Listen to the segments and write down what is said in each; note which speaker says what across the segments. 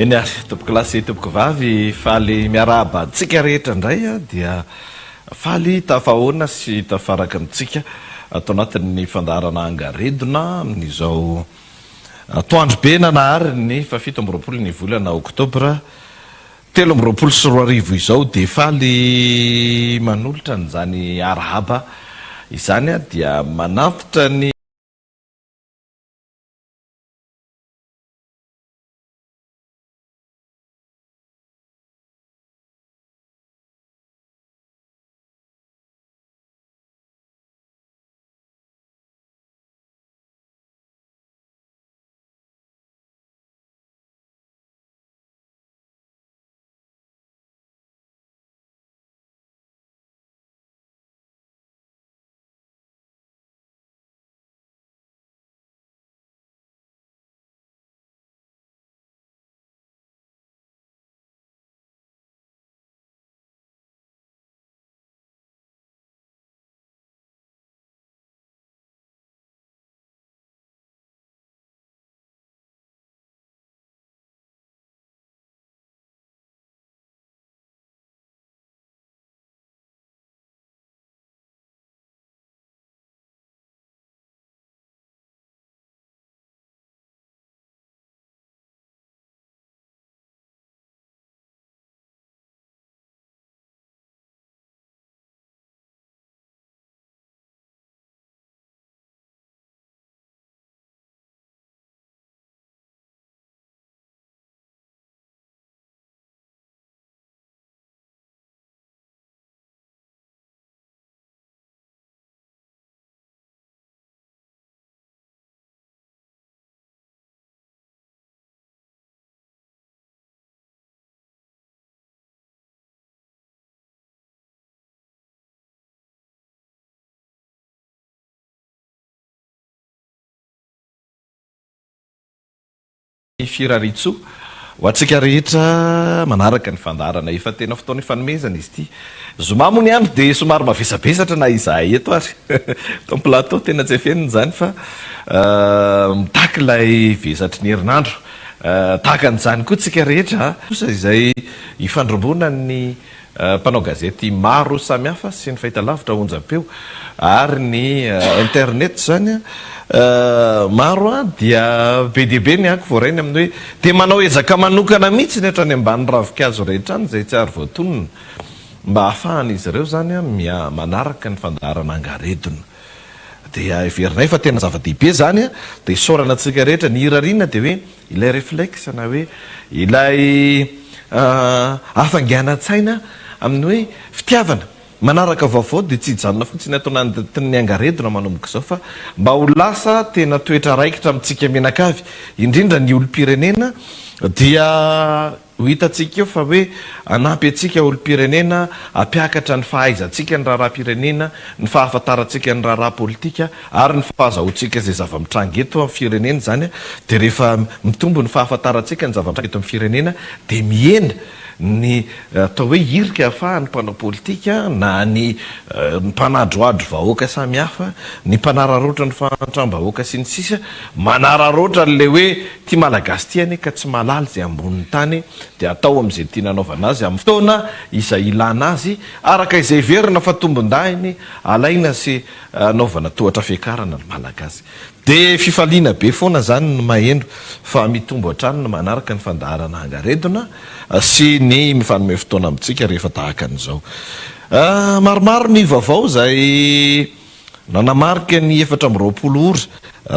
Speaker 1: Eny ary, tompokolahy sy tompokovavy, faly miarahaba antsika rehetra indray dia faly tafahoana sy tafaraka amintsika ato anatin'ny fandaharana Angaredona amin'izao atoandro be nanahary ny fahafito amby 20 ny volana oktobra 2023 izao dia faly manolotra an'izany arahaba izany dia manantitra ny Firariantsoa ho antsika rehetra manaraka ny fandaharana. Efa tena fotoana ifanomezana izy ity. Zoma moa ny andro dia somary mavesabesatra na izahay eto ary. Eto amin'ny plateau tena tsy afenina izany fa mitaky ilay vesatry ny herinandro. Tahaka an'izany koa tsika rehetra. Kosa izay ifandrombonan'ny Mpanao gazety maro samihafa sy ny fahitalavitra onjam-peo ary ny internet izany maro dia be dia be ny ako voarainy amin'ny hoe dia manao ezaka manokana mihitsy ny hatrany ambany ravinkazo rehetra any izay tsy ary voatonona mba hahafahan'izy ireo izany manaraka ny fandaharana angaredona. Dia heverinay fa tena zava-dehibe izany dia isaorana antsika rehetra. Ny irariana dia hoe Ilay réflexe na hoe ilay hafainganan-tsaina amin'ny hoe fitiavana manaraka vaovao dia tsy hijanona fotsiny ato anatin'ny angaredona manomboka izao fa mba ho lasa tena toetra raikitra amintsika mianakavy, indrindra ny olom-pirenena dia Ho hitantsika eo fa hoe hanampy antsika olom-pirenena hampiakatra ny fahaizantsika ny raharaham-pirenena, ny fahafantarantsika ny raharaha politika ary ny fahazahoantsika izay zava-mitranga eto amin'ny firenena izany dia rehefa mitombo ny fahafantarantsika ny zava-mitranga eto amin'ny firenena dia mihena ny atao hoe hirika ahafahan'ny mpanao politika na ny mpanadrohadro vahoaka samihafa, ny mpanararaotra ny fahantram-bahoaka sy ny sisa manararaotra an'ilay hoe Ity Malagasy ity anie ka tsy mahalala izay ambonin'ny tany dia atao amin'izay tiana anaovana azy amin'ny fotoana izay ilana azy araka izay heverina fa tombondahiny alaina sy anaovana tohatra fiakarana ny Malagasy. Dia fifaliana be foana izany ny maheno fa mitombo hatrany ny manaraka ny fandaharana angaredona sy ny mifanome fotoana amintsika rehefa tahaka an'izao. Maromaro ny vaovao izay Nanamarika ny 24 ora,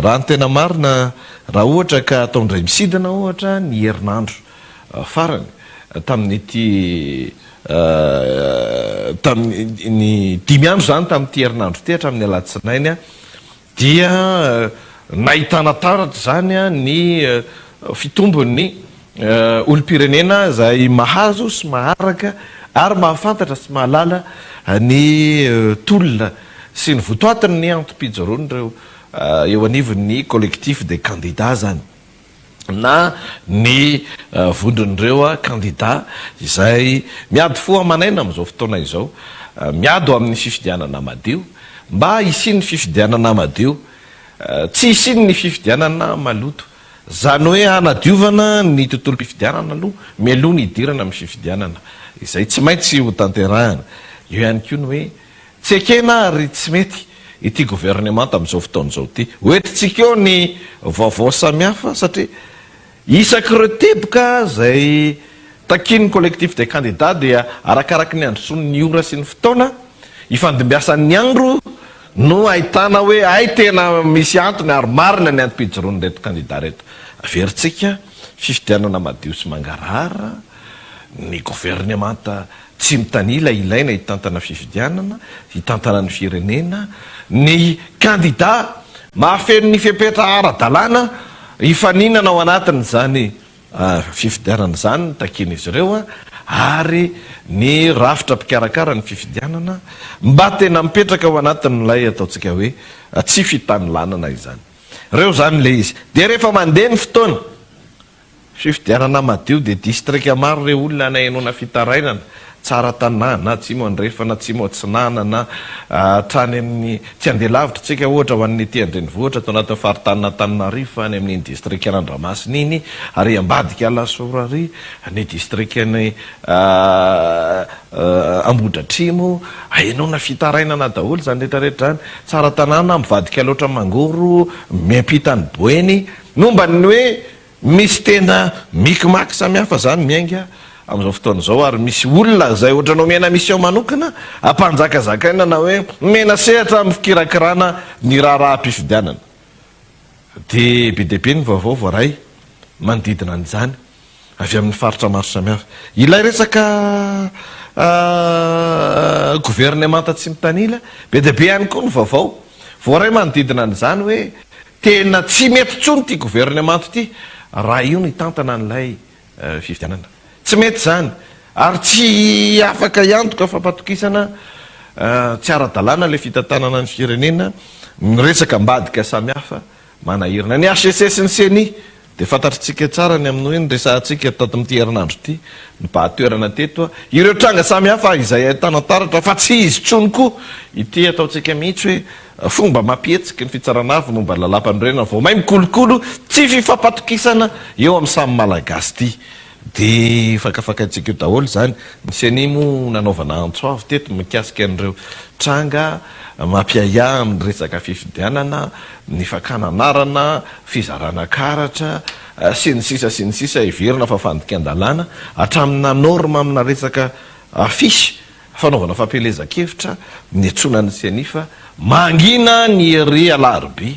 Speaker 1: raha ny tena marina, raha ohatra ka atao indray misidina ohatra ny herinandro farany tamin'ity tamin'ny dimy andro izany tamin'ity herinandro ity hatramin'ny alatsinainy dia nahitana taratra izany ny fitombon'ny olom-pirenena izay mahazo sy maharaka ary mahafantatra sy mahalala ny tolona sy ny votoatin'ny antom-pijoroan'ireo eo anivon'ny Collectif des candidats izany na ny vondron'ireo kandida izay miady fo aman'aina amin'izao fotoana izao, miady ho amin'ny fifidianana madio, mba hisian'ny fifidianana madio, tsy hisian'ny fifidianana maloto. Izany hoe hanadiovana ny tontolom-pifidianana aloha mialoha ny hidirana amin'ny fifidianana izay tsy maintsy hotanterahina. Eo ihany koa ny hoe tsy ekena ary tsy mety ity governemanta amin'izao fotoana izao ity. Hoentintsika eo ny vaovao samihafa satria Isak'ireo teboka izay takian'ny Collectif des candidats dia arakaraky ny handrosoan'ny ora sy ny fotoana ifandimbiasan'ny andro no ahitana hoe hay tena misy antony ary marina ny antom-pijoroan'ireto kandida ireto. Averintsika, fifidianana madio sy mangarahara, ny governemanta tsy mitanila ilaina hitantana fifidianana, hitantana ny firenena, ny kandida mahafeno ny fepetra ara-dalàna hifaninana ao anatin'izany fifidianana izany no takian'izy ireo ary ny rafitra mpikarakara ny fifidianana mba tena mipetraka ao anatin'ilay ataontsika hoe tsy fitanilanana izany. Ireo izany ilay izy. Dia rehefa mandeha ny fotoana, Fifidianana madio dia distrika maro re olona nahenoana fitarainana, Tsaratanàna, Atsimo Andrefana, Atsimo Atsinanana, hatrany amin'ny, tsy handeha lavitra tsika ohatra ho an'ny ety an-drenivohitra ato anatin'ny faritanin'Antananarivo fa any amin'iny distrikan'Andramasina iny, ary ambadika Alasora ary, ny distrikan'i Ambohidratrimo, ahenoana fitarainana daholo izany rehetra rehetra izany, Tsaratanàna mivadika Alaotra Mangoro, miampita an'i Boeny, Momba ny hoe misy tena micmac samihafa zany miainga amin'izao fotoana izao ary misy olona izay ohatran'ny omena mission manokana ampanjakazakaina na hoe omena sehatra amin'ny fikirakirana ny raharaham-pifidianana. Dia be dia be ny vaovao voaray manodidina an'izany avy amin'ny faritra maro samihafa. Ilay resaka governemanta tsy mitanila, be dia be ihany koa ny vaovao voaray manodidina an'izany hoe Tena tsy mety intsony ity gouvernement ity raha io no hitantana an'ilay fifidianana. Tsy mety izany ary tsy afaka hiantoka fampatokisana tsy ara-dalàna ilay fitantanana ny firenena, ny resaka ambadika samihafa manahirana. Ny hcc sy ny ceni dia fantatritsika tsara ny amin'ny hoe niresahantsika tato amin'ity herinandro ity nibahan-toerana teto ireo tranga samihafa izay ahitana taratra fa tsy izy intsony koa ity ataontsika mihitsy hoe fomba mampihetsiky ny fitsarana avo momba ny lalàmpanorenana vao may mikolokolo tsy fifampatokisana eo amin'ny samy Malagasy ity. Dia fakafakaintsika eo daholo izany. Ny ceni moa nanaovana antso avo teto mikasika an'ireo tranga mampiahiahy amin'ny resaka fifidianana, ny fakana anarana, fizarana karatra, sy ny sisa sy ny sisa heverina fa fandikan-dalàna, hatramina norme amina resaka affiche fanaovana fampielezan-kevitra niantsoana ny ceni fa mangina ny ery Alarobia.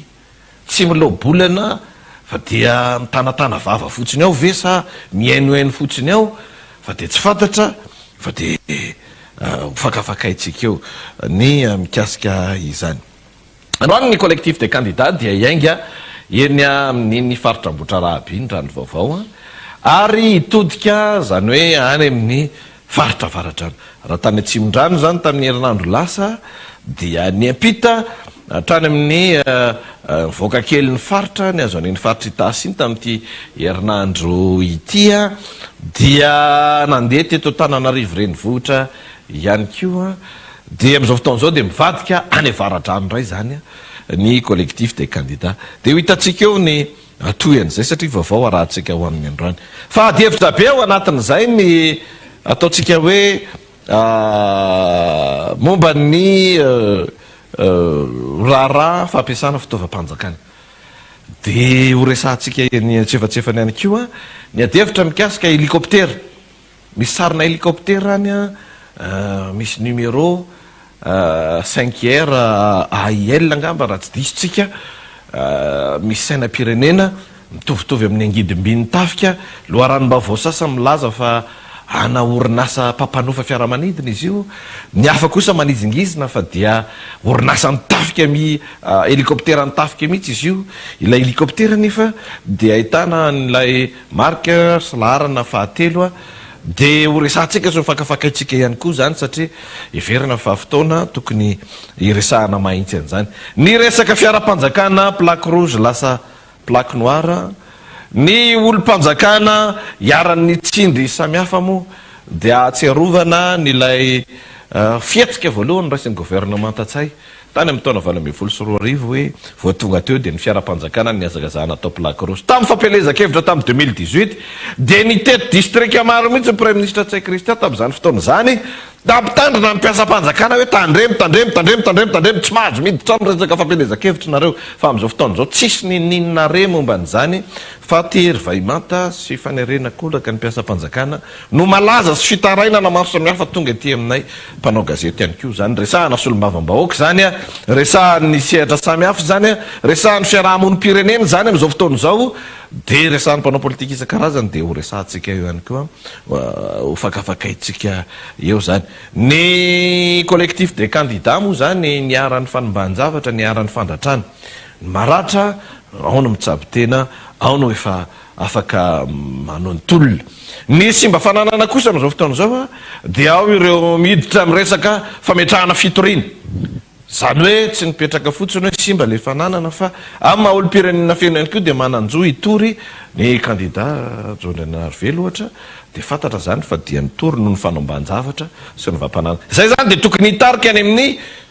Speaker 1: Tsy miloa-bolana fa dia mitanatana vava fotsiny ao ve sa mihainohaino fotsiny ao fa dia tsy fantatra fa dia ho fakafakaintsika eo ny mikasika izany. Androany ny Collectif des candidats dia hiainga eny amin'iny faritra Ambohitrarahaba iny raha ny vaovao ary hitodika izany hoe any amin'ny Faritra Avaradrano. Raha tany Atsimondrano izany tamin'ny herinandro lasa dia niampita hatrany amin'ny nivoaka kely ny faritra nihazo an'iny faritra Itasy iny tamin'ity herinandro ity dia nandeha teto Antananarivo renivohitra ihany koa dia amin'izao fotoana izao dia mivadika any Avaradrano indray izany ny Collectif des candidats. Dia ho hitantsika eo ny Atoy an'izay satria vaovao arahantsika ho amin'ny androany. Fa adihevitra be ao anatin'izay ny ataontsika hoe momba ny raharaha fampiasana fitaovam-panjakana. Dia ho resahantsika eny antsefatsefany ihany koa ny adihevitra mikasika hélicoptère. Misy sarina hélicoptère any an, misy numéro cinq R AIL angamba raha tsy diso tsika, misy sainam-pirenena mitovitovy amin'ny angidim-bin'ny tafika, loharanom-baovao sasany milaza fa ana orinasa mpampanofa fiaramanidina izy io, ny hafa kosa manizingizina fa dia orinasan'ny tafika mi hélicoptère-n'ny tafika mihitsy izy io, ilay hélicoptère anefa dia ahitana an'ilay Marika sy laharana fahatelo dia ho resahantsika sy ho fakafakaintsika ihany koa izany satria heverina fa fotoana tokony hiresahana mahintsy an'izany. Ny resaka fiaram-panjakana plaque rouge lasa plaque noire, ny olom-panjakana iharan'ny tsindry samihafa moa dia ahatsiarovana ny ilay fihetsika voalohany noraisin'ny governemanta Ntsay. Tany amin'ny taona 2018 hoe vao tonga teo dia ny fiaram-panjakana nihazakazahana tao Plaquerousse. Tamin'ny fampielezan-kevitra tamin'ny 2018 dia nitety distrika maro mihitsy ny Praiminisitra Ntsay Christian tamin'izany fotoana izany nampitandrina ny mpiasam-panjakana hoe tandremo, tandremo, tandremo, tandremo, tandremo, tsy mahazo miditra amin'ny resaka fampielezan-kevitra nareo fa amin'izao fotoana izao tsisy n'inon'inona re momba an'izany fa tery vahimanta sy fanerena kolaka ny mpiasam-panjakana no malaza sy fitarainana maro samihafa tonga ety aminay mpanao gazety ihany koa izany. Resahana solombavambahoaka izany, resahan'ny sehatra samihafa izany, resahan'ny fiarahamonim-pirenena izany amin'izao fotoana izao, dia resahan'ny mpanao politika isan-karazany dia ho resahantsika eo ihany koa, ho fakafakaintsika eo izany. Ny collectif des candidats moa izany niharan'ny fanimban-javatra, niharan'ny fandratrana. Ny maratra, ao no mitsabo tena, ao no efa afaka manao ny tolona. Ny simba fananana kosa amin'izao fotoana izao dia ao ireo miditra amin'ny resaka fametrahana fitoriana. Izany hoe tsy mipetraka fotsiny hoe simba ilay fananana fa amin'ny maha olom-pirenena feno ihany koa dia manan-jo hitory ny kandida Joe Andrianarivelo ohatra dia fantatra izany fa dia nitory noho ny fanaomban-javatra sy ny vampananana. Izay izany dia tokony hitarika any amin'ny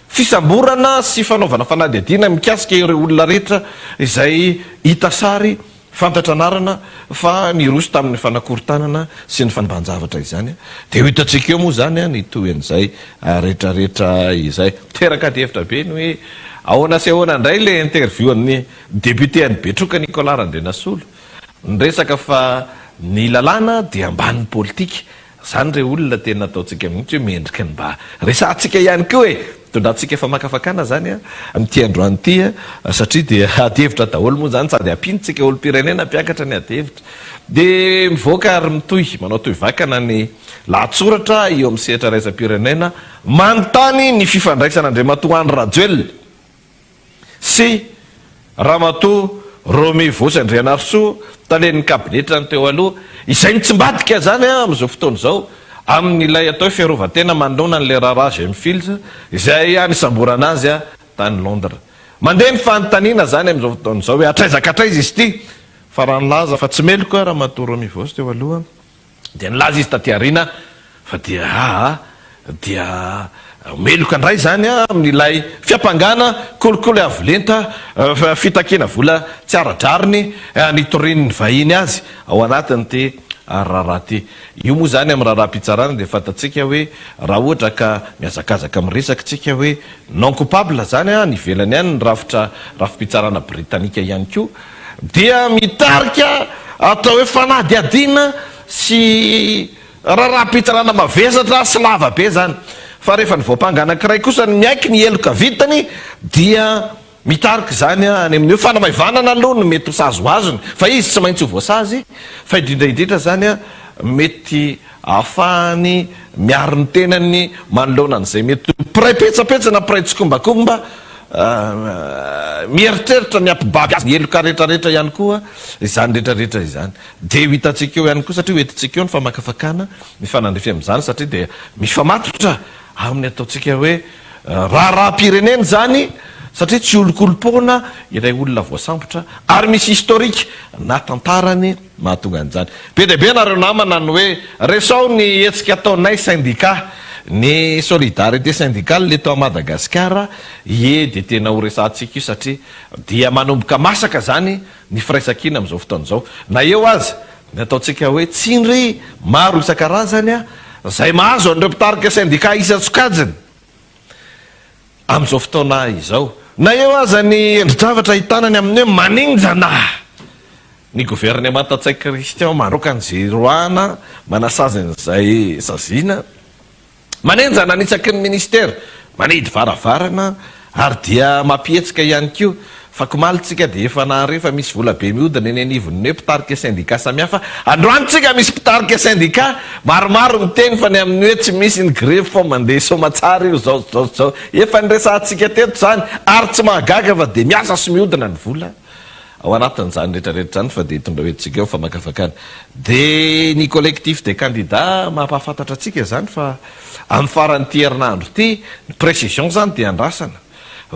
Speaker 1: fisamborana sy fanaovana fanadihadiana mikasika ireo olona rehetra izay hita sary Fantatra anarana fa niroso tamin'ny fanakorontanana sy ny fanimban-javatra izany. Dia ho hitantsika eo moa izany ny tohin'izay rehetrarehetra izay. Miteraka adihevitra be ny hoe ahoana sy ahoana indray ilay interview an'ny député an'i Betroka Nicolas Randrianasolo. Niresaka fa ny lalàna dia ambanin'ny politika. Zany re olona tena ataontsika mihitsy hoe mendrika ny mba resahantsika ihany koa e! Itondrantsika famakafakana zany a amin'ity androany ity a satria dia ady hevitra daholo moa zany sady ampiantsika olom-pirenena hampiakatra ny ady hevitra. Dia mivoaka ary mitohy manao tohivakana ny lahatsoratra eo amin'ny sehatra iraisam-pirenena manontany ny fifandraisan'Andriamatoa Andry Rajoelina sy Ramatoa Romy Voos Andrianarisoa, talen'ny kabinetrany teo aloha, izay mitsimbadika izany amin'izao fotoana izao amin'ilay atao hoe fiarovan-tena manoloana an'ilay raharaha Gemfields izay nisamborana azy tany Londres. Mandeha ny fanontaniana izany amin'izao fotoana izao hoe hatraiza ka hatraiza izy ity fa raha nilaza fa tsy meloka Ramatoa Romy Voos teo aloha, Dia nilaza izy taty aoriana fa dia aa dia meloka indray izany amin'ilay fiampangana kolikoly avo lenta, fitakiana vola tsy ara-drariny nitorian'ny vahiny azy ao anatin'ity raharaha ity. Io moa izany amin'ny raharaham-pitsarana dia fantatsika hoe raha ohatra ka mihazakazaka miresaka isika hoe non coupable izany any ivelany any ny rafitra rafi-pitsarana britanika ihany koa dia mitarika atao hoe fanadihadiana sy raharaham-pitsarana mavesatra sy lava be izany. Fa rehefa ny voampanga anankiray kosa no miaiky ny heloka vitany dia mitarika izany any amin'ny hoe fanamaivanana aloha no mety ho sazy ho azony fa izy tsy maintsy ho voasazy fa indrindra indrindra izany mety ahafahany miaro ny tenany manoloana an'izay mety ho mpiray petsapetsa na mpiray tsikombakomba mieritreritra ny hampibaby azy ny heloka rehetrarehetra ihany koa izany rehetrarehetra izany. Dia ho hitantsika eo ihany koa satria ho entintsika eo ny famakafakana mifanandrify amin'izany satria dia mifamatotra amin'ny ataontsika hoe raharaham-pirenena izany satria tsy olonkolom-poana ilay olona voasambotra ary misy historique na tantarany mahatonga an'izany. Be dia be nareo namana ny hoe resao ny hetsika ataonay syndicat, ny solidarité syndicale eto Madagasikara, ie dia tena ho resahantsika io satria dia manomboka masaka zany ny firaisankina amin'izao fotoana izao. Na eo aza ny ataontsika hoe tsindry maro isan-karazany izay mahazo an'ireo mpitarika syndicat isan-tsokajiny. Amin'izao fotoana izao, na eo aza ny endri-javatra ahitana ny amin'ny hoe maninjana ny governemanta Ntsay Christian mandroaka ny zeroana, manasazy an'izay saziana, manenjana ny isaky ny minisitera, manidy varavarana ary dia mampihetsika ihany koa Fakomaly tsika dia efa nahare fa misy vola be mihodina eny anivon'ny hoe mpitarika sendika samihafa. Androany tsika misy mpitarika sendika maromaro miteny fa ny amin'ny hoe tsy misy ny grevy fa mandeha soamatsara io zao sy zao sy zao. Efa niresahantsika teto izany ary tsy mahagaga fa dia miasa sy mihodina ny vola ao anatin'izany rehetra rehetra izany fa dia tonga hoentintsika eo ny famakafakana. Dia ny collectif des candidats mampahafantatra antsika izany fa amin'ny faran'ity herinandro ity ny précision izany dia andrasana.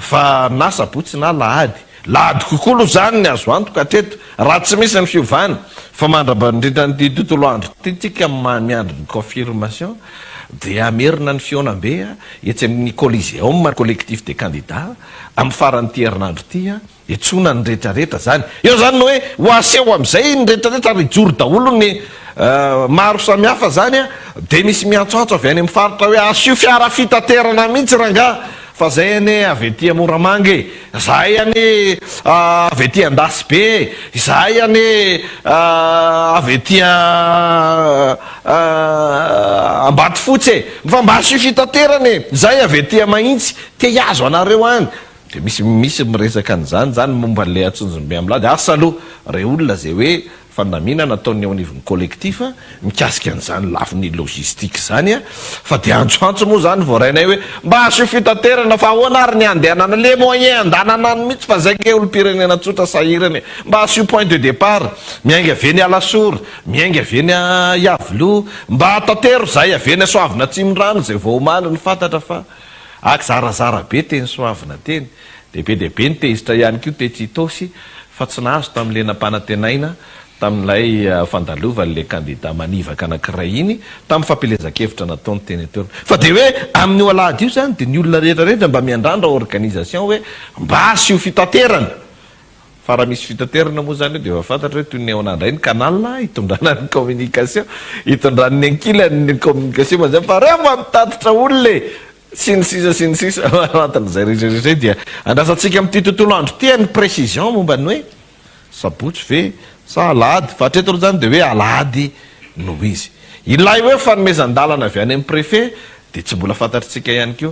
Speaker 1: Fa na sabotsy na lahady. Lahady kokoa aloha izany ny azo antoka hatreto, raha tsy misy ny fiovana. Fa mandra-pandrindra an'ity tontolo andro ity tsika miandry ny confirmation. dia hamerina ny fihaonambe etsy amin'ny Coliseum ny Collectif des candidats amin'ny faran'ity herinandro ity. Etsoina ny retraretra zany. Eo zany ny hoe ho aseho amizay ny retraretra ary hijoro daholo ny maro samihafa zany a, de misy miantsoantso avy any amin'ny faritra hoe asio fiara fitaterana mihitsy rangaha fa zay anie avy aty Moramanga e, zahay anie avy aty Andasibe e, izahay anie avy aty Ambatofotsy e, fa mba asio fitaterana e, zahay avy aty Mahitsy te hihazo anareo any. Dia misy misy miresaka an'izany izany momba an'ilay Antsonjombe Amilady. Asa aloha rey olona izay hoe fandaminana ataon'ny eo anivon'ny collectif mikasika an'izany lafiny logistique izany fa dia antsoantso moa izany vao rainay hoe mba asio fitaterana fa ahoana ary ny handehanana le moyen handanana any mihitsy fa zay nge olom-pirenena tsotra sahirana e! Mba asio point de départ miainga avy eny Alasora, miainga avy eny Iavoloha, mba tatero zahay avy eny Soavina Atsimondrano izay vao omaly no fantatra fa Aky zarazara be teny Soavina teny, dia be dia be ny tezitra ihany koa tetsy Itaosy fa tsy nahazo tamin'ilay nampanantenaina tamin'ilay fandalovan'ilay kandida manivaka anankiray iny tamin'ny fampielezan-kevitra nataony teny an-toerana. Fa dia hoe amin'io alahady io izany dia ny olona rehetra rehetra mba miandrandra organisation hoe mba asio fitaterana. Fa raha misy fitaterana moa izany eo dia efa fantatra hoe toy ny ahoana indray ny canal hitondrana ny communication, hitondran'ny ankilany ny communication mazava fa reo mba mitatitra olona e! sy ny sisa sy ny sisa Ao anatin'izay rehetra rehetra izay dia andrasantsika amin'ity tontolo andro ity ny précision momba ny hoe sabotsy ve sa alahady fa hatreto aloha izany dia hoe alahady no izy. Ilay hoe fanomezan-dalana avy any amin'ny préfet dia tsy mbola fantatritsika ihany koa.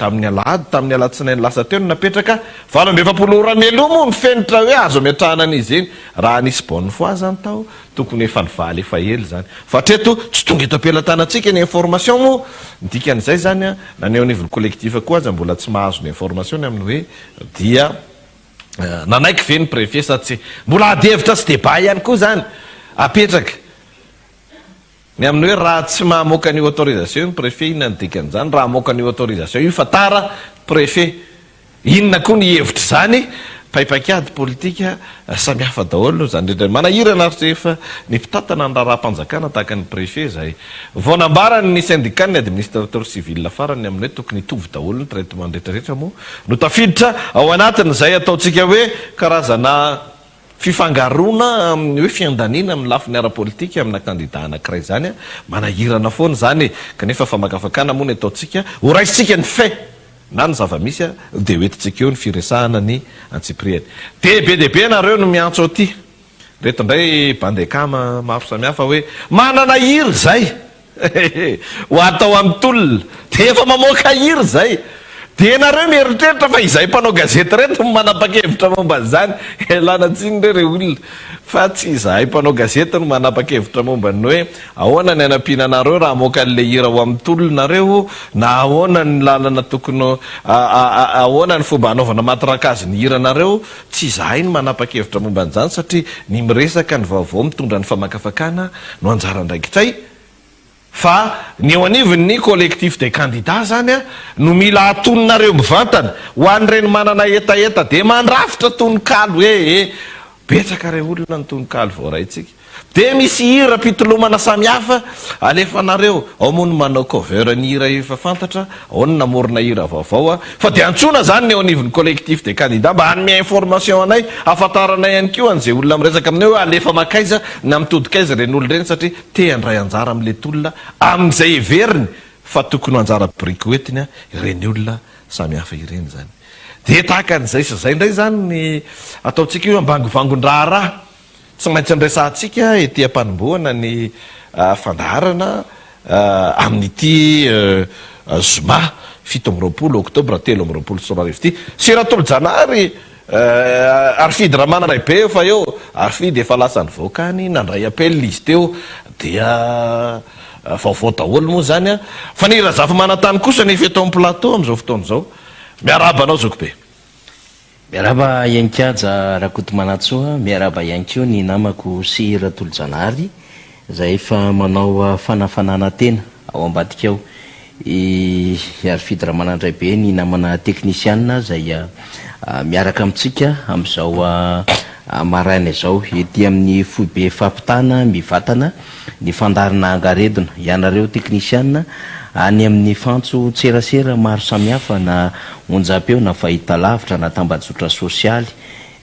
Speaker 1: Tamin'ny alahady, tamin'ny alatsinainy lasa teo no napetraka, 48 ora mialoha moa ny fenitra hoe azo ametrahana an'izy iny. Raha nisy bonne foi zany tao, tokony efa nivaly efa ela izany. Fa hatreto tsy tonga eto am-pelatanantsika ny information moa, ny dikan'izay izany na ny eo anivon'ny collectif koa aza mbola tsy mahazo ny information ny amin'ny hoe dia nanaiky ve ny préfet sa tsia. Mbola ady hevitra sy débat ihany koa izany apetraka. Ny amin'ny hoe raha tsy mahamoaka an'io autorisation io ny préfet inona no dikan'izany? Raha hamoaka an'io autorisation io fa tara préfet inona koa ny hevitr'izany? Paipaik'ady politika samihafa daholo izany rehetra izany. Manahirana ary rehefa ny mpitantana ny raharaham-panjakana tahaka ny préfet izay vao nambarany ny syndicat ny administrateur civil farany ny amin'ny hoe tokony hitovy daholo ny traitement rehetra rehetra moa no tafiditra ao anatin'izay ataontsika hoe karazana Fifangaroana amin'ny hoe fiandaniana amin'ny lafiny ara-politika amina kandida anankiray izany manahirana foana izany e! Kanefa famakafakana moa ny ataontsika, ho raisintsika ny fait na ny zava-misy dia ho entintsika eo ny firesahana ny antsipirihany. Dia be dia be nareo no miantso aty, reto indray bandy akama maro samihafa hoe manana hira izay! Ho atao amin'ny tolona. Dia efa mamoaka hira izay. Dia ianareo mieritreritra fa izahay mpanao gazety ireto no manapa-kevitra momba an'izany. Ialana tsiny re rey olona fa tsy izahay mpanao gazety no manapa-kevitra momba ny hoe ahoana ny hanampiana anareo raha hamoaka an'ilay hira ho amin'ny tolona nareo na ahoana ny lalana tokony ahoana ny fomba hanaovana matrakazy ny hiranareo. Tsy izahay no manapa-kevitra momba an'izany satria ny miresaka ny vaovao mitondra ny famakafakana no anjara andraikitray fa ny eo anivon'ny collectif des candidats zany no mila atoninareo mivantana ho an'ireny manana hetaheta dia mandrafitra tononkalo e e betsaka re olona ny tononkalo voaraintsika dia misy hira pitolomana samihafa alefanareo ao moa ny manao cover ny hira efa fantatra ao ny namorona hira vaovao fa dia antsoina zany ny eo anivon'ny collectif des candidats mba hanome information anay hafantaranay ihany koa an'izay olona miresaka aminay hoe alefa makaiza na mitodika aiza ireny olona ireny satria te handray anjara amin'ilay tolona amin'izay heveriny fa tokony ho anjara biriky hoentiny ireny olona samihafa ireny izany. Dia tahaka an'izay sy izay indray izany ny ataontsika io ambangovangon-draharaha tsy maintsy andraisantsika ety am-panombohana ny fandaharana amin'ity zoma 27 oktobra 2023 ity. Sy Ratolojanahary Harifidy Ramanandraibe efa eo, Harifidy efa lasa nivoaka any, nandray appel izy teo dia vaovao daholo moa izany an. Fa ny Razafimanantany kosa nefa eto amin'ny plateau amin'izao fotoana izao. Miarahaba anao zokibe.
Speaker 2: Miarahaba ihany Kaja Rakotomanantsoa, miarahaba ihany koa ny namako sy Ratolojanahary izay efa manao fanafanana tena ao ambadika ao. I Harifidy Ramanandraibe ny namana teknisiana izay miaraka amintsika amin'izao. maraina izao ety amin'ny foibe fampitana mivantana ny fandaharana angaredona. Ianareo teknisiana any amin'ny fantson-tserasera maro samihafa na onjam-peo na fahitalavitra na tambajotra sosialy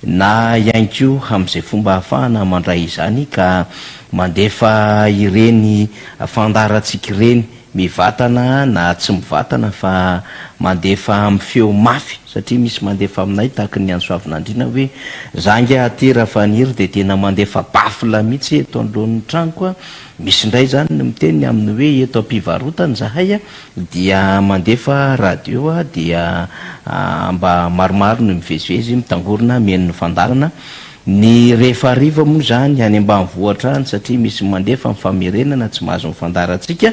Speaker 2: na ihany koa amin'izay fomba ahafahana mandray izany ka mandefa ireny fandaharantsika ireny mivatana na tsy mivatana fa mandefa amin'ny feo mafy satria misy mandefa aminay tahaky ny an'i Soavinandriana hoe za nge aty Rafaniry dia tena mandefa baffle mihitsy eto anoloan'ny tranoko a. Misy indray izany ny miteny amin'ny hoe eto am-pivarotana izahay dia mandefa radio dia mba maromaro no mivezivezy mitangorona mihaino ny fandaharana. Ny rehefa hariva moa izany any ambanivohitra any satria misy mandefa ny famerenana tsy mahazo ny fandaharantsika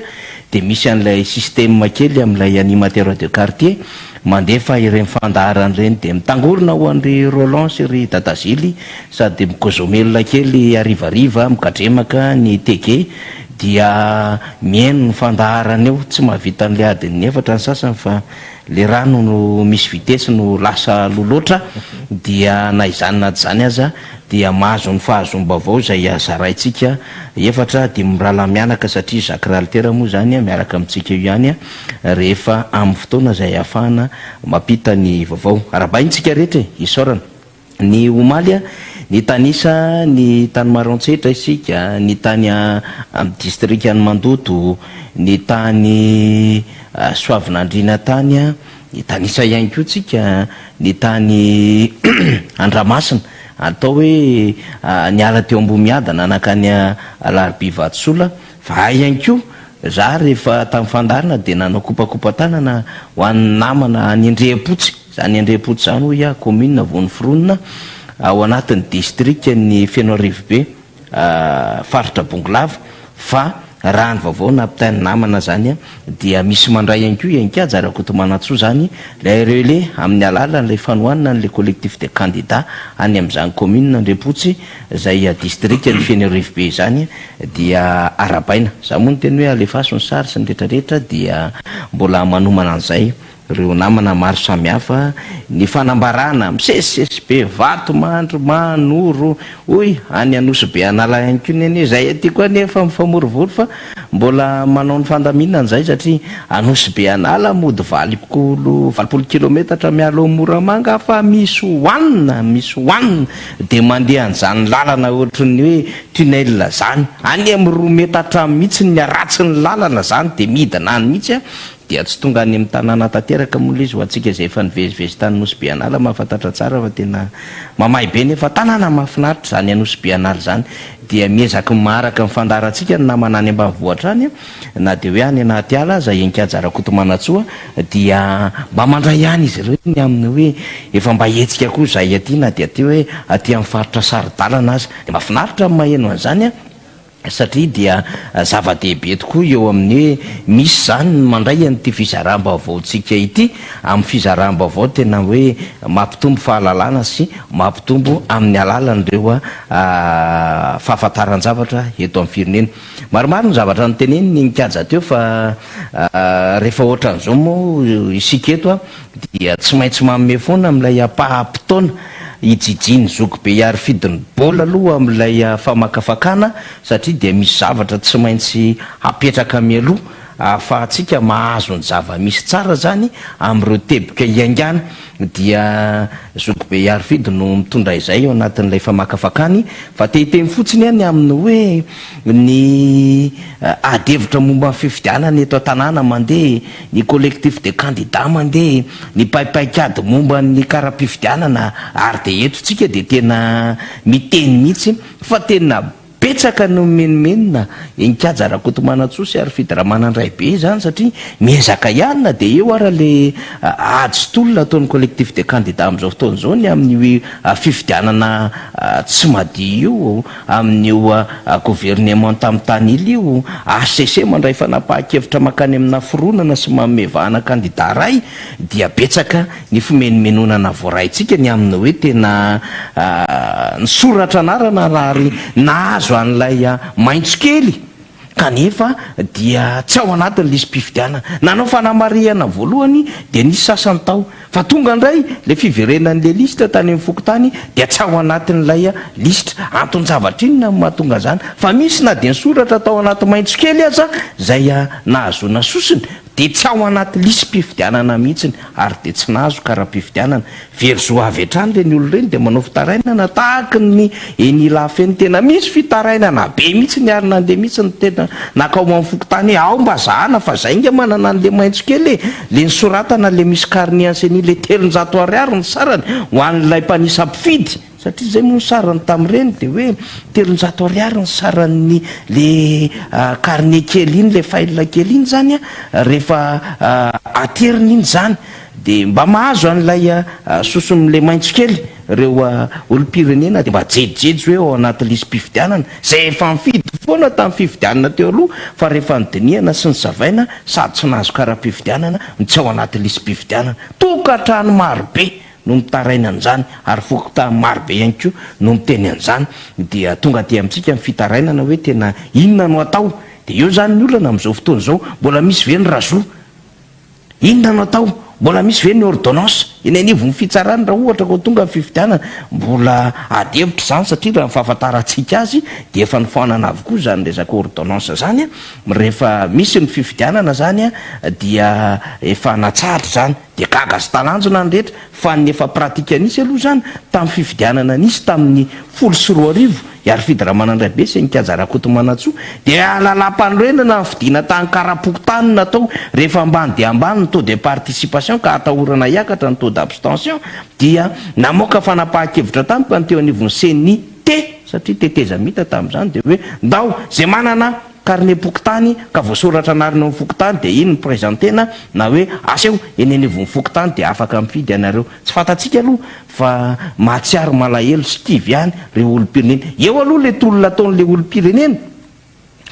Speaker 2: dia misy an'ilay système kely amin'ilay animateur de quartier mandefa ireny fandaharana ireny dia mitangorona ho an-dry Roland sy ry Dadazily sady mikozomelona kely harivariva mikadremaka ny tege dia mihaino ny fandaharana eo. Tsy mahavita an'ilay adin'ny efatra ny sasany fa le rano no misy vitesse no lasa aloha loatra dia na izany na tsy izany aza dia mahazo ny fahazoam-baovao izay zaraintsika efatra dimy mirahalahy mianaka satria Jacques Ralitera moa izany miaraka amintsika eo ihany rehefa amin'ny fotoana izay ahafahana mampita ny vaovao. Arahabaintsika rehetra e! Isaorana. Ny omaly, nitanisa ny tany Maroantsetra isika, ny tany amin'ny distrikan'i Mandoto, ny tany Soavinandriana tany, nitanisa ihany koa tsika ny tany Andramasina, atao hoe niala teo Ambohimiadana nankany Alarobia Vatosola, fa hay ihany koa za rehefa tamin'ny fandaharana dia nanao kopakopa-tanana ho an'ny namana any Andriampotsy. Izany Andriampotsy izany hoy aho commune vao noforonina ao anatin'ny distrikan'i Fenoarivobe, faritra Bongolava, fa raha ny vaovao nampitain'ny namana izany dia misy mandray ihany koa i Ankiaja Rakotomanantsoa izany ilay relais amin'ny alalan'ilay fanohanana an'ilay collectif des candidats any amin'izany commune Andriampotsy izay distrikan'i Fenoarivobe izany dia arahabaina. Izaho moa niteny hoe alefaso ny sary sy ny retraretra dia mbola manomana an'izay Ireo namana maro samihafa, ny fanambarana misesisesy be, Vatomandry, Manoro, hoy any Anosibe an'ala ihany koa ny anie, izay aty koa anie efa mifamorivory fa mbola manao ny fandaminana izay satria Anosibe an'ala mody valopolo 80 kilometatra miala ao Moramanga fa misy hohanina, misy hohanina dia mandeha an'izany lalana ohatran'ny hoe tunnel izany, any amin'ny roa metatra mihitsy ny haratsin'ny lalana izany dia midina any mihitsy Dia tsy tonga any amin'ny tanàna tanteraka moa ilay izy ho antsika izay efa nivezivezy tany Nosy Be An'ala mahafantatra tsara fa tena mamay be nefa tanàna mahafinaritra izany Anosy Be An'ala izany. Dia miezaka maharaka ny fandaharantsika ny namana any ambanivohitra any na dia hoe any anaty ala aza Enikaja Rakotomanantsoa dia mba mandray ihany izy ireo ny amin'ny hoe efa mba hetsika koa izahay aty na dia aty hoe aty amin'ny faritra saro-dalana aza. Dia mahafinaritra ny maheno an'izany an! Satria dia zava-dehibe tokoa eo amin'ny hoe misy izany ny mandray an'ity fizaram-baovaontsika ity, amin'ny fizaram-baovao tena hoe mampitombo fahalalana sy mampitombo amin'ny alalan'ireo fahafantaran-javatra eto amin'ny firenena. Maromaro ny zavatra noteneniny Nikaja teo fa rehefa ohatran'izao moa isika eto dia tsy maintsy manome foana amin'ilay ampaham-potoana hijijian'ny zokibe hiarifidy ny baolina aloha amin'ilay famakafakana satria dia misy zavatra tsy maintsy hapetraka mialoha ahafahantsika mahazo ny zava-misy tsara izany amin'ireo teboka hiaingàna dia zokibe hiarifidy no mitondra izay ao anatin'ilay famakafakany fa te hiteny fotsiny aho ny amin'ny hoe ny ady hevitra momba ny fifidianana eto an-tanàna mandeha, ny collectif des candidats mandeha, ny paipaik'ady momba ny kara-pifidianana ary dia eto tsika dia tena miteny mihitsy fa tena betsaka no mimenomenona Enikaja Rakotomanantsoa sy Harifidy Ramanandraibe izany satria miezaka ihany na dia eo ara le ady sy tolona ataon'ny collectif des candidats amin'izao fotoana izao ny amin'io fifidianana tsy madio io. Amin'io governemanta mitanila io, HCC mandray fanapahan-kevitra mankany amina fironana sy manome vahana kandida iray dia betsaka ny fimenomenonana voaraintsika ny amin'ny hoe tena nisoratra anarana ary nahazo an'ilay maitso kely. Kanefa dia tsy ao anatin'ny lisi-pifidianana. Nanao fanamarihana voalohany dia nisy sasany tao. Fa tonga indray ilay fiverenan'ilay lisitra tany amin'ny fokontany dia tsy ao anatin'ilay lisitra. Anton-javatra inona no mahatonga an'izany? Fa misy na dia ny soratra tao anaty maitso kely aza izay nahazoana sosony dia tsy ao anaty lisi-pifidianana mihitsiny ary dia tsy nahazo kara-pifidianana. Very zo avy hatrany ireny olona ireny dia manao fitarainana tahaky ny eny Ilafy Tena misy fitarainana be mihitsy ny ary nandeha mihitsy ny tena nakao amin'ny fokontany hoe ao mba zahana fa zay nga manana an'le maitso kely e, le nosoratana le misy carnet an'i ceni le 300 ariary ny sarany ho an'ilay mpanisa mpifidy satria zay moa ny sarany tamin'ireny dia hoe 300 ariary ny saran'ny le carnet kely iny le file kely iny zany a rehefa aterina iny zany. Dia mba mahazo an'ilay soson'ilay maitso kely ireo olom-pirenena dia mba jejojejo hoe ao anaty lisi-pifidianana, izay efa nifidy foana tamin'ny fifidianana teo aloha fa rehefa nodinihana sy nosavaina sady tsy nahazo kara-pifidianana no tsy ao anaty lisi-pifidianana. Tokantrano marobe no mitaraina an'izany ary fokontany marobe ihany koa no miteny an'izany. Dia tonga aty amintsika ny fitarainana hoe tena inona no atao? Dia eo izany ny olana amin'izao fotoana izao, mbola misy ve ny razoa? Inona no atao? Mbola misy ve ny ordonnance eny anivon'ny fitsarana raha ohatra ka ho tonga ny fifidianana? Mbola ady hevitra izany satria raha ny fahafantarantsika azy dia efa nofoanana avokoa izany resaka ordonnance izany. Rehefa misy ny fifidianana izany dia efa natsahatra izany. Dia gaga sy talanjona ny rehetra fa ny efa pratique nisy aloha izany tamin'ny fifidianana nisy tamin'ny 2010 I Harifidy Ramanandraibe sy Nikaja Rakotomanantsoa dia lalàmpanorenana nifidiana tany Karapokontany natao rehefa ambany dia ambany ny taux de participation ka atahorana hiakatra ny taux d'abstention dia namoaka fanapahan-kevitra tampoka ny teo anivon'ny Ceni T satria tetezamita tamin'izany dia hoe ndao izay manana carnet-pokontany ka voasoratra anarana eo amin'ny fokontany dia iny no presenter-na na hoe aseho eny anivon'ny fokontany dia afaka mifidy ianareo. Tsy fantatsika aloha fa mahatsiaro malahelo sy kivy ihany ireo olom-pirenena. Eo aloha ilay tolona ataon'ilay olom-pirenena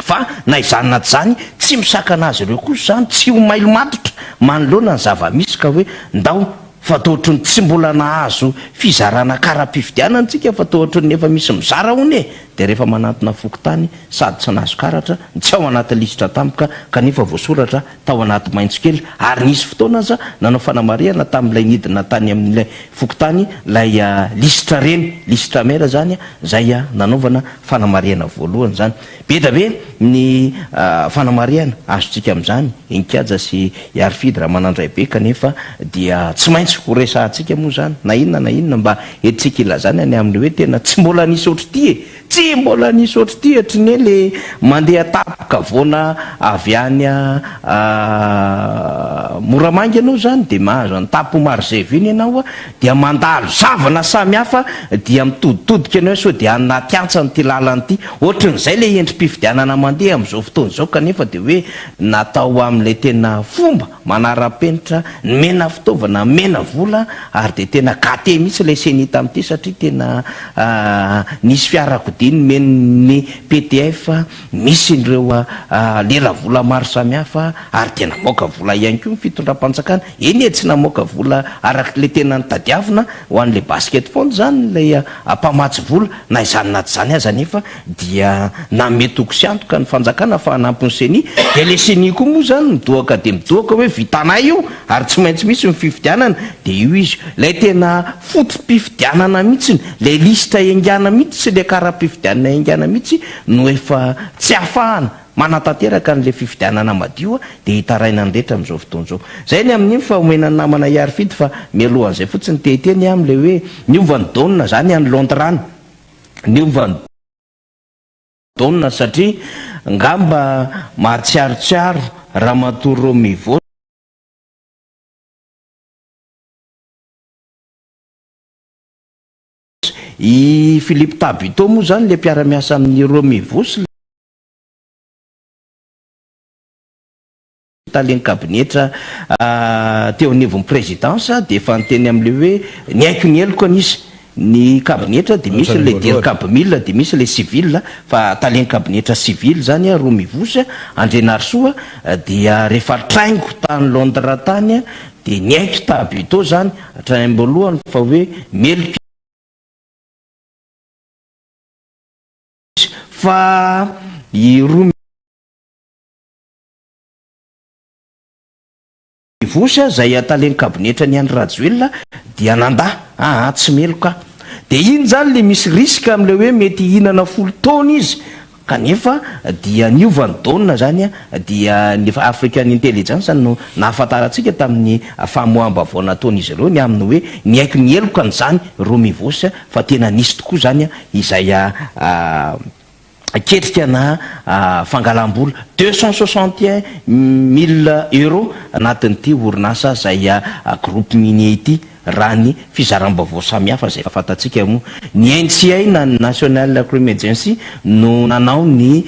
Speaker 2: fa na izany na tsy izany tsy misakana azy ireo kosa izany tsy ho mailo matotra manoloana ny zava-misy ka hoe ndao fa toa ohatry ny tsy mbola nahazo fizarana kara-pifidianana tsika fa toa ohatry ny efa misy mizara hono e! Dia rehefa manantona fokontany sady tsy nahazo karatra, tsy ao anaty lisitra tampoka kanefa voasoratra tao anaty maitso kely ary nisy fotoana aza nanao fanamarihana tamin'ilay nidina tany amin'ilay fokontany ilay lisitra reny, lisitra mère izany, izay nanaovana fanamarihana voalohany izany. Be dia be ny fanamarihana azontsika amin'izany, Inkaja sy Iarifidy Ramanandraibe kanefa dia tsy maintsy ho resahantsika moa izany na inona na inona mba entintsika ilazana ny amin'ny hoe tena tsy mbola nisy ohatr'ity e! Tsy mbola nisy ohatr'ity hatry ny ela e! Mandeha tampon-kavoana avy any Moramanga ianao izany dia mahazo an'i Tampomarizevy iny ianao dia mandalo zavana samihafa dia mitoditodika ianao hoe sao dia any anaty hantsana ity lalana ity. Ohatrin'izay ilay endri-pifidianana mandeha amin'izao fotoana izao kanefa dia hoe natao amin'ilay tena fomba manara-penitra, nomena fitaovana, nomena vola ary dia tena gâté mihitsy ilay ceni tamin'ity satria tena nisy fiarakodia nomen'ny PTF, misy ireo lelavola maro samihafa ary dia namoaka vola ihany koa ny fitondram-panjakana. Eny e, tsy namoaka vola araka ilay tena notadiavina ho an'ilay basket fund izany ilay mpamatsy vola, na izany na tsy izany aza anefa dia nanome toky sy antoka ny fanjakana fa hanampy ny ceni, dia ilay ceni koa moa izany midohaka dia midohaka hoe vitanay io ary tsy maintsy misy ny fifidianana, dia io izy ilay tena foto-pifidianana mihitsy, ilay lisitra iangana mihitsy sy ilay kara-pifidianana iangana mihitsy no efa tsy ahafahana manatanteraka an'ilay fifidianana madio dia hitaraina ny rehetra amin'izao fotoana izao. Izay ny amin'iny fa omena ny namana Iarifidy fa mialohan'izay fotsiny te hiteny aho amin'ilay hoe niova ny donne izany any Londres any. Niova ny donne satria ngamba mahatsiarotsiaro Ramatoa Romy Voos I Philippe Tabuteau moa izany ilay mpiara-miasa amin'i Romy Voos, talen'ny kabinetra teo anivon'ny présidence dia efa niteny amin'ilay hoe niaiky ny helokany izy. Ny kabinetra dia misy ilay dircab mille dia misy ilay civil fa talen'ny kabinetra civil izany Romy Voos Andrianarisoa dia rehefa traingo tany Londres tany dia niaiky Tabuteau izany hatrany am-boalohany fa hoe meloka izy fa i Romy. Vosy izay talen'ny kabinetran'i Andry Rajoelina dia nandà, aa tsy meloka aho. Dia iny izany ilay misy risque amin'ilay hoe mety hihinana folo taona izy kanefa dia niova ny donne izany dia ny African Intelligence no nahafantarantsika tamin'ny famoaham-baovao nataon'izy ireo ny amin'ny hoe niaiky ny helokany izany Romy Voos fa tena nisy tokoa izany izay ketrika na fangalam-bola 261 mille euros anatin'ity orinasa izay groupe minier ity, raha ny fizaram-baovao samihafa izay fantatsika moa. Ny NCA na ny National Crime Agency no nanao ny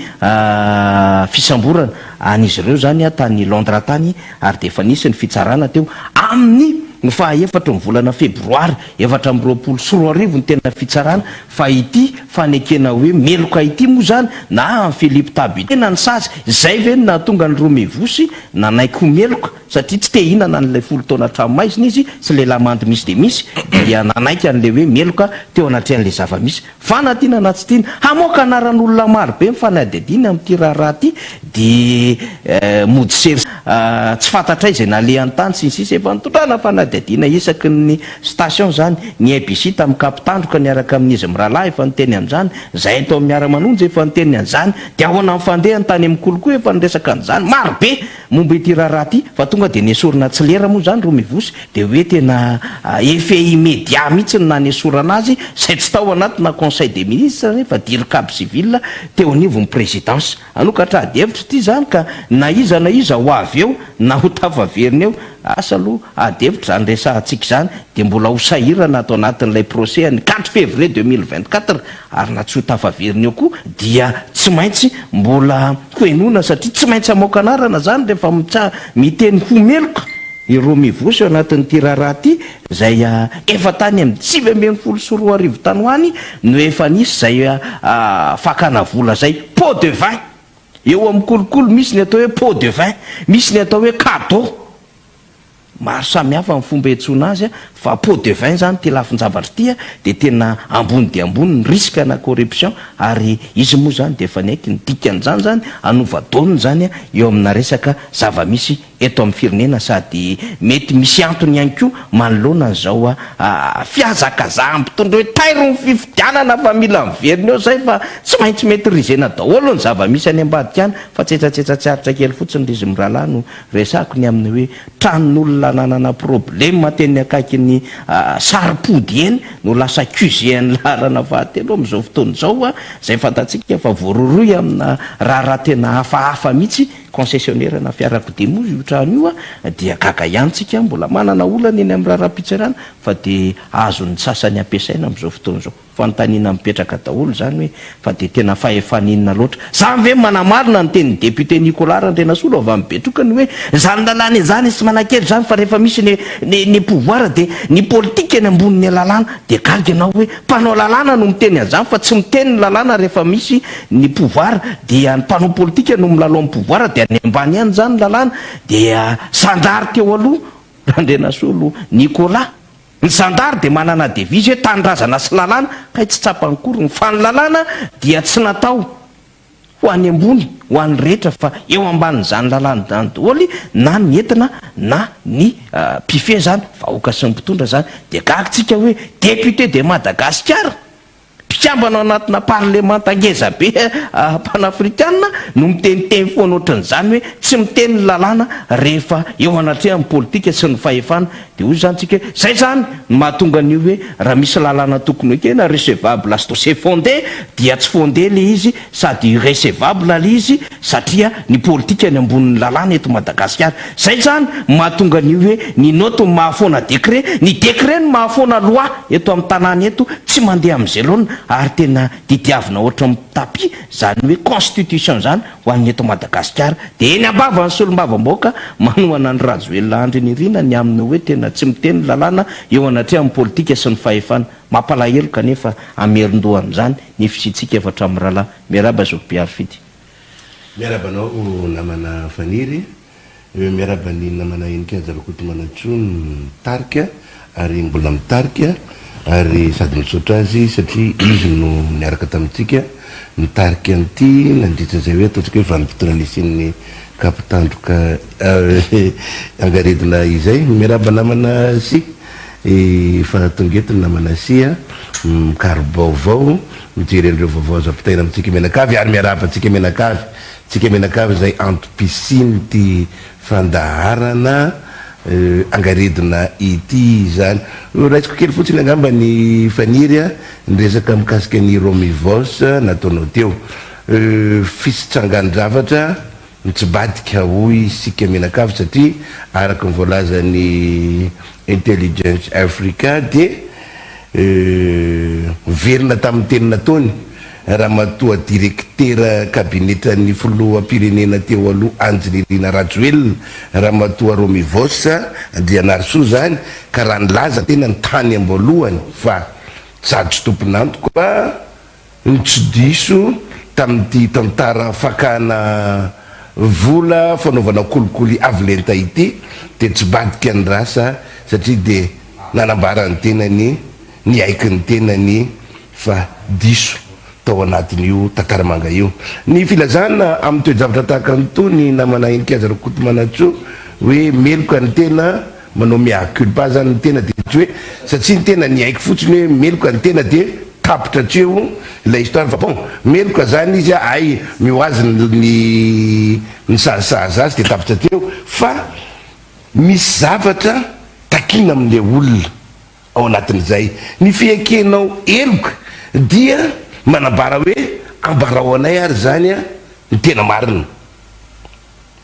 Speaker 2: fisamborana an'izy ireo izany tany Londres tany ary dia efa nisy ny fitsarana teo amin'ny faha efatry ny volana febroary 2024 ny tena fitsarana. Fa ity fanekena hoe meloka ity moa izany na an'i Philippe Tabuteau tena nisazy, izay ve no nahatonga an'i Romy Voos nanaiky ho meloka satria tsy te hihinana an'ilay folo taona an-tranomaizina izy sy ilay lamandy misy dia misy dia nanaiky an'ilay hoe meloka teo anatrehan'ilay zava-misy. Fa na tiana na tsy tiana, hamoaka anaran'olona maro be ny fanadihadiana amin'ity raharaha ity dia mody sery tsy fantatray izay nalehany tany sy ny sisa Efa nitondrana fanadihadiana isaky ny Station zany, ny ABC tamin'ny kapitandroka niaraka amin'izy mirahalahy efa niteny an'izany, zahay tao amin'ny miara-manonja efa niteny an'izany, dia ahoana ny fandehany tany amin'ny kolikoly efa niresaka an'izany, maro be momba ity raharaha ity, fa tonga dia nesorina tsy lera moa izany Romivosy, dia hoe tena effet immédiat mihitsy ny nanesorana azy, izay tsy tao anatina conseil des ministres fa dircab civil teo anivon'ny présidence. Hanokatra ady hevitra ity izany ka na iza na iza ho avy eo na ho tafaverina eo, asa aloha, ady hevitra izany resahantsika izany dia mbola ho sahirana ato anatin'ilay procès ny quatre février 2024 ary na tsy ho tafaverina eo koa dia tsy maintsy mbola ho henoina satria tsy maintsy hamoaka anarana izany rehefa miteny ho meloka i Romy Voos eo anatin'ity raharaha ity izay efa tany amin'ny 2019 tany ho any no efa nisy izay fakana vola izay. Pot de vin eo amin'ny kolikoly, misy ny atao hoe pot de vin, misy ny atao hoe cadeau, maro samihafa ny fomba iantsoana azy, fa pot de vin zany ity lafin-javatra ity dia tena ambony dia ambony ny risque na corruption. Ary izy moa zany dia efa niaiky ny dikan'izany zany hanova donne zany eo amina resaka zava-misy eto amin'ny firenena, sady mety misy antony ihany koa manoloana an'izao fihazakazaham-pitondra hoe tairo ny fifidianana fa mila miverina eo izay, fa tsy maintsy maîtriser-na daholo ny zava-misy any ambadika any. Fa tsetsatsetsa tsy aritra kely fotsiny ry izy mirahalahy no resahako ny amin'ny hoe tranon'olona nanana problème teny akaikin'ny saropody eny no lasa accusé an'ny laharana fahatelo amin'izao fotoana izao, izay fantatsika fa voarohirohy amina raharaha tena hafahafa mihitsy, concessionnaire na fiarakodia moa io trano io. Dia gaga ihany tsika mbola manana olana eny amin'ny raharaham-pitsarana fa dia azon'ny sasany ampiasaina amin'izao fotoana izao. Fanontaniana mipetraka daholo izany hoe fa dia tena fahefana inona loatra izany ve? Manamarina ny tenin'ny député Nicolas Randrianasolo avy amin'ny Betroka ny hoe izany lalàna izany tsy manan-kery izany fa rehefa misy ny ny ny pouvoir dia ny politika eny ambonin'ny lalàna. Dia gaga ianao hoe mpanao lalàna no miteny an'izany fa tsy miteny ny lalàna rehefa misy ny pouvoir dia ny mpanao politika no milalao ny pouvoir, dia any ambany ihany izany ny lalàna. Dia zandary teo aloha Randrianasolo Nicolas, ny zandary dia manana devise hoe tanindrazana sy lalàna, kay tsy tsapany akory ny fa ny lalàna dia tsy natao ho any ambony ho an'ny rehetra fa eo ambanin'izany lalàna izany daholo na ny entina na ny mpifehy izany, vahoaka sy ny mpitondra izany. Dia gaga tsika hoe député de Madagasikara, mpikambana ao anatina parlemanta ngeza be panafrikanina no miteniteny foana ohatran'izany hoe tsy miteny ny lalàna rehefa eo anatrehan'ny politika sy ny fahefana. Dia hoy izany tsika hoe zay izany no mahatonga an'io hoe raha misy lalàna tokony ho ekena, recevable sy dossier fondé, dia tsy fondé le izy sady irrecevable le izy satria ny politika ny ambonin'ny lalàna eto Madagasikara. Zay izany no mahatonga an'io hoe ny note no mahafoana décret, ny décret no mahafoana loi eto amin'ny tanàna eto, tsy mandeha amin'izay laonina ary tena didiavina ohatran'ny tapis izany hoe constitution izany ho an'ny eto Madagasikara. Dia eny am-bavan'ny solombavambahoaka manohana an'i Rajoelina Andry Nirina ny amin'ny hoe tena tsy miteny ny lalàna eo anatrehan'ny politika sy ny fahefana. Mampalahelo kanefa hamerin-doha amin'izany ny fisiantsika efa hatramin'ny rahalahy. Miarahaba Zoky Biarifidy.
Speaker 3: Miarahaba anao namana Faniry. Miarahaba ny namana Heninkaja Rakotomanantsoa nitarika ary mbola mitarika ary sady misaotra azy satria izy no niaraka tamintsika nitarika an'ity nandritra izay hoe ataontsika hoe vanim-potoana nisian'ny Ka mpitandroka angaredona izay. Miarahaba namana Sy. Efa tonga eto ny namana Sy a. Mikaro-baovao, mijery an'ireo vaovao azo ampitaina amintsika mianakavy ary miarahaba antsika mianakavy. Tsika mianakavy izay antom-pisian'ity fandaharana angaredona ity izany. Raisiko kely fotsiny angamba ny Faniry a, ny resaka mikasika ny Romivos nataonao teo. Fitsangan-javatra mitsibadika hoy isika mianakavy satria araka ny voalazan'ny Intelligence Africa dia niverina tamin'ny teny nataony Ramatoa Direktera kabinetran'ny Filoham-pirenena teo aloha Andry Nirina Rajoelina, Ramatoa Romy Voos Andrianarisoa izany ka raha nilaza tenany tany am-boalohany fa sady tsy tompon'antoka Ny tsy diso tamin'ity tantara fakana vola fanaovana kolikoly avo lenta ity dia tsy badika ny rasa satria dia nanambara ny tenany, niaiky ny tenany fa diso tao anatin'io tantara manga io. Ny filazana amin'ny toe-javatra tahaka an'itony namana Heninkaja Rakotomanantsoa hoe meloka ny tena Manao mea culpa zany ny tena dia tsy hoe satria ny tena niaiky fotsiny hoe meloka ny tena dia tapitra hatreo ilay histoire fa bon meloka zany izy hay meo azy ny ny sahasahaza azy dia tapitra hatreo fa misy zavatra takiana amin'ilay olona ao anatin'izay. Ny fiaikenao heloka dia manambara hoe ambarao anay ary zany ny tena marina.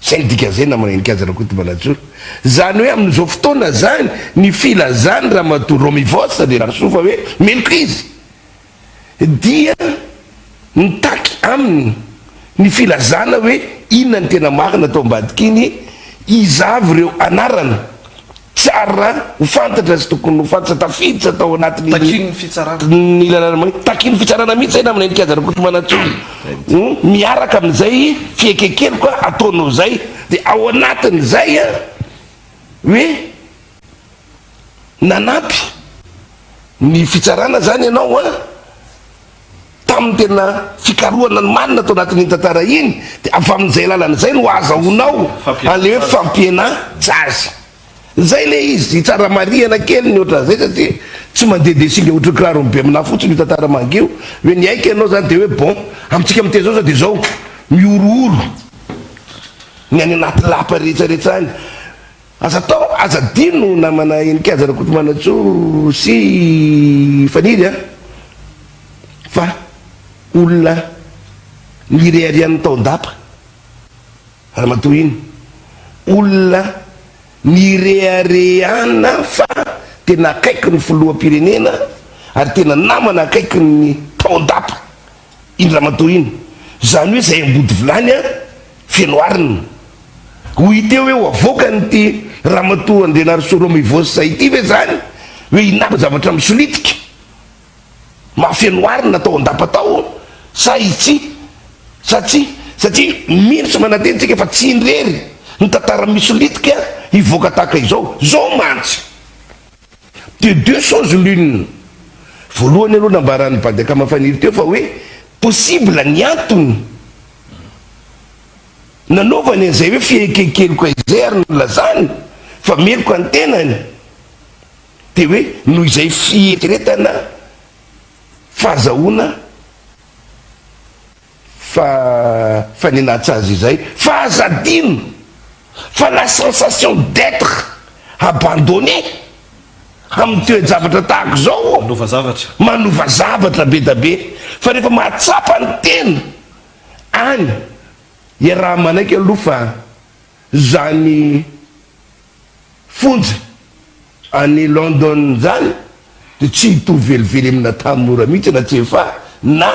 Speaker 3: Zay ny dikan'izay namana Heninkaja Rakotomanantsoa. Zany hoe amin'izao fotoana zany ny filazan'i Ramatoa Romivos Andrianarisoa fa hoe meloka izy dia mitaky aminy ny filazana hoe inona ny tena marina tao ambadik'iny, iza avy ireo anarana Tsara ho fantatra sy tokony ho fantatra tafiditra tao anatin'iny
Speaker 1: Takian'ny fitsarana.
Speaker 3: ny lalàna mani- takian'ny fitsarana mihitsy zay namana Heninkaja Rakotomanantsoa no miaraka amin'izay fiekekeloka ataonao zay dia ao anatin'izay a hoe nanampy ny fitsarana zany ianao a Tamin'ny tena fikarohana ny marina tao anatin'iny tantara iny dia avy amin'izay lalana izay no ahazahoanao an'ilay hoe fampihenan-tsazy. Izay ilay izy, tsara marihana kely ny ohatran'izay satria tsy mandehandeha singa ohatran'ny kiraro be aminà fotsiny io tantara manga io, hoe niaiky ianao izany dia hoe bon, amintsika miteny izao izao dia izao, mihorohoro ny any anaty lapa rehetra rehetra any. Aza atao, aza adino namana Heninkaja Rakotomanantsoa sy Faniry a! Fa olona nireharehan'ny tao an-dapa ramatoa iny, olona nireharehana fa tena akaiky ny filoham-pirenena ary tena namana akaiky ny tao an-dapa. Iny ramatoa iny. Izany hoe izay ambody vilany an, feno arina. Ho hita eo hoe ho avoakan'ity ramatoa Andrianarisoa Romivos ity ve izany hoe inona zavatra misolitika mahafeno arina tao an-dapa tao sa itsy sa tsia. Satria mino sy manantena isika fa tsy iny irery ny tantara misolitika hivoaka tahaka izao. Izao mantsy. De deux choses l'une, voalohany aloha nambaran'i Bady Akama Faniry teo fa hoe possible ny antony nanaovany an'izay hoe fihekekeloka izay ary nilazany fa meloka ny tenany de hoe noho izay fieritreretana fahazahoana Fa fanenan-tsazy izay. Fa aza adino fa la sensation d'etre abandonné amin'ny toe-javatra tahaka izao
Speaker 1: Manova zavatra.
Speaker 3: Manova zavatra be da be. Fa rehefa mahatsapa ny tena any iaraha-manaiky aloha fa izany Fonja any London zany de tsy hitovy velively amina Tanimora mihitsy na Tsefa na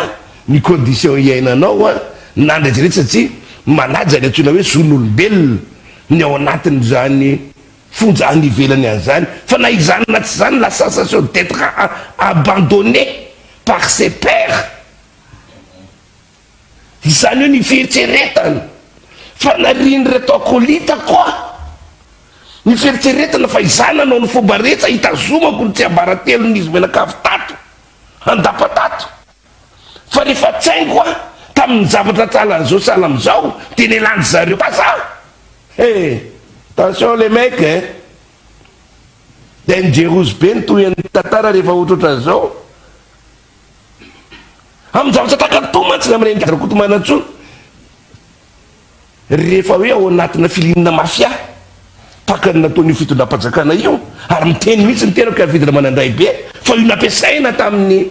Speaker 3: ny condition iainanao an na ny rehetra rehetra satria manaja ny antsoina hoe zon'olombelona ny ao anatin'izany fonja any ivelany any zany fa na izany na tsy izany la sensation d'etre abandonné par ses pairs Izany hoe ny fieritreretana fa narian'ireto akolita koa ny fieritreretana fa izaho nanao ny fomba rehetra hitazomako ny tsiambaratelon'izy mianakavy tato andapa tato fa rehefa tsaingo aho. Tamin'ny zavatra sahala an'izao sahala amin'izao dia nelan-dry zareo vazaha. He! Attention les mecs eh! Dangerous be ny tohin'ny tantara rehefa ohatrohatran'izao. Amin'ny zavatra tahaka an'itony mantsy na amin'ireny Rakotomanantsoa, rehefa hoe ao anatina filiana mafia tahaka ny nataon'io fitondram-panjakana io, ary miteny mihitsy ny tenako Arvidra Manandraibe fa io nampiasaina tamin'ny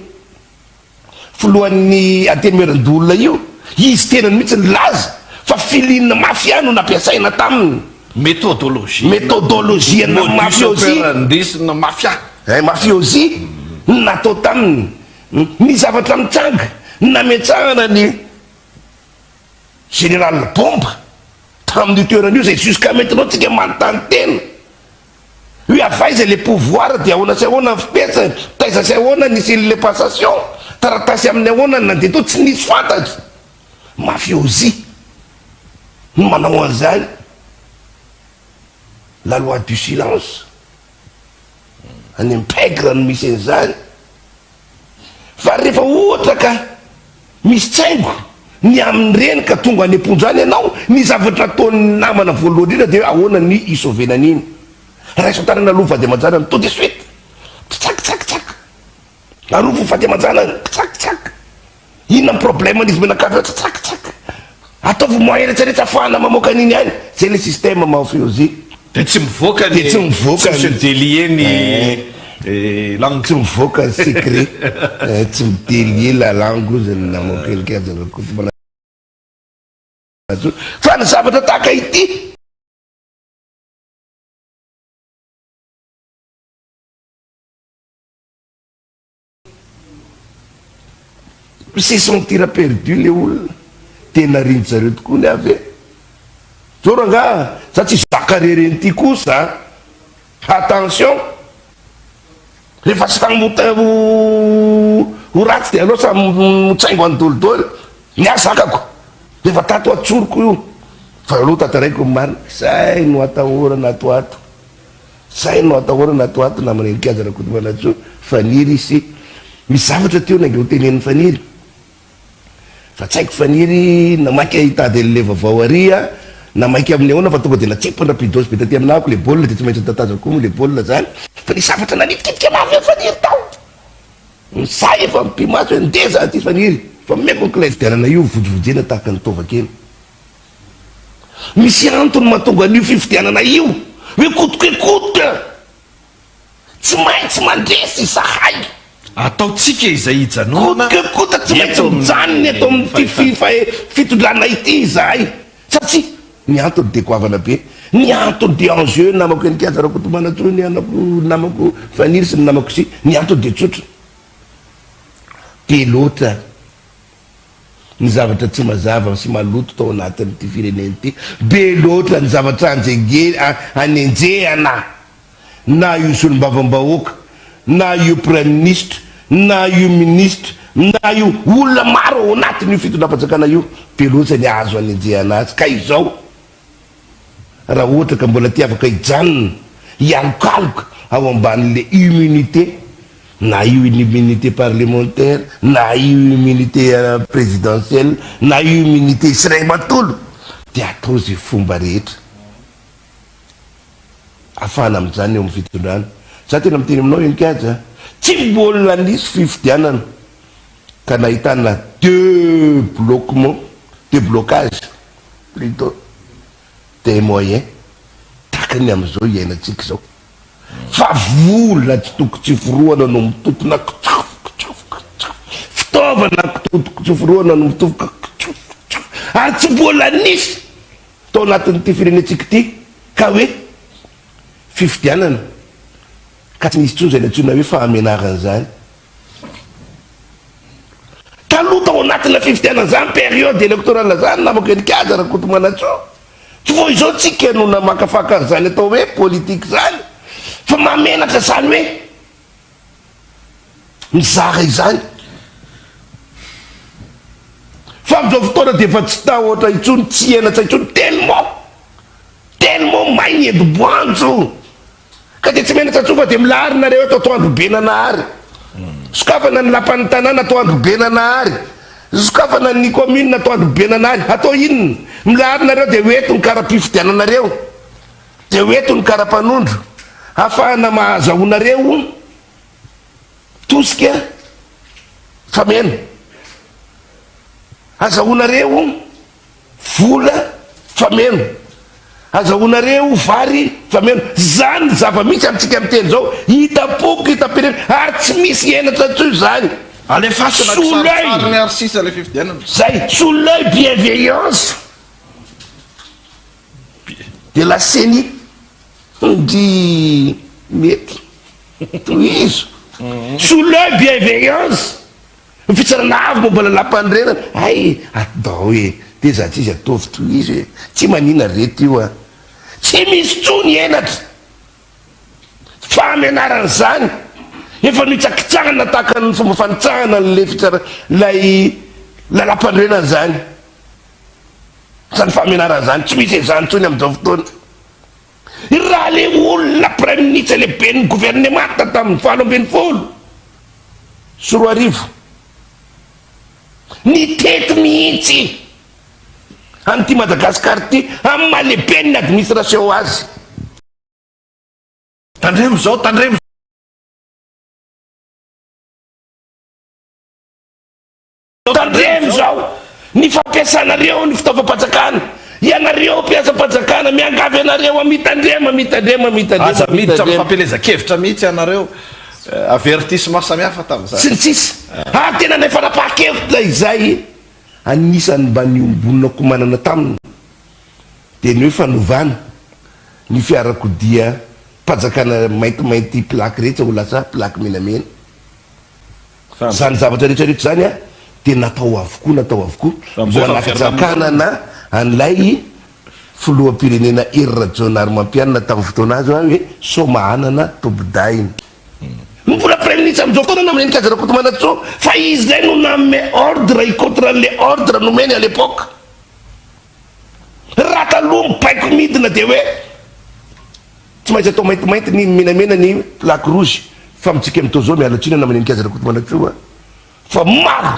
Speaker 3: filohan'ny Antenimierandoholona io, izy tenany mihitsy nilaza fa filiana mafia no nampiasaina taminy.
Speaker 1: Methodologie.
Speaker 3: Methodologie na mafiosi.
Speaker 1: Modus operandi na mafia.
Speaker 3: Eh, mafiosi no natao taminy. Ny zavatra mitranga, nametrahana ny Général Bomba tamin'io toerana io izay jusqu'à maintenant tsika manontany tena hoe avy aiza le pouvoir dia ahoana sy ahoana ny fipetsany, taiza sy ahoana ny nisian'le passation, taratasy amin'ny ahoana ny nandeha teo, tsy nisy fantatra. Mafiosi no manao an'izany, la loi du silence, any amin'ny pègre no misy an'izany. Fa rehefa ohatra ka misy tsaingo ny amin'ireny ka tonga any am-ponja any ianao, ny zavatra ataon'ny namana voalohany indrindra dia hoe ahoana ny hi-sauver-na an'iny. Raiso an-tanana aloha ny vady aman-janany tout de suite. Tsak tsak tsak. Arovy ny vady aman-janany. Tsak tsak. Inona ny problème n'izy mianakavy eo? Tsak tsak. Ataovy moyen rehetra rehetra afahana mamoaka an'iny any. Zay le système mafiosi.
Speaker 1: Dia tsy mivoaka ny
Speaker 3: Dia tsy mivoaka
Speaker 1: tsy
Speaker 3: ny
Speaker 1: se délier ny langue.
Speaker 3: Tsy mivoaka ny secret. Tsy mi-délier la langue ozy ny namoaka ny Kianja Rakotomanantsoa. Fa ny zavatra tahaka ity. Se sentir perdu le olona, tena rin zareo tokoa ny avy e! Zao rangaha, za tsy zaka rery an'ity kosa a! Attention! Rehefa samy ho te ho ratsy de aleo samy mitsaingo any dolidoly, ny ahy zakako, rehefa tato aho tsoriko io, fa aleo tantaraiko ny marina, zay no atahorana ato ato. Zay no atahorana ato ato namana Heninkaja Rakotomanantsoa, Faniry sy misy zavatra teo nainga ho tenenin'i Faniry fa tsy haiko Faniry na maika hitady an'le vaovao ary a na maika amin'ny ahoana fa tonga dia natsipiny rapidos be taty aminahako le baolina dia tsy maintsy notatazako koa moa le baolina zany fa nisy zavatra nanitikitika mafy an'i Faniry tao ny sahy efa mipi-maso hoe ndeha za ty Faniry fa meko ny kilay fidianana io vojivojena tahaka ny taova-kena. Misy antony mahatonga an'io fifidianana io hoe coûte que coûte, tsy maintsy mandresy izahay.
Speaker 1: Ataontsika izay hijanonana
Speaker 3: Coûte que coûte, tsy maintsy
Speaker 1: eto
Speaker 3: mijanona eto
Speaker 1: amin'ny
Speaker 3: amin'ity
Speaker 1: fahefana.
Speaker 3: fitondrana ity izahay satria ny antony dia goavana be, ny antony dia enjeu namako Heninkaja Rakotomanantsoa, ny anako namako Faniry sy ny namako sy, ny antony dia tsotra, be loatra. Ny zavatra tsy mazava sy maloto tao anatin'ity firenena ity, be loatra ny zavatra anenjehana na io solombavambahoaka, na io praiminisitra, na io minisitra, na io olona maro ao anatin'io fitondram-panjakana io, be loatra ny azo anenjehana azy ka izao. Raha ohatra ka mbola te afaka hijanona hialokaloka ao ambanin'le immunité, na io immunité parlementaire, na io immunité présidentielle, na io immunité sy ray aman-tolo, dia atao izay fomba rehetra ahafahana mijanona eo amin'ny fitondrana. Za tena miteny aminao Heninkaja a, tsy mbola nisy fifidianana ka nahitana debloquement, deblocage, Plutot des moyens tahaka ny amin'izao iainantsika izao fa vola tsy toko tsy forohana no mitotona kitsofo kitsofo kitsofo fitaovana kitotoko tsy forohana no mitofoka kitsofo kitsofo ary tsy mbola nisy tao anatin'ity firenentsika ity ka hoe fifidianana ka tsy nisy intsony izay nantsoina hoe fahamenarana izany. Taloha tao anatina fifidianana zany période électorale zany namako Heninkaja Rakotomanantsoa, tsy vao izao tsika no namakafaka an'izany atao hoe politique zany fa mahamenatra zany hoe mizara izany fa amin'izao fotoana dia efa tsy tahotra intsony, tsy henatra intsony tellement tellement may ny endim-boanjo. Ka dia tsy menatra intsony fa dia milahary nareo eto atoandro be nanahary. Sokafana ny lapan'ny tanàna atoandro be nanahary. Sokafana ny commune atao Androbenanary, atao inona? Milahatra nareo dia ho eto ny kara-pifidiananareo, dia ho eto ny kara-panondro, hahafahana mahazahoanareo tosika fameno. Azahoanareo vola fameno. Azahoanareo vary fameno. Zany ny zava-misy amintsika miteny zao, hitam-poko, hitam-pirenena, ary tsy misy henatra intsony zany.
Speaker 1: Alefaso na
Speaker 3: Sous l'oeil.
Speaker 1: kisarisariny ary sisa ilay fifidianana.
Speaker 3: Zay, sous l'oeil bienveillance de la ceni. Ndry mety. Tohizo. Sous l'oeil bienveillance. Ny fitsarana avo momba lalàmpanorenana, hay atao e, dia za tsy izy ataovy tohizo e, tsy manina reto io a, tsy misy tsony henatra, fahamenarana izany, efa nohitsakitsahana tahaka ny fomba fanitsahana an'ilay fitsarana, ilay lalàmpanorenana izany, izany fahamenarana izany, tsy misy an'izany tsony amin'izao fotoana. Raha le olona praiminisitra lehiben'ny governemanta tamin'ny 2018 nitety mihitsy an'ity Madagascar ity amin'ny maha lehiben'ny administration azy.
Speaker 1: Tandremo zao, tandremo
Speaker 3: Tandremo izao ny fampiasanareo ny fitaovam-panjakana. Ianareo mpiasam-panjakana, miangavy anareo aho, mitandrema, mitandrema, mitandrema,
Speaker 1: Aza miditra amin'ny
Speaker 3: mitandrema.
Speaker 1: fampielezan-kevitra mihitsy ianareo. Avertissement samihafa tamin'izany.
Speaker 3: Sy ny sisa. Ary tena nandray fanapahan-kevitra izay anisan'ny mba niombonako manana taminy dia ny hoe fanovana ny fiarakodia mpanjakana maintimainty plaque rehetra ho lasa plaque menamena. Izany zavatra rehetra rehetra izany dia natao avokoa, natao avokoa mba hanakatsakana an'ilay filoham-pirenena Hery Rajaonarimampianina tamin'ny fotoana azy hoe Soamahanana tompodahiny. Mbola praiminisitra amin'izao fotoana na Mikaja Rakotomanantsoa fa izy indray no nanome ordre hi-contre an'ilay ordre nomeny à l'époque. Raha taloha mibaiko midina dia hoe Tsy maintsy atao maintimainty ny menamena ny plaque rouge fa amintsika amin'izao zao miala tsiny namana Heninkaja Rakotomanantsoa fa maro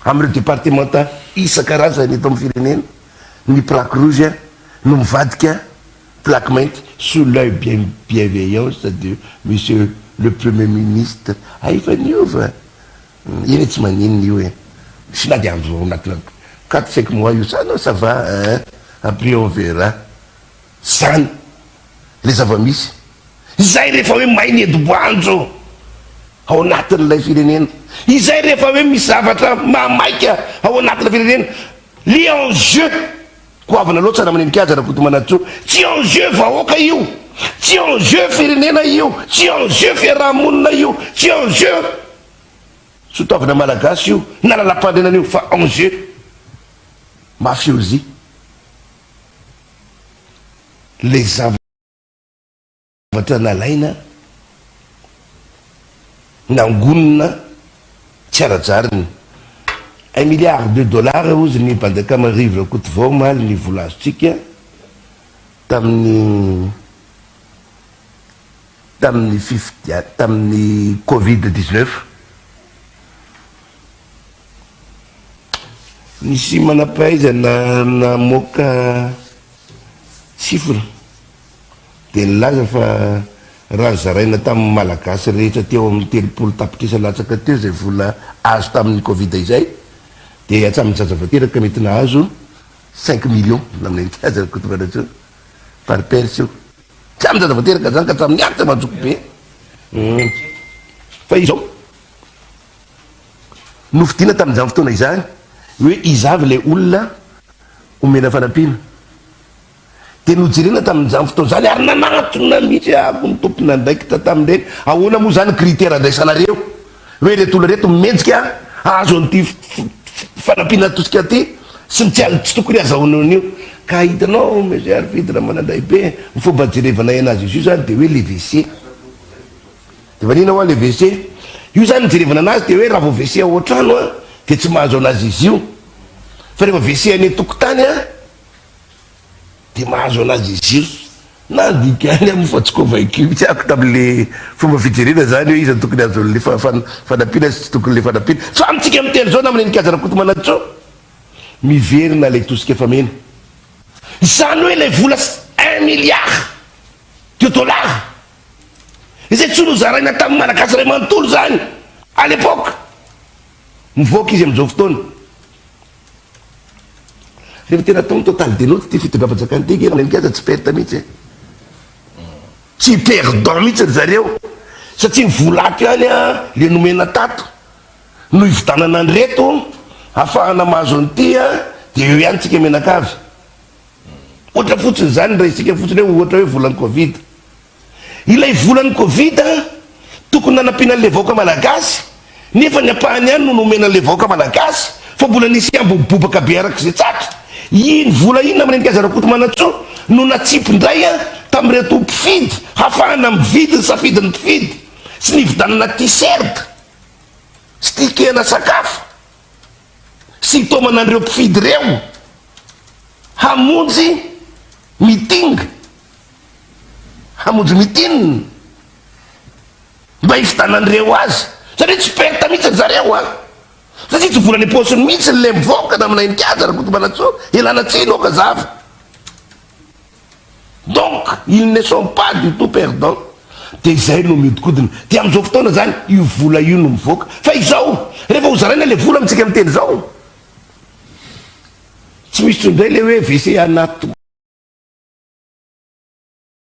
Speaker 3: amin'ireo departemanta isan-karazany eto amin'ny firenena ny plaque rouge no mivadika plaque mainty sous l'oeil bien bienveillance de monsieur le premier ministre hay efa niova eny e tsy maninona io e sy na dia andro ao anatina quatre cinq mois io ça non ça va hein après on verra Zany le zava-misy. Izay rehefa hoe may ny hedi-boanjo ao anatin'ilay firenena. Izay rehefa hoe misy zavatra mahamaika ao anatin'ilay firenena. Le enjeu goavana loatra raha manenika azy Rakotomanantsoa. Tsy enjeu vahoaka io. Tsy enjeu firenena io. Tsy enjeu fiaraha-monina io. Tsy enjeu soatoavina malagasy io na lalam-panorenana io fa enjeu mafiosi. Ilay zavatra nalaina, nangonina tsy ara-drariny. Un milliard de dollars hozy ny Bandakama Rivo Rakotovao omaly ny vola azontsika tamin'ny tamin'ny fifidia- tamin'ny covid 19. Nisy manam-pahaizana namoaka chiffre dia nilaza fa raha zaraina tamin'ny Malagasy rehetra teo amin'ny 30 tapitrisa latsaka teo izay vola azo tamin'ny Covid izay dia hatramin'ny zaza vao teraka mety nahazo cinq millions na amin'ny ankizy Rakotomanantsoa par perche io. Tsy amin'ny zaza vao teraka izany ka hatramin'ny antitra mazoky be. Fa izao. Nofidina tamin'izany fotoana izany hoe iza avy ilay olona omena fanampiana. Dia nojerena tamin'izany fotoana izany ary nanatona mihitsy aho ny tompon'andraikitra tamin'ireny, ahoana moa izany critère andraisanareo hoe ireto olona ireto mendrika hahazo an'ity fanampiana tosika ity sy ny tsy tsy tokony hazahoana an'io. Ka hitanao Monsieur Arvidy Ramanandraibe, ny fomba jerevanay anazy izy io izany dia hoe le WC. De vanina hoa le WC. Io zany ny jerevana anazy de hoe raha vao WC ao an-trano an de tsy mahazo anazy izy io. Fa rehefa WC any an-tokotany an de mahazo anazy izy io. Nandika ihany aho moa fa tsy convaincu mihitsy ako tamin'le fomba fijerena zany hoe iza no tokony hahazo an'le fanampiana sy tsy tokony le fanampiana. Fa amintsika miteny zao namana Heninkaja Rakotomanantsoa, miverina ilay tosika fameno. Izany hoe ilay vola un milliard de dollars izay tsy nozaraina tamin'ny Malagasy iray manontolo izany à l'époque. Mivoaka izy amin'izao fotoana. Rehefa tena atao ny total des notes ity fitondram-panjakana ity ange Rainiky aza tsy perte mihitsy e. Tsy perdant mihitsy ry zareo satria ny vola ato ihany an le nomena tato no hividanana an'ireto ahafahana mahazo an'ity an dia eo ihany tsika mianakavy. Ohatra fotsiny izany raisika fotsiny hoe ohatra hoe volan'ny covid. Ilay volan'ny covid tokony nanampiana an'ilay vahoaka malagasy nefa ny ampahany ihany no nomena an'ilay vahoaka malagasy fa mbola nisy ambiny bobaka be araka izay tsatra. Iny vola iny namana Heninkaja Rakotomanantsoa no natsipy indray tamin'ireto mpifidy hafahana mividy ny safidin'ny mpifidy sy nividanana t-shirt sy ticket-na sakafo sy hitaomana an'ireo mpifidy ireo hamonjy meeting. Hamonjy meeting mba hividanan'ireo azy satria tsy perte mihitsy ry zareo a! Satria tsy vola any am-paosiny mihitsy le mivoaka na aminay Nikaja Rakotomanantsoa, ialana tsiny aoka zava. Donc ils ne sont pas du tout perdants. Dia izay no mihodinkodina. Dia amin'izao fotoana izany io vola io no mivoaka. Fa izao, rehefa hozaraina le vola amintsika miteny izao, tsy misy intsony indray le hoe WC anaty.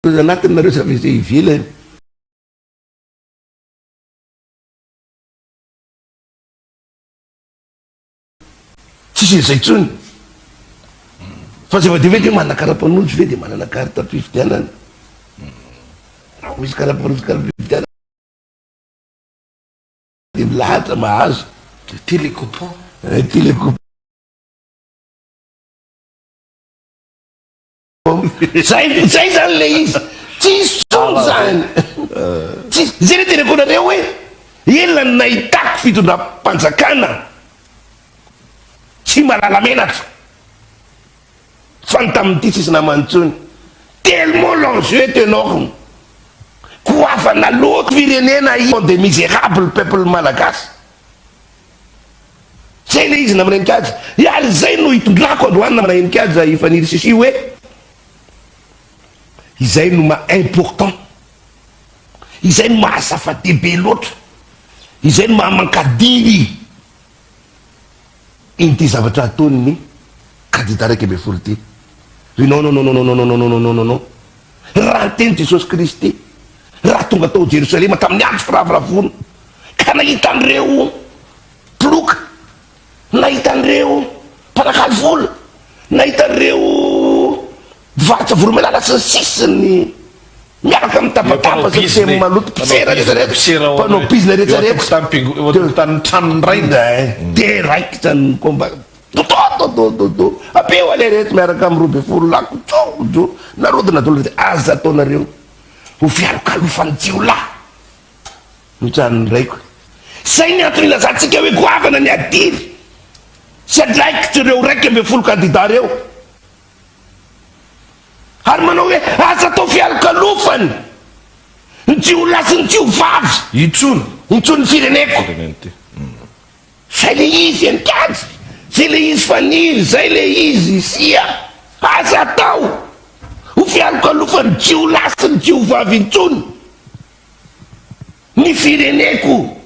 Speaker 3: Anatiny nareo sa WC ivelany? Tsisy an'izay intsony. Fa zava-dehibe ve manana kara-panondro ve dia manana carte fifidianana? Raha misy kara-panondro kara-pifidianana dia milahatra mahazo.
Speaker 1: Télécoupon.
Speaker 3: Télécoupon. Zay zay zany le izy. Tsisy tsony zany. Tsisy. Zay le teneko anareo hoe ela ny nahitako fitondram-panjakana tsy mahalala menatra. Fa ny tamin'ity tsisy namany intsony. Tellement l'enjeu est énorme. Goavana loatra firenena io des misérables peuple malagasy. Zay le izy namana Heninkaja. Ary zay no hitondrako androany namana Heninkaja i Faniry Sissi hoe izay no maha important, izay no maha zava-dehibe loatra, izay no maha mankadiry inty zavatra ataon'ny kandida 11 ity. Ry non non non non non non non non non non non. Raha niteny Jesosy Kristy, raha tonga tao Jerosalema tamin'ny andro firavoravoana, ka nahita an'ireo mpiloka, nahita an'ireo mpanakalo vola, nahita an'ireo mpivarotra voromailala sy ny sisa ny miaraka amin'ny tabataba sy ny teny maloto, mpisera rehetra rehetra, mpanao bizina rehetra rehetra,
Speaker 1: Eo an-tokotanin'ny tranon'ny rainy.
Speaker 3: Dia raikitra ny combat. Dodododododo, ampio anie reto miaraka amin'ny 12 lahy kojokojo, narodina daholo reto, aza ataonareo ho fialokalofan'ny jiolahy ny tranon'ny raiko. Izay ny antony ilazantsika hoe goavana ny adidy sy andraikitr'ireo 11 kandida ireo. Ary manao hoe aza atao fialokalofany ny jiolahy sy ny jiovavy
Speaker 1: Intsony.
Speaker 3: intsony ny fireneko. Zay le izy Heninkaja, zay le izy Faniry, zay le izy Sia. Aza atao ho fialokalofan'ny jiolahy sy ny jiovavy intsony ny fireneko.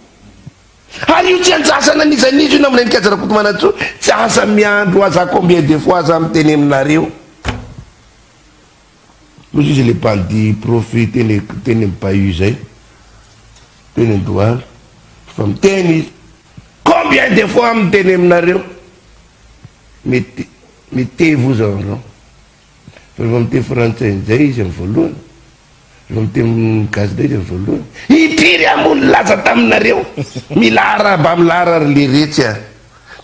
Speaker 3: Ary io tsy andrasana n'iza n'iza io namana Heninkaja Rakotomanantsoa, tsy aza miandry ho aza combien de fois aza miteny aminareo. Hozy izy le bandy prof teny teny am bahut zay teny andohalo fa miteny izy combien de fois miteny aminareo mety mettez vous en rang fa rehefa miteny frantsay injay izy am voalohany rehefa miteny gasy indray izy am voalohany impiry aho moa nilaza taminareo milara mba milara ry leretsy a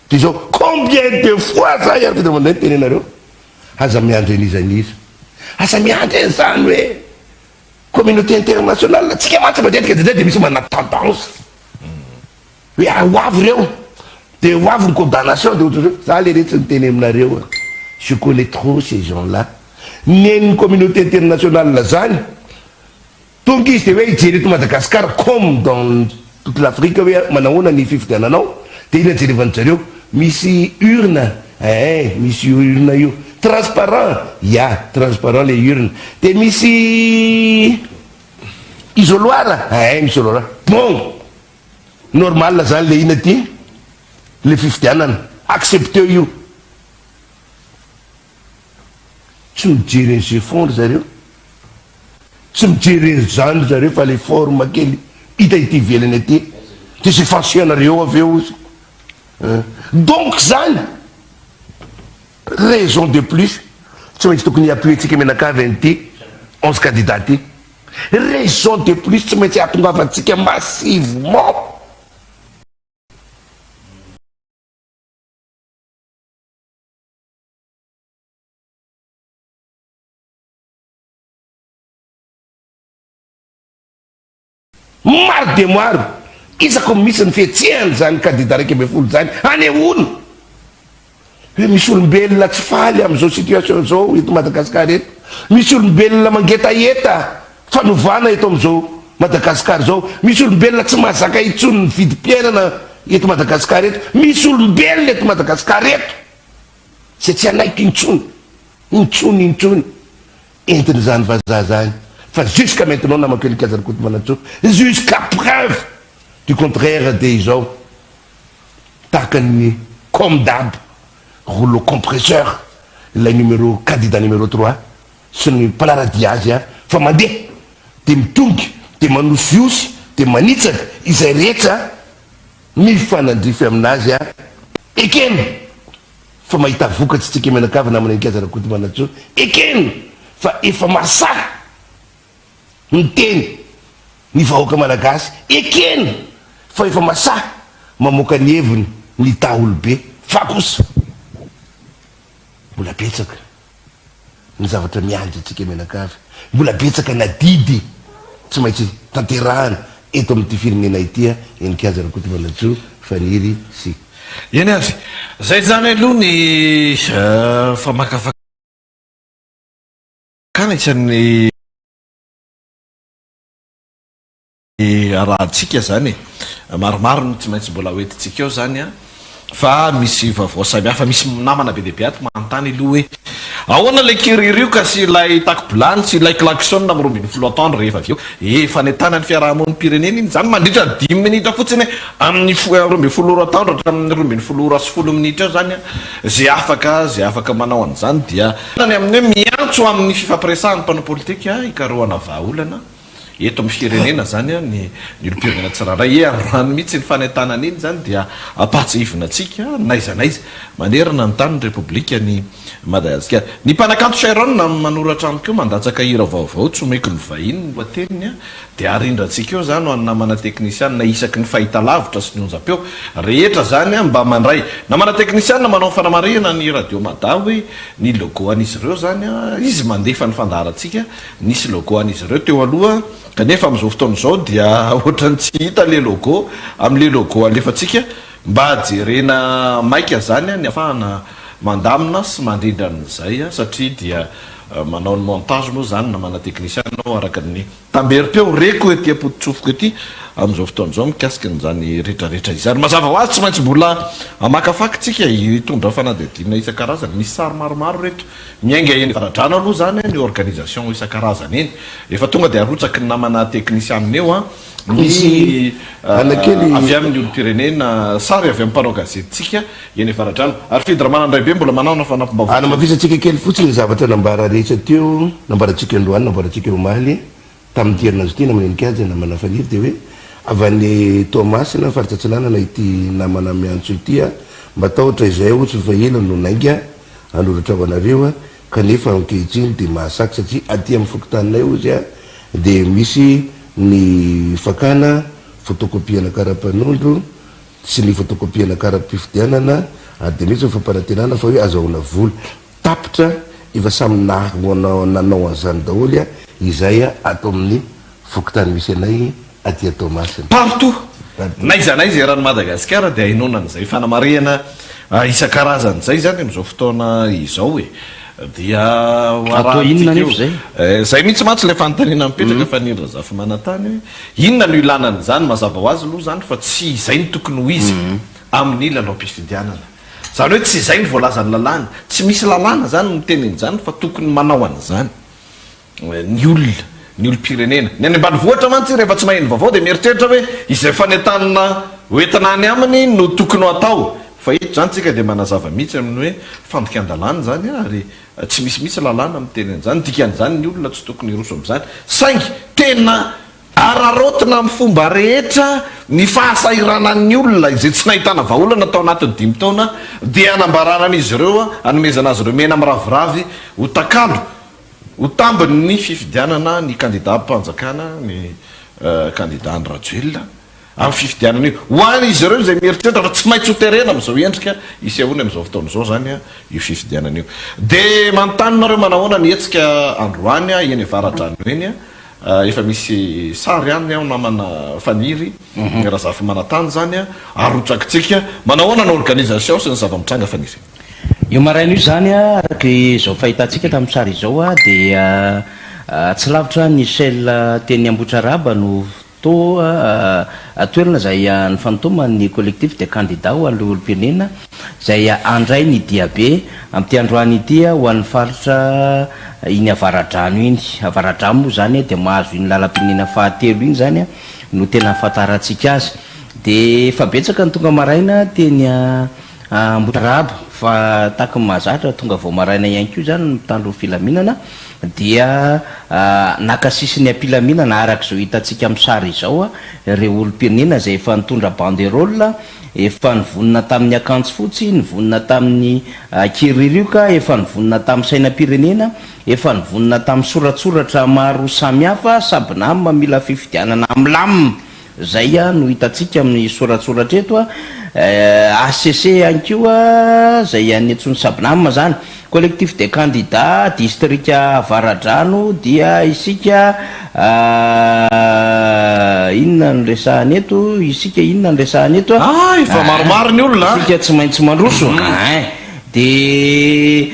Speaker 3: de zao combien de fois zay ary fitaovana indray miteny anareo Aza miandry an'iza n'iza. Aza miandry an'izany hoe communauté internationale. Tsika mantsy matetika indraindray dia misy manana tendance hoe ah, ho avy ireo, dia ho avy ny condamnation, dia ohatr'izao. Za leretsy miteny aminareo a, je connais trop ces gens là. Nen'ny communauté internationale zany, tonga izy de hoe hijery eto Madagascar comme dans toute l'Afrique hoe manahoana ny fifidianana ao, de inona jerevan zareo, misy urne, eeh misy urne io, transparent, ya transparent le urne, de misy isoloir, eeh misy isoloir, bon normal zany le inona ty le fifidianana, accepteo io. Tsy mijery an'izay fond ry zareo, tsy mijery an'izany ry zareo fa le forme kely hita ety ivelany aty de zay fansianareo avy eo ozy. Donc zany raison de plus tsy maintsy tokony hi-appuyer-tsika mianakavy an'ity 11 candidats ty. Raison de plus tsy maintsy hahatongavantsika massivement. Maro dia maro isako misy ny fihetsehan'izany kandida 11 izany anehoana hoe misy olombelona tsy faly amin'izao situation izao eto Madagasikara eto, misy olombelona mangetaheta fanovana eto amin'izao Madagasikara izao, misy olombelona tsy mahazaka intsony ny vidim-piainana eto Madagasikara eto, misy olombelona eto Madagasikara eto izay tsy hanaiky intsony, intsony, intsony entin'izany vazaha izany fa jusqu'à maintenant namako Elikaza Rakotomanantsoa, jusqu'à preuve du contraire dia izao tahaka ny comme d'hab rouleau compresseur ilay numéro candidat numéro trois sy ny mpanara-dia azy fa mandeha dia mitongy dia manosihosy dia manitsaka izay rehetra mifanandrify aminazy ekena fa mahita vokatra tsika mianakavy namana Inkaza Rakotomanantsoa ekena fa efa masaha miteny ny vahoaka malagasy ekena fa efa masaha mamoaka ny heviny ny daholobe fa kosa mbola betsaka ny zavatra miandry antsika mianakavy. Mbola betsaka ny adidy tsy maintsy tanterahana eto amin'ity firenena ity Heninkaja Rakotomanantsoa, Faniry sy.
Speaker 1: Eny ary. Zay zany aloha ny famakafakana isan'ny. Arahantsika izany e. Maromaro no tsy maintsy mbola hoentintsika eo izany an. Fa misy vaovao samihafa, misy namana be dia be ato manontany aloha hoe ahoana ilay kiririoka sy ilay takobilany sy ilay klaxon amin'ny 12 atoandro rehefa avy eo. E, fanentanan'ny fiarahamonim-pirenena iny izany mandritra ny dimy minitra fotsiny amin'ny 12 ora atoandro hatramin'ny 12 ora sy folo minitra eo izany an. Izay afaka, izay afaka manao an'izany dia. Ny amin'ny hoe miantso amin'ny fifampiresahan'ny mpanao politika hikarohana vahaolana. Eto amin'ny firenena izany ny ny olom-pirenena tsirairay e androany mihitsy iny fanentanana iny izany dia ampahatsiahivina antsika n'aiza n'aiza manerana ny tany ny Repoblikan'i Madagasikara. Ny mpanakanto Sharon manoratra amiko eo mandatsaka hira vaovao tsy omeko ny vahiny ny lohateniny dia arindrantsika eo izany ho an'ny namana teknisianina isaky ny fahitalavitra sy ny onjam-peo rehetra izany mba mandray namana teknisianina manao fanamarihana ny radio mada hoe ny logo an'izy ireo izany izy mandefa ny fandaharantsika Nisy logo an'izy ireo teo aloha kanefa amin'izao fotoana izao dia ohatran'ny tsy hita le logo amin'le logo alefantsika mba jerena maika zany ny afahana mandamina sy mandrindra an'izay satria dia manao ny montage moa zany namana teknisiana aho araka ny tamberim-peo reko ety am-pototsofiko ety amin'izao fotoana izao mikasika an'izany retraretra izany. Mazava ho azy tsy maintsy mbola hamakafaky tsika hitondra fanadihadiana isan-karazany misy sary maromaro reto Miainga eny Avaradrano aloha izany ny organisation isan-karazany eny. Efa tonga dia arotsaky ny namana teknisianina eo ny avy amin'ny olom-pirenena, sary avy amin'ny mpanao gazetintsika eny Avaradrano. Ary Fidy Ramanandraibe mbola manao fanampim-baovao kely.
Speaker 3: Hanamafisantsika kely fotsiny ny zavatra nambara rehetra teo, nambarantsika androany, nambarantsika omaly. Tamin'ity herinandro ity namana Heninkaja, namana Faniry dia hoe avy any Toamasina, faritra Atsinanana ity namana miantso ity a, matahotra izay aho tsy fa ela no nainga hanoratra ho anareo a, kanefa ankehitriny dia mahasaky satria aty amin'ny fokontaninay hozy a dia misy ny fakana photocopie-na kara-panondro sy ny photocopie-na kara-pifidianana ary dia misy ny fampanantenana fa hoe azahoana vola. Tapitra efa samy nanao an'izany daholo izay ato amin'ny fokontany misy anay aty Toamasina.
Speaker 1: Partout! N'aiza n'aiza eran'i Madagasikara dia ahenoana an'izay fanamarihana isan-karazany izay izany amin'izao fotoana izao e! Dia ho
Speaker 2: Atao inona
Speaker 1: arahantsika
Speaker 2: anefa
Speaker 1: eo.
Speaker 2: izay?
Speaker 1: Izay mihitsy mantsy ilay fanontaniana mipetraka fa ny Razafimanantany hoe inona no ilana an'izany? Mazava ho azy aloha izany fa tsy izay no tokony ho izy amin'ny lalaom-pifidianana. Izany hoe tsy izay no voalazan'ny lalàna. Tsy misy lalàna izany miteny an'izany fa tokony manao an'izany. ny olona, ny olom-pirenena. Ny any ambanivohitra mantsy rehefa tsy maheno vaovao dia mieritreritra hoe izay fanentanana hoentina any aminy no tokony ho atao. Fa eto izany tsika dia manazava mihitsy amin'ny hoe fandikan-dalàna izany ary tsy misy mihitsy lalàna miteny an'izany. Dikan'izany ny olona tsy tokony hiroso amin'izany. Saingy tena araraotina amin'ny fomba rehetra ny fahasahiranan'ny olona izay tsy nahitana vahaolana tao anatin'ny dimy taona dia hanambarana an'izy ireo, hanomezana azy ireo mena miraviravy ho takalo. Ho tambin'ny fifidianana ny kandidam-panjakana, ny kandida Andry Rajoelina, amin'ny fifidianana io. Ho an'izy ireo izay mieritreritra fa tsy maintsy ho terena amin'izao endrika isehoany amin'izao fotoana izao izany io fifidianana io. Dia manontany nareo manahoana ny hetsika androany eny Avaradrano eny. Efa misy sary any aho namana Faniry Razafimanantany izany arotsakitsika. Manahoana ny organisation sy ny zava-mitranga Faniry?
Speaker 2: Io maraina io izany, araka izao fahitantsika tamin'ny sary izao, dia tsy lavitra ny Shell teny Ambohitrarahaba no toa toerana izay nifantoman'ny Collectif des candidats ho an'ireo olom-pirenena izay handray ny diabe amin'ity androany ity ho an'ny faritra iny Avaradrano iny. Avaradrano moa izany dia mahazo iny lalam-pirenena fahatelo iny izany no tena ahafantarantsika azy. Dia efa betsaka ny tonga maraina teny Ambohitrarahaba, fa tahaky ny mahazatra, tonga vao maraina ihany koa izany ny mpitandro ny filaminana dia naka sisiny am-pilaminana araka izao hitantsika amin'ny sary izao ireo olom-pirenena izay efa nitondra banderole, efa nivonona tamin'ny akanjo fotsy, nivonona tamin'ny kiririoka, efa nivonona tamin'ny sainam-pirenena, efa nivonona tamin'ny soratsoratra maro samihafa, Sabnam mila fifidianana milamina. Zay no hitantsika amin'ny soratsoratra eto a. HCC ihany koa zay an'ny Sabnam zany. Collectif des candidats distrika Avaradrano dia isika inona no resahana eto, isika inona no resahana eto a.
Speaker 1: Ah, efa maromaro ny olona a.
Speaker 2: Isika tsy maintsy mandroso. Ein. Dia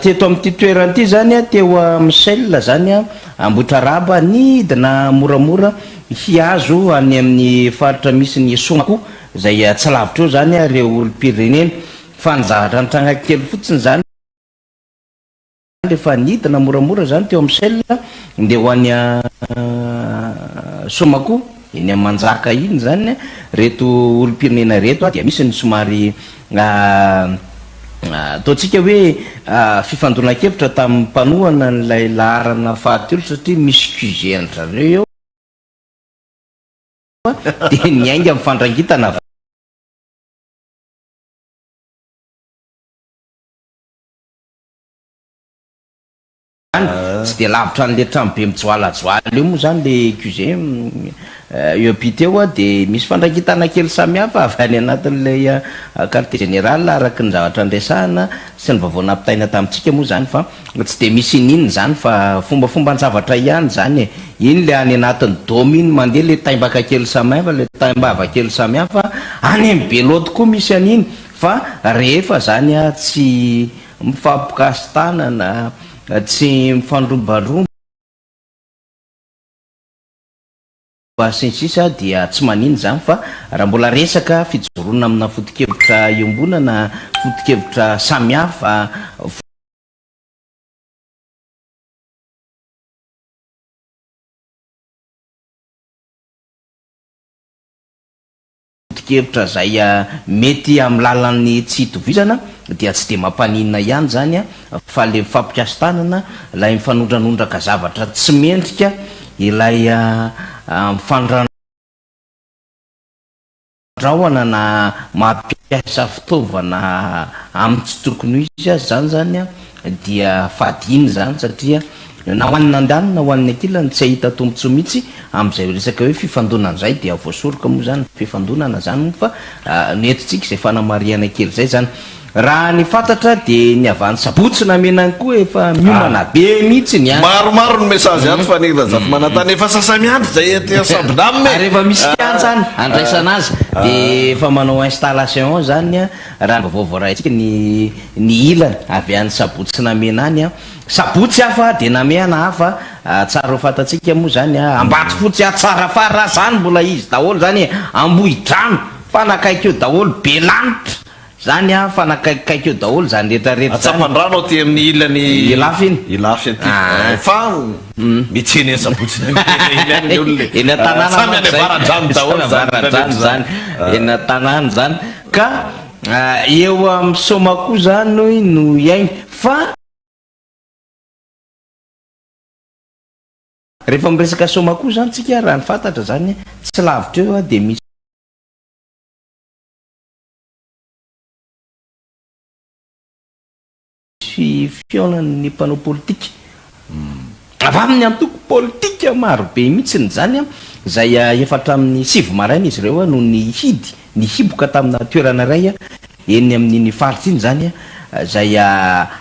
Speaker 2: teto amin'ity toerana ity zany a, teo amin'ny Shell zany a. Ambohitrarahaba nidina moramora hihazo any amin'ny faritra misy ny Somako izay tsy lavitra eo izany ireo olom-pirenena. Fa ny zavatra nitranga kely fotsiny izany rehefa nidina moramora izany teo amin'ny Shell ndeha ho any Somako eny Manjaka iny izany ireto olom-pirenena ireto dia misy ny somary Ataontsika hoe fifandonan-kevitra tamin'ny mpanohana an'ilay laharana fahatelo satria misy QG an-dry zareo eo dia niainga ny fandrangitana avy any, tsy dia lavitra an'ilay tranobe mijoalajoala eo moa izany ilay QG eo ampita eo dia misy fandrangitana kely samihafa avy any anatin'ilay quartier général araka ny zavatra niresahana sy ny vaovao nampitaina tamintsika moa izany fa tsy dia misy iniana izany fa fombafomban-javatra ihany izany e! Iny ilay any anatin'ny dôme iny mandeha ilay taimbaka kely samihafa, ilay taimbava kely samihafa, any amin'ny Beloty koa misy an'iny fa rehefa izany tsy Mifampikasi-tanana, tsy mifandrombandromba sy ny sisa dia tsy manina izany fa raha mbola resaka fijoroana amina foto-kevitra iombonana, foto-kevitra samihafa, foto-kevitra izay mety amin'ny lalan'ny tsy itovizana dia tsy dia mampaninona ihany izany fa ilay mifampikasi-tanana, ilay mifanondranondraka zavatra tsy mendrika, ilay mifandrandrahona na mampiasa fitaovana amin'ny tsy tokony ho izy aza izany izany dia fadiny izany satria na ho an'ny andaniny na ho an'ny ankilany tsy hahita tombontsoa mihitsy amin'izay resaka hoe fifandonana izay dia voasoroka moa izany fifandonana izany moa fa nentintsika izay fanamarihana kely izay izany. Raha ny fantatra dia ny avy any Sabotsy Namena any koa efa miomana be mihitsy ny any.
Speaker 1: Maromaro ny message ato fa ny Razafimanantany efa sasa-miandry izay aty Sambinam e!
Speaker 2: Ary efa misy kianja any handraisana azy dia efa manao installation ao izany raha ny vaovao voaraintsika ny ny ilany avy any Sabotsy Namena any. Sabotsy hafa dia Namehana hafa, tsara ho fantatsika moa izany Ambatofotsy Atsarafara zany mbola izy daholo izany e! Ambohidrano fanakaiky eo daholo Belanitra. Zany an, fa nakaikikaiky eo daholo zany rehetra rehetra zany.
Speaker 1: Atsapandrano aty amin'ny ilany
Speaker 2: Ilafy iny.
Speaker 1: Ilafy aty. Fa mitsena eny Sabotsy Namehana iny ihany ny olona e.
Speaker 2: Eny an-tanàna
Speaker 1: Samy any
Speaker 2: manko zay.
Speaker 1: Avaradrano daholo
Speaker 2: Samy
Speaker 1: zany rehetra
Speaker 2: Avaradrano
Speaker 1: rehetra
Speaker 2: zany.
Speaker 1: zany.
Speaker 2: Eny an-tanàna zany. Ka eo amin'ny Soma koa zany no hiainga. Fa rehefa miresaka Soma koa zany tsika, raha ny fantatra zany, tsy lavitra eo dia misy. Fihaonan'ny mpanao politika avy amin'ny antoko politika marobe mihitsy izany, izay efa hatramin'ny 9 maraina izy ireo no nihidy, nihiboka tamina toerana iray eny amin'iny faritra iny izany, izay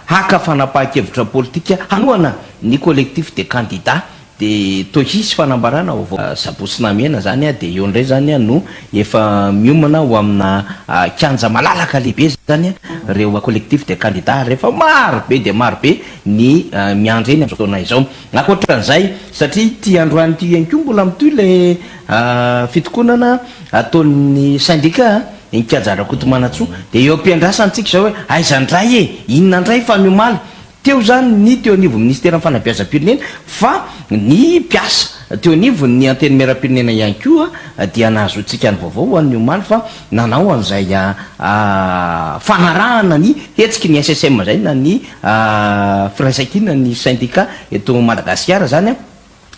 Speaker 2: haka fanapahan-kevitra politika hanohana ny Collectif des candidats Dia toa hisy fanambarana vaovao sabotsy Namehana zany dia eo indray zany no efa miomana ho amina kianja malalaka lehibe zany ireo collectif des candidats ary efa maro be dia maro be ny miandry eny amin'izao fotoana izao. Ankoatran'izay satria ity androany ity ihany koa mbola mitohy ilay fitokonana ataon'ny syndicat eny Kianja Rakotomanantsoa dia eo am-piandrasantsika izao hoe aiza indray e? Inona indray fa ny omaly Teo izany ny teo anivon'ny minisiteran'ny fanabeazam-pirenena fa ny mpiasa teo anivon'ny antenimieram-pirenena ihany koa dia nahazoantsika ny vaovao ho an'ny omaly fa nanao an'izay fanarahana ny hetsiky ny SSM izay na ny firaisankinan'ny sendika eto Madagasikara izany.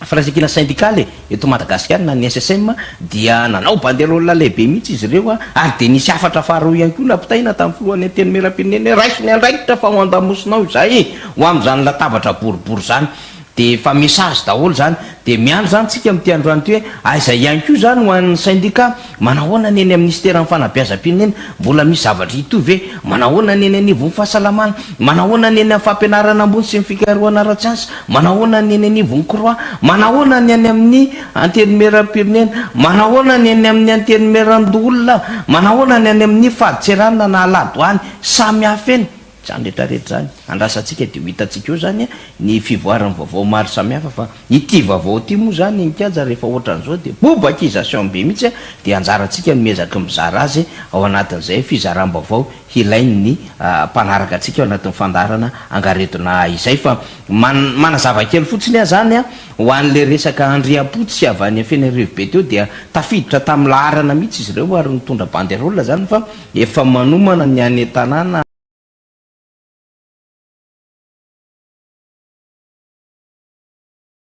Speaker 2: Firaisankina sendikaly eto Madagasikara na ny SSM dia nanao banderole lehibe mihitsy izy ireo ary dia nisy hafatra faharoa ihany koa nampitaina tamin'ny filohan'ny Antenimierampirenena hoe raiso ny andraikitra fa ao an-damosinao izahay ho amin'izany latabatra boribory izany. Dia efa message daholo izany. Dia miandry izany tsika amin'ity androany ity hoe aiza ihany koa izany ho an'ny sendika Manahoana ny eny amin'ny minisiteran'ny fanabeazam-pirenena? Mbola misy zavatra hitohy ve? Manahoana ny eny anivon'ny fahasalamana? Manahoana ny eny amin'ny fampianarana ambony sy ny fikarohana ara-tsiansa? Manahoana ny eny anivon'ny Croix? Manahoana ny any amin'ny Antenimierampirenena? Manahoana ny eny amin'ny Antenimierandoholona? Manahoana ny any amin'ny fadintseranana na ladoany? Samy hafa eny. Izany rehetra rehetra izany, andrasantsika dia ho hitantsika eo izany ny fivoaran'ny vaovao maro samihafa fa ity vaovao ity moa izany Nikaja rehefa ohatran'izao dia bobakisation be mihitsy dia anjarantsika ny miezaky mizara azy ao anatin'izay fizaram-baovao hilain'ny mpanaraka antsika ao anatin'ny fandaharana angaredona izay fa manazava kely fotsiny aho izany ho an'ilay resaka Andriampotsy avy any Fenerivobe teo dia tafiditra tamin'ny laharana mihitsy izy ireo ary nitondra banderole izany fa Efa manomana ny any an-tanàna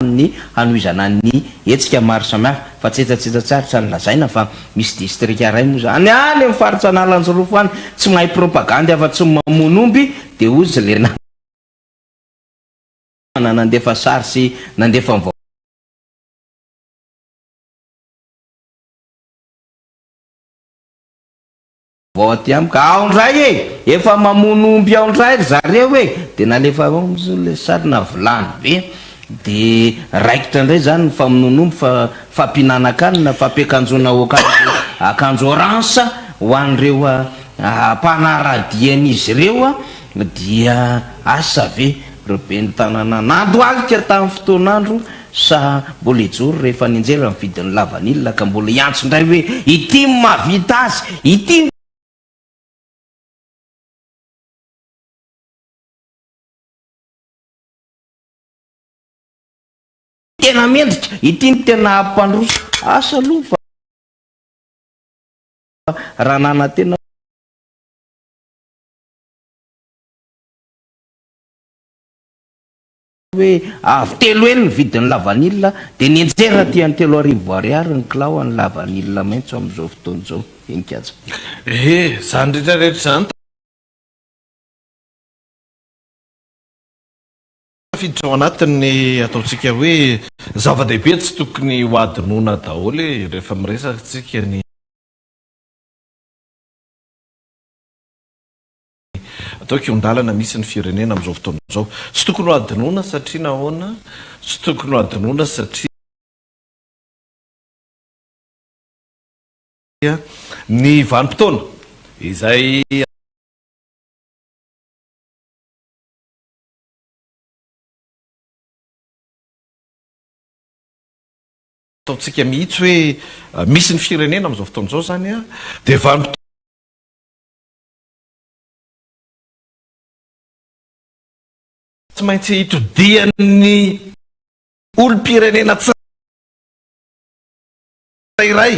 Speaker 2: amin'ny hanohizana ny hetsika maro samihafa fa tsetsatsetsa tsy aritra ny lazaina fa misy distrika iray moa izany any amin'ny faritra Analanjirofo any tsy mahay propagandy afa-tsy ny mamono omby dia hozy ilay namana nandefa sary sy nandefa ny Vao aty amiko, ao ndray e! Efa mamono omby ao ndray ry zareo e! Dia nalefa ao mihitsy ilay sary na vilany be, dia raikitra indray izany ny famonoana omby fa fampihinanan-kanina, fampiakanjoana akanjo akanjo orange ho an'ireo mpanara-dia an'izy ireo, dia asa ve ireo ben'ny tanàna nandohalika tamin'ny fotoan'andro Sa mbola hijoro rehefa nianjera ny vidin'ny lavanila ka mbola hiantso indray hoe ity no mahavita azy, ity no tena mendrika, ity no tena hampandroso. Asa aloha fa raha nanantena hoe avo telo heny ny vidin'ny lavanila dia nianjera aty amin'ny 3000 ariary ny kilao an'ny lavanila maitso amin'izao fotoana izao. Heninkaja.
Speaker 1: Ehe, izany rehetra rehetra izany tafiditra ao anatin'ny ataontsika hoe zava-dehibe tsy tokony ho adinoina daholo e, rehefa miresaka tsika ny. Atao kihon-dalana misy ny firenena amin'izao fotoana izao. Tsy tokony ho adinoina satria nahoana? Tsy tokony ho adinoina satria ny vanim-potoana izay ataontsika mihitsy hoe misy ny firenena amin'izao fotoana izao izany dia vanim-potoana Tsy maintsy itodihan'ny olom-pirenena tsirairay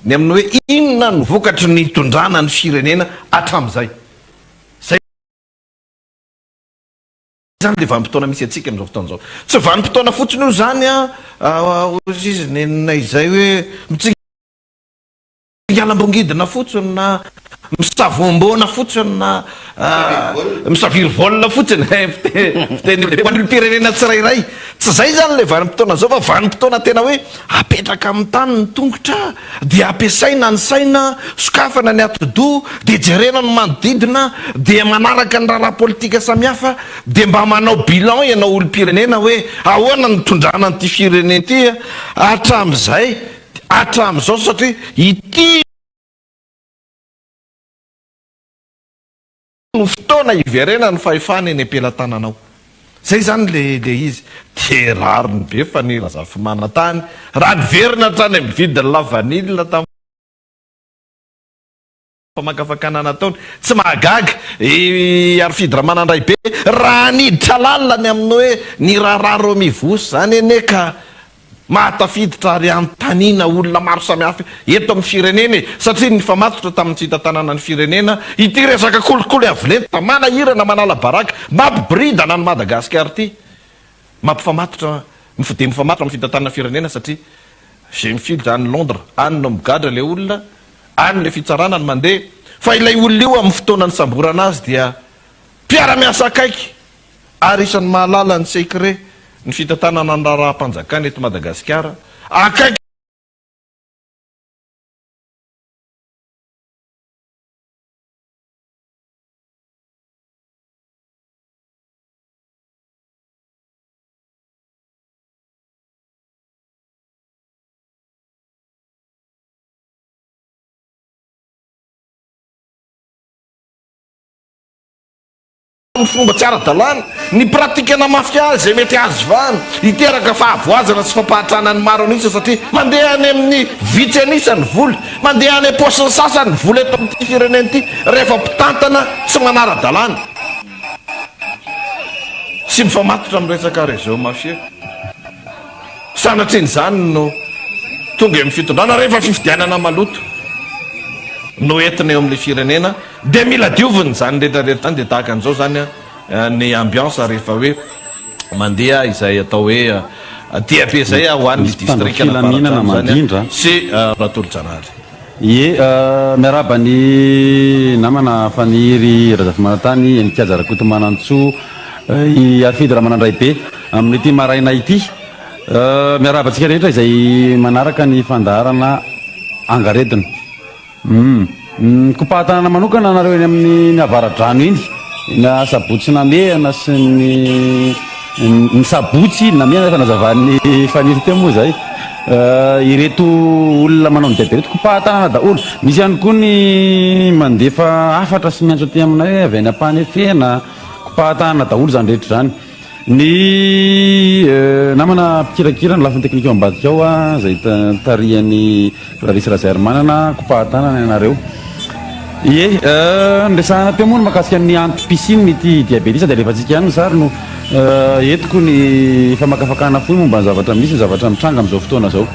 Speaker 1: ny amin'ny hoe inona no vokatry ny nitondrana ny firenena hatramin'izay. Izay izany ilay vanim-potoana misy antsika amin'izao fotoana izao. Tsy vanim-potoana fotsiny io izany an, hoy izy nenina izay hoe Mialam-bongidina fotsiny na misavoamboana fotsiny na misavirivôla fotsiny, fiteny ho an'ny olom-pirenena tsirairay. Tsy izay izany ilay vanim-potoana izao fa vanim-potoana tena hoe apetraka amin'ny tany ny tongotra dia ampiasaina ny saina, sokafana ny atidoha dia jerena ny manodidina dia manaraka ny raharaha politika samihafa dia mba manao bilan ianao olom-pirenena hoe ahoana ny nitondrana an'ity firenena ity hatramin'izay hatramin'izao satria ity no fotoana hiverenan'ny fahefana eny am-pelatananao. Zay zany le le izy. Dia rariny be fa ny Razafimanantany raha niverina hatrany amin'ny vidin'ny lavanila tamin'ny famakafakana nataony. Tsy mahagaga i Harifidy Ramanandraibe raha niditra lalina ny amin'ny hoe ny raharaha Romivos izany anie ka mahatafiditra ary anontaniana olona maro samihafa eto amin'ny firenena e! Satria nifamatotra tamin'ny fitantanana ny firenena ity resaka kolikoly avo lenta manahirana manala baraka mampiboridana an'i Madagasikara ity. Mampifamatotra dia mifamatotra amin'ny fitantanana firenena satria Gemfields any Londres any no migadra ilay olona Any ilay fitsarana no mandeha fa ilay olona io amin'ny fotoana nisamborana azy dia mpiara-miasa akaiky ary isan'ny mahalala ny secret ny fitantanana ny raharaham-panjakana eto Madagasikara akaiky Amin'ny fomba tsy ara-dalàna, ny pratikana mafia izay mety azo vahana, hiteraka fahavoazana sy fampahantrana ny maro an'isa satria mandeha any amin'ny vitsy an'isa ny vola, mandeha any am-paosin'ny sasany ny vola eto amin'ity firenena ity rehefa mpitantana tsy manara-dalàna sy mifamatotra amin'ny resaka réseau mafieux. Sanatrian'izany no tonga eo amin'ny fitondrana rehefa fifidianana maloto no entina eo amin'ilay firenena dia mila diovina izany rehetra rehetra izany dia tahaka an'izao izany ny ambiance rehefa hoe mandeha izay atao hoe diabe izay ho an'ny
Speaker 4: Misy mpitandro
Speaker 1: distrikan'Avaradrano
Speaker 4: filaminana
Speaker 1: izany
Speaker 4: mandrindra.
Speaker 1: sy Ratolojanahary.
Speaker 4: Ie, miarahaba ny namana Faniry Razafimanantany, Heninkaja Rakotomanantsoa, i Harifidy Ramanandraibe amin'ity maraina ity. Miarahaba antsika rehetra izay manaraka ny fandaharana Angaredona. Humm. Ny kopahan-tanana manokana anareo eny amin'ny Avaradrano iny, ny asabotsy namehana sy ny ny sabotsy namehana efa nazavan'i Faniry teo moa izay. Ireto olona manao ny diabe ireto kopahan-tanana daholo. Misy ihany koa ny mandefa hafatra sy miantso aty aminay hoe avy any Ampanefena. Kopahan-tanana daholo izany rehetra izany. Ny namana mpikirakira ny lafiny teknika ao ambadika ao izay tarihan'i Clarisse Razaiarimanana, kopahan-tanana ianareo. Ie, niresahana teo moa ny mahakasika ny antom-pisian'ity diabe ity, sady alefantsika ihany ny sary no entiko ny famakafakana fohy momba ny zavatra misy, ny zavatra mitranga amin'izao fotoana izao.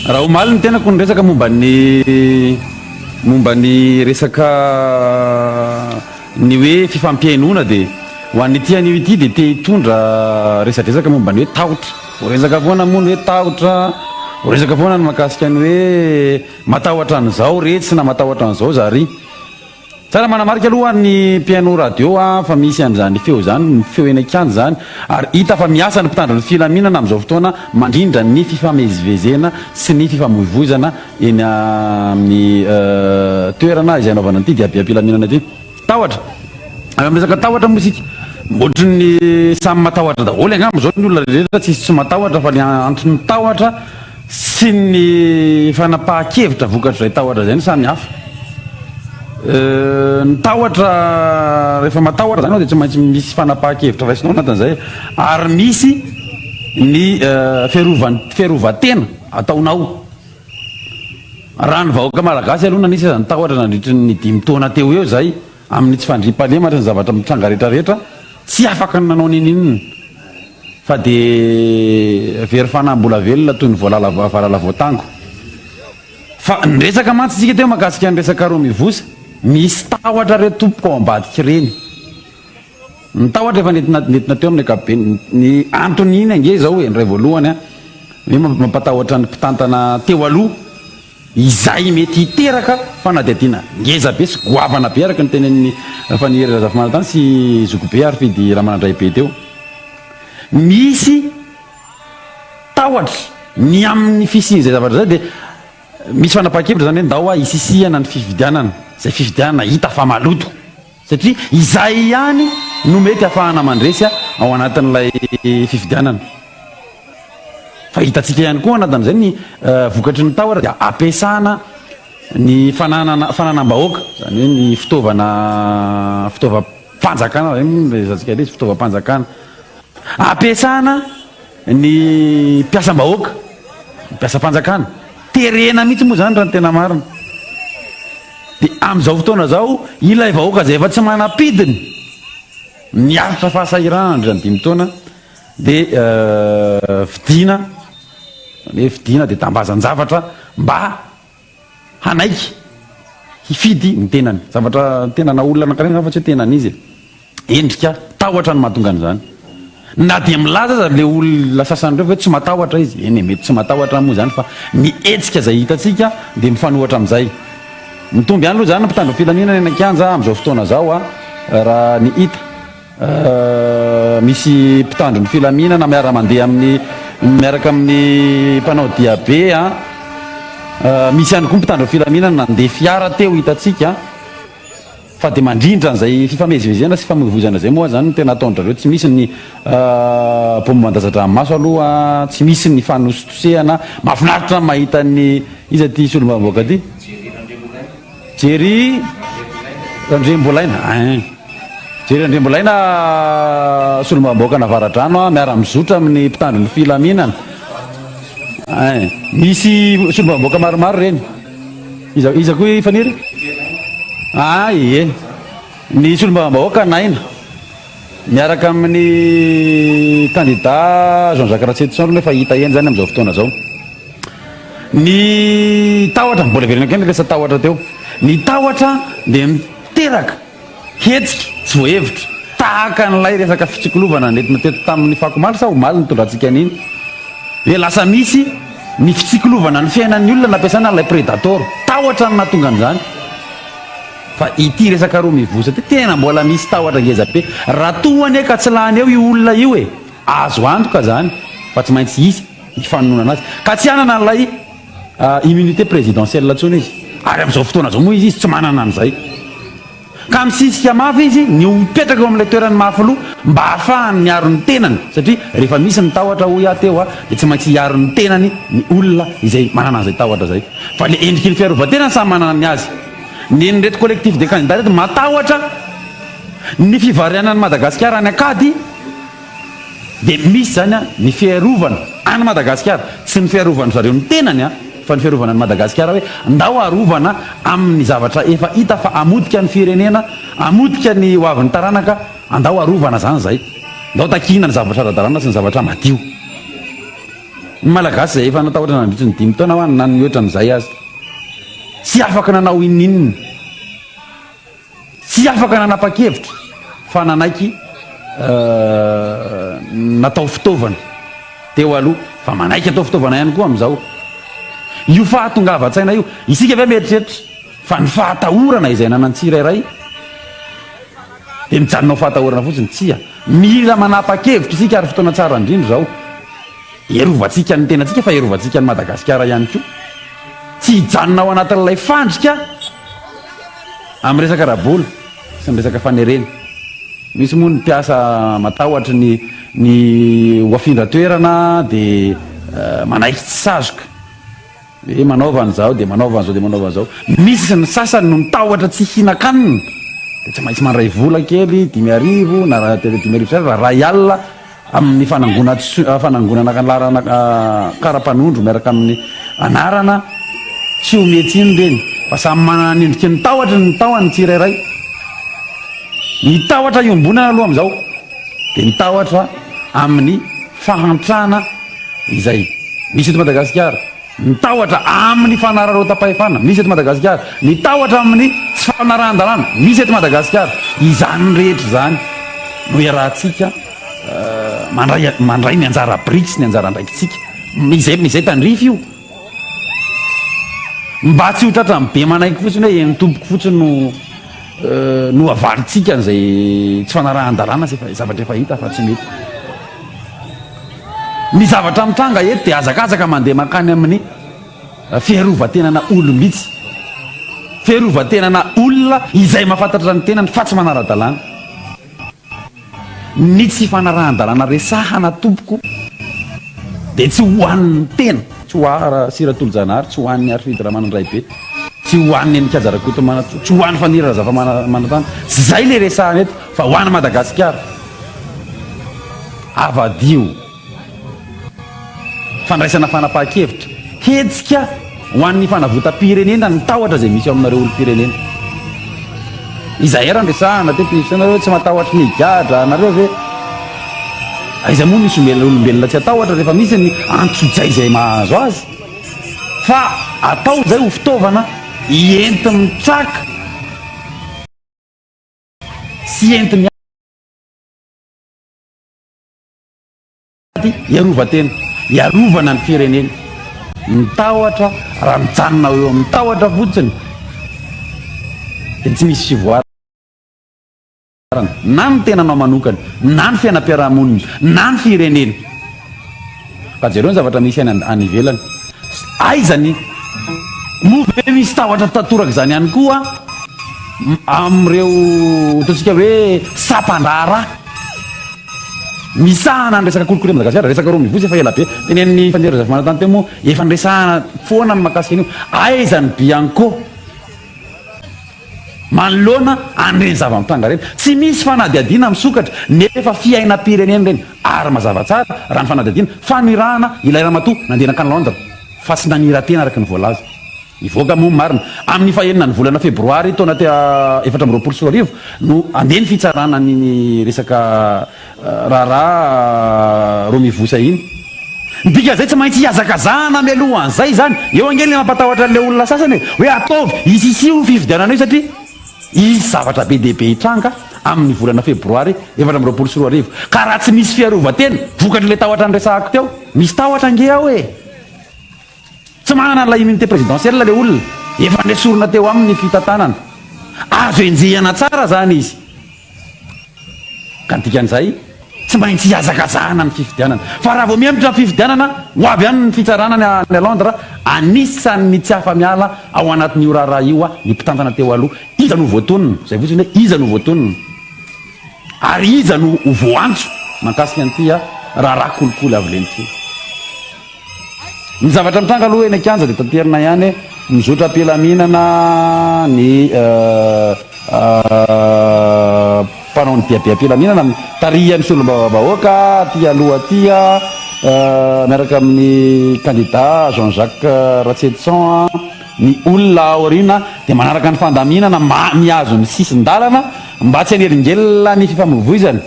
Speaker 4: Raha omaly ny tenako niresaka momba ny momba ny resaka Ny hoe fifampihainoana dia, ho an'ity anio ity dia te hitondra resadresaka momba ny hoe tahotra. Voaresaka foana moa ny hoe tahotra, voaresaka foana ny mahakasika ny hoe matahotra an'izao retsy na matahotra an'izao zary. Tsara manamarika aloha ny mpihaino radio fa misy an'izany feo izany, ny feo eny an-kianja izany, ary hita fa miasa ny mpitandro ny filaminana amin'izao fotoana mandrindra ny fifamezivezena sy ny fifamoivoizana eny amin'ny toerana izay anaovana an'ity diabeam-pilaminana ity. Tahotra. Raha miresaka tahotra moa isika, ohatry ny samy matahotra daholo angamba izao ny olona rehetra, tsisy tsy matahotra fa ny anton'ny tahotra sy ny fanapahan-kevitra vokatr'izay tahotra izay no samy hafa. Ny tahotra, rehefa matahotra izany ianao dia tsy maintsy misy fanapahan-kevitra raisinao anatin'izay ary misy ny fiarovan- fiarovan-tena ataonao. Raha ny vahoaka malagasy aloha nanisy aza ny tahotra nandritry ny dimy taona teo eo izay amin'ny tsy fandriampahalemana sy ny zavatra mitranga rehetra rehetra, tsy afaka ny nanao n'inon'inona fa dia very fanahy mbola velona toy ny voalala valala voatango. Fa niresaka mantsy isika teo mahakasika ny resaka roa mivosa, misy tahotra re tompoko ao ambadik'ireny. Ny tahotra efa nentina nentina teo amin'ny ankapobeny. Ny antony iny ange izao e, ny iray voalohany an, hoe mampatahotra ny mpitantana teo aloha izay mety hiteraka fanadihadiana ngeza be sy goavana be araka ny tenenin'i Faniry Razafimanantany sy Zokibe ary Fidy Ramanandraibe teo. Misy tahotra ny amin'ny fisian'izay zavatra izay dia misy fanapahan-kevitra izany hoe ndao hoa hisisihana ny fifidianana, izay fifidianana hita fa maloto. Satria izay ihany no mety hahafahana mandresy ao anatin'ilay fifidianana. Fa hitantsika ihany koa anatin'izay ny vokatry ny tahotra dia ampiasana ny fananana fananam-bahoaka, izany hoe ny fitaovana fitaovam-panjakana izay moa no resahantsika ilay izy, fitaovam-panjakana. Ampiasana ny mpiasam-bahoaka, ny mpiasam-panjakana. Terena mihitsy moa izany raha ny tena marina. Dia amin'izao fotoana izao, ilay vahoaka izay efa tsy manam-pidiny, miaritra fahasahiranana nandritra ny dimy taona, dia vidiana, izany hoe vidiana dia tambazan-javatra mba hanaiky hifidy ny tenany. Zavatra tena na olona anankiray angamba fa tsy hoe tenan'izy e. Endrika tahotra no mahatonga an'izany. Na dia milaza aza ilay olona sasany ireo fa hoe tsy matahotra izy, eny e, mety tsy matahotra moa izany fa ny hetsika izay hitantsika dia mifanohitra amin'izay. Mitombo ihany aloha izany ny mpitandro filaminana eny an-kianja amin'izao fotoana izao raha ny hita. Misy mpitandro ny filaminana miara-mandeha amin'ny miaraka amin'ny mpanao diabe. Misy ihany koa mpitandro filaminana nandeha fiara teo hitantsika. Fa dia mandrindra an'izay fifamezivezena sy fifamoivoizana izay moa izany no tena ataon-dRareo. Tsy misy ny paompy mandatsa-dranomaso aloha, tsy misy ny fanositosehana. Mahafinaritra ny mahita ny, iza ity solombavambahoaka ity? Jerry Randriambolaina. Ein. Jerry Randriambolaina solombavambahoakan'Avaradrano miara-mizotra amin'ny mpitandro ny filaminana. Ein. Misy solombavambahoaka maromaro ireny. Iza iza koa i Faniry? Ah ie. Ny solombavambahoaka Naina miaraka amin'ny kandida Jean Jacques Ratsietison aloha efa hita eny izany amin'izao fotoana izao. Ny tahotra, mbola heverina kely ny resa-tahotra teo. Ny tahotra dia miteraka Hetsika tsy voahevitra, tahaka an'ilay resaka fitsikolovana nentina teto tamin'ny fakomaly sa omaly nitondrantsika an'iny, hoe lasa misy ny fitsikolovana ny fiainan'ny olona nampiasana an'ilay predator. Tahotra no nahatonga an'izany. Fa ity resaka roa mivosa ity tena mbola misy tahotra ngeza be. Raha toa anie ka tsy lany eo io olona io e, azo antoka izany fa tsy maintsy hisy ny fanononana azy. Ka tsy hanana an'ilay immunité présidentielle intsony izy. Ary amin'izao fotoana izao moa izy izy tsy manana an'izay. Ka misisika mafy izy ny ho mipetraka eo amin'ilay toerany maha filoha mba hahafahany miaro ny tenany satria rehefa misy ny tahotra hoy aho teo dia tsy maintsy hiaro ny tenany ny olona izay manana an'izay tahotra izay. Fa ilay endriky ny fiarovan-tena samy manana ny azy. Nen'ireto collectif des candidats ireto matahotra ny fivarianan'i Madagasikara any an-kady. Dia misy izany an, ny fiarovana an'i Madagasikara, tsy ny fiarovan-dry zareo ny tenany an, fa ny fiarovana an'i Madagasikara hoe ndao arovana amin'ny zavatra efa hita fa hamotika ny firenena, hamotika ny ho avin'ny taranaka, andao arovana izany izay. Ndao takiana ny zavatra ara-dalàna sy ny zavatra madio. Ny Malagasy izay efa natahotra nandritry ny dimy taona hoa na ny mihoatra an'izay aza, tsy afaka nanao inon'inona. Tsy afaka nanapa-kevitra fa nanaiky natao fitaovana teo aloha fa manaiky atao fitaovana ihany koa amin'izao. Io fahatongavan-tsaina io, isika ve mieritreritra fa ny fahatahorana izay ananan'ny tsirairay? Dia mijanona ho fahatahorana fotsiny. Tsia. Mila manapa-kevitra isika ary fotoana tsara indrindra izao. Hiarovantsika ny tenantsika fa hiarovantsika an'i Madagasikara ihany koa. Tsy hijanona ao anatin'ilay fandrika amin'ny resaka ara-bola sy ny resaka fanerena. Misy moa ny mpiasa matahotra ny ny ho afindra toerana dia manaiky tsy sazoka. Hoe manaova an'izao dia manaova an'izao dia manaova an'izao. Misy ny sasany no mitahotra tsy hihinan-kanina dia tsy maintsy mandray vola kely 5000 na 5500 raha iray alina amin'ny fanangonana laharana kara-panondro miaraka amin'ny anarana. Tsy omen-tsiny ireny fa samy manana ny endriky ny tahotra ny tahony ny tsirairay. Ny tahotra iombonana aloha amin'izao dia ny tahotra amin'ny fahantrana izay misy eto Madagasikara, ny tahotra amin'ny fanararaotam-pahefana misy eto Madagasikara, ny tahotra amin'ny tsy fanarahan-dalàna misy eto Madagasikara. Izany rehetra izany no iarahantsika mandray mandray ny anjara biriky sy ny anjara andraikitsika. Izay izay tandrify io. Mba tsy ho tratran'ny be manaiky fotsiny hoe eny tompoko fotsiny no no avalintsika an'izay tsy fanarahan-dalàna sy efa zavatra efa hita fa tsy mety. Ny zavatra mitranga eto dia hazakazaka mandeha mankany amin'ny fiarovan-tenana olom-bitsy. Fiarovan-tenana olona izay mahafantatra ny tenany fa tsy manara-dalàna. Ny tsy fanarahan-dalàna resahana tompoko dia tsy ho an'ny tena, tsy ho ahy Rasira Tolojanahary, tsy ho an'ny Harifidy Ramanandraibe, tsy ho an'ny Henikaja Rakotomanantsoa, tsy ho an'i Faniry Razafamanantany, tsy izay ilay resahana eto fa ho an'i Madagasikara. Avadiho. Fandraisana fanapahan-kevitra, hetsika ho an'ny fanavotam-pirenena ny tahotra izay misy ao aminareo olom-pirenena. Izahay raha niresahana teto nisy fotoana hoe tsy matahotra ny higadra anareo ve? Aiza moa misy olombelona tsy hatahotra rehefa misy ny antsojay izay mahazo azy? Fa atao izay ho fitaovana enti-mitraka sy enti-miady. Hiarovan-tena, hiarovana ny firenena. Ny tahotra, raha mijanona eo amin'ny tahotra fotsiny dia tsy misy fivoarana na ny tenanao manokana, na ny fiainam-piarahamonina, na ny firenena. Fa jereo ny zavatra misy any any ivelany. Aiza ny moa ve misy tahotra tantoraka izany ihany koa amin'ireo ataontsika hoe sampan-draharaha misahana ny resaka kolikoly Madagasikara, resaka Romivotsy efa ela be. Tenenin'i Fanirisoa Razafimanantany teo moa efa niresahana foana ny mahakasika an'io. Aiza ny Bianco? Manoloana an'ireny zava-mitranga ireny, tsy misy fanadihadiana misokatra nefa fiainam-pirenena ireny ary mazava tsara raha ny fanadihadiana fa nirahana ilay ramatoa nandeha nankany Londres fa tsy nanira-tena araka ny voalaza. Hivoaka moa ny marina. Amin'ny fahenina ny volana febroary taona 2024 no handeha ny fitsarana an'iny resaka raharaha Romivosa iny. Ny dikan'izay tsy maintsy hihazakazahana mialohan'izay izany. Eo ange ilay mampatahotra an'ilay olona sasany e! Hoe ataovy, isisio io fifidianana io satria hisy zavatra be dia be hitranga amin'ny volana febroary 2024. Ka raha tsy misy fiarovan-tena, vokatr'ilay tahotra niresahako teo, misy tahotra ange ao e! Tsy manana an'ilay immunité présidentielle ilay olona, efa nesorina teo aminy ny fitantanana. Azo enjehina tsara izany izy. Ka ny dikan'izay, tsy maintsy hihazakazahana ny fifidianana. Fa raha vao mihemotra ny fifidianana, ho avy any ny fitsarana any Londres, anisan'ny tsy afa-miala ao anatin'io raharaha io ny mpitantana teo aloha. Iza no voatonona? Izay fotsiny hoe iza no voatonona? Ary iza no ho voaantso mahakasika an'ity raharaha kolikoly avo lenta ity? Ny zavatra mitranga aloha eny an-kianja dia tanterina ihany hoe mizotra am-pilaminana ny mpanao ny diabe am-pilaminana tarihan'ny solombavambahoaka aty aloha aty miaraka amin'ny kandida Jean Jacques Ratsietison ny olona aoriana dia manaraka ny fandaminana mihazo ny sisin-dalana mba tsy hanelingelina ny fifamoivoizana.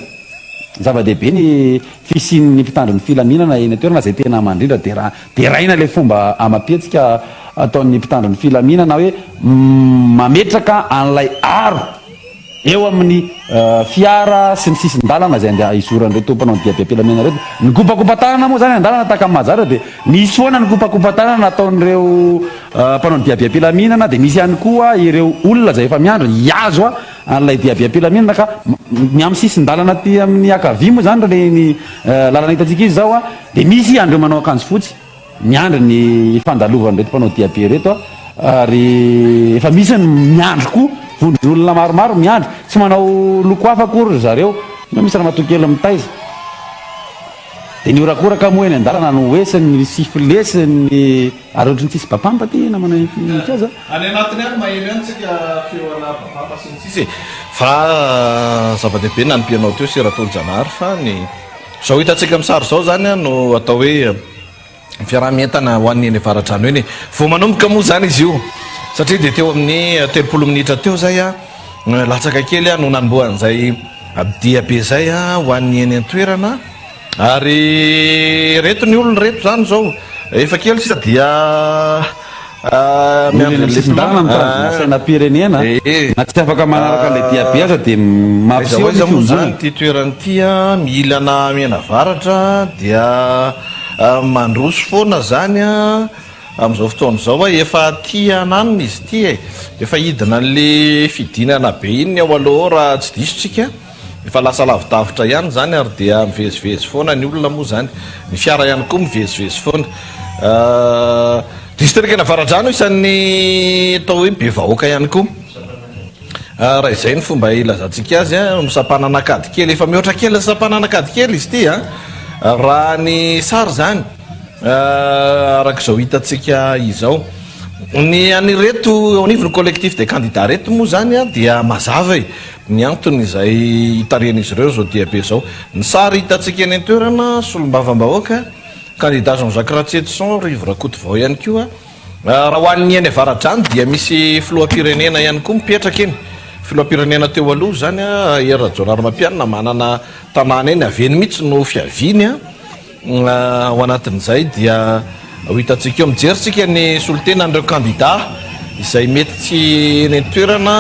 Speaker 4: Zava-dehibe ny fisian'ny mpitandro ny filaminana eny an-toerana izay tena mandrindra dia deraina ilay fomba amam-pihetsika ataon'ny mpitandro ny filaminana hoe mametraka an'ilay aro. Eo amin'ny fiara sy ny sisin-dalana izay andeha hizoran'ireto mpanao diabe am-pilaminana ireto. Ny kopakopa-tanana moa izany an-dalana tahaka ny mahazatra dia misy foana ny kopakopa-tanana nataon'ireo mpanao diabe am-pilaminana dia misy ihany koa ireo olona izay efa miandry hihazo an'ilay diabe am-pilaminana ka ny amin'ny sisin-dalana aty amin'ny ankavia moa izany raha ny lalana hitantsika izy izao dia misy an'ireo manao akanjo fotsy. Miandry ny fandalovan'ireto mpanao diabe ireto aho ary efa misy ny miandry koa, vondron'olona maromaro miandry, tsy manao loko hafa akory ry zareo, misy ramatoa kely mitaiza. Dia ny horakoraka moa eny an-dalana no hoe sy ny sifflet sy ny ary ohatry ny tsisy bapampa aty namana Mikaza.
Speaker 1: Any anatiny any maheno ihany tsika feo ana bapampa sy ny sisa e! Fa zava-dehibe ny nanompianao teo sy Ratolojanahary fa ny. Izao hitantsika amin'ny sary izao izany no atao hoe fiaraha-mientana ho an'ny eny Avaradrano eny e. Vao manomboka moa izany izy io satria dia teo amin'ny 30 minitra teo izay latsaka kely no nanombohan'izay diabe izay ho an'ny eny an-toerana. Ary ireto ny olona ireto izany izao efa kely sisa dia
Speaker 4: Ny eny amin'ny sisin-dalana mitazona sainam-pirenena na tsy afaka manaraka ilay diabe aza dia mampiseho
Speaker 1: ny
Speaker 4: fiombonana.
Speaker 1: Aiza ho aiza moa izany ity toerana ity milana mianavaratra dia mandroso foana izany amin'izao fotoana izao efa aty ananona izy ity e, efa hidina an'le fidinana be iny ny ao aloha ao raha tsy diso tsika. Efa lasa lavidavitra ihany izany ary dia mivezivezy foana ny olona moa izany. Ny fiara ihany koa mivezivezy foana. Distrikan'Avaradrano isan'ny atao hoe be vahoaka ihany koa. Raha izay ny fomba ilazantsika azy, misampanan'Ankadikely. Efa mihoatra kely ny sampanan'Ankadikely izy ity raha ny sary izany araka izao hitantsika izao. Ny an'ireto eo anivon'ny collectif des candidats ireto moa izany dia mazava e. Ny antony izay hitarihan'izy ireo izao diabe izao. Ny sary hitantsika eny an-toerana, solombavambahoaka, kandida Jean Jacques Ratsietison, Rivo Rakotovao ihany koa. Raha ho an'ny eny Avaradrano dia misy filoham-pirenena ihany koa mipetraka eny. Filoham-pirenena teo aloha izany, Hery Rajaonarimampianina, manana tanàna eny, avy eny mihitsy no fiaviany. Ao anatin'izay dia ho hitantsika eo, mijery tsika ny solontenan'ireo kandida izay mety tsy eny an-toerana,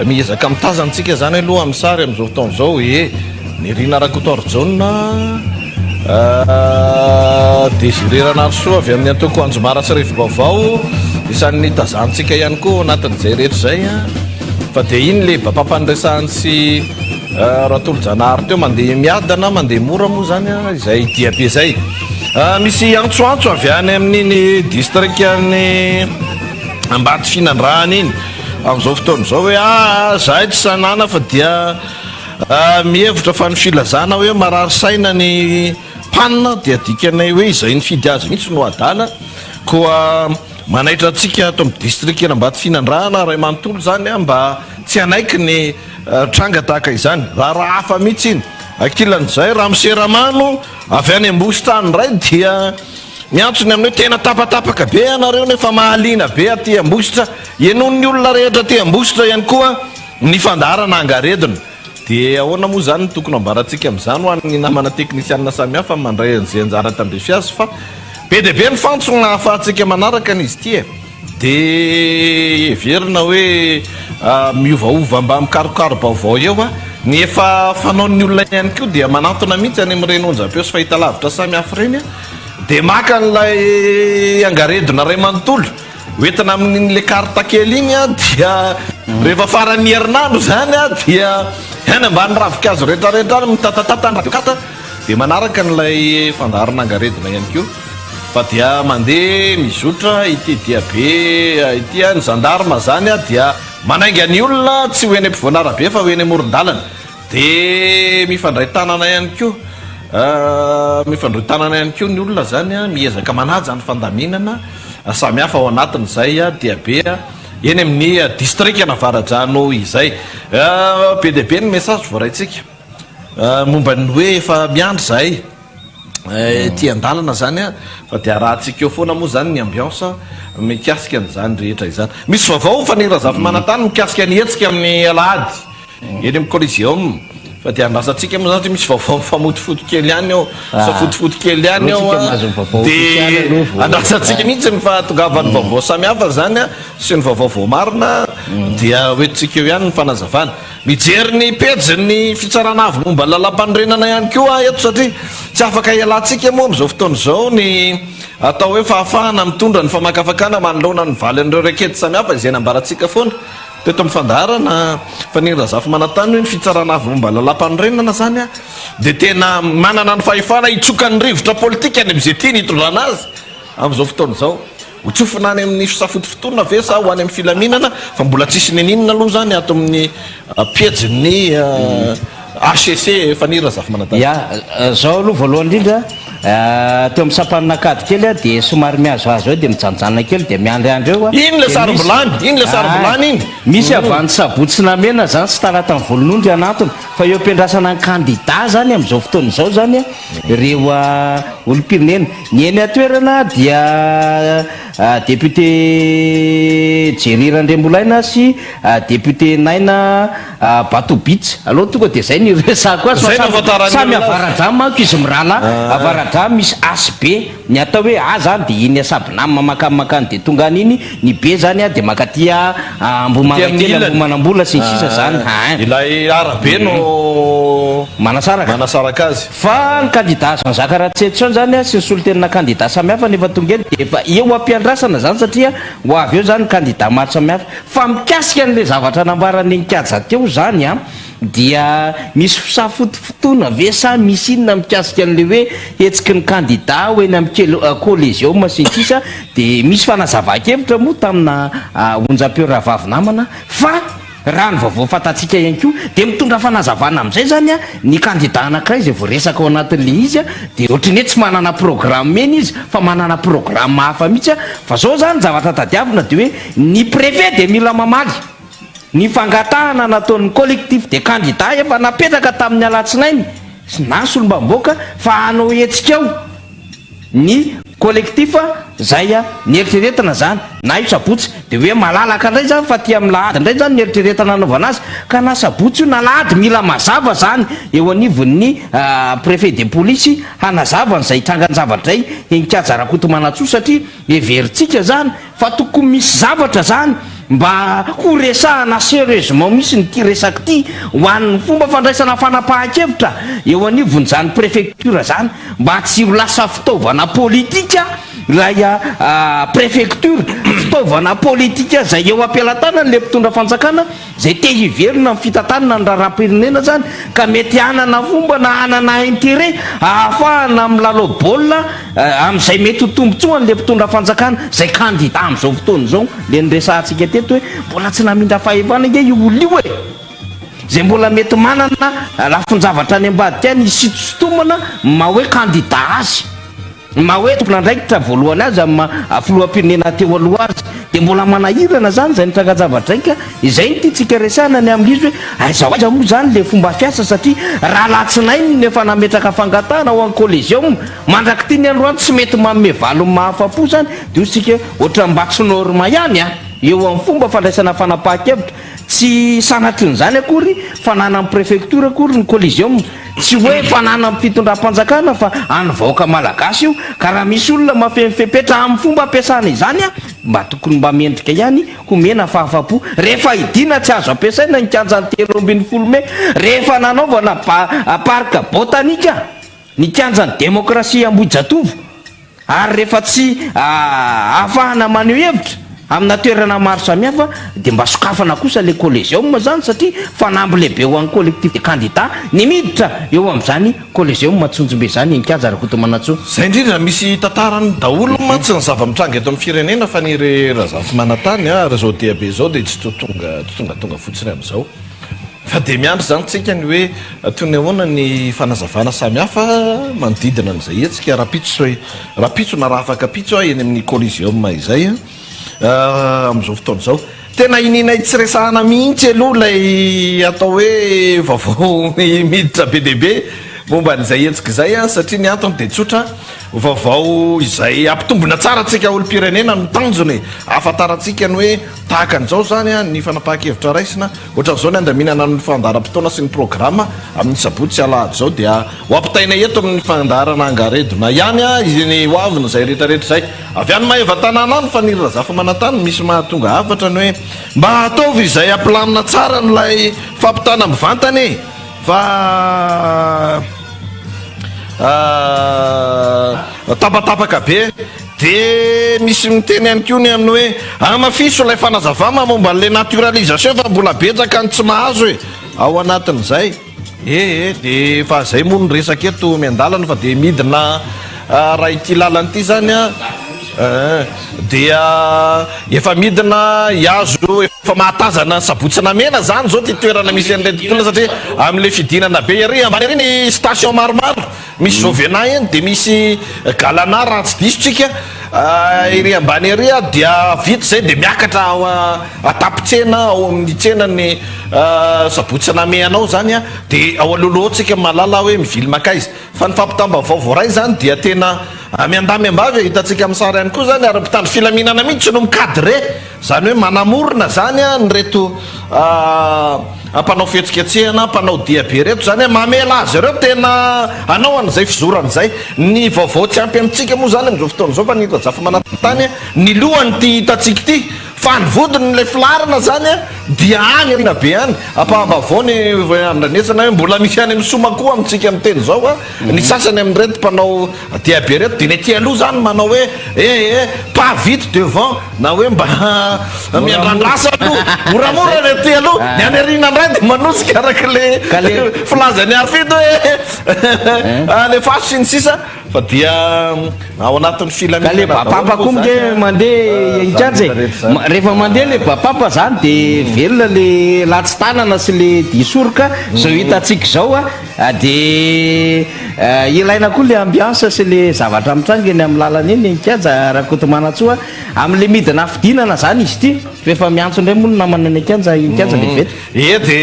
Speaker 1: miezaka mitazana tsika izany aloha amin'ny sary amin'izao fotoana izao e, Nirina Rakotoarijaona, Désiré Ranarisoa avy amin'ny antoko Anjomara sy Rivobaovao, isan'ny tazantsika ihany koa ao anatin'izay rehetra izay fa dia iny le bapapa niresahany sy Ratolojanahary teo mandeha miadana, mandeha mora moa izany izay diabe izay. Misy antsoantso avy any amin'iny distrikan'i Ambatofinandrahana iny amin'izao fotoana izao hoe aa izahay tsy sanana fa dia mihevitra fa ny filazana hoe marary saina ny mpanina dia dikanay hoe izay nifidy azy mihitsy no adala koa manaitra antsika ato amin'ny distrikan'Ambatofinandrahana iray manontolo izany mba tsy hanaiky ny Tranga tahaka izany, raharaha hafa mihitsy iny. Ankilan'izay, Ramose Ramano avy any Ambositra any indray dia miantso ny amin'ny hoe tena tapatapaka be ianareo nefa mahaliana be aty Ambositra. Henoin'ny olona rehetra aty Ambositra ihany koa ny fandaharana angaredona. Dia ahoana moa izany no tokony hambarantsika amin'izany ho an'ny namana teknisianina samihafa mandray an'izay anjara tandrify azy fa be dia be ny fantsona ahafahantsika manaraka an'izy ity e! Dia heverina hoe miovaova mba mikarokaro-baovao eo a! Ny efa fanaon'ny olona ihany koa dia manantona mihitsy any amin'ireny onjam-peo sy fahitalavitra samihafa ireny dia maka an'ilay angaredona iray manontolo hoentina amin'iny ilay carte kely iny dia rehefa faran'ny herinandro izany dia any ambany ravinkazo rehetrarehetra any mitatatata ny radio carte dia manaraka an'ilay fandaharana angaredona ihany koa. Fa dia mandeha mizotra ity diabe ity ny zandarma zany dia manainga ny olona tsy ho eny ampovoan'arabe fa ho eny amoron-dalana. Dia mifandray tanana ihany koa mifandroy tanana ihany koa ny olona zany miezaka manaja ny fandaminana samihafa ao anatin'izay diabe eny amin'ny distrikan'Avaradrano izay. Be dia be ny message voaraintsika momba ny hoe efa miandry izahay. Ety an-dalana izany an, fa dia arahantsika eo foana moa izany ny ambiance mikasika an'izany rehetra izany. Misy vaovao Faniry Razafimanantany mikasika ny hetsika amin'ny alahady eny amin'ny Coliseum. Fa dia andrasantsika moa zany misy vaovao mifamotofoto kely ihany ao, misafotofoto kely ihany ao an, dia andrasantsika mihitsy ny fahatongavan'ny vaovao samihafa zany an, sy ny vaovao voamarina, dia hoentintsika eo ihany ny fanazavana. Mijery ny pejin'ny Fitsarana Avo momba ny Lalàmpanorenana ihany koa aho eto satria tsy afaka ialantsika moa amin'izao fotoana izao ny atao hoe fahafahana mitondra ny famakafakana manoloana ny valin'ireo rekety samihafa izay nambarantsika foana teto amin'ny fandaharana Faniry Razafimanantany hoe ny Fitsarana Avo momba ny Lalàmpanorenana izany dia tena manana ny fahefana hitsoka ny rivotra politika any amin'izay tiany hitondrana azy Amin'izao fotoana izao, ho tsofina any amin'ny fisafotofotoana ve sa ho any amin'ny filaminana fa mbola tsisy n'inon'inona aloha izany ato amin'ny pejin'ny HCC Faniry Razafimanantany.
Speaker 2: Ya, zao aloha voalohany indrindra, teo amin'ny sampan'Ankady kely aho dia somary mihazohazo eo dia mijanonjanona kely dia miandriandry eo aho.
Speaker 1: Iny ilay saro-bilany, iny ilay saro-bilany iny.
Speaker 2: Misy avy any Sabotsy Namena zany sy Talatan'ny Volonondry hanantona fa eo am-piandrasana ny kandida zany amin'izao fotoana izao zany ireo olom-pirenena. Ny eny an-toerana dia député Jerry Randriambolaina sy député Naina Batobits. Aleo tonga dia izay no iresahako azy fa samy avaradrano manko izy mirahalahy. Avaradrano misy A sy B. Ny atao hoe A zany dia iny Asabinam mankany mankany dia tonga any iny, ny B zany dia mankaty Ambohimangakely, Ambohimanambola sy ny sisa zany.
Speaker 1: Ilay arabe no manasaraka azy.
Speaker 2: Fa ny kandida Jean Jacques Ratsietison zany sy ny solontenana kandida samihafa no efa tonga eto dia efa eo am-piandrasana zany satria ho avy eo zany ny kandida maro samihafa. Fa mikasika an'ilay zavatra nambaran'i Nikaja teo zany an, dia misy fisafotofotoana ve sa misy inona mikasika an'ilay hoe hetsiky ny kandida ho eny amin'ny Coliseum sy ny sisa dia misy fanazavan-kevitra moa tamina onjam-peo rahavavy namana fa Raha ny vaovao fantatsika ihany koa dia mitondra fanazavana amin'izay izany ny kandida anankiray izay voaresaka ao anatin'ilay izy dia ohatran'ny hoe tsy manana programme eny izy fa manana programme hafa mihitsy fa izao izany ny zavatra tadiavina dia hoe ny préfet dia mila mamaly ny fangatahana nataon'ny collectif des candidats efa napetraka tamin'ny alatsinainy na solombavambahoaka fa hanao hetsika ao Ny collectif zay nieritreretina zany na io sabotsy de hoe malalaka ndray zany fa aty amin'ny lahady ndray zany nieritreretana hanaovana azy ka na sabotsy io na lahady mila mazava zany eo anivon'ny préfet de police hanazava an'izay trangan-javatra zay Heninkaja Rakotomanantsoa satria heverintsika zany Fa tokony misy zavatra zany mba ho resahana serieusement mihitsy ity resaka ity ho an'ny fomba fandraisana fanapahan-kevitra eo anivon'izany préfecture zany mba tsy ho lasa fitaovana politika ilay préfecture, fitaovana politika zay eo am-pelatanan'ilay mpitondra fanjakana. Izay te hiverina amin'ny fitantanana ny raharaham-pirenena izany ka mety hanana fomba na hanana intérêt ahafahana milalao baolina amin'izay mety ho tombontsoan'ilay mpitondra fanjakana, izay kandida amin'izao fotoana izao, ilay niresahantsika teto hoe mbola tsy namindra fahefana ange io olona io e! Izay mbola mety manana lafin-javatra any ambadika any hisintosintomana maha hoe kandida azy. Ny maha hoe tompon'andraikitra voalohany azy amin'ny maha filoham-pirenena teo aloha azy dia mbola manahirana izany izay nitrangan-javatra izay ka izay no tiantsika resahina ny amin'izy hoe aiza ho aiza moa izany ilay fomba fiasa satria raha alatsinainy no efa nametraka fangatahana ho an'ny Coliseum mandrak'ity ny androany tsy mety manome valiny mahafa-po izany dia hoy isika hoe ohatran'ny mba tsy norme ihany an! eo amin'ny fomba fandraisana fanapahan-kevitra Tsy sanatrin'izany akory fananan'ny prefecture akory ny Coliseum, tsy hoe fananan'ny fitondram-panjakana fa an'ny vahoaka malagasy io, ka raha misy olona mafeno fepetra amin'ny fomba ampiasana izany mba tokony mba mendrika ihany homena fahafapo, rehefa hidiana tsy azo ampiasaina ny kianjan'ny 13 mey, rehefa nanaovana parc botanique ny kianjan'ny demokrasia Ambohijatovo. Ary rehefa tsy ahafahana maneho hevitra amina toerana maro samihafa dia mba sokafana kosa ilay Collégium izany satria fanamby lehibe ho an'ny collectif des candidats ny miditra eo amin'izany Collégium Antsonjombe izany Heninkaja Rakotomanantsoa.
Speaker 1: Izay indrindra, misy tantarany daholo mantsy ny zava-mitranga eto amin'ny firenena fa ny re Razafimanantany ary izao diabe izao dia tsy tonga tongatonga fotsiny amin'izao. Fa dia miandry izany tsika ny hoe toy ny ahoana ny fanazavana samihafa manodidina an'izay hetsika rahampitso rahampitso na rahafakapitso eny amin'ny Coliseum izay amin'izao fotoana izao. Tena inianay tsy resahana mihitsy aloha ilay atao hoe vaovao miditra be dia be. momba an'izay hetsika izay satria ny antony dia tsotra, vaovao izay hampitombina tsara antsika olom-pirenena no tanjona e! Ahafantarantsika ny hoe tahaka an'izao izany ny fanapahan-kevitra raisina, ohatran'izao ny handaminana ny fandaharam-potoana sy ny programa amin'ny sabotsy sy alahady izao dia ho ampitaina eto amin'ny fandaharana Angaredona ihany ny ho avin'izay rehetrarehetra izay. Avy any Maevatanàna any Faniry Razafimanantany misy mahatonga hafatra ny hoe mba ataovy izay hampilamina tsara an'ilay fampitana mivantana e! Fa tapatapaka be de misy miteny ihany koa ny amin'ny hoe hamafiso ilay fanazavama momba an'ilay naturalisation fa mbola betsaka ny tsy mahazo e! Ao anatin'izay. E e, de efa zay moa no resaka eto miandalana fa de midina raha ity lalana ity zany an, dia efa midina hiazo efa mahatazana ny Sabotsy Namena zany zao ty toerana misy an'ireto mponina satria amin'le fidinana be ery ambany ery ny station maromaro misy Jovena eny de misy Galana raha tsy diso tsika ery ambany ery dia vita zay de miakatra ao an-tampon-tsena ao amin'ny tsenan'ny Sabotsy Namehana ao zany de ao alohaloha ao tsika mahalala hoe mivily mankaiza. Fa ny fampitam-baovao voaray izany dia tena miandahy miambavy e, hitantsika amin'ny sary ihany koa izany ary mpitandro filaminana mihitsy no mi-cadrer, izany hoe manamorona izany an'ireto mpanao fihetsiketsehana, mpanao diabe ireto izany, mamela azy ireo tena hanao an'izay fizorana izay. Ny vaovao tsy ampy amintsika moa izany amin'izao fotoana izao fa ny hita Zafimanantany, ny lohan'ity hitantsika ity, Fa ny vodiny ilay filaharana zany dia any aoriana be any. Ampaham-baovao ny andrenesana hoe mbola misy any amin'ny Soma koa amintsika miteny izao a, ny sasany amin'ireto mpanao diabe ireto dia ny aty aloha zany manao hoe eh eh pas vite devant na hoe mba miandrandrasa aloha, moramora ny aty aloha, ny any aoriana indray dia manosika araka ilay filazan'i Harifidy hoe alefaso sy ny sisa. Fa dia ao anatin'ny
Speaker 2: Ka le
Speaker 1: filaminana daholo
Speaker 2: bapapa
Speaker 1: moa
Speaker 2: koa
Speaker 1: zany
Speaker 2: nge
Speaker 1: a,
Speaker 2: mandeha
Speaker 1: zany
Speaker 2: in-kianja e.
Speaker 1: rehetra rehetra zany.
Speaker 2: Rehefa mandeha le bapapa zany de velona le latsi-tanana sy le disoroka zao hitantsika izao a, de ilaina koa le ambiance sy le zavatra mitranga eny amin'ny lalana eny in-kianja Rakotomanantsoa a. Amin'le midina fidinana zany izy ity, f'efa miantso indray moa ny namana eny an-kianja in-kianja vetivety.
Speaker 1: Ee de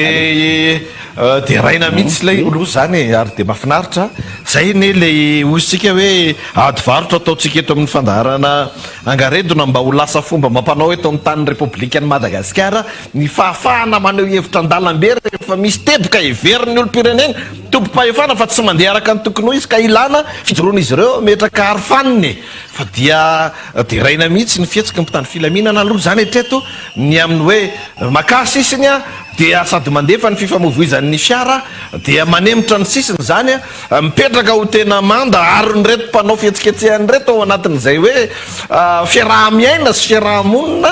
Speaker 1: Deraina mihitsy ilay aloha izany e, ary dia mahafinaritra. Izay anie ilay hoy isika hoe ady varotra ataontsika eto amin'ny fandaharana Angaredona mba ho lasa fomba amam-panao eto amin'ny tanin'ny Repoblikan'i Madagasikara ny fahafahana maneho hevitra an-dalambe rehefa misy teboka heverin'ny olom-pirenena tompom-pahefana fa tsy mandeha araka ny tokony ho izy ka ilana fijoroan'izy ireo hametraka arofanina e! Fa dia deraina mihitsy ny fihetsiky ny mpitandro filaminana aloha izany hatreto ny amin'ny hoe makà sisiny dia sady mandefa ny fifamoivoizan'ny fiara dia manemitra ny sisiny izany, mipetraka ho tena manda aron'ireto mpanao fihetsiketsehana ireto ao anatin'izay hoe fiaraha-miaina sy fiaraha-monina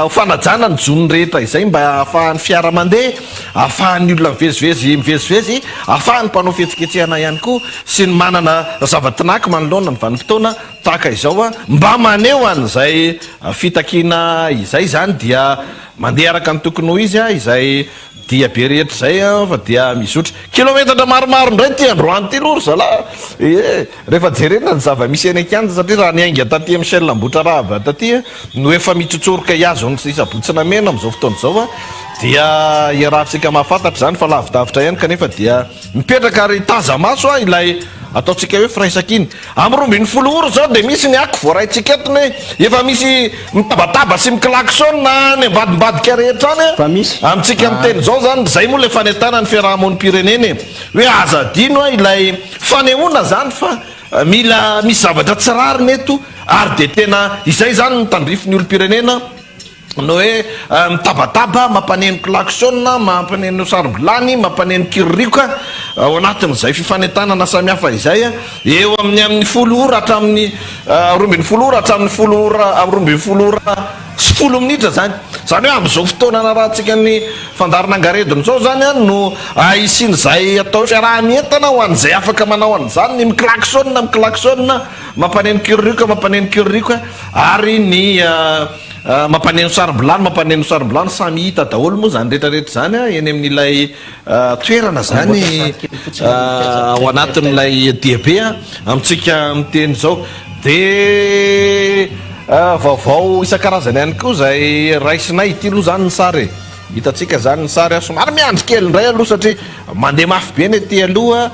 Speaker 1: ho fanajana ny zon'ny rehetra izay mba ahafahan'ny fiara mandeha, ahafahan'ny olona mivezivezy mivezivezy, ahafahan'ny mpanao fihetsiketsehana ihany koa sy ny manana zava-tinaky manoloana ny vanim-potoana tahaka izao mba maneho an'izay fitakiana izay izany dia Mandeha araka ny tokony ho izy izay dia be rehetra izay fa dia mizotra. Kilometatra maromaro indray ity androany ity aloha ry zalahy ee. Rehefa jerena ny zava-misy eny an-kianja satria raha niainga taty Michel Ambohitrarahaba taty no efa mitsotsoroka hihazo ny Sabotsy Namehana amin'izao fotoana izao dia iarahantsika mahafantatra izany fa lavidavitra ihany kanefa dia mipetraka ary taza-maso ilay ataontsika hoe firaisankina. Amin'ny 12 ora izao dia misy ny ako voaraintsika eto ny hoe efa misy mitabataba sy mi-klaxon any ambadimbadika rehetra any
Speaker 2: Fa misy.
Speaker 1: Amintsika miteny izao izany, izay moa ilay fanentanana ny fiaraha-monim-pirenena e! Hoe aza adino ilay fanehoana izany fa mila misy zavatra tsy rariny eto ary dia tena izay izany no tandrify ny olom-pirenena. Ny hoe mitabataba, mampaneno klaxon, mampaneno sarom-bilany, mampaneno kiririoka, ao anatin'izay fifanentanana samihafa izay, eo amin'ny amin'ny folo ora hatramin'ny 12 ora hatramin'ny folo ora 12 ora sy folo minitra izany. Izany hoe amin'izao fotoana anarahantsika ny fandaharana angaredona izao izany no hisian'izay atao hoe fiaraha-mientana ho an'izay afaka manao an'izany, ny miklaxon, miklaxon, mampaneno kiririoka, mampaneno kiririoka, ary ny Mampaneno sarom-bilany, mampaneno sarom-bilany, samy hita daholo moa izany rehetra rehetra izany eny amin'ilay toerana izany ao anatin'ilay diabe amintsika miteny izao. Dia vaovao isan-karazany ihany koa izay raisinay, ity aloha izany ny sary e, hitantsika izany ny sary, somary miandry kely indray aloha satria mandeha mafy be ny aty aloha.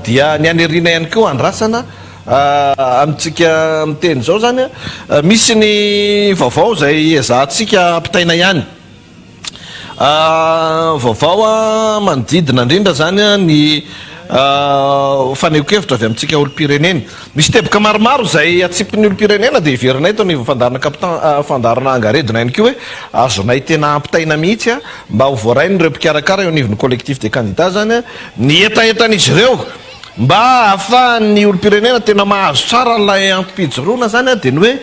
Speaker 1: Dia ny any aoriana ihany koa andrasana. Amintsika miteny izao izany, misy ny vaovao izay ezahantsika ampitaina ihany. Vaovao manodidina indrindra izany ny fanehoan-kevitra avy amintsika olom-pirenena. Misy teboka maromaro izay atsipin'ny olom-pirenena dia heverinay eto anivon'ny fandaharana Captain, fandaharana Angaredona ihany koa hoe azonay tena ampitaina mihitsy mba ho voarain'ireo mpikarakara eo anivon'ny Collectif des candidats izany ny hetahetan'izy ireo mba hahafahan'ny olom-pirenena tena mahazo tsara ilay antom-pijoroana izany dia ny hoe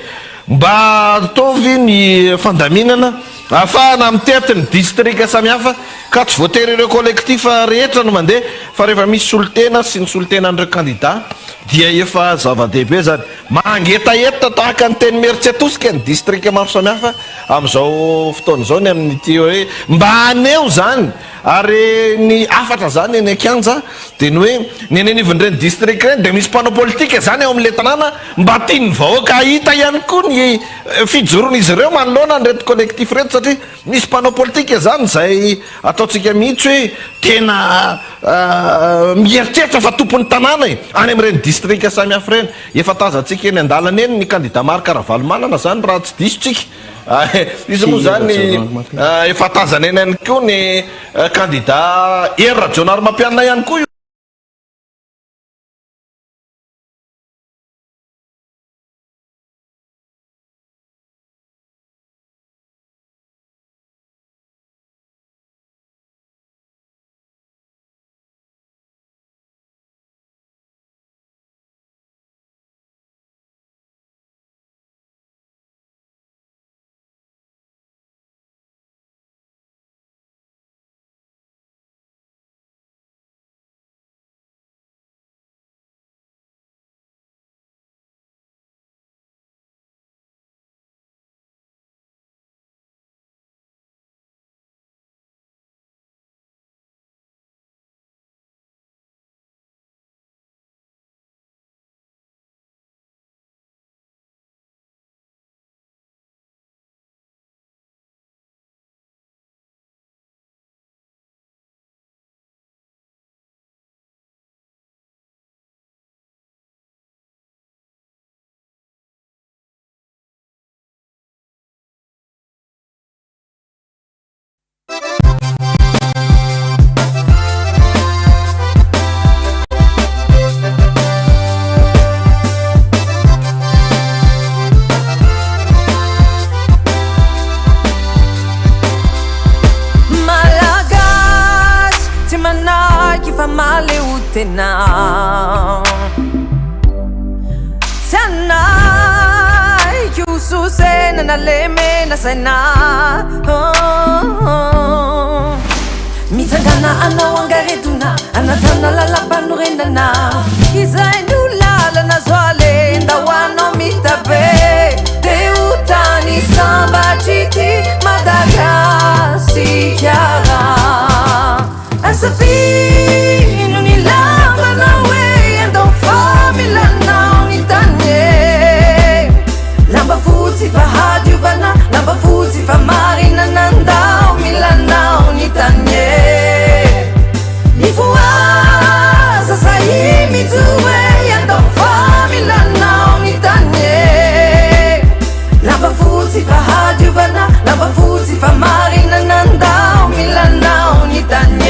Speaker 1: mba ataovy ny fandaminana Ahafahana mitety ny distrika samihafa ka tsy voatery ireo collectif rehetra no mandeha fa rehefa misy solontena sy ny solontenan'ireo kandida dia efa zava-dehibe izany. Mangetaheta tahaka ny teny Imerintsiatosika ny distrika maro samihafa amin'izao fotoana izao ny amin'ity hoe mba haneho izany ary ny hafatra izany eny an-kianja dia ny hoe ny eny anivon'ireny distrika ireny dia misy mpanao politika izany ao amin'ilay tanàna mba tian'ny vahoaka hahita ihany koa ny fijoroan'izy ireo manoloana an'ireto collectif ireto satria misy mpanao politika izany izay ataontsika mihitsy hoe tena mieritreritra fa tompon'ny tanàna e, any amin'ireny distrika samihafa ireny. Efa tazantsika eny an-dalana eny ny kandida Marc Ravalomanana izany raha tsy diso tsika. Izy moa izany efa tazana eny ihany koa ny kandida Hery Rajaonarimampianina ihany koa io.
Speaker 5: Malagasy tsy manaiky fa mahaleo tena. Tsy hanaiky ho sosena na lemena saina. Mitsangana anao angaredona anajana lalam-panorenana. Izay no lalana azo aleha ndao anao mitabe. Te ho tany sambatr'ity Madagasikara. Asafino ny lambanao e, andao fa milanao ny tany e. Lamba fotsy fahadiovana, lamba fotsy fahamarinana, andao milanao ny tany e. Mifohaza sahia mijoro e, andao fa milanao ny tany e. Lamba fotsy fahadiovana, lamba fotsy fahamarinana, ndao milanao ny tany e.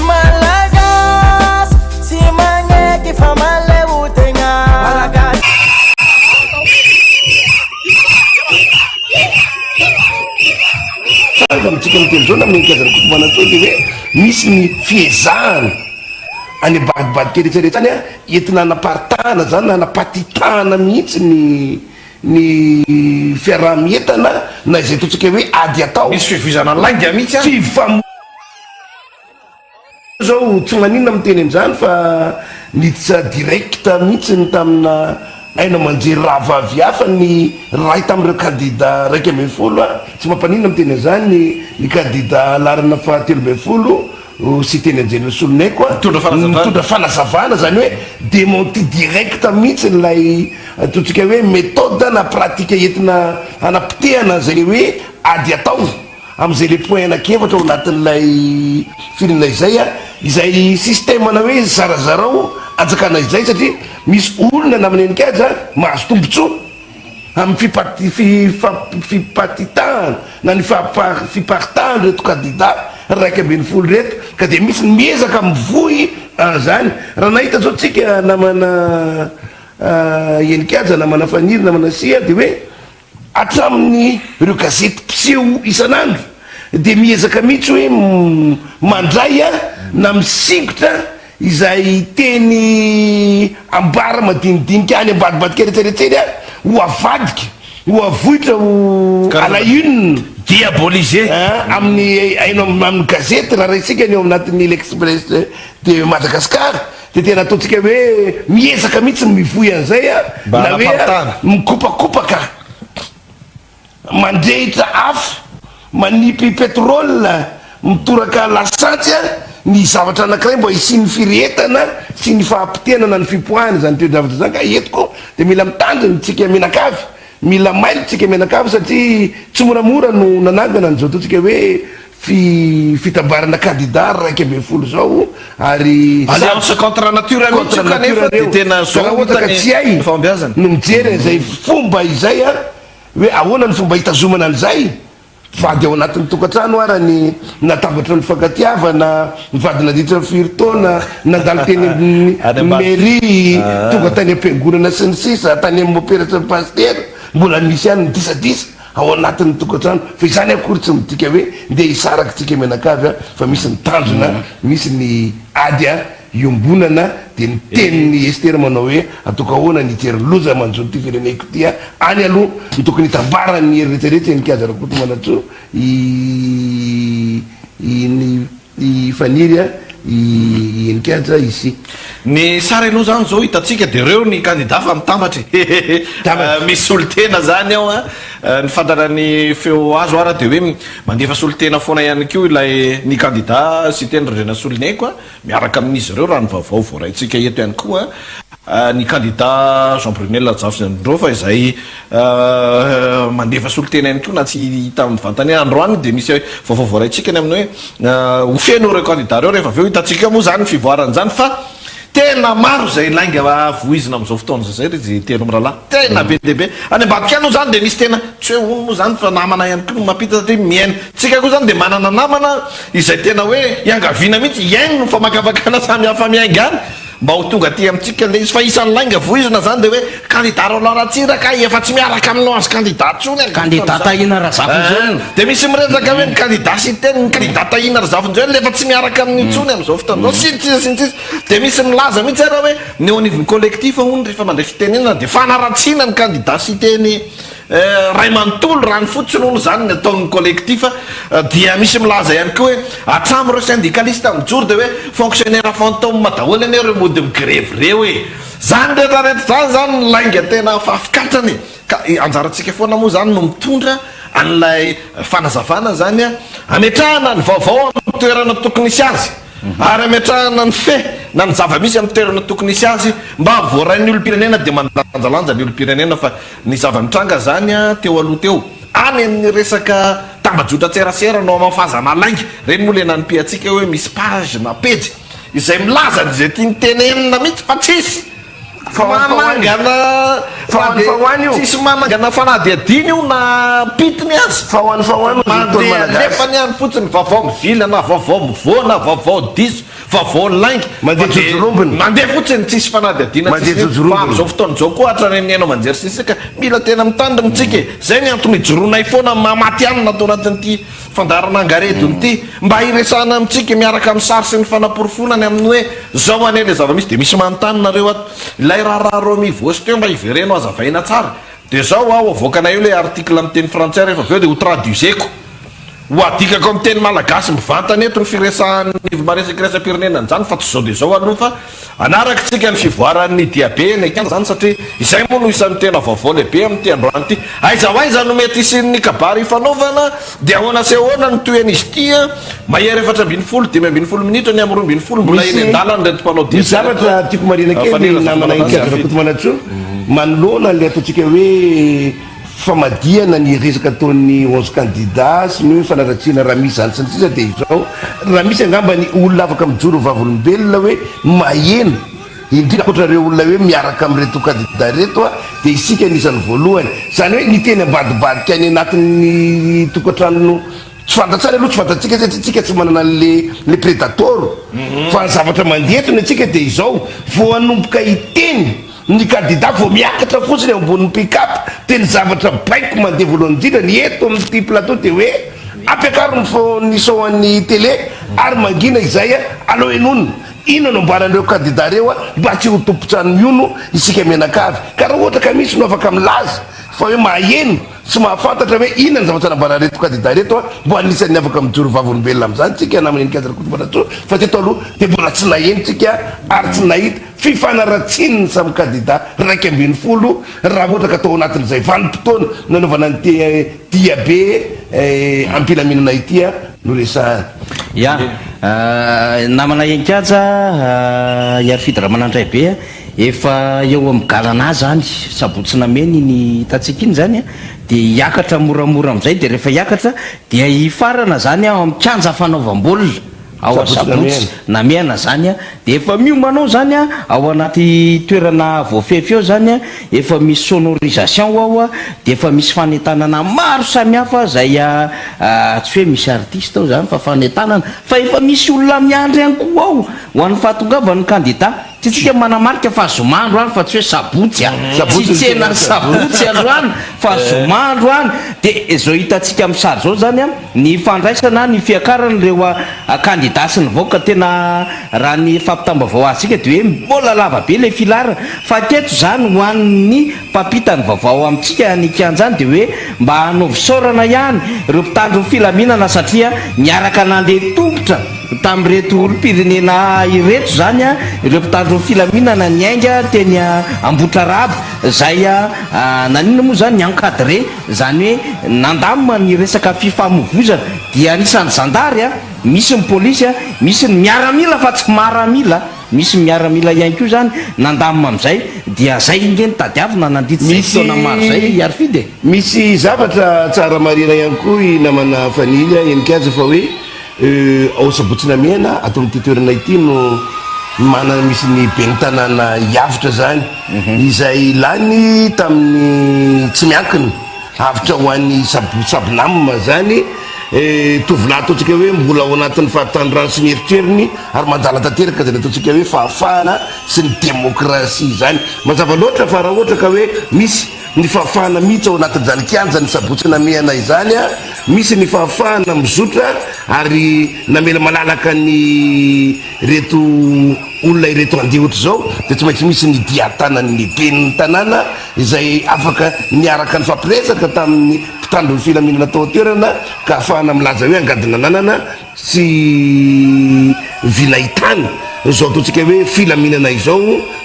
Speaker 6: Malagasy tsy magneky fa maleo tegna. Malagasy.
Speaker 3: Tranga amintsika miteny izao na amin'ny Heninkaja Rakotomanantsoa dia hoe misy ny fiezahana any ambadibadika rehetra rehetra any entina hanaparitahana izany na hanapatitahana mihitsy ny ny fiaraha-mientana na izay ataontsika hoe ady atao.
Speaker 1: Misy fivoizana lainga mihitsy any.
Speaker 3: Fifamo. Zao tsy maninona miteny an'izany fa niditra direct mihitsy ny tamina haino aman-jery rahavavy hafa ny iray tamin'ireo kandida 11 a! Tsy mampaninona miteny an'izany ny kandida laharana faha 13. Siteny Andrianasoloniaiko a,
Speaker 1: Mitondra fanazavana.
Speaker 3: mitondra fanazavana, izany hoe démenti direct mihitsy ilay ataontsika hoe méthode na pratique entina hanapotehana an'izay hoe ady atao amin'izay le point anankiefatra ao anatin'ilay firenena izay a, izay système-na hoe zarazarao anjakana izay satria misy olona namana Heninkaja mahazo tombotsoa. Amin'ny fipatitahana na ny fiparitahan'ireto kandida 11 ireto ka dia misy ny miezaka mivoy an'izany. Raha nahita izao tsika namana Heninkaja, namana Faniry, namana Sia dia hoe hatramin'ny ireo gazety mpiseho isan'andro dia miezaka mihitsy hoe mandray na misingotra Izay teny ambara madinidinika any ambadibadika rehetra rehetra eny ho avadika, ho avoitra ho à la une.
Speaker 1: Diaboliser.
Speaker 3: Amin'ny haino amin'ny gazety raha raisika ny ao anatin'ny L'Express de Madagascar dia tena ataontsika hoe miezaka mihitsy ny mivoy an'izay na hoe mikopakopaka. Mandrehitra afo, manipy pétrole, mitoraka lasantsy ny zavatra anankiray mba hisian'ny firehetana sy ny fahapotehana na ny fipoahana izany toe-javatra izany ka eto koa dia mila mitandrina isika mianakavy, mila mailo isika mianakavy satria tsy moramora no nanangana an'izao ataontsika hoe fitambarana kandida 11 izao ary
Speaker 1: Alliance contre nature mihitsy io kanefa dia tena
Speaker 3: zao raha ohatra ka tsy hay
Speaker 1: fahombiazana.
Speaker 3: no mijery an'izay fomba izay an, hoe ahoana ny fomba hitazomana an'izay, vady ao anatin'ny tokantrano ara ny natambatra ny fankatiavana, nivady nandritra ny firy taona, nandalo teny amin'ny mairie, tonga tany am-piangonana sy ny sisa, tany amin'ny mopera sy ny pasitera, mbola misy ihany ny disadisa ao anatin'ny tokantrano, fa izany akory tsy midika hoe ndeha hisaraka tsika mianakavy an, fa misy ny tanjona, misy ny ady an, iombonana, dia ny tenin'i Estera manao hoe, Ataoko ahoana ny hijery ny loza manjo an'ity fireneko ity an, any aloha no tokony hitambaran'ny hery rehetra rehetra eny Kianja Rakotomanantsoa, i i ny i Faniry an, i i Heninkaja, i sy.
Speaker 1: Ny sary aloha zany zao hitantsika dia reo ny kandida fa mitambatra e! Misy solontena zany ao an! Ny fantatra ny feo azo ara dia hoe mandefa solontena foana ihany koa ilay ny kandida Siteny Randrianasoloniaiko an! Miaraka amin'izy ireo raha ny vaovao voaraintsika eto ihany koa ny kandida Jean Brunelle Rajafindraofa izay mandefa solontena ihany koa na tsy hita mivantana hoe androany dia misy vaovao voaraintsika ny amin'ny hoe ho feno ireo kandida ireo rehefa avy eo hitantsika eo moa izany ny fivoaran'izany fa tena maro izay lainga voizina amin'izao fotoana izao izay ry telo mirahalahy tena be dia be any ambadika any moa izany dia misy tena tsy hoe hono moa izany fa namana ihany koa no mampita satria mihaino tsika koa izany dia manana namana Izay tena hoe iangaviana mihitsy hihaino ny famakafakana samy hafa miainga any mba ho tonga aty amintsika ilay izy. Fa isan'ny lainga voizina izany dia hoe kandida Roland Ratsiraka efa tsy miaraka aminao azy kandida intsony amin'izao
Speaker 2: Kandida
Speaker 1: fotoana izao.
Speaker 2: Tahina Razafinjoelina.
Speaker 1: Dia misy miresaka hoe ny kandida Siteny, ny kandida Tahina Razafinjoelina efa tsy miaraka aminy intsony amin'izao fotoana izao, sy ny sisa sy ny sisa. Dia misy milaza mihitsy ary hoe ny eo anivon'ny collectif hono rehefa mandray fitenenana dia fanaratsiana ny kandida Siteny Ray manontolo raha ny fotsiny hono izany ny ataon'ny collectif dia misy milaza ihany koa hoe hatramin'ireo syndicaliste mijoro dia hoe fonctionnaire fantôme daholo anie ireo mody migrevy ireo e! Izany rehetra rehetra izany izany ny lainga tena fafikatrany e! Ka anjarantsika foana moa izany no mitondra an'ilay fanazavana izany hametrahana ny vaovao amin'ny toerana tokony hisy azy ary hametrahana ny fe na ny zava-misy amin'ny toerana tokony hisy azy mba voarain'ny olom-pirenena dia mandanjalanja ny olom-pirenena fa Ny zava-nitranga zany teo aloha teo, any amin'ny resaka tambajotran-tserasera no hamafazana lainga, ireny moa le nanipihantsika hoe misy page na pejy izay milaza an'izay tiany tenenina mihitsy fa tsisy manangana tsisy manangana fanadihadiana io na pitiny aza mandeha alefany any fotsiny vaovao mivilana, vaovao mivoana, vaovao diso. Vaovao lainga.
Speaker 3: Mandeha jojorombony.
Speaker 1: Mandeha fotsiny tsisy fanadihadiana
Speaker 3: Mandeha
Speaker 1: tsisy inona.
Speaker 3: jojorombony.
Speaker 1: Fa amin'izao fotoana izao koa hatrany amin'ny haino aman-jery sy ny sisa ka mila tena mitandrina isika e. Izay ny antony ijoroanay foana amin'ny maha matihanina ato anatin'ity fandaharana angaredona ity. Mba hiresahana amintsika miaraka amin'ny sary sy ny fanaporofoana ny amin'ny hoe izao anie ilay zava-misy. Dia misy manontany nareo ato. Ilay raharaha Romy Voos teo mba hivereno hazavaina tsara. Dia izao aho avoakanay eo ilay article amin'ny teny frantsay rehefa avy eo dia ho traduiseko. Ho adikako amin'ny teny malagasy mivantana eto ny firesahan'ny Ivo Maresaka iraisam-pirenena an'izany fa tsy izao dia izao aloha fa anarakitsika ny fivoaran'ny diabe eny an-kianja izany satria izay moa no isan'ny tena vaovao lehibe amin'ity androany ity. Aiza ho aiza no mety hisian'ny kabary hifanaovana dia ahoana sy ahoana no tohin'izy ity an? Mahery 14, 15 minitra ny amin'ny 12 mbola eny
Speaker 3: Misy
Speaker 1: an-dalana ireto mpanao
Speaker 3: misy
Speaker 1: diabe ireto.
Speaker 3: zavatra tiako marihina kely
Speaker 1: Faniriana
Speaker 3: namana
Speaker 1: Razafimanantany
Speaker 3: Heninkaja
Speaker 1: Zafy.
Speaker 3: Rakotomanantsoa manoloana ilay ataontsika hoe famadihana ny resaka ataon'ny 11 candidats sy ny hoe fanaratsiana raha misy izany sy ny sisa dia izao, raha misy angamba ny olona afaka mijoro ho vavolombelona hoe maheno indrindra ankoatra ireo olona hoe miaraka amin'ireto candidats ireto dia isika no isan'ny voalohany, izany hoe ny teny ambadibadika any anatin'ny tokantrano tsy fantatsara aloha tsy fantatsika satria tsika tsy manana an'le le predator fa ny zavatra mandeha eto ny antsika dia izao vao hanomboka hiteny Ny kandida vao miakatra fotsiny eo ambonin'ny pick up dia ny zavatra baiko mandeha voalohany indrindra ny eto amin'ity plateau dia hoe ampiakaro ny fo ny son an'ny télé ary mangina izay aleo henoina inona no ambaran'ireo kandida ireo mba tsy ho tompon-trano mihono isika mianakavy ka raha ohatra ka misy no afaka milaza fa hoe maheno sy mahafantatra hoe inona ny zavatra nambaran'ireto kandida ireto mbo anisan'ny afaka mijoro vavolombelona amin'izany tsika namana Heninkaja Rakotomanantsoa fa teto aloha dia mbola tsy naheno tsika ary tsy nahita Fifanaratsian'ny samy kandida 11 raha ohatra ka tao anatin'izay vanim-potoana nanaovana an'ity diabe am-pilaminana ity no resahana.
Speaker 2: Ya, namana Heninkaja Iarifidy Ramanandraibe, efa eo amin'ny galana zany, sabotsy nameno iny hitantsika iny zany dia hiakatra moramora amin'izay dia rehefa hiakatra dia hifarana zany ao amin'ny kianja fanaovam-baolina. Ao Asabotsy Namehana zany a, dia efa miomana ao zany a, ao anaty toerana voafefy ao zany a, efa misy sonorisation ao a, dia efa misy fanentanana maro samihafa zay a, tsy hoe misy artiste ao zany fa fanentanana, fa efa misy olona miandry ihany koa ao ho an'ny fahatongavan'ny kandida. Tsy tsika manamarika fa zoma androany fa tsy hoe sabotsy a! Tsy tsena sabotsy androany fa zoma androany. Dia izao hitantsika amin'ny sary izao izany a, ny fandraisana ny fiakaran'ireo kandida sy ny vahoaka tena raha ny fampitam-baovao azontsika dia hoe mbola lava be ilay filaharana. Fa hatreto izany ho an'ny mpampita ny vaovao amintsika any an-kianja any dia hoe mba hanao fisaorana ihany ireo mpitandro ny filaminana satria niaraka nandeha tongotra Tamin'ireto olom-pirenena ireto izany ireo mpitandro ny filaminana niainga teny Ambohitrarahaba izay naninona moa izany ni-encadrer izany hoe nandamina ny resaka fifamoivoizana dia anisan'ny zandary, misy ny polisy, misy ny miaramila fa tsy maramila, misy ny miaramila ihany koa izany nandamina amin'izay dia izay ange no tadiavina nandritra izay fotoana maro izay Iarifidy e.
Speaker 3: Misy zavatra tsara marihina ihany koa i namana Fanily a, Heninkaja fa hoe Ao Sabotsy Namehana, ato amin'ity toerana ity no mana misy ny ben'ny tanàna Iavotra izany, izay lany tamin'ny tsy miankina, avotra ho an'ny Sabonam izany, tovolahy ataontsika hoe mbola ao anatin'ny fahatanorany sy ny eritreriny ary mandala tanteraka izany ataontsika hoe fahafahana sy ny demokrasia izany. Mazava loatra fa raha ohatra ka hoe misy ny fahafahana mihitsy ao anatin'izany kianjan'ny Sabotsy Namehana izany, misy ny fahafahana mizotra ary namela malalaka ny ireto olona ireto handeha ohatr'izao dia tsy maintsy misy ny dian-tanan'ny ben'ny tanàna izay afaka niaraka nifampiresaka tamin'ny mpitandro ny filaminana tao an-toerana ka ahafahana milaza hoe angady nananana Tsy vy nahitana izao ataontsika hoe filaminana izao,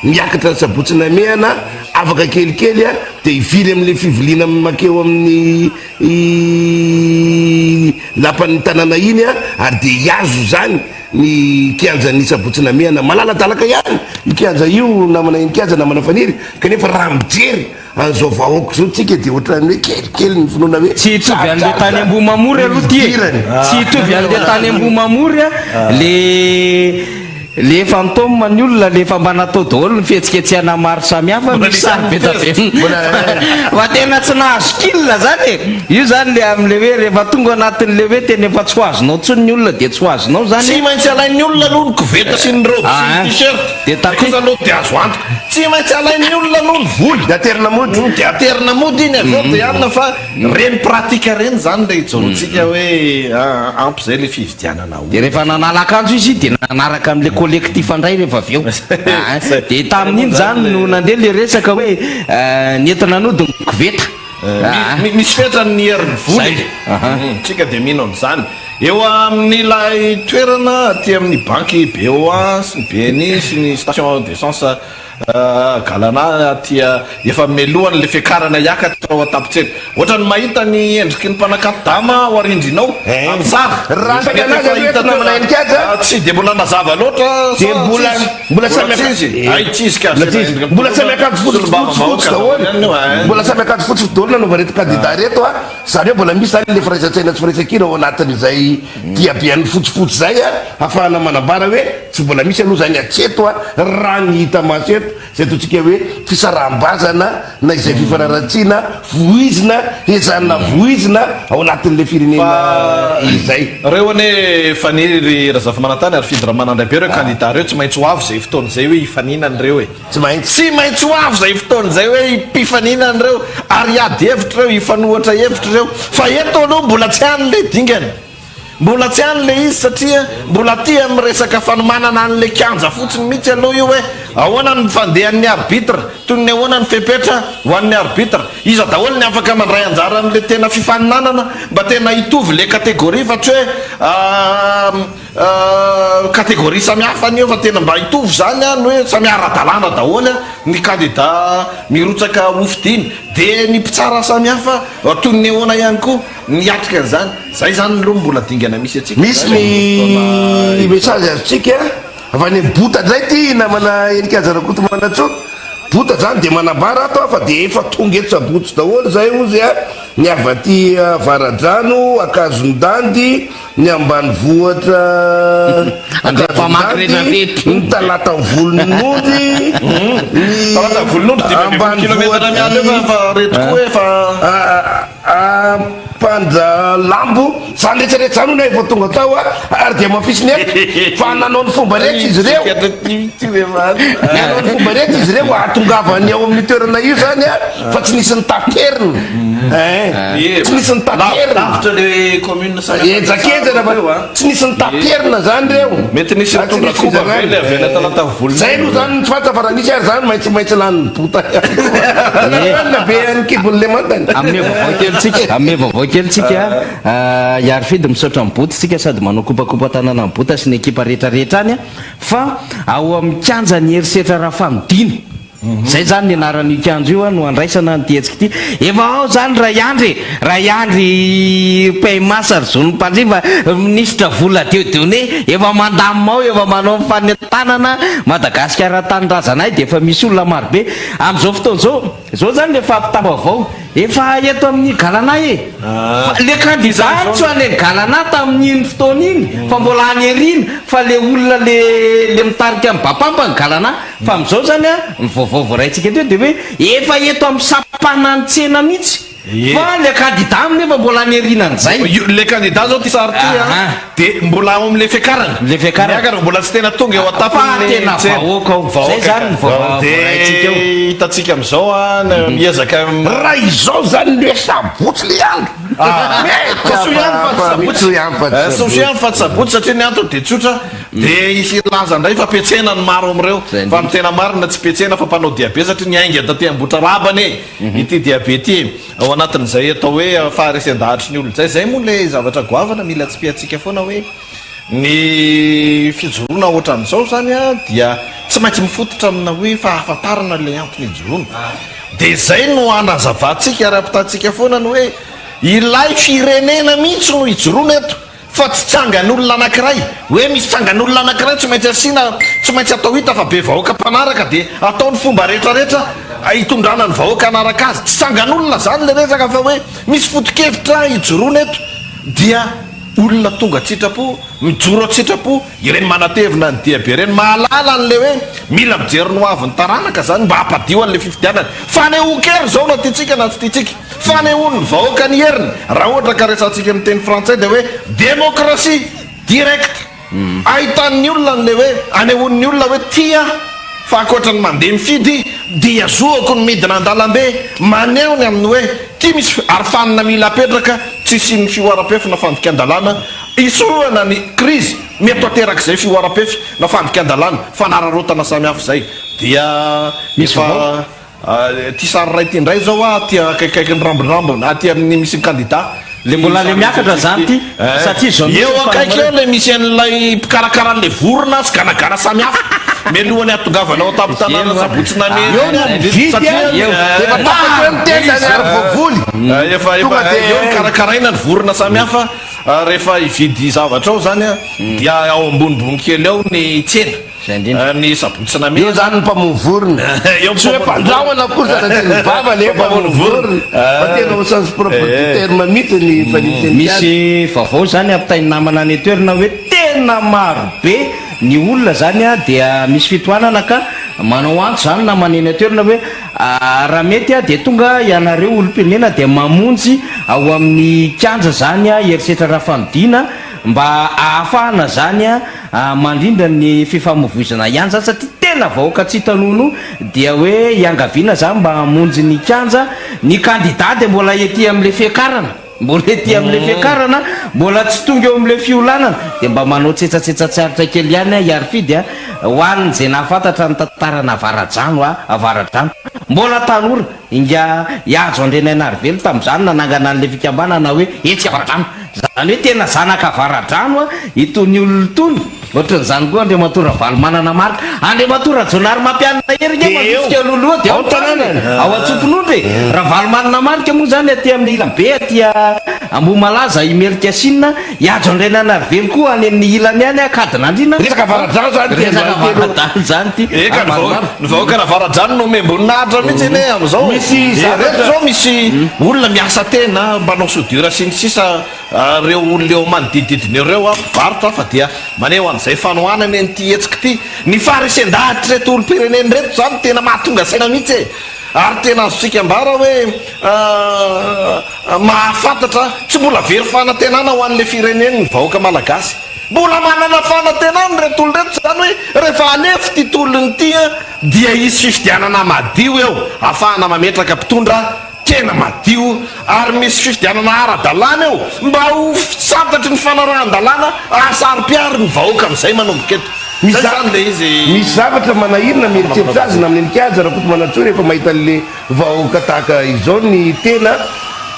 Speaker 3: miakatra ny sabotsy Namehana, afaka kelikely dia hivily amin'ilay fiviliana mankeo amin'ny lapan'ny tanàna iny ary dia hihazo izany ny kianjan'ny sabotsy Namehana. Malaladalaka ihany io kianja io namana Heninkaja, namana Faniry, kanefa raha mijery An'izao vahoaka izao tsika dia ohatran'ny hoe kelikely ny finoana hoe
Speaker 2: Tsy hitovy an'le tany Ambohimamory aloha ty e! Tsy hitovy an'le tany Ambohimamory a, le le efa nitaomina ny olona, le efa mba natao daholo ny fihetsiketsehana maro samihafa, misy sary be da be fa tena tsy nahazo kil zany e! Io zany le am'le hoe rehefa tonga anatin'le hoe tena efa tsy ho azonao intsony ny olona dia tsy ho azonao zany
Speaker 1: Tsy maintsy alain'ny olona aloha ny koveta sy ny robe sy ny t-shirt.
Speaker 2: Dia
Speaker 1: Zay kosa aloha dia azo antoka. Tsy maintsy alain'ny olona aloha ny vola.
Speaker 3: Dia aterina mody.
Speaker 1: Dia aterina mody iny avy eo dia anona fa ireny pratique ireny izany ilay ijoroantsika hoe ampy izay ilay fividianana olona.
Speaker 2: Dia rehefa nanala akanjo izy dia nanaraka an'ilay collectif indray rehefa avy eo. Dia tamin'iny izany no nandeha ilay resaka hoe nentina nody ny koveta.
Speaker 1: Misy fetrany ny herin'ny vola e. Tsika dia mino an'izany. Eo amin'ilay toerana aty amin'ny banky BOA sy ny BNI sy ny station d'essence Galana aty efa mialohan'ilay fiakarana hiakatra ao an-tampon-tsena. Ohatran'ny mahita ny endriky ny mpanakanto Dama ao arindrina ao amin'ny sary.
Speaker 3: Raha ny anazy aloha eto namana Heninkaja.
Speaker 1: Tsy dia mbola nazava loatra
Speaker 3: sa
Speaker 1: tsy izy?
Speaker 3: Mbola samy
Speaker 1: tsy izy. Ay tsy izy ka.
Speaker 3: Mbola tsy izy. Mbola samy akanjo fotsy fotsy daholo. Mbola samy akanjo fotsy daholo nanaovana ireto kandida ireto a. Izany hoe mbola misy izany ilay firaisan-tsaina sy firaisan-kina ao anatin'izay diabean'ny fotsifotsy izay a, hahafahana manambara hoe tsy mbola misy aloha izany hatreto a, raha ny hita maso eto, izay ataontsika hoe fisaraham-bazana na izay fifanaratsiana voizina, ezahina voizina ao anatin'ilay firenena izay.
Speaker 1: Reo anie Faniry Razafimanantany ary Fidy Ramanandraibe ireo kandida ireo tsy maintsy ho avy izay fotoana izay hoe hifaninana ireo e.
Speaker 3: Tsy maintsy.
Speaker 1: Tsy maintsy ho avy izay fotoana izay hoe himpifaninana ireo ary hiady hevitra ireo, hifanohatra hevitra ireo. Fa eto aloha mbola tsy any ilay dingana. Mbola tsy any ilay izy satria mbola aty amin'ny resaka fanomanana an'ilay kianja fotsiny mihitsy aloha io hoe ahoana ny fandehan'ny arbitre, toy ny ahoana ny fepetra ho an'ny arbitre, iza daholo ny afaka mandray anjara amin'ilay tena fifaninanana mba tena hitovy ilay catégorie fa tsy hoe Catégorie samy hafa anie fa tena mba hitovy izany an, ny hoe samy ara-dalàna daholo ny kandida mirotsaka hofidiana, dia ny mpitsara samy hafa toy ny ahoana ihany koa ny hiatrika an'izany, izay izany aloha no mbola dingana misy antsika
Speaker 3: Misy
Speaker 1: izany amin'izao fotoana
Speaker 3: ny
Speaker 1: izao.
Speaker 3: message azontsika avy any amin'ny Bota indray ity namana Heninkaja Rakotomanantsoa. Bota zany dia manambara ato aho fa dia efa tonga eto Sabotsy daholo izay hozy a, ny avy aty Avaradrano, Ankazondandy, Ny ambanivohitra Ankazondandy, ny Talata Volonondry, ny
Speaker 1: Talata Volonondry 15 kilomètre miala eo fa reto koa efa
Speaker 3: Ampandralambo, zany rehetra rehetra zany hono efa tonga tao ary dia hamafisiny eto fa nanao ny fomba rehetra izy ireo, nanao ny fomba rehetra izy ireo hahatongavany ao amin'io toerana io zany fa tsy nisy nitaterina. Eh, tsy nisy nitaterina.
Speaker 1: Lavitra le commune samy hafa.
Speaker 3: Henjakenjana fa tsy nisy nitaterina zany reo.
Speaker 1: Mety nisy nitondra koba ve le avy any Talata Volonondry?
Speaker 3: Zay aloha zany tsy fantatra fa raha nisy ary zany maintsy maintsy lanin'ny bota ihany. Hanina be any kibon'le mantany.
Speaker 2: Hanome vaovao kely tsika, hanome vaovao kely tsika. Iarifidy misaotra an'i Bota tsika sady manao kopakopa tanana an'i Bota sy ny ekipa rehetra rehetra any fa ao amin'ny kianjan'ny herisetra Rafanodina. Zay zany ny anaran'io kianja io no andraisana an'ity hetsika ity. Efa ao zany Raiandry e! Raiandry Paymas ary Zon'ny Mpanjifa, Minisitra Vola Dieudonné, efa mandamina ao, efa manao ny fanentanana Madagasikara Tanindrazanay dia efa misy olona marobe. Amin'izao fotoana izao, izao zany le fampitam-baovao, efa eto amin'ny Galana e! Fa le candidat tsy any Galana tamin'iny fotoana iny fa mbola any aoriana fa le olona le le mitarika ny Bapampa ny Galana. Fa amin'izao izany an, ny vaovao voaraintsika teo dia hoe efa eto amin'ny sampanan'ny tsena mihitsy fa ilay kandida nefa mbola any aorianan'izay.
Speaker 1: Io ilay kandida izao ity sary ity an, dia mbola ao amin'ilay fiakarana.
Speaker 2: Ilay fiakarana.
Speaker 1: Miakatra mbola tsy tena tonga eo an-tampon'ny
Speaker 2: Fa tena
Speaker 1: tsena.
Speaker 2: vahoaka ao. Izay izany ny vaovao voaraintsika eo.
Speaker 1: Dia hitantsika amin'izao an, miezaka.
Speaker 3: Raha izao izany ny hoe sabotsy ilay andro, mety
Speaker 1: Soa ihany fa tsy sabotsy.
Speaker 3: Soa ihany fa tsy sabotsy.
Speaker 1: Soa ihany fa tsy sabotsy satria ny antony dia tsotra. Dia hisy hilaza indray fa petsena ny maro amin'ireo, fa ny tena marina tsy petsena fa mpanao diabe satria niainga taty Ambohitrarahaba anie ity diabe ity e! Ao anatin'izay atao hoe faharesen-dahatry ny olona izay. Izay moa ilay zavatra goavana mila tsipihantsika foana hoe ny fijoroana ohatran'izao izany dia tsy maintsy mifototra amina hoe fahafantarana ilay antony ijoroana. Dia izay no hanazavantsika ary hampitantsika foana ny hoe ilay firenena mihitsy no ijoroana eto. Fa tsy tsangan'olona anankiray. Hoe misy tsangan'olona anankiray tsy maintsy asiana, tsy maintsy atao hita fa be vahoaka mpanaraka dia atao ny fomba rehetra rehetra hitondrana ny vahoaka hanaraka azy. Tsy tsangan'olona izany ilay resaka fa hoe misy foto-kevitra ijoroana eto dia olona tonga an-tsitrapo, mijoro an-tsitrapo, ireny manatevina ny diabe ireny, mahalala an'ilay hoe mila mijery ny hoavin'ny taranaka izany mba hampadio an'ilay fifidianana. Fanehoan-kery izao na tiantsika na tsy tiantsika. Fanehoan'ny vahoaka ny heriny, raha ohatra ka resahantsika amin'ny teny frantsay dia hoe démocratie directe. Ahitan'ny olona an'ilay hoe, anehoan'ny olona hoe tia aho fa ankoatra ny mandeha mifidy dia zoako ny midina an-dalambe maneho ny amin'ny hoe tia misy arofanina mila apetraka tsy hisian'ny fihoaram-pefy na fandikan-dalàna hisorohana ny krizy mety ho aterak'izay fihoaram-pefy na fandikan-dalàna fanararaotana samihafa izay dia
Speaker 2: Misy
Speaker 1: efa
Speaker 2: vaovao?
Speaker 1: Ity sary iray ity indray izao aty akaikikaikin'ny ramborambony, aty amin'ny misy ny kandida.
Speaker 2: Le mbola le miakatra zany ity satria zao
Speaker 1: Eo akaiky eo le misy an'ilay mpikarakara an'ilay vorona sy ganagana samihafa mialohan'ny hahatongavana ao an-tampon-tanàna Sabotsy Namehana
Speaker 3: Eo no mividy a, efa tapaka eo ny tendany ary voavoly.
Speaker 1: Efa efa eo no karakaraina ny vorona samihafa rehefa hividy zavatra ao zany dia ao ambonimbony kely ao ny tsena.
Speaker 2: Zay indrindra.
Speaker 1: Ny sabotsy namehana.
Speaker 3: Eo zany ny mpamono vorona.
Speaker 1: Eo
Speaker 3: Tsy hoe mpandrahona akory sanatria ny vava le mpamono vorona. Fa tena au sens propre du terme mihitsy ny faniteny azy.
Speaker 2: Misy vaovao zany ampitain'ny namana any an-toerana hoe tena maro be ny olona zany dia misy fitohanana ka manao antso zany namana eny an-toerana hoe raha mety dia tonga ianareo olom-pirenena dia mamonjy ao amin'ny kianja zany herisetra Rafanodina mba ahafahana zany Mandrindra ny fifamoivoizana ihany zany satria tena vahoaka tsy hita nono dia hoe iangaviana zany mba hamonjy ny kianja, ny kandida dia mbola ety amle fiakarana, mbola ety amle fiakarana, mbola tsy tonga eo amle fiolanana, dia mba manao tsetsatsetsa tsy aritra kely ihany aho hiarifidy a, ho an'ny ze nahafantatra ny tantaran'Avaradrano a, Avaradrano, mbola tanora ingahy Hajo Andrianainarivelo tamin'izany nanangana an'le fikambanana hoe Hetsika Avaradrano. Izany hoe tena zanaka avaradrano a itony olona itony, ohatran'izany koa Andriamatoa Ravalomanana Marc, Andriamatoa Rajaonarimampianina Hery nge mandositra alohaloha dia ao tanàna e, ao Antsofinondry e, Ravalomanana Marc moa izany aty amin'ny ilany be aty Ambohimalaza Imerintsiasinina, i Hajo Andriananarivelo koa any amin'ny ilany any Ankadinandriana,
Speaker 3: Resaka avaradrano izany ity
Speaker 2: resaka avaradrano izany ity,
Speaker 1: Eka, ny vahoaka, ny vahoakan'Avaradrano no omem-boninahitra mihitsy anie amin'izao e.
Speaker 3: Misy zavatra.
Speaker 1: Ireto izao misy olona miasa tena, mpanao soudure sy ny sisa ireo olona eo manodidididina ireo, mpivarotra fa dia maneho an'izay fanohanany an'ity hetsika ity. Ny faharesen-dahatr'ireto olom-pirenena ireto izany tena mahatonga saina mihitsy e. Ary tena azontsika ambara hoe mahafantatra, tsy mbola very fanantenana ho an'ilay fireneny ny vahoaka malagasy. Mbola manana fanantenana ireto olona ireto izany hoe rehefa alefa ity tolona ity dia hisy fifidianana madio eo ahafahana mametraka mpitondra tena madio ary misy fifidianana ara-dalàna eo mba ho santatry ny fanarahan-dalàna hahasaro-piaro ny vahoaka amin'izay manomboka eto. Izay izany ilay izy.
Speaker 3: Misy zavatra manahirana mieritreritra azy na amin'ny Kaja Rakotomanantsoa rehefa mahita an'le vahoaka tahaka izao ny tena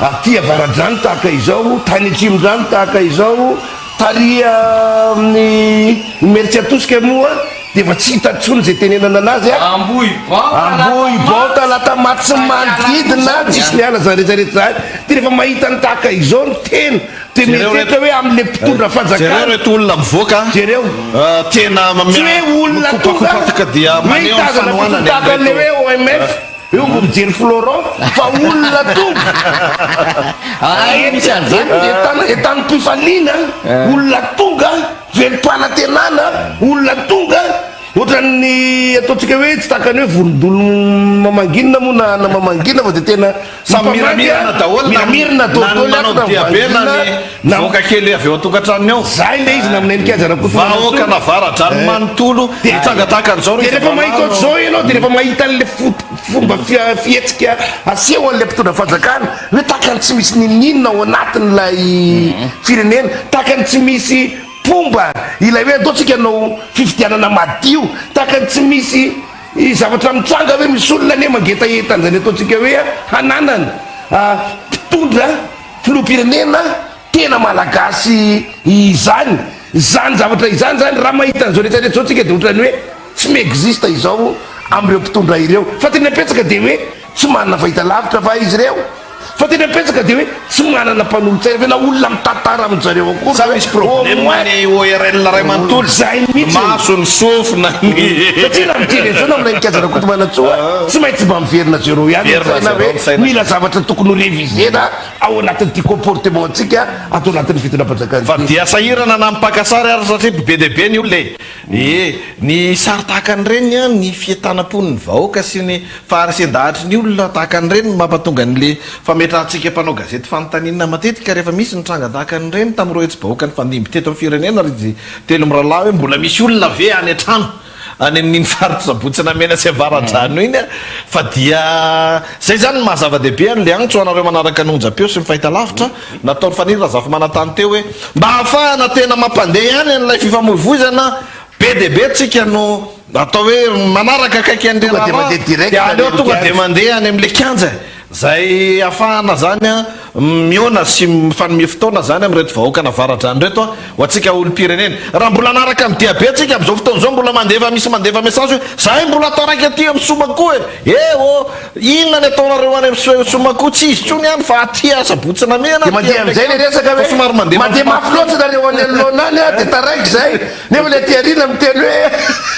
Speaker 3: aty avaradrano tahaka izao, tany atsimondrano tahaka izao, Tary amin'ny Imerintsiatosika moa dia efa tsy hita intsony izay tenenana anazy a!
Speaker 2: Ambohibao,
Speaker 3: Ambohibao, Talatamaty sy ny manodidina, tsisy niala izany rehetra rehetra izany. Dia rehefa mahita ny tahaka izao ny tena dia
Speaker 1: Jereo
Speaker 3: mieritreritra
Speaker 1: reto,
Speaker 3: hoe amin'ilay mpitondra
Speaker 1: jereo
Speaker 3: fanjakana.
Speaker 1: reto olona mivoaka
Speaker 3: Jereo.
Speaker 1: tena
Speaker 3: Tsy hoe olona tonga
Speaker 1: mikopakopataka dia
Speaker 3: hoe
Speaker 1: maneho ny
Speaker 3: hitazana fotsiny
Speaker 1: fanohanany
Speaker 3: tahaka an'ilay
Speaker 1: an'ireto.
Speaker 3: hoe OMF. Eo vao mijery Florent fa olona tonga
Speaker 2: Ay, misy an'izany.
Speaker 3: Entanim-pifaliana, olona tonga velom-panantenana, olona tonga ohatran'ny ataontsika hoe tsy tahaka ny hoe vorondolo mamanginina moa na na mamanginina fa dia tena
Speaker 1: Samy miramirana daholo na
Speaker 3: miramirana
Speaker 1: na ny
Speaker 3: daholo
Speaker 1: manao
Speaker 3: ato na
Speaker 1: dia be na
Speaker 3: mivangina
Speaker 1: ny
Speaker 3: na
Speaker 1: vahoaka kely avy eo an-tokantranony ao.
Speaker 3: Zay ilay izy na amin'ny Heninkaja Rakotomanantsoa.
Speaker 1: Vahoakan'Avaradrano manontolo mitsanga tahaka an'izao
Speaker 3: Dia
Speaker 1: rehefa
Speaker 3: rehefa mahita
Speaker 1: valalo.
Speaker 3: ohatr'izao ianao dia rehefa mahita an'ilay fo- fomba fihetsika aseho an'ilay mpitondra fanjakana hoe tahaka ny tsy misy n'inon'inona ao anatin'ilay firenena, tahaka ny tsy misy mpomba ilay hoe andao tsika hanao fifidianana madio, tahaka ny tsy misy zavatra mitranga hoe misy olona anie mangetaheta an'izany ataontsika hoe hananana mpitondra filoham-pirenena tena malagasy izany. Izany zavatra izany izany raha mahita an'izao rehetra rehetra izao tsika dia ohatran'ny hoe tsy mi-existe izao amin'ireo mpitondra ireo. Fa tena betsaka dia hoe tsy manana fahitalavitra va izy ireo? Fa tena betsaka dia hoe tsy manana mpanolotsaina ve na olona mitantara amin-dry zareo akory
Speaker 1: Sa
Speaker 3: ve?
Speaker 1: misy
Speaker 3: Au
Speaker 1: problème
Speaker 3: moins
Speaker 1: ny ORL iray manontolo?
Speaker 3: Zay
Speaker 1: Ny
Speaker 3: mihitsy.
Speaker 1: maso, ny sofina, ny.
Speaker 3: Satria raha mijery an'izao na aminay Mikajy Rakotomanantsoa, tsy maintsy mba miverina zéro ihany ny
Speaker 1: Miverina
Speaker 3: saina
Speaker 1: zéro
Speaker 3: hoe
Speaker 1: ny saina.
Speaker 3: mila zavatra tokony ho réviser-na ao anatin'ity comportement-ntsika ato anatin'ny fitondram-panjakana
Speaker 1: Fa
Speaker 3: ity.
Speaker 1: dia sahirana na mpaka sary ary satria be dia be ny olona e! Ee, ny sary tahaka an'ireny an, ny fientanam-pon'ny vahoaka sy ny faharesen-dahatry ny olona tahaka an'ireny no mampatonga an'le fametrahantsika mpanao gazety fanontaniana matetika rehefa misy ny tranga tahaka an'ireny tamin'ireo hetsi-bahoaka nifandimby teto amin'ny firenena ry izy Telomirahalahy hoe mbola misy olona ve any an-trano any amin'iny faritra Sabotsy Namehana sy Avaradrano iny fa dia izay izany no maha zava-dehibe an'ilay antso ho anareo manaraka ny onjam-peo sy ny fahitalavitra nataon'i Faniry Razafimanantany teo hoe mba hahafahana tena mampandeha ihany an'ilay fifamoivoizana be dia be tsika no. Atao hoe manaraka akaiky an'ilay
Speaker 3: Tonga dia
Speaker 1: raharaha
Speaker 3: mandeha direct
Speaker 1: dia
Speaker 3: any
Speaker 1: aleo
Speaker 3: amin'ny
Speaker 1: tonga dia
Speaker 3: kianja.
Speaker 1: mandeha any amin'ilay kianja e. Izay ahafahana izany mihaona sy mifanome fotoana izany amin'ireto vahoakan'Avaradrano ireto ho antsika olom-pirenena. Raha mbola hanaraka ny diabe antsika amin'izao fotoana izao mbola mandefa misy mandefa message hoe zahay mbola taraiky aty amin'ny Somakoa e! Eh oh! Inona ny ataonareo any amin'ny Somakoa? Tsy izy intsony any fa aty Asabotsy Namehana
Speaker 3: Dia
Speaker 1: aty
Speaker 3: mandeha
Speaker 1: amin'ilay
Speaker 3: amin'izay ilay
Speaker 1: kianja
Speaker 3: resaka
Speaker 1: fa
Speaker 3: hoe
Speaker 1: somary mandeha
Speaker 3: mandeha
Speaker 1: mafimafy
Speaker 3: mafy loatra nareo any anoloana any dia taraiky izay nefa ilay aty aoriana miteny hoe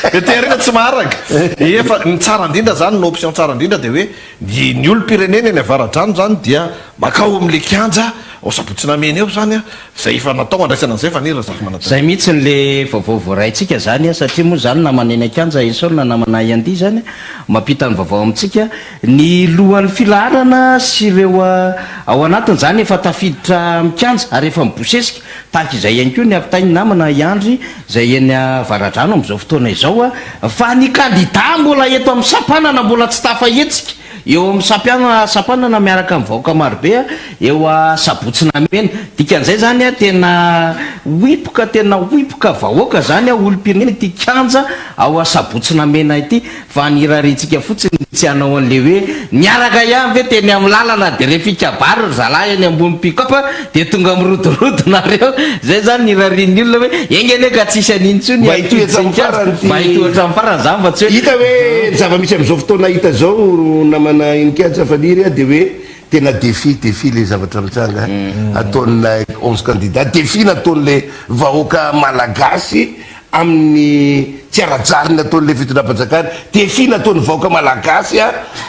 Speaker 1: Ilay aty aoriana tsy maharaka. Efa ny tsara indrindra izany, ny option tsara indrindra dia hoe Ny ny olom-pirenena eny Avaradrano izany dia makao amin'ilay kianja ao Sabotsy Namehana eo izany an, izay efa natao handraisana an'izay Faniry Razafimanantena.
Speaker 2: Izay mihitsy le vaovao voaraintsika izany an, satria moa izany namana eny an-kianja Eson na namana Yandy izany mampita ny vaovao amintsika, ny lohan'ny filaharana sy ireo ao anatiny izany efa tafiditra amin'ny kianja ary efa mibosesika, Tahaka izay ihany koa ny ampitain'ny namana i Andry izay eny Avaradrano amin'izao fotoana izao fa ny kandida mbola eto amin'ny sampanana mbola tsy tafahetsika eo amin'ny sampiana sampanana miaraka amin'ny vahoaka marobe eo Sabotsy Namehana. Dikan'izay izany tena hoipoka tena hoipoka vahoaka izany olom-pirenena ity kianja ao Sabotsy Namehana ity. Fa ny irariantsika fotsiny tsy hanao an'le hoe niaraka ihany ve teny amin'ny lalana de rehefa hikabary ry zalahy eny ambony pick up de tonga mirodorodo nareo, zay zany ny irarian'ny olona hoe enga anie ka tsisy an'iny intsony
Speaker 3: Mba hitohy hatramin'ny farany ity.
Speaker 2: Mba hitohy hatramin'ny farany zany fa tsy hoe.
Speaker 3: Hita hoe ny zava-misy amin'izao fotoana hita izao namana Heninkaja Faniry a dia hoe tena défi, défi le zavatra mitranga ataon'ilay 11 candidats, défi nataon'ilay vahoaka malagasy amin'ny tsy ara-drariny ataon'ilay fitondram-panjakana, défi nataon'ny vahoaka malagasy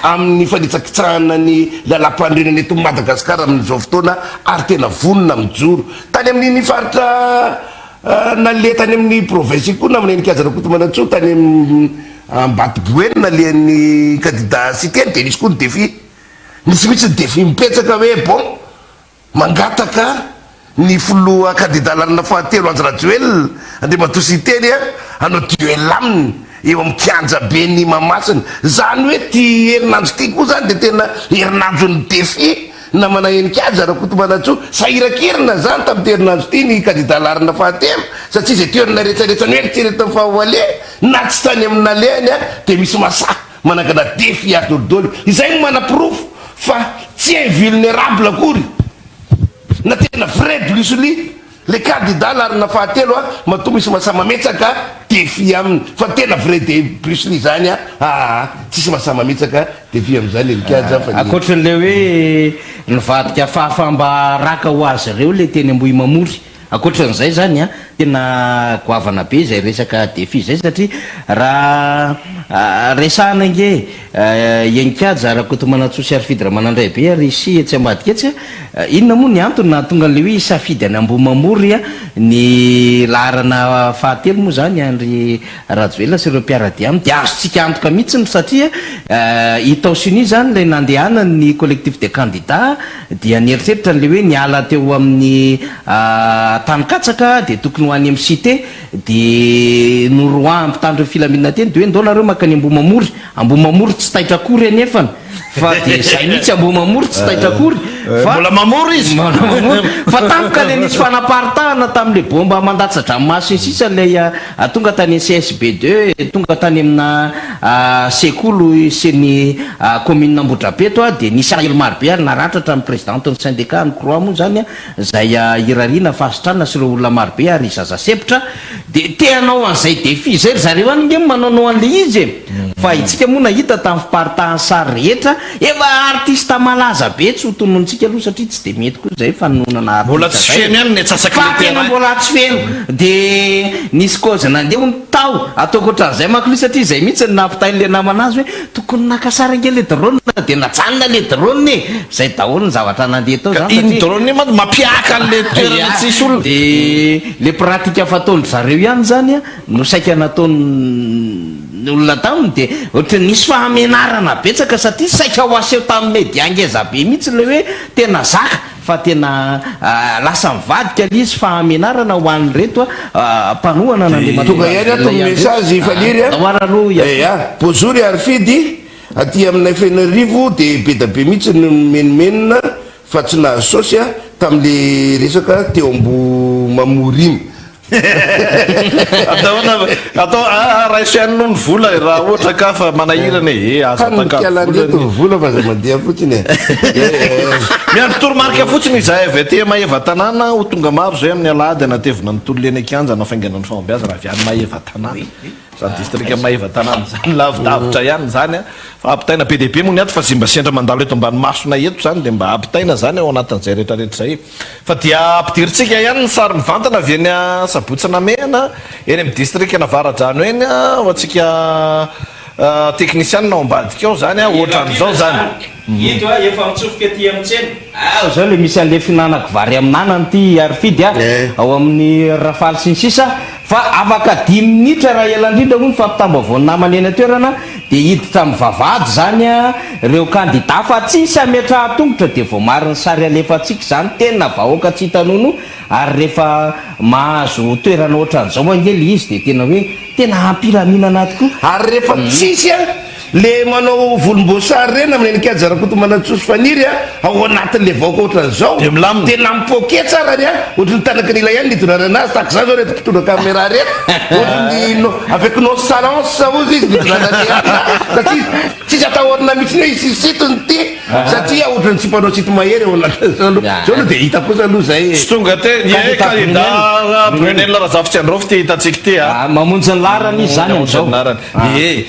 Speaker 3: amin'ny fanitsakitsahana ny lalàmpanorenana eto Madagasikara amin'izao fotoana ary tena vonona mijoro. Tany amin'iny faritra naleha tany amin'ny province iny koa namana Heninkaja Rakotomanantsoa tany Ambato Boeny nalehan'ny kandida Siteny dia nisy koa ny défi. Nisy mihitsy ny défi mipetsaka hoe bon Mangataka ny filoha kandida lalana fahatelo Andry Rajoelina, Andriamatoa Siteny hanao duel aminy eo amin'ny kianjaben'i Mahamasina. Izany hoe ity herinandro ity koa izany dia tena herinandron'ny défi namana Heninkaja Rakotomanantsoa. Sahirankirina izany tamin'ity herinandro ity ny kandida laharana fahatelo satria izay toerana rehetrarehetra noeritreretiny fa ho aleha na tsy tany amin'ny nalehany dia misy masaha Manangana défi azy dolidoly. Izay no manaporofo fa tsy invulnerable akory na tena vrai Bruce Lee le candidat laharana fahatelo a, matoa misy masahy mametsaka défi aminy fa tena vrai de Bruce Lee zany a, aa tsisy masahy mametsaka défi amizany e Mikajy a fa ny.
Speaker 2: Ankoatran'ilay hoe nivadika fahafaham-baraka ho azy ireo ilay teny Ambohimamory. Ankoatran'izay izany an, tena goavana be izay resaka défi izay satria raha resahana ange e, Heninkaja Rakotomanantsoa sy Harifidy Ramanandraibe ary sy etsy ambadika etsy an, inona moa ny antony nahatonga an'ilay hoe hisafidy an'i Ambohimamory ny laharana fahatelo moa izany Andry Rajoelina sy ireo mpiara-dia aminy dia azontsika antoka mihitsy satria i Itaosy-Unis izany ilay nandehanan'ny collectif des candidats dia nieritreritra an'ilay hoe niala teo amin'ny tany katsaka dia tokony ho any amin'ny cité dia noroahan'ny mpitandro ny filaminana teny dia hoe ndao nareo mankany Ambohimamory, Ambohimamory tsy taitra akory anefany fa dia izay mihitsy Ambohimamory tsy taitra akory fa
Speaker 1: Mbola mamory izy.
Speaker 2: Mbola mamory fa tampoka ilay nisy fanaparitahana tamin'ilay bomba mandatsa-dranomaso sy ny sisa ilay Tonga tany CSB deux, tonga tany amina sekoly sy ny commune Ambohidrapeto dia nisy alahelo marobe ary naratra hatramin'ny présidente ny syndicat ny croix moa izany izay irariana fahasitranana sy ireo olona marobe ary zaza sempotra dia te hanao an'izay défi izay ry zareo any nge manaonao an'ilay izy e! Fa itsika moa nahita tamin'ny fiparitahan'ny sary rehetra efa artiste malaza be tsy ho tononitsika aloha satria tsy dia mety koa izay fanononana artiste
Speaker 1: Mbola tsy
Speaker 2: zay
Speaker 1: feno ihany ny antsasaky
Speaker 2: fa
Speaker 1: ny
Speaker 2: tena
Speaker 1: terrain.
Speaker 2: mbola tsy feno dia nisy cause nandeha hono tao ataoko ohatran'izay manko aloha satria izay mihitsy no nampitain'ilay namana azy hoe tokony naka sary ange ilay drone dia najanona ilay drone e! Izay daholo ny zavatra nandeha tao
Speaker 1: Ka
Speaker 2: izany
Speaker 1: iny
Speaker 2: satria
Speaker 1: drone iny manko mampiaka an'ilay toerana
Speaker 2: ya
Speaker 1: tsisy olona.
Speaker 2: dia ilay pratique fataon-dry zareo ihany izany an no saika nataon'ny olona taminy dia ohatran'ny nisy fahamenarana betsaka satria saika ho aseho tamin'ny media ngeza be mihitsy ilay hoe tena zaka fa tena lasa nivadika ilay izy fahamenarana ho an'ireto mpanohana an'Andriamatoa
Speaker 3: Tonga ihany ato
Speaker 2: Rajoelina
Speaker 3: ny
Speaker 2: ihany
Speaker 3: message
Speaker 2: ireto.
Speaker 3: Faniry a.
Speaker 2: Andao ary aloha i
Speaker 3: Eya. Bonjour i Harifidy, aty aminay Fenoarivo dia bedabe mihitsy ny mimenomenona fa tsy nahazo saosy a tamin'le resaka teo Ambohimamory iny.
Speaker 1: Atao ahoana atao ah, raiso ihany aloha ny vola e, raha ohatra ka fa manahirana e, eh, aza
Speaker 3: Tany
Speaker 1: atakalo
Speaker 3: mikala
Speaker 1: vola
Speaker 3: reto
Speaker 1: ny.
Speaker 3: ny vola fa aza mandeha fotsiny e.
Speaker 1: Miandry toromarika fotsiny izahay avy aty Maevatanàna ho tonga maro izay amin'ny alahady hanatevina ny tolona eny an-kianja hanafaingana ny fahombiazana avy any Maevatanàna. Izany distrikan'i Maevatanàna izany lavidavitra ihany izany an! Fa ampitaina be dia be moa ny ato fa izay mba sendra mandalo eto ambany masonay eto izany dia mba ampitaina izany ao anatin'izay rehetrarehetra izay. Fa dia ampidirintsika ihany ny sary mivantana avy eny Sabotsy Namehana, eny amin'ny distrikan'Avaradrano eny, ho antsika teknisianina ao ambadika ao izany, ohatran'izao izany.
Speaker 2: Ito a, efa mitsofoka ety amin'ny tsena. Ao izao ilay misy an'ilay fihinanako vary amin'anana ity Harifidy a, ao amin'ny Rafale sy ny sisa Fa afaka dimy minitra raha ela indrindra hoy ny fampitam-baovaon'ny namana eny an-toerana dia hiditra amin'ny vavahady izany ireo kandida fa tsisy hametrahan-tongotra dia voamarin'ny sary alefantsika izany tena vahoaka tsy hita nono ary rehefa mahazo toerana ohatran'izao ange ilay izy dia tena hoe tena ampilaminana tokoa.
Speaker 3: Ary rehefa tsisy Le manao volomboasary reny amin'ny Heninkaja Rakotomanantsoa sy Faniry a, ao anatin'le vahoaka ohatran'izao,
Speaker 1: Dia milamina.
Speaker 3: tena mipoke tsara ary a, ohatry ny tanakin'ila ihany ny itondrana anazy, tahaka izany zao reto mpitondra camera reto, ohatry ny no, avec nonchalance hozy izy nitondrana an'le alina, satria tsisy atahorana mihitsy ny hoe hisy hisintona ity, satria ohatry ny tsy mpanao sinto-mahery ao anatin'izao aloha, zao aloha dia hita kosa aloha izay e.
Speaker 1: Tsy tonga te, ie kandida Brunelle Razafitsiandraofa ity hitantsika ity a.
Speaker 2: Mamonjy ny laharana izy izany
Speaker 1: Mamonjy
Speaker 2: amin'izao.
Speaker 1: ny laharana. Ie.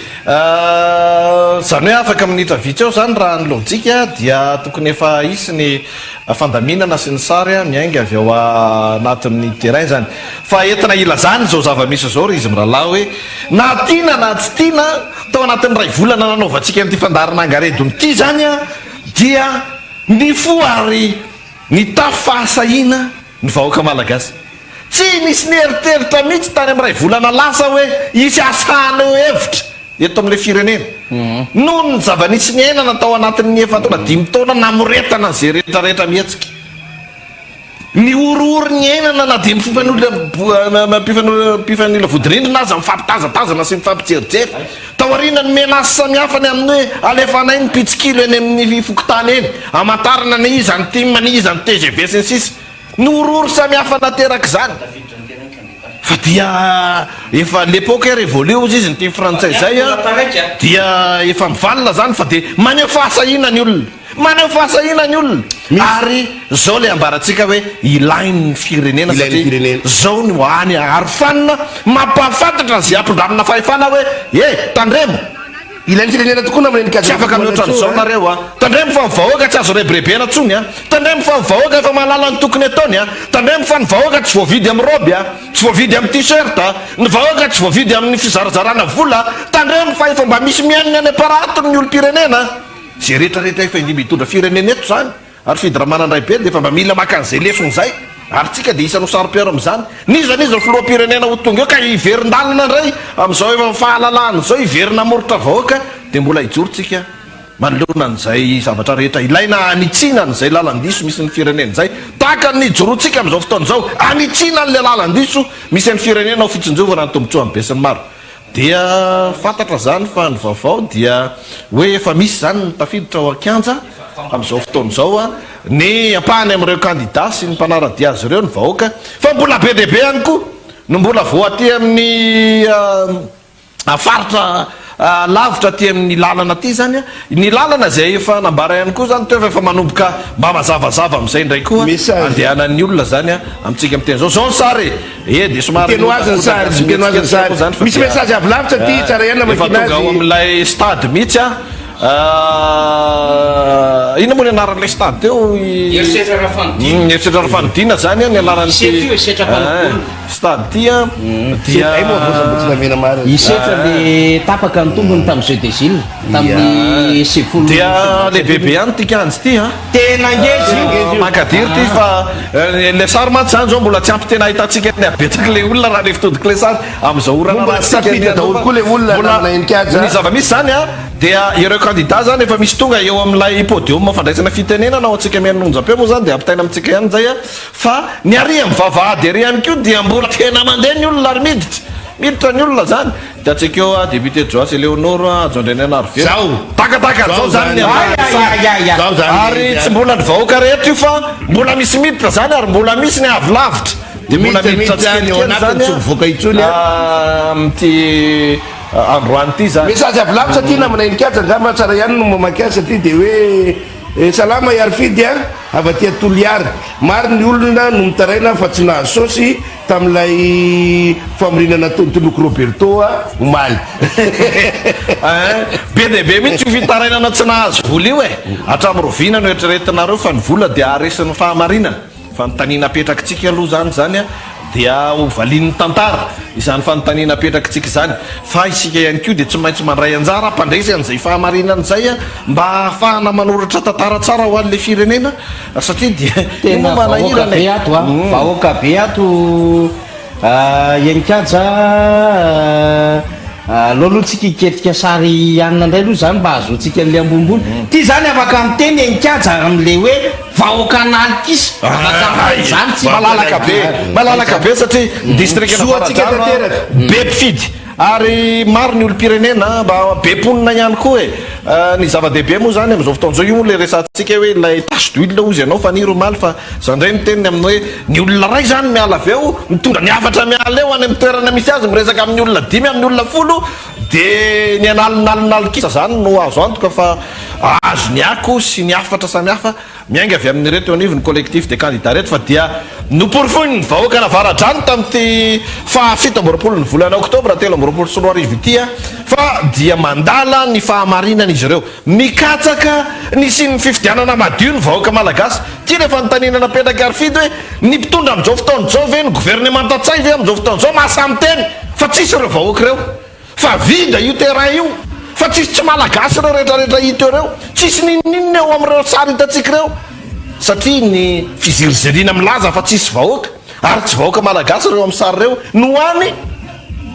Speaker 1: Izany hoe afaka minitra vitsy eo izany raha ny lojika dia tokony efa hisy ny fandaminana sy ny sary miainga avy ao anatin'ny terrain izany. Fa entina hilazana izao zava-misy izao ry izy mirahalahy hoe na tiana na tsy tiana tao anatin'ny iray volana nanaovantsika an'ity fandaharana angaredona ity izany dia nifoha ary nitafy fahasahiana ny vahoaka malagasy. Tsy nisy nieritreritra mihitsy tany amin'ny iray volana lasa hoe hisy asa haneho hevitra eto amin'ilay firenena. Noho ny zava-nisy niainana tao anatin'ny efa-taona, dimy taona namoretana an'izay rehetra rehetra mihetsika. Ny horohoro niainana na dia mpifanila vodirindrina aza mifampitazatazana sy mifampijerijery. Taoriana ny menace samihafa ny amin'ny hoe alefanay ny mpitsikilo eny amin'ny fokontany eny hamantarana ny iza ny tim, ny iza ny tgv sy ny sisa. Ny horohoro samihafa naterak'izany. Fa dia efa l'époque est révolue hozy izy ny teny frantsay izay an, dia efa mivalona izany fa dia maneho fahasahiana ny olona. Maneho fahasahiana ny olona. Ary izao ilay ambarantsika hoe ilain'ny firenena satria izao no any arofanina mampahafantatra an'izay ampindramina fahefana hoe e, tandremo.
Speaker 3: Ilain'ny firenena tokoa namana eny
Speaker 1: Tsy afaka mihoatra an'izao nareo a! Tandremo fa ny vahoaka tsy azo rebirebena tsony a! Tandremo fa ny vahoaka efa mahalala ny tokony ataony a! Tandremo fa ny vahoaka tsy voavidy amin'ny robe a! Tsy voavidy amin'ny t-shirt a! Ny vahoaka tsy voavidy amin'ny fizarazarana vola a! Tandremo fa efa mba misy mihaino ny any am-paratony ny olom-pirenena a! Izay rehetra rehetra efa indimby hitondra firenena eto izany Ary Fidy Ramanandraibe dia efa mba mila maka an'izay lesona izay, ary tsika dia isan'ny ho saro-piaro amin'izany. N'iza n'iza filoham-pirenena ho tonga eo ka hiverin-dalana indray amin'izao efa fahalalahana izao, hiverina hamoritra vahoaka, dia mbola hijoro tsika manoloana an'izay zavatra rehetra ilaina hanitsiana an'izay lalan-diso misy ny firenena izay, tahaka ny nijoroantsika amin'izao fotoana izao hanitsiana an'ilay lalan-diso misy an'ny firenena ho fitsinjovana ny tombontsoan'ny besinimaro. Dia fantatra izany fa ny vaovao dia hoe efa misy izany ny tafiditra ao an-kianja amin'izao fotoana izao, ny ampahany amin'ireo kandida sy ny mpanara-dia azy ireo, ny vahoaka, fa mbola be dia be ihany koa no mbola vao aty amin'ny faritra lavitra aty amin'ny lalana aty izany. Ny lalana izay efa nambara ihany koa izany teo fa efa manomboka mba mazavazava amin'izay indray koa andehanan'ny olona izany amintsika miteny izao. Izao ny sary e! Eh dia somary
Speaker 3: Miteny ho azy ny sary,
Speaker 1: mihodinkodina
Speaker 3: miteny ho azy ny
Speaker 1: mihetsiketsika
Speaker 3: sary.
Speaker 1: moa izany fa
Speaker 3: Misy
Speaker 1: dia
Speaker 3: message avy lavitra aty, tsara ihany
Speaker 1: efa
Speaker 3: namakiana
Speaker 1: tonga ao
Speaker 3: azy.
Speaker 1: amin'ilay stade mihitsy an. Inona moa ny anaran'ilay stade teo?
Speaker 2: Herisetra Rafanodina.
Speaker 1: Herisetra Rafanodina izany an ny anaran'ity
Speaker 2: Isetra io, herisetra Mpanompoana.
Speaker 1: stade ity an. Dia
Speaker 3: Hay moa voa Sambotsy marina.
Speaker 2: Isetra le tapaka ny tongony tamin'ny jeu des îles tamin'ny 90.
Speaker 1: Dia lehibebe ihany ity kianja ity an.
Speaker 2: Tena ngeza io.
Speaker 1: Mankadiry ity fa ilay sary mantsy zany zao mbola tsy ampy tena ahitantsika ny habetsaky ilay olona raha ilay fitodik'ilay ilay sary amin'izao ora
Speaker 3: Mbola tsy
Speaker 1: narahantsika ny
Speaker 3: tafiditra daholo koa ilay olona
Speaker 1: mbola
Speaker 3: namana Heninkaja.
Speaker 1: ny zava-misy zany a dia ireo kandida zany efa misy tonga eo amin'ilay podium fandraisana fitenenana ho antsika mihaino ny onjam-peo moa zany dia ampitaina amintsika ihany izay a fa ny ary amin'ny vavahady ery ihany koa dia mbola tena mandeha ny olona ary miditra miditra ny olona zany Hitantsika eo a, député Joasy Eleonoro a, Hajo Andrianainarivelo.
Speaker 3: Zao.
Speaker 1: Takataka zao zany ny ambany sary.
Speaker 3: Zao zany
Speaker 1: Ary tsy mbola ny vahoaka rehetra io fa mbola misy miditra zany ary mbola misy ny avy lavitra. Dia mbola
Speaker 3: Miditra
Speaker 1: miditra
Speaker 3: miditra any ao
Speaker 1: tsikelikely
Speaker 3: anatiny
Speaker 1: izany
Speaker 3: tsy mivoaka intsony a.
Speaker 1: amin'ity androany ity izany.
Speaker 3: Message avy lavitra aty namana Heninkaja angamba tsara ihany no mamaky azy satria dia hoe eh, salama i Harifidy a, avy aty Toliara. Maro ny olona no mitaraina fa tsy nahazo saosy tamin'ilay famoriana nataon'i Toloko Roberto a omaly.
Speaker 1: Ein, be dia be mihitsy io fitarainana tsy nahazo vola io e! Hatramin'ny roviana no eritreretinareo fa ny vola dia haharesy ny fahamarinana? Fanontaniana apetrakitsika aloha izany izany dia ho valian'ny tantara izany fanontaniana apetrakitsika izany fa isika ihany koa dia tsy maintsy mandray anjara hampandresy an'izay fahamarinana izay mba hahafahana manoratra tantara tsara ho an'ilay firenena satria dia io
Speaker 2: Tena
Speaker 1: moa
Speaker 2: vahoaka
Speaker 1: manahirana
Speaker 2: be
Speaker 1: e.
Speaker 2: ato a, vahoaka be ato Heninkaja a, aleo aloha tsika hiketrika sary hanina indray aloha izany mba hahazoantsika an'ilay ambonimbony. Ity izany afaka miteny Heninkaja amin'ilay hoe vahoaka an'alikisa, afaka miteny izany tsika.
Speaker 1: Malalaka be, malalaka be satria ny distrikan'Avaradrano be mpifidy ary maro ny olom-pirenena mba be mponina ihany koa e. Ny zava-dehibe moa izany amin'izao fotoana izao, io moa ilay resahantsika hoe ilay tache d'huile hozy ianao Faniry omaly fa Za ndray miteny ny amin'ny hoe ny olona iray zany miala avy eo mitondra ny hafatra miala eo any amin'ny toerana misy azy miresaka amin'ny olona dimy amin'ny olona folo dia ny an'alinalinalikisa zany no azo antoka fa azo ny ako sy ny hafatra samihafa miainga avy amin'ireto eo anivon'ny collectif des candidats ireto fa dia noporofoin'ny vahoakan'Avaradrano tamin'ity faha 27 ny volana oktobra 2023 ity fa dia mandala ny fahamarinana izy ireo. Mikatsaka ny hisian'ny fifidianana madio ny vahoaka malagasy. Ity ilay fanontaniana napetrak'i Harifidy hoe ny mpitondra amin'izao fotoana izao ve, ny governemanta Ntsay ve amin'izao fotoana izao mahasahy miteny fa tsisy ireo vahoaka ireo? Fa vide io terrain io? Fa tsisy tsy malagasy ireo rehetrarehetra hita eo ireo? Tsisy n'inon'inona eo amin'ireo sary hitantsika ireo? Satria ny fiziriziriana milaza fa tsisy vahoaka ary tsy vahoaka malagasy ireo amin'ny sary ireo no hany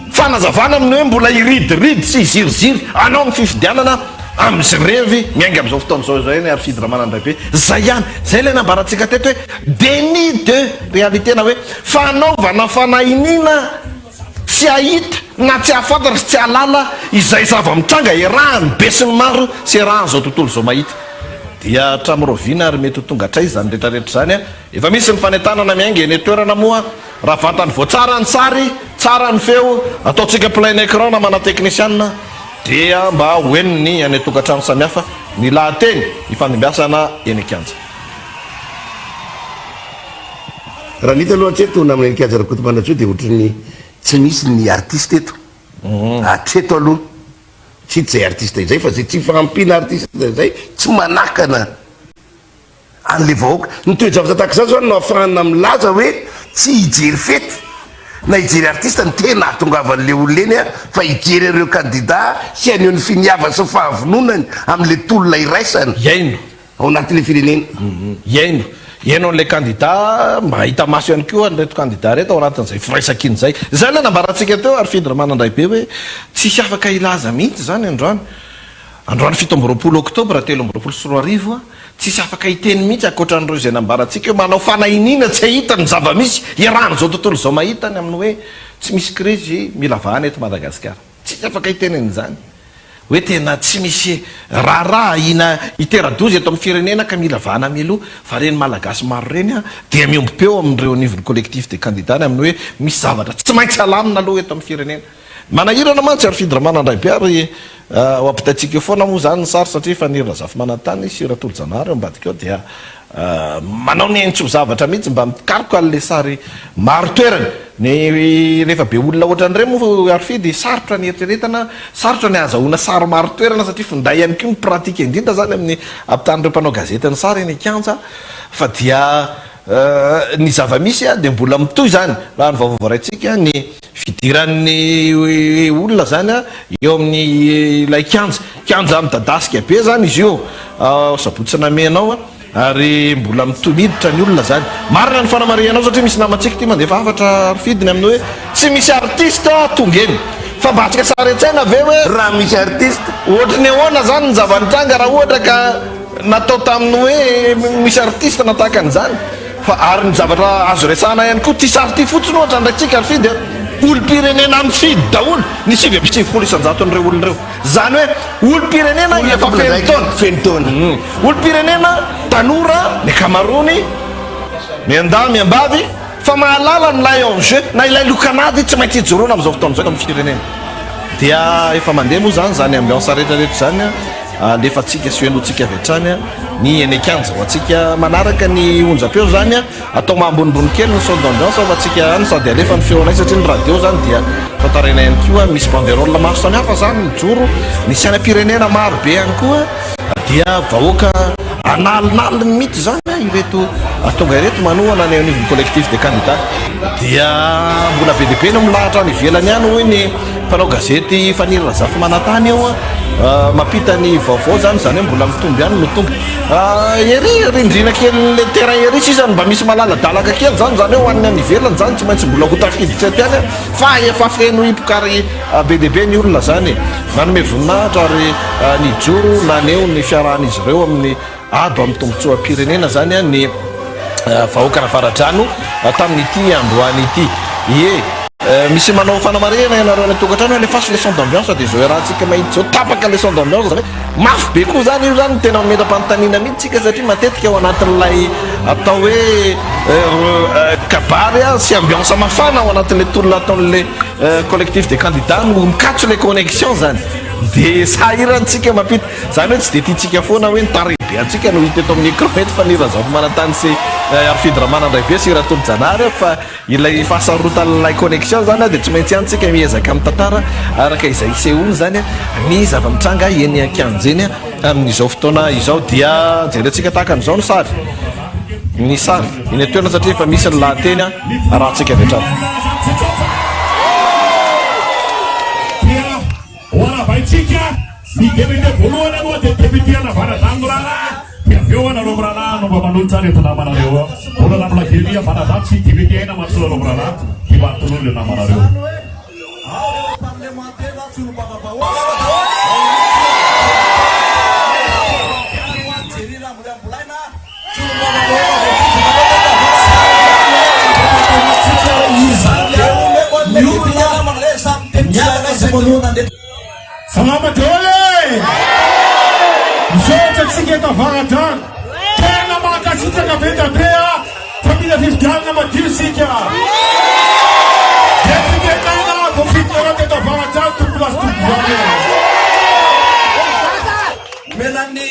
Speaker 1: Fanazavana amin'ny hoe mbola hiridiridy sy hiziriziry hanao ny fifidianana amin'izay revy miainga amin'izao fotoana izao izay ny Harifidy Ramanandraibe. Izay ihany. Izay ilay nambarantsika teto hoe déni de réalité na hoe fanaovana fanahiniana tsy hahita na tsy hahafantatra sy tsy hahalala izay zava-mitranga iarahan'ny besinimaro sy iarahan'izao tontolo izao mahita. Dia hatramin'ny rahoviana ary mety ho tonga hatraiza izany rehetrarehetra izany? Efa misy ny fanentanana miainga eny an-toerana moa. Raha vantany vao tsara ny sary, tsara ny feo, ataontsika plein écran namana teknisianina dia mba ho henony any an-tokantrano samihafa ny lahateny ifandimbiasana eny an-kianja.
Speaker 3: Raha ny hita aloha hatreto namana Heninkaja Rakotomanantsoa dia ohatry ny tsy misy ny artiste eto hatreto aloha, tsy hita izay artiste izay fa izay tsy fahampiana artiste izay tsy manakana an'ilay vahoaka. Ny toe-javatra tahaka izany izany no ahafahana milaza hoe tsy hijery fety na hijery artiste no tena ahatongavan'ilay olona eny fa hijery an'ireo kandida sy haneho ny finiavany sy ny fahavononany amin'ilay tolona iraisana
Speaker 1: Hiaino.
Speaker 3: ao anatin'ilay firenena.
Speaker 1: Hiaino. Hiaino an'ilay kandida mba hahita maso ihany koa an'ireto kandida ireto ao anatin'izay firaisankina izay. Izay ilay nambarantsika teo ary Fidy Ramanandraibe hoe tsisy afaka hilaza mihitsy izany androany. Androany 27 oktobra 2023, tsisy afaka hiteny mihitsy ankoatra an'ireo izay nambarantsika hoe manao fanahiniana tsy hahita ny zava-misy iarahan'izao tontolo izao mahita ny amin'ny hoe tsy misy krizy mila vahana eto Madagasikara. Tsisy afaka hiteny an'izany hoe tena tsy misy raharaha ahiana hitera-doza eto amin'ny firenena ka mila vahana mialoha fa ireny Malagasy maro ireny dia miombom-peo amin'ireo anivon'ny collectif des candidats ny amin'ny hoe misy zavatra tsy maintsy alamina aloha eto amin'ny firenena. Manahirana mantsy ary Fidy Ramanandraibe ary ho ampitaintsika eo foana moa izany ny sary satria Faniry Razafimanantany sy Ratolojanahary ao ambadika ao dia manao ny ainy tsy ho zavatra mihitsy mba mikaroka an'ilay sary maro toerana. Ny rehefa be olona ohatran'ireny moa ary Fidy sarotra ny eritreretana, sarotra ny ahazahoana sary maro toerana satria finday ihany koa no pratique indrindra izany amin'ny ampitan'ireo mpanao gazety ny sary eny an-kianja fa dia Ny zava-misy dia mbola mitohy izany raha ny vaovao voaraintsika ny fidiran'ny olona izany eo amin'ny ilay kianja. Kianja midadasika be izany izy io ao Sabotsy Namehana ao ary mbola mitohy miditra ny olona izany. Marina ny fanamarihanao satria misy namantsika ity mandefa hafatra fidiny amin'ny hoe tsy misy artiste tonga eny. Fa mba azontsika sary an-tsaina ve hoe
Speaker 3: Raha misy artiste.
Speaker 1: Ohatry ny ahoana izany ny zava-nitranga raha ohatra ka Natao tamin'ny hoe misy artiste na tahaka an'izany fa ary ny zavatra azo resahana ihany koa ity sary ity fotsiny ohatra andraintsika ary fidy a! olom-pirenena mifidy daholo ny 99 isan-jaton'ireo olona ireo izany hoe olom-pirenena efa feno taona
Speaker 3: feno taona
Speaker 1: olom-pirenena tanora ny ankamaroany miandahy miambavy. fa mahalala ny ilay enjeu na ilay lokanady tsy maintsy ijoroana amin'izao fotoana izao eto amin'ny firenena. Dia efa mandeha moa izany izany ambiance rehetra rehetra izany an, alefantsika sy henointsika avy hatrany ny eny an-kianja. Ho antsika manaraka ny onjam-peo izany an, atao mba ambonimbony kely ny son d'ambiance fa antsika any sady alefa ny feonay satria ny radio izany dia tantaraina ihany koa, misy banderole maro samihafa izany mijoro, ny sainam-pirenena maro be ihany koa. Dia vahoaka analinaliny mihitsy izany ireto tonga ireto manohana ny eo anivon'ny collectif des candidats. Dia mbola be dia be no milahatra any ivelany any hoy ny mpanao gazety Faniry Razafimanantany eo mampita ny vaovao izany, izany hoe mbola mitombo ihany no tonga. Ery rindrina kelin'ilay terrain ery sisa no mba misy malaladalaka kely izany, izany hoe ho an'ny any ivelany izany tsy maintsy mbola ho tafiditra eto ihany fa efa feno hipoka ary be dia be ny olona izany e. Nanome voninahitra ary nijoro naneho ny fiarahan'izy ireo amin'ny ady amin'ny tombontsoam-pirenena izany ny vahoakan'Avaradrano tamin'ity androany ity. Ie, misy manao fanamarihana ianareo any an-tokantrano hoe alefaso le son d'ambiance dia izao iarahantsika mahita izao tapaka le son d'ambiance izany hoe mafy be koa izany io izany no tena mametra-panontaniana mihitsy isika satria matetika ao anatin'ilay atao hoe kabary sy ambiance mafana ao anatin'ilay tolona ataon'ilay Collectif des candidats no mikatso ilay connexion zany dia sahirana tsika mampita, zany hoe tsy dia tiantsika foana hoe ny tarehy be antsika no hita eto amin'ny écran eto fa ny Razafimanantany sy Harifidy Ramanandraibe sy Ratolojanahary fa ilay fahasarotan'ilay connexion zany dia tsy maintsy ihany tsika miezaka mitantara araka izay isehoany zany ny zava-mitranga eny an-kianja eny amin'izao fotoana izao dia jerentsika tahaka an'izao ny sary. Ny sary eny an-toerana satria efa misy ny lahateny arahantsika avy hatrany.
Speaker 7: Dia ho arahabaintsika ny député voalohany aloha dia député an'Avaradrano mirahalahy dia avy eo anareo mirahalahy no mba manolotra ireto namanareo. Mbola Ramolagely Avaradrano sy député Aina Mansoa nareo mirahalahy dia mba atolory ireo namanareo.
Speaker 8: Salama daholo e! Misaotra antsika eto Avaradrano. Tena mankasitraka be dia be a! Fa mila fifidianana madio isika. Dia tsy tenena voafidinareo teto Avaradrano tompokolahy sy tompokovavy e!
Speaker 6: Omena ny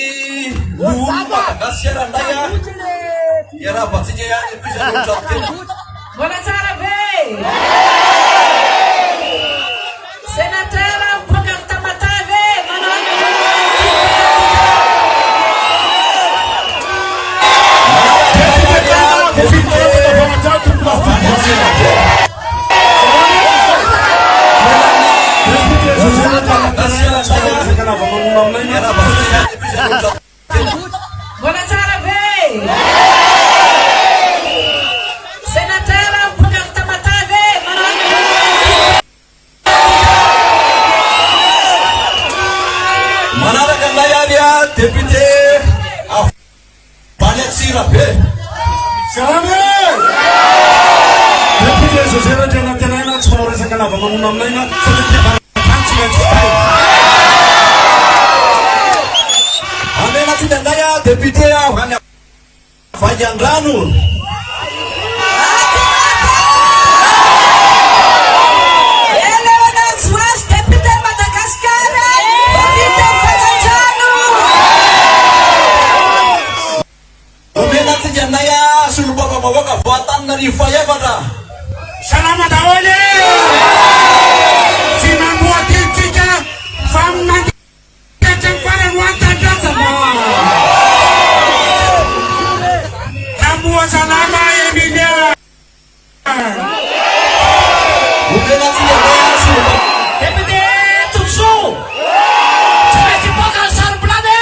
Speaker 6: loholon'i Madagasikara indray a! Hiarahaba antsika ihany koa izy aloha tena.
Speaker 5: Mbola tsara be! Sénateur mipoaka avy Tamatave e! Manao Mbola tsara be! Sénateur mipoaka avy Tamatave e!
Speaker 6: Manaraka anay ary député avy any Antsirabe.
Speaker 8: Salama e! Député José Randrianantenaina tsy manao resaka lava mamono aminay fa député Avaradrano tsy maintsy vitaina.
Speaker 6: Amena tsika indray député avy any Vaingandrano. Omena antsika anay solombavambahoaka vao Antananarivo fahefatra.
Speaker 8: Salama daholo e! Tsy mandoa teny tsika fa mandeha hatramin'ny farany ho an'ny tanindrazana. Namoha salama Emilia.
Speaker 5: Député Tombosoa, tsy maintsy hipoaka ny sarom-bilany e!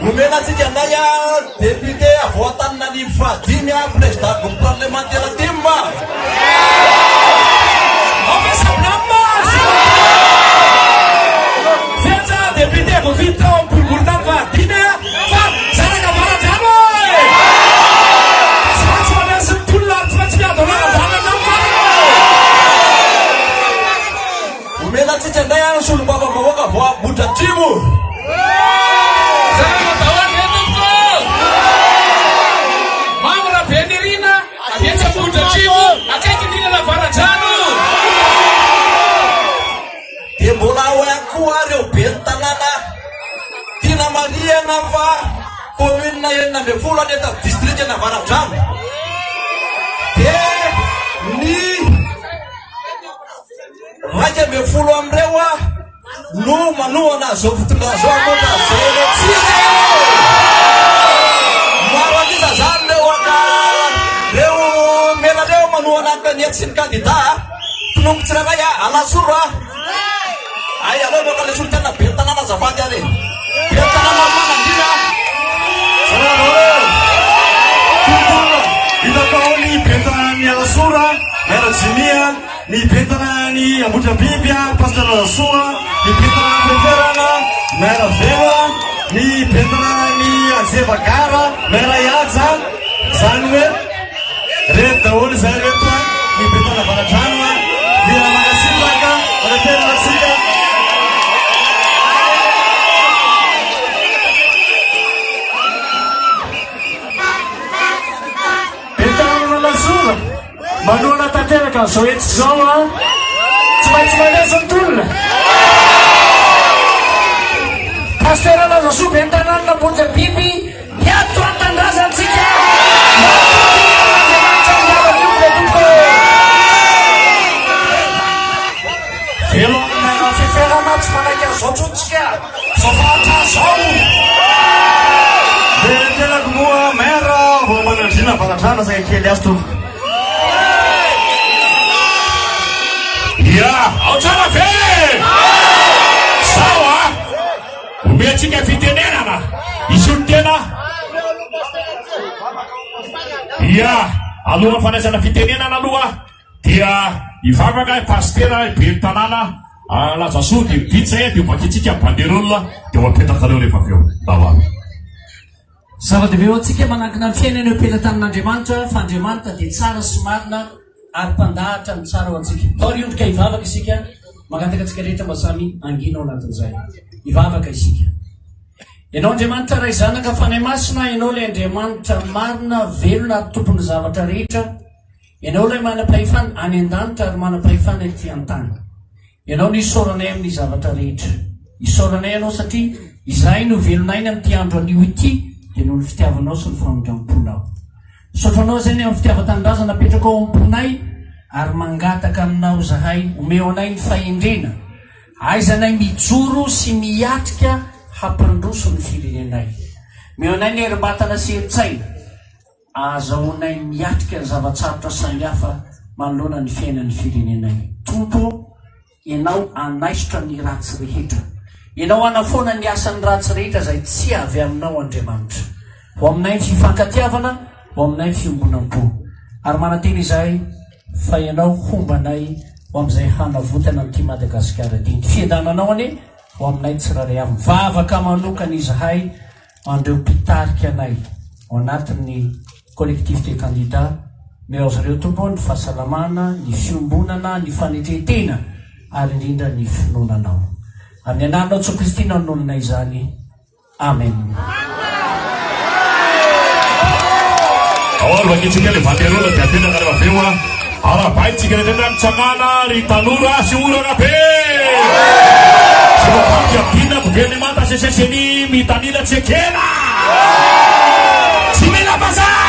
Speaker 6: Omena antsika indray député avy ao Antananarivo fahadimy, président groupe parlementaire tim.
Speaker 7: Fetra député voafidy tao amin'ny boriborintany fahadimy fa zanaka Avaradrano e! Tsy maintsy mandresy ny tolona ary tsy maintsy miady ao Avaradrano hatramin'ny farany e!
Speaker 6: Omena antsika indray ny solombavambahoaka vao Ambohidratrimo.
Speaker 7: Salama daholo ve tompoko?
Speaker 6: marihana fa commune 16 any eto district an'Avaradrano dia ny 11 amin'ireo no manohana an'izao fitondrana izao ankoatra izay ireo tsy ireo. Maro an'isa izany ireo aka ireo mena ireo manohana ny hetsiky ny kandida. Mpinono tsirairay Alasora a. Ay aleo maka le solontena ben'ny tanàna azafady ary e. Ben'ny tanàna Manandriana.
Speaker 8: Salama daholo. Tompoko, hita tao ny ben'ny tanànan'i Alasora, Maire Jimmy a, ny ben'ny tanànan'i Ambohitrabiby a, Pasteur Lazasoa, ny ben'ny tanànan'i Feferana, Maire Velo a, ny ben'ny tanànan'i Anjeva Gara, Maire Ihaja, izany hoe Reto daholo izay reto a, ny Betana Avaradrano a, dia mankasitraka mankatelina antsika. Betana Lazora, manohana tanteraka an'izao hetsika izao a, tsy maintsy mandresy ny tolona.
Speaker 9: Pasteur Lazasoa ben'ny tanànan'Ambohidrabiby Miato an-tanindrazantsika! Matoky ny amin'Andriamanitra ny miara-miombona tompoko ô!
Speaker 7: Velona ny fiferana tsy manaiky an'izao tsony tsika zao fahantrana zao.
Speaker 8: Dia ny tenako moa maire vao Manandriana Avaradrano saika kely azy tompoko.
Speaker 7: Ya, ao tsara ve? Zao a! Omentsika fitenenana hisolo tena. Ia, alohan'ny fandraisana fitenenana aloha dia hivavaka i pasitera, i ben'ny tanàna Lazasoa dia vita izay dia hovakintsika ny banderole dia ho apetrakareo rehefa avy eo. Ndao ary.
Speaker 9: Zava-dehibe ho antsika manankina ny fiainana eo am-pelatanan'Andriamanitra fa Andriamanitra dia tsara sy marina ary mpandahatra ny tsara ho antsika. Tao ry ondrika hivavaka isika, mangataka antsika rehetra mba samy hangina ao anatin'izay. Hivavaka isika. Ianao Andriamanitra Ray Zanaka Fanahy Masina, Ianao ilay Andriamanitra marina, velona ary tompon'ny zavatra rehetra. Ianao ilay manam-pahefana any an-danitra ary manam-pahefana ety an-tany. Ianao no isaoranay amin'ny zavatra rehetra. Isaoranay Ianao satria izahay no velon'aina amin'ity andro anio ity dia noho ny fitiavanao sy ny famindram-ponao. Misaotra Anao izay ny amin'ny fitiavan-tanindrazana apetrakao ao am-ponay ary mangataka Aminao izahay omeo anay ny fahendrena ahaizanay mijoro sy miatrika hampandroso ny firenenay. Omeo anay ny herim-batana sy herin-tsaina. Ahazahoanay miatrika ny zava-tsarotra samihafa manoloana ny fiainan'ny firenenay. Tompo ô, Ianao hanaisotra ny ratsy rehetra. Ianao hanafoana ny asan'ny ratsy rehetra izay tsy avy Aminao, Andriamanitra. Ho aminay ny fifankatiavana, ho aminay ny fiombonam-po. Ary manantena izahay fa Ianao homba anay ho amin'izay hanavotana an'ity Madagasikara ity. Ny fiadananao anie ho aminay tsirairay avy. Mivavaka manokana izahay an'ireo mpitarika anay ao anatin'ny Collectif des candidats, omeo azy ireo Tompo ô ny fahasalamana, ny fiombonana, ny fanetren-tena ary indrindra ny finoana Anao. Amin'ny anaranao Jesoa Kristy no anonona izany. Amen.
Speaker 7: Ao ary vakintsika le banderole dia apetraka rehefa avy eo a. Arahabaintsika rehetra rehetra mitsangana ry tanora sy orana be. Sy voafaritra dina governemanta seseseny mitanila tsy ekena. Tsy mila vazaha.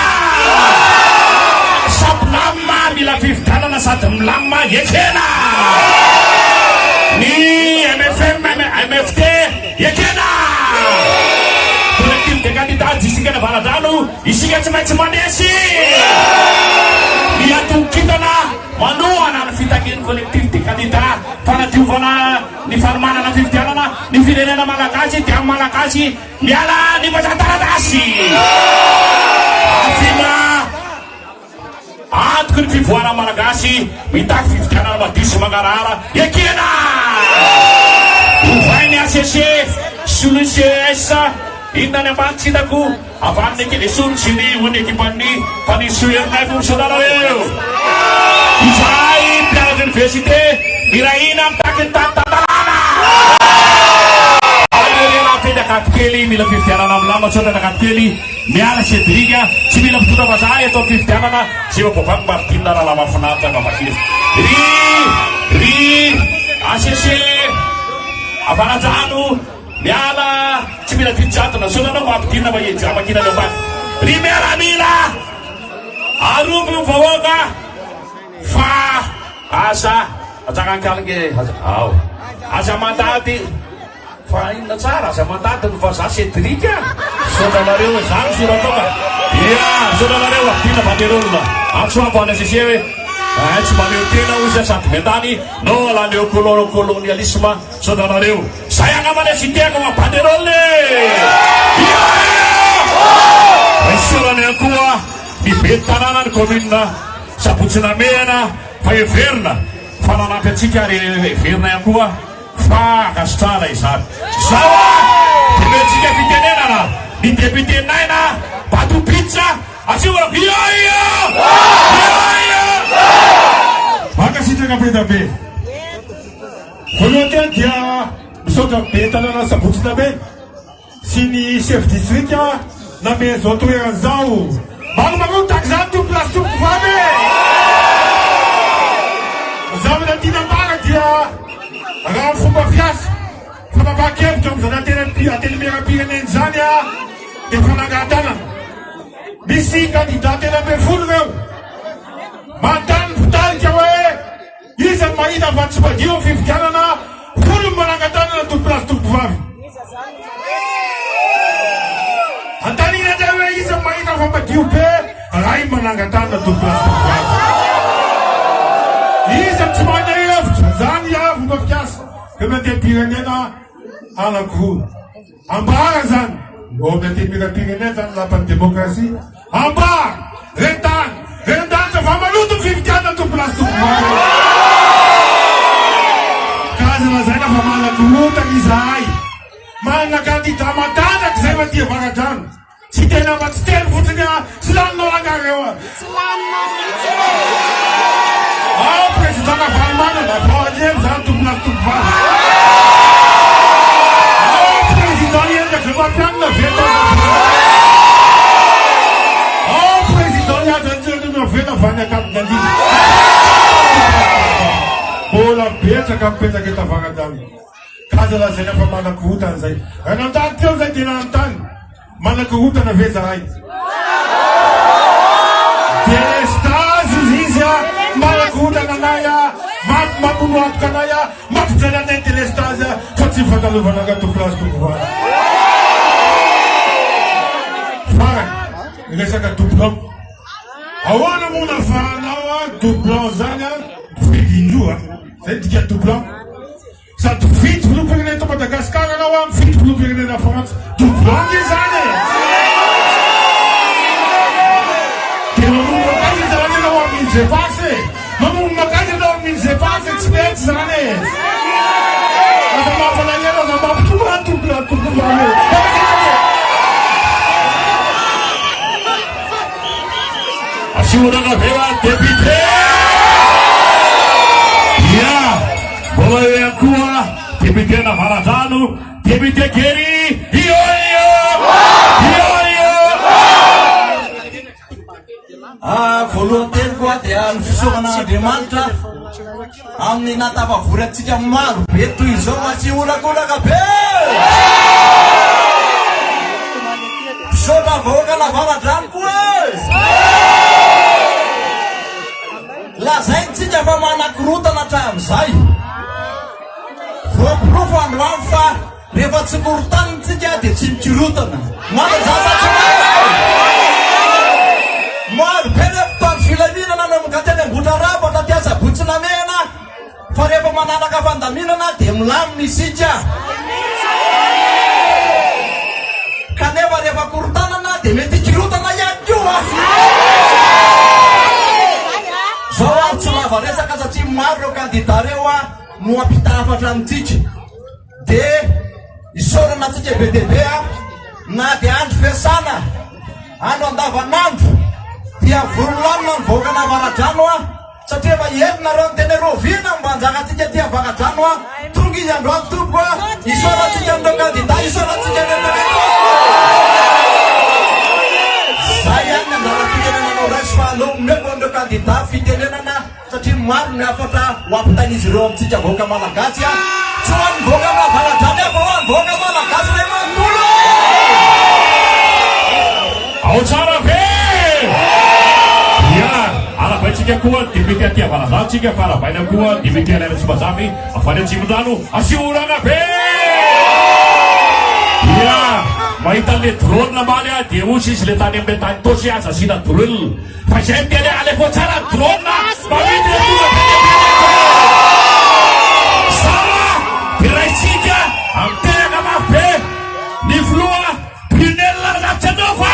Speaker 7: Samy mila fifidianana sady milamina ekena. Ny MFM, MFT ekena. Collectif des candidats district Avaradrano Isika tsy maintsy mandresy! Ny antokom-kintana manohana ny fitakian'ny Collectif des candidats fanadiovana ny fanomanana fifidianana ny firenena malagasy dia amin'ny malagasy miala ny vazaha taratasy! Afina Antoky ny fivoaran'ny Malagasy mitaky fifidianana madio sy mangarahara ekena! Ovainy HCC, soloy CES, inona ny ambany tsy hitako, avy amin'ny ekipa, esory ny jury hoy ny ekipan'ny Fanirisoa Ernaivo misaotra anareo! Izahay mpianatra université miray hina mitaky ny tany tan-dalàna! Ary ireo lehilahy Ankadikely mila fifidianana milamina tsotra Ankadikely. Miala Cédric a! Tsy mila mpitondra vazaha eto amin'ny fifidianana, zay efa voavaky Martine rahalahy mahafinaritra angamba kely. Ry ry HCC Avaradrano, miala tsy. mila didy jadona intsony anao fa ampidirina fa hijery amakiana any ambany. Ry miaramila! Arovy ny vahoaka fa aza atsangan-kalika e! Aza ao. Aza mandady fa inona tsara, aza mandady ny vazaha Cédric a! Misaotra anareo, za no soratra ao ka. Ia, misaotra anareo, ampidirina banderole. Antso avo any SEC hoe eh, tsy mahaleo tena hoy sady miandany, non à la néocolonialisme. Misaotra anareo. Zay angamba le fitehaka ho banderole e! Ia! Isaorana ihany koa ny ben'ny tanàna ny commune Sabotsy Namehana fa heverina fa nanampy antsika ary heverina ihany koa fa ankasitrahana izany. Zao a! Dia omentsika fitenenana ny député Naina Bato Pizza asio Ia! Ia! Ia! Ia!
Speaker 8: Mankasitraka be dia be. Voalohany teny dia misaotra ny ben'ny tanànan'i Sabotsy Namehana sy ny chef district namehy an'izao toerana izao. Maromaroa tahaka izany tompoko lahy sy tompoko vavy e! Ny zavatra tiana ambara dia raha ny fomba fiasa, fanapahan-kevitra amin'izany antenimierampirenena izany dia fanangan-tanana. Misy candidat 13 ireo. Manontany ny mpitarika hoe Iza no mahita fa tsy madio ny fifidianana? Folo ny manangan-tanana tompolahy sy tompovavy. Antanina indray hoe iza no mahita fa madio be? Ray manangan-tanana tompolahy sy tompovavy. Iza no tsy manana hevitra? Zany ya fomba fikasa. Eo amin'ny antenimpirenena anankiroa. Ambara zany eo amin'ny antenimierampirenena zany lapan'ny demokrasia. Ambara! Ren-tany! Ren-danitra fa maloto ny fifidianana tompolahy sy tompovavy. Ka aza lazaina fa manakorontana izahay. Manana kandida matanjaka izay fa aty Avaradrano. Tsy tena afa tsy teny fotsiny ah, tsy laninao rangahy reo ah.
Speaker 10: Tsy laninao mihitsy e.
Speaker 8: Ao président Ravalomanana, vao alemy zany tompolahy sy tompovavy. Ao président Hery Rajaonarimampianina veta. Ao président Haja Rajaonarivelo avy any Ankadinandriana. Mbola betsaka mipetraka eto Avaradrano. Ka aza lazaina fa manakorontana izay. Raha nandalo teo izay dia nanontany, manakorontana ve zahay? Delestazy ozy izy a, manakorontana anay a, mamono antoka anay a, mampijaly anay delestazy a, fa tsy fandalovana angaha tompolahy sy tompovavy. Farany, resaka doublon. Ahoana moa nafahanao a doublon zany a, mifidy indroa a, zay ny dika doublon. Sady mifidy filoham-pirenena eto Madagascar anao an, mifidy filoham-pirenena Frantsa. Doublon ange zany e! Dia mamono mankaiza zany ianao amin'iny ze passe e? Mamono mankaiza ianao amin'iny ze passe e? Tsy mety zany e! Aza mampalahelo, aza mampitomany tompoko tompoko vavy e!
Speaker 7: Asio orana be wa député! Ya! Mbola eo ihany koa député an'Avaradrano, député Gery, io io! Io io!
Speaker 6: Ah, voalohany teniko ah, dia ny fisaorana Andriamanitra amin'ny nahatafavory antsika maro be toy izao fa tsy olakolaka be. Misaotra vahoaka an'Avaradrano koa e! Lazaintsika fa manakorontana hatramin'izay. Voaporofo androany fa rehefa tsy korontanina tsika dia tsy mikorontana. Marina izany sa tsy marina e? Maro be ny mpitandro filaminana nanomboka teny Ambohitrarahaba taty Asabotsy Namehana fa rehefa manaraka fandaminana dia milamina isika. Kanefa rehefa korontanana dia mety hikorontana ihany koa. Zao ary tsy lava resaka satria maro ireo kandida ireo no hampita hafatra amintsika. Dia isaorana antsika be dia be na dia andro fiasana, andro andavanandro dia vory lanona ny vahoakan'Avaradrano. Satria efa ela nareo niteny hoe rahoviana no mba hanjakantsika aty Avaradrano a! Tonga izy androany tompoko a! Isaorantsika an'ireo kandida, isaorantsika rehetra rehetra. Zay ihany ny anjara fitenenanao raiso fa aleo omeko an'ireo kandida fitenenana satria maro ny hafatra ho ampitain'izy ireo amintsika vahoaka malagasy a! Tsy ho an'ny vahoakan'Avaradrano ihany fa ho an'ny vahoaka malagasy iray manontolo e!
Speaker 7: Arahabaintsika koa ny député aty Avaradrano tsika fa arahabaina koa ny député Alain Ratsimbazafy avy any Atsimondrano. Asio orana be! Dia mahita an'le drone omaly aho dia hozy izy le tany amin'le tany Tosy aza asiana drone. Fa izay miteny hoe alefao tsara ny drone mba midina tonga be dia be ny akoho. Zara dia raisitsika amin'ny tehaka mafy be ny filoha Brunel Ratsianova!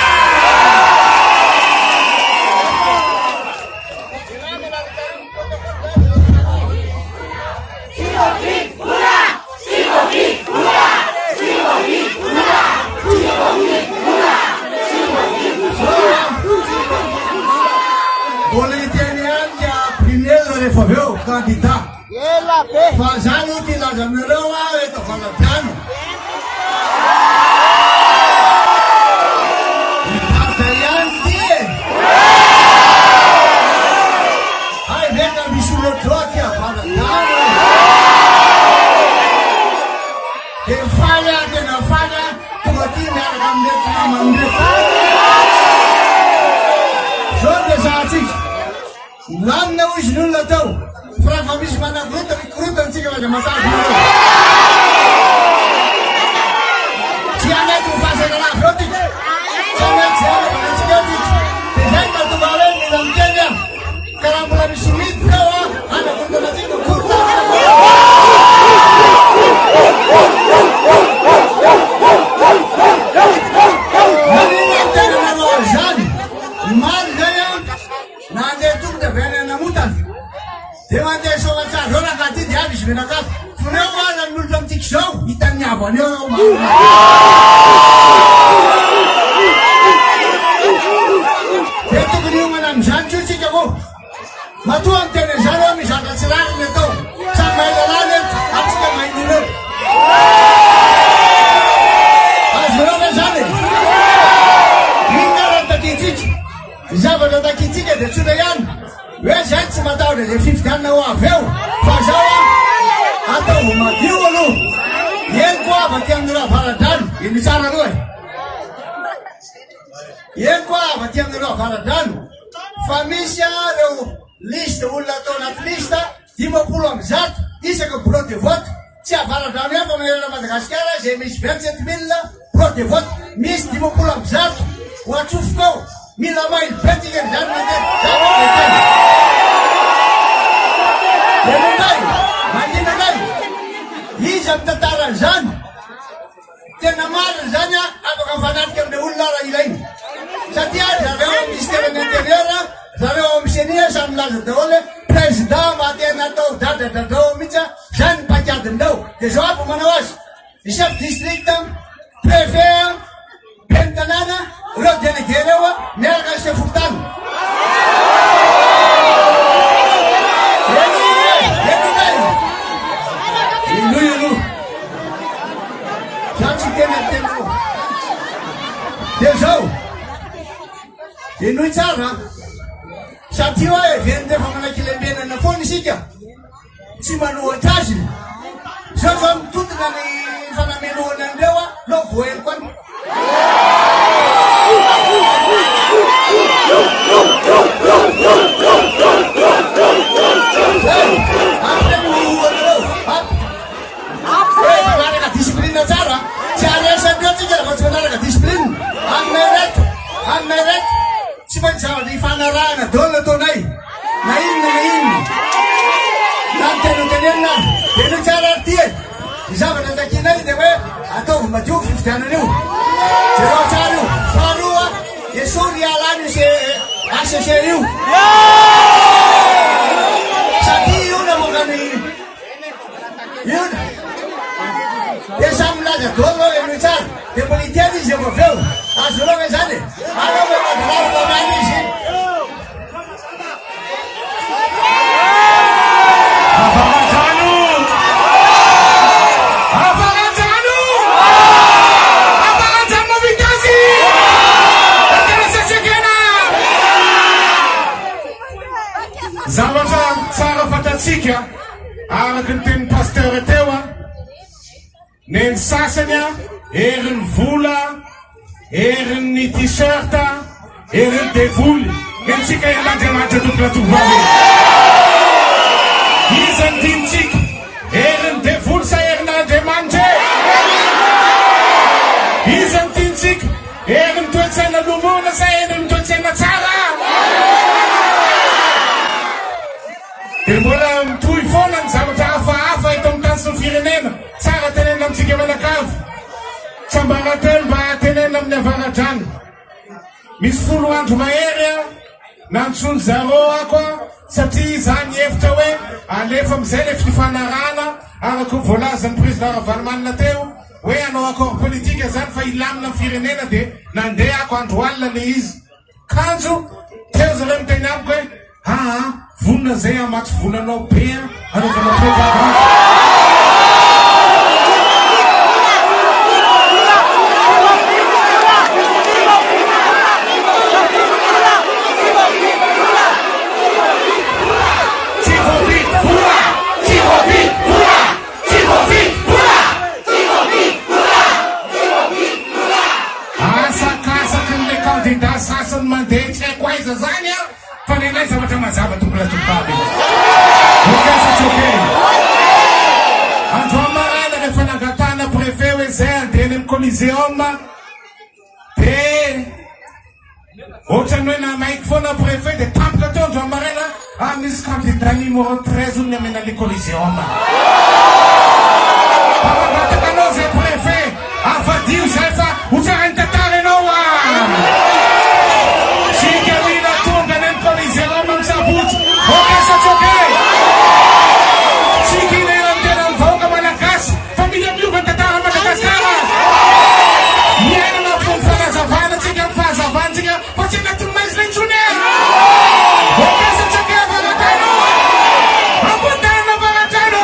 Speaker 11: Mbola hiteny ihany ka Brunel rehefa avy eo candidat. Fa za aloha te hilaza aminareo aho eto Avaradrano. I Dada ihany ty e! Hay ve ka misy olona aty Avaradrano e! Dia faly aho, tena faly aho tonga aty miaraka amin'ireto namana ireto. Zao no resahantsika. Milamina hoy izy ny olona tao. Fa raha vao misy manakorontana, hikorontana tsika fa aza matahotra nareo. Tsy hanaiky ho fasana lafo eo tika. Tsy hanaiky izay hanaovana antsika eo tika. Dia izay no mahatonga ahy hoe mila miteny aho. Ka raha mbola misy miditra eo aho, hanakorontana antsika, korontana. Maninona no tena nanao an'izany? Omaly izay aho. Nandeha tongotra avy any Anamotana dia mandeha Soamantsara zao rangahy ty dia avy izy mianakavy. F'ireo aza ny olona amintsika izao hitan'ny havany eo eo marina. Dia tokony hiomana amin'izany koa tsika koa. Matoa miteny an'izany aho mizaka tsy rariny atao. Samy mahay lalàna eto ary tsika mahay ireo. Azonareo ve izany e? Inona ary ny takintsika? Ny zavatra takintsika dia tsotra ihany, hoe zay tsy matahotra izay fifidianana ho avy eo, fa zao an, ataovy madio aloha. Eny koa avy aty amin'ireo avaradrano, eny tsara aloha e. Eny koa avy aty amin'ireo avaradrano, fa misy ireo liste olona atao anaty liste, 150 isaka bureau de vote, tsy Avaradrano ihany fa manerana Madagasikara izay misy 27 mille bureau de vote, misy 150 ho atsofoka ao, mila mailo be dikan'izany mandeha, zany no ekena. Henoy indray, mangina indray, iza mitantara an'izany? Tena marina izany an, afaka mifanatrika amin'ireo olona raha ilaina. Satria zareo ao ministeran'ny intérieur, zareo ao amin'ny ceni samy milaza daholo hoe président mba tena atao dradradradrao mihitsy an, izany ny paikadin'ireo. Dia izao aby manao azy, ny chef district, préfet, ben'ny tanàna, ireo délégué ireo miaraka ny chef fokontany. Henoy aloha. Za tsy hiteny amin'ny teninao. Dia izao, henoy tsara, satria hoe heveriny rehefa manaiky lembenana foana isika, tsy manohatra azy. Zao zao mitontona ny fanamelohana an'ireo a, nao voaheloka any. Zay, ampy ny hohoanareo, ampy. Hoe manaraka discipline tsara, tsy haharesy an'ireo tsika raha vao tsy manaraka discipline. Aminay reto, aminay reto, tsy maintsy zavatra ifanarahana daholo ny ataonay, na inona na inona. Na ny teny hotenenina ary. Henoy tsara ary ity e. Ny zavatra takianay dia hoe ataovy madio io fifidianana io. Jereo tsara io. Faharoa, esory hiala any io HCC io. Satria io namoaka ny Io dia samy milaza daholo hoe henoy tsara. Dia mbola hiteny izy avy eo. Azonao ve izany e? Aleo ve mangalatra amany izy?
Speaker 7: Avaradrano! Avaradrano! Avaradrano mahavita azy! Tena sesegena! Zavatra tsara fantatsika Araka ny tenin'ny Pasteur teo a, nen'ny sasany a, herin'ny vola, herin'ny t-shirt, herin'ny devoly. Nentsika ian'Andriamanitra tompona tovovavy. Iza no tiantsika? Herin'ny devoly sa herin'Andriamanitra e? Iza no tiantsika? Herin'ny toe-tsaina lomona sa herin'ny toe-tsaina tsara? Dia mbola mitohy foana ny zavatra hafahafa eto amin'ny tany sy ny firenena. Tsara tenenina amintsika mianakavy. Tsiambaratelo mba tenenina amin'ny avaradrano. Misy folo andro mahery a nantsoin zareo ako a satria za nihevitra hoe alefa amizay le fifanarahana araka ny voalazan'ny président Ravalomanana teo hoe hanao accord politique zany fa hilamina ny firenena de nandeha ako andro alina le izy kanjo teo zareo niteny amiko hoe Aa vonona zay hamatsy vola anao be a hanaovana propagande.
Speaker 6: Tsy voavidy vola! Tsy voavidy vola! Tsy voavidy vola! Tsy voavidy vola! Tsy voavidy vola!
Speaker 7: Asakasaky ny le candidat sasany mandeha tsy haiko aiza zany a! Fa nenay zavatra mazava tompona tompokavy e. Ok sa tsy ok? Androany maraina rehefa nangatahana préfet hoe zay handeha any amin'ny coliseum de ohatran'ny hoe nanaiky foana préfet de tampoka teo androany maraina ah misy candidat numéro 13 hono ny amena le coliseum. Mba mangataka anao zay préfet Avadiho izay fa ho tsarain'ny tantara ianao a! Tsika mila tonga any amin'ny Coliseum amin'ny sabotsy. Ok sa tsy ok? Tsika ilay tena amin'ny vahoaka malagasy fa mila miova ny tantaran'i Madagasikara. Miaina anatin'ny fanazavana tsika amin'ny fahazavana tsika fa tsy anatin'ny maizina intsony e! Ok sa tsy ok Avaradrano? Amboadanina Avaradrano!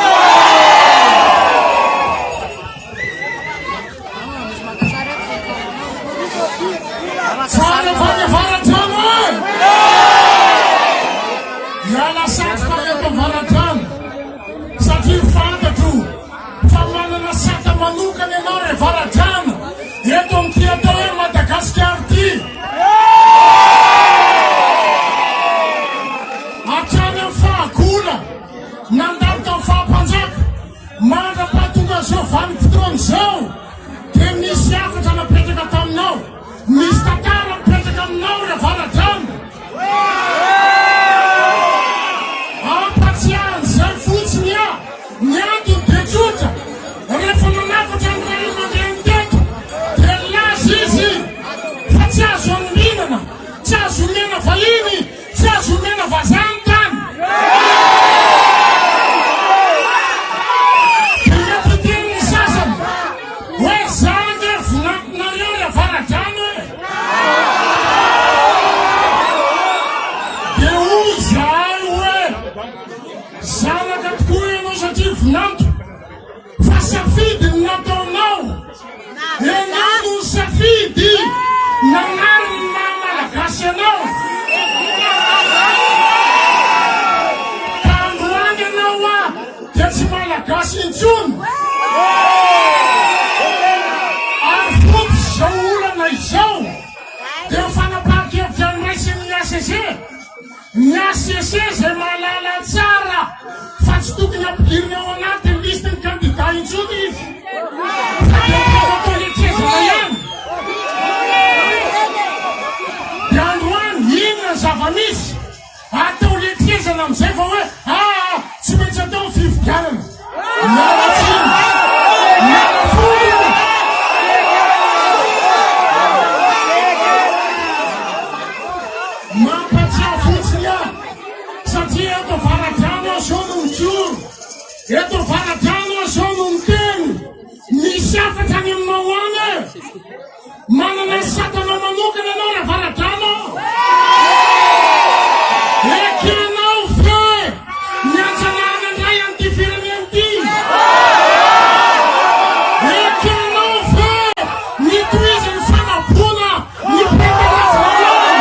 Speaker 12: Tsara avy any Avaradrano e! Miala satroka avy eto Avaradrano satria fantatro fa manana sata manokana ianao ry Avaradrano eto amin'ity atao hoe Madagasikara ity. Hatrany amin'ny fahagola, nandalo tamin'ny faha-mpanjaka, Mandra-pahatonga izao vanim-potoana izao dia misy hafatra napetraka taminao, misy tantara mipetraka aminao ry Avaradrano. Hampatsiahy an'izay fotsiny aho, ny antony dia tsotra, rehefa nanafatra ny ray aman-dreny teto dia nilaza izy fa tsy azo anominana, tsy azo omena vahiny, Tsy azo omena vazaha ny tany. Dia mety hiteny ny sasany hoe za ange vinantonareo ry Avaradrano e. Dia hoy izahay hoe zanaka tokoa ianao satria vinanto. Fa safidy ny nataonao. Ianao no nisafidy nanary ny maha Malagasy anao. Ka androany ianao hoa dia tsy Malagasy intsony. Ary fototr'izao olana izao dia ny fanapahan-kevitra noraisin'ny HCC. Ny HCC izay mahalala tsara fa tsy tokony hampidirina ao anatin'ny listin'ny kandida intsony izy fa dia mbola atao letrezana ihany. Dia androany inona ny zava-misy? Atao letrezana amin'izay fa hoe aa tsy maintsy atao ny fifidianana. Miala tsiny. Miala folo io. Mampatsiahy fotsiny aho satria eto Avaradrano aho izao no mijoro, eto Avaradrano aho izao no miteny, misy hafatra any aminao any e! Manana ny satanao manokana ianao ry Avaradrano. Ekenao ve ny hanjanahana indray an'ity firenena ity? Ekenao ve ny hitohizan'ny fanaboana ny mpiray tanindrazana aminy?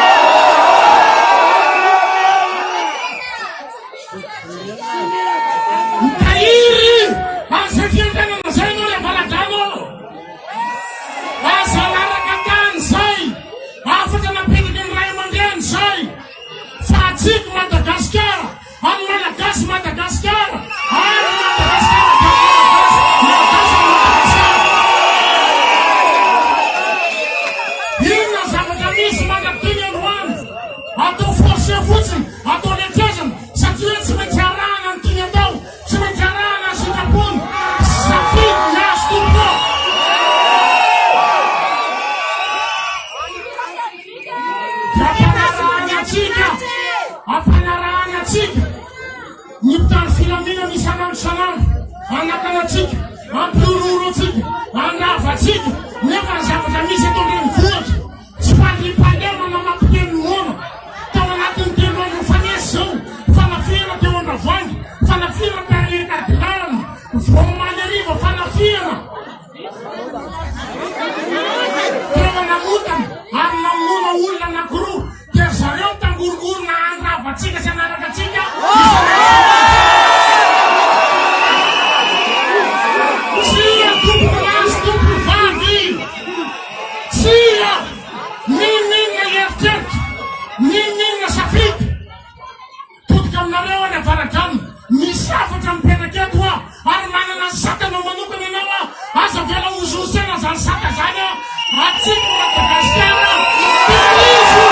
Speaker 12: Mitahiry an'izay fiandrianana izay ianao ry Avaradrano. Aza araraka tany izay. Malagasy Madagasikara ary Madagasikara dia Malagasy, Malagasy an'i Madagasikara. Inona ny zavatra misy mandrak'ity ny androany? Atao forcé fotsiny, atao letezina satria hoe tsy maintsy arahana ny tiany atao. Tsy maintsy arahana ny sitrapony sy safidy ny azy tompoko. Dia ampanarahany antsika, ampanarahany antsika ny mpitandro filaminana isan'andro isan'andro hanakana antsika, hampihorohoro antsika, handrava antsika, nefa ny zavatra misy eto an-drenivohitra Tsy fandriampahalemana mampiteny moana. Tao anatin'ny telo andro nifanesy izao, fanafihana teo Andravoahangy, fanafihana tany Ankadirarana, vao omaly hariva fanafihana teo Anamotana ary namonoana olona anankiroa. Dia ry zareo mitangorongorona handrava antsika sy hanaraka antsika isan'andro isan'andro. Tsia tompoko lahy sy tompoko vavy. Tsia! N'inon'inona eritreritra, n'inon'inona safidy, todika aminareo any Avaradrano, misy hafatra mipetraka eto hoa, ary manana ny satanao manokana ianao hoa, aza avela hozongosena izany sata izany hoa, antsika Madagasikara, tehirizo,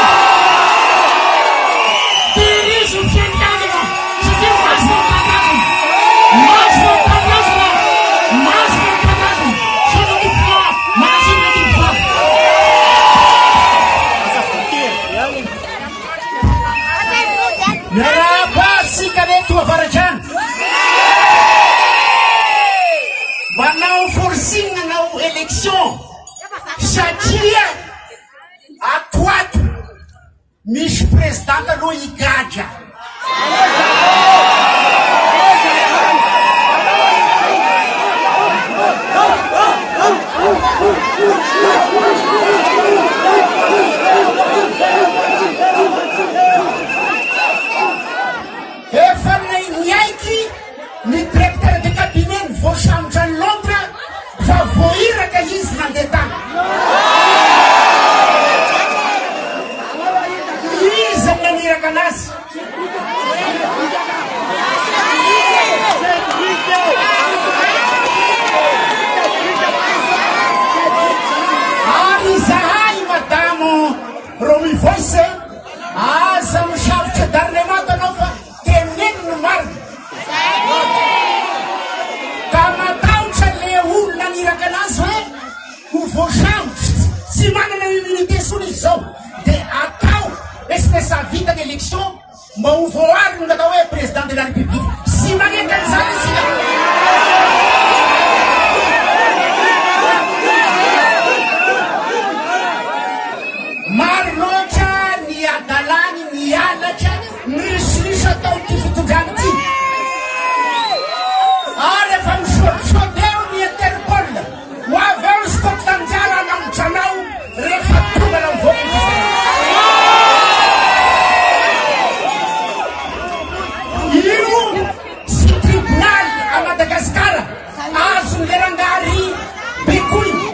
Speaker 12: tehirizo ny fiandrianana, satria masina ny tanindrazana, masina ny tanindrazana, masina ny tanindrazana. Misaotra tompoko a, mankasitraka tompoko vavy.
Speaker 11: Miarahaba antsika reto Avaradrano. Manao forcing nanao élection satria ato ato Misy président aloha higadra. Efa niaiky ny directeur de cabinet ny voasambotra any Londres fa voahiraka izy nandeha tany. Iza no naniraka anazy? Ary izahay madame Romy Voice aza misafotra darnemanta anao fa Teneno ny marina. Ka matahotra le olona naniraka anazy hoe ho voasambotra, tsy manana immunité intsony izy zao, de atao espèce vita ny élection mba ho voaaro ny atao hoe président de la république. Tsy maneky an'izany isika. Maro loatra ny hadalany, ny halatra. Ny risoriso ataon'ity fitondrana ity ary efa misaotisaoty eo ny Interpol, ho avy eo ny Scotland Yard hanambotra anao rehefa tonga na mivoaka ny fitsarana. Io tsy tribonaly à Madagasikara azon'le rangary bekoina,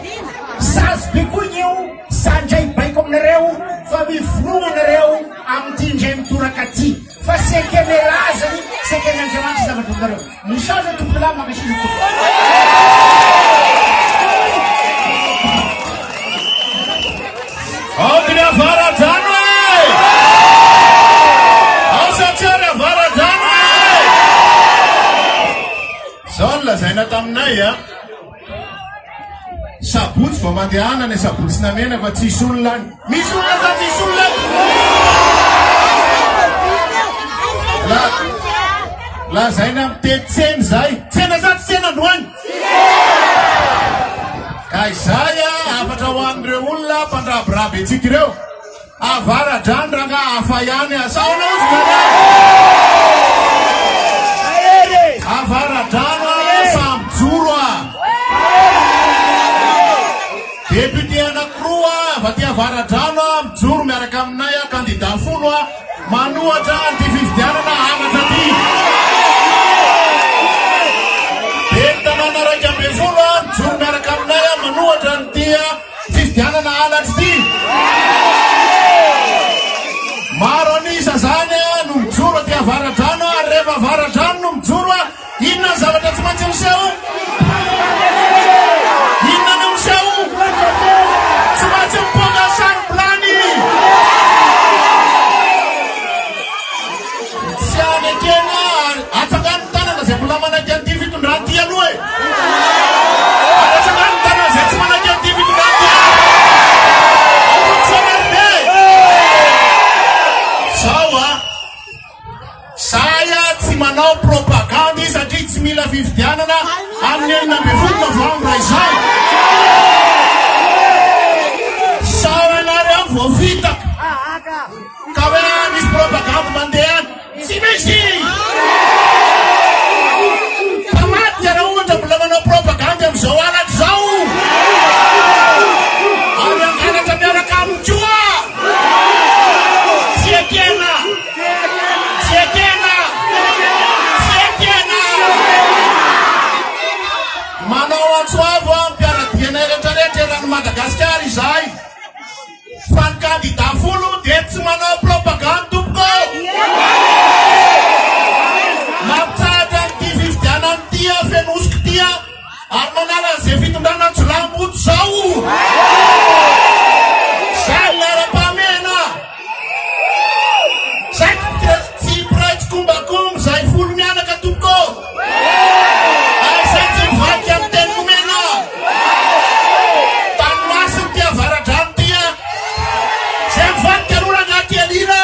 Speaker 11: sazy bekoina io, za ndray baiko aminareo fa mivonoa nareo. Amin'ity indray mitoraka ity fa tsy eken'ny razany, tsy eken'Andriamanitra zavatra ataonareo. Misaotra tompokolahy, mankasitraka tompoko.
Speaker 7: Aoka ny Avaradrano e! Ao satria ry Avaradrano e! Zao no lazaina taminay a. Sabotsy vao mandehana any Sabotsy Namehana fa tsisy olona any. Misy olona sa tsisy olona? La, lazaina mitety tsena izay. Tsena sa tsy tsena androany? Ka izay a, hafatra ho an'ireo olona mpandrabiraby antsika ireo. Avaradrano rangaha hafa ihany a! Sa ahoana ozy nareo? Avaradrano a samy mijoro a! Député anakiroa avy aty Avaradrano a mijoro miaraka aminay a candidat folo a manohatra an'ity fifidianana halatra ty. Ben'ny tanàna 11 a mijoro miaraka aminay a manohatra an'ity a Fifidianana halatra ity. Maro an'isa zany no mijoro aty Avaradrano ary rehefa Avaradrano.
Speaker 11: zavatra tsy maintsy miseho? Inona no miseho? Tsy maintsy mipoaka ny sarom-bilany! Tsy anekena ary atsangano ny tanana izay mbola manaiky an'ity fitondrana ity aloha e! Ary atsangano ny tanana izay tsy manaiky an'ity fitondrana ity aloha! Aoka tsy hanary be! Zao a! Zahay tsy manao propagandy satria tsy mila fifidianana amin'ny 16 novambra izao. Sao ianareo voafitaka ka hoe misy propagandy mandeha any. Tsy misy! Mpamadika raha ohatra mbola manao propagandy amin'izao halatra izao. Ary hangalatra miaraka aminy koa. Tsy ekena! Tsy ekena! Tsy ekena! Manao antso avo amin'ny mpiara-dia anay rehetrarehetra eran'i Madagasikara izahay fa ny kandida folo dia tsy manao propagandy tompoko! Mampitsahatra an'ity fifidianana ity feno hosoka ity Ary manala an'izay fitondrana jiolahimboto zao. Zay laharam-pahamehana. Zay tsy mpiray tsikombakomba zay folo mianaka tompoko. Ary zay tsy mivadika amin'ny teny nomena. Tany masina ity avaradrano ity a. Zay mivadika aloha rangahy kely ira.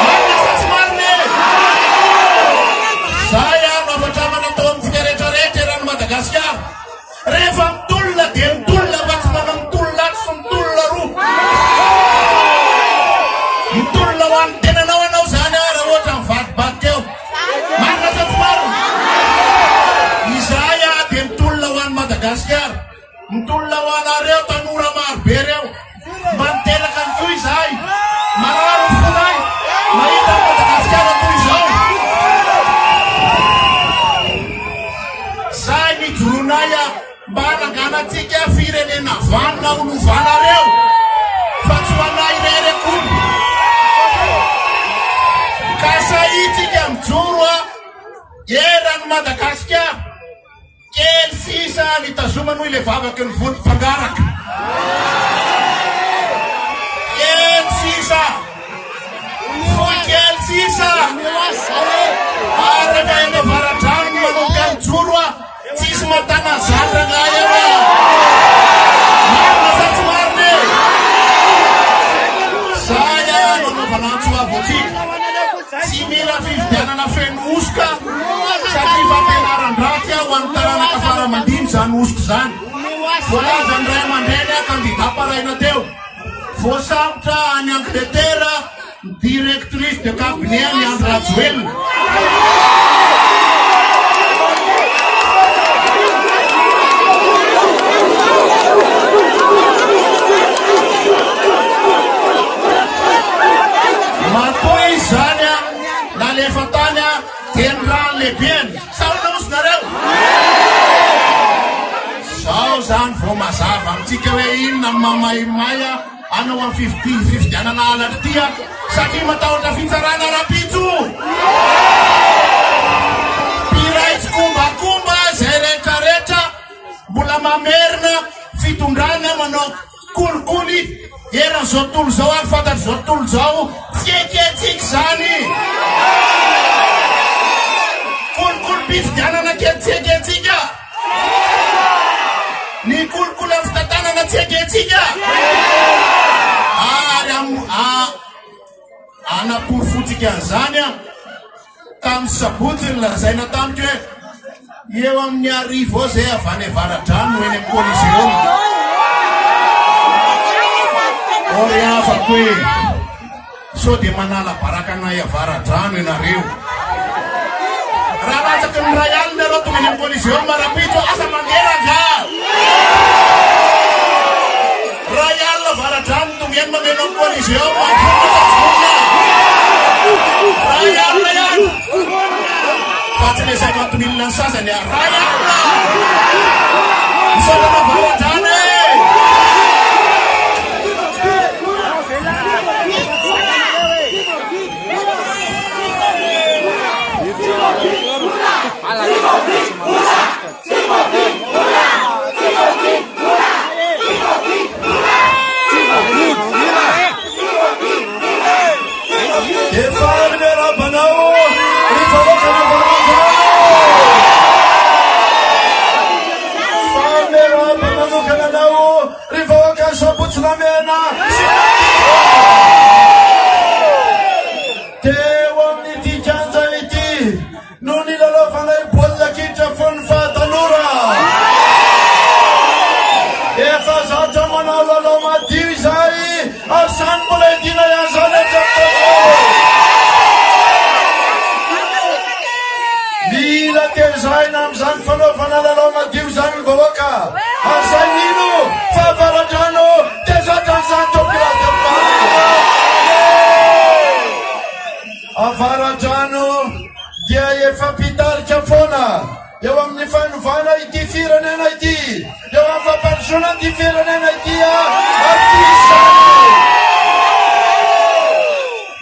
Speaker 11: Marina sa tsy marina e? Zay aho no hafatramana atao amintsika rehetra rehetra eran'i Madagasikara. Rehefa mitolona dia mitolona fa tsy manao mitolona atsy sy mitolona aroa. Mitolona ho an'ny tenanao ianao izany raha ohatra mivadibadika eo. Marina sa tsy marina? Izahay dia mitolona ho an'i Madagasikara. Mitolona ho anareo tanora maro be reo. Mba niteraka ny koa izahay. Marary ny fonay mahita an'i Madagasikara toy izao. Sahy nijoroanay mba hananganantsika firenena vanona ho lovanareo fa tsy ho anay irery akory. Ka sahitsika mijoro eran'i Madagasikara. Kely sisa nitazomany hoy ilay vavaky ny vody mpangaraka. Kely sisa. Fohy kely sisa. Ary rehefa eny avaradrano no manomboka mijoro a, tsisy mahatana an'izany rangahy eo a. Marina sa tsy marina e? Zay a no anaovana antso avo antsika. Tsy mila fifidianana feno hosoka satria fampianaran-dratsy ho an'ny taranaka fara aman-dimy izany hosoka izany. Voalazan'ny ray aman-dreny aho kandida paraina teo. Voasambotra any Angleterre ny directrice de cabinet an'i Andry Rajoelina. Matoa izy zany a, nalefa tany a, dia ny rano lehibeny. Sa ahoana ozy nareo? Zao zany vao mazava amintsika hoe inona ny mamaimay hanao amin'ny fifidianana halatra ity a, satria matahotra fitsarana rahampitso. Mpiray tsikombakomba izay rehetrarehetra mbola mamerina fitondrana manao Kolikoly eran'izao tontolo izao ary fantatr'izao tontolo izao, tsy ekentsika izany. Kolikolim-pifidianana kely tsy ekentsika. Ny kolikoly amin'ny fitantanana tsy ekentsika. Ary anaporofotsika an'izany Tamin'ny sabotsy nolazaina tamiko hoe eo amin'ny arivo eo izay avy any Avaradrano no eny amin'ny Coliseum. Ô ry havako e, sao dia manala baraka anay Avaradrano ianareo. Raha latsaky ny 1000 nareo tonga eny amin'ny Coliseum rahampitso, aza mandeha rangaha. 1000 Avaradrano tonga eny mameno ny Coliseum, vonona sa tsy vonona? 1000 ihany. Fa tsy le 50 mille ny sasany a. 1000. Misaotra anao Avaradrano e. Namehana sy madio. Teo amin'ity kianja ity no nilalaovanay baolina kitra fony fahatanora. Efa zatra manao lalao madio izahay ary izany mbola hidiana ihany izany hatramin'izao. Mila tezaina amin'izany fanaovana lalao madio izany ny vahoaka ary izay mino fa Avaradrano dia zatra an'izany tompolahy tompovavy. Avaradrano dia efa mpitarika foana eo amin'ny fanovana ity firenena ity, eo amin'ny fampandrosoana ity firenena ity ary toy izany.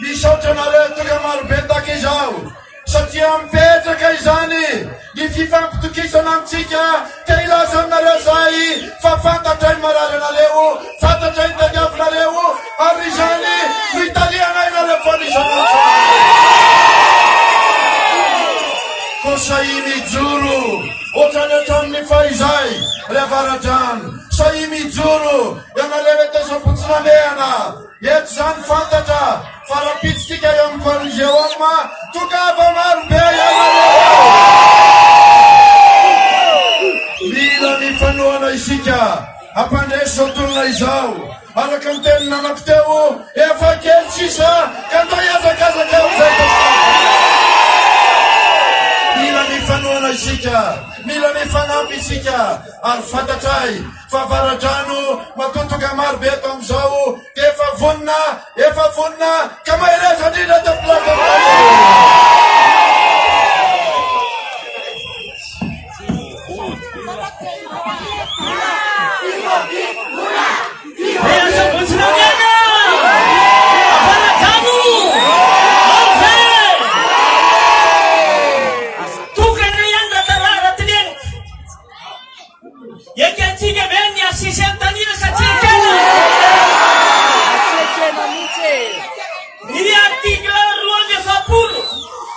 Speaker 11: Misaotra anareo tonga marobe tahaka izao satria mipetraka izany ny fifampitokisana amintsika te hilaza aminareo zahay fa fantatray ny marary anareo, fantatray ny tadiavinareo ary izany no itarihanay nareo foana isan'andro. Koa sahia mijoro ohatrany hatramin'ny fahizay ry Avaradrano, sahia mijoro ianareo eto Sabotsy-Namehana. Eto izany fantatra fa rahampitso tsika eo amin'ny Coliseum, tongava maro be ianareo! Mila mifanohana isika hampandresy izao tolona izao. Araka ny tenin'ny namako teo, efa kely sisa ka ndao hihazakazaka amin'izay tompoko. Mila mifanohana isika, mila mifanampy isika ary fantatray Fa Avaradrano matoa tonga maro be eto amin'izao dia efa vonona, efa vonona ka mahereza indrindra tompolahy tompolahy.
Speaker 9: Ekentsika ve ny HCC Antanina sa tsy ekena?
Speaker 10: Tsy ekena mihitsy e!
Speaker 9: Ny article 42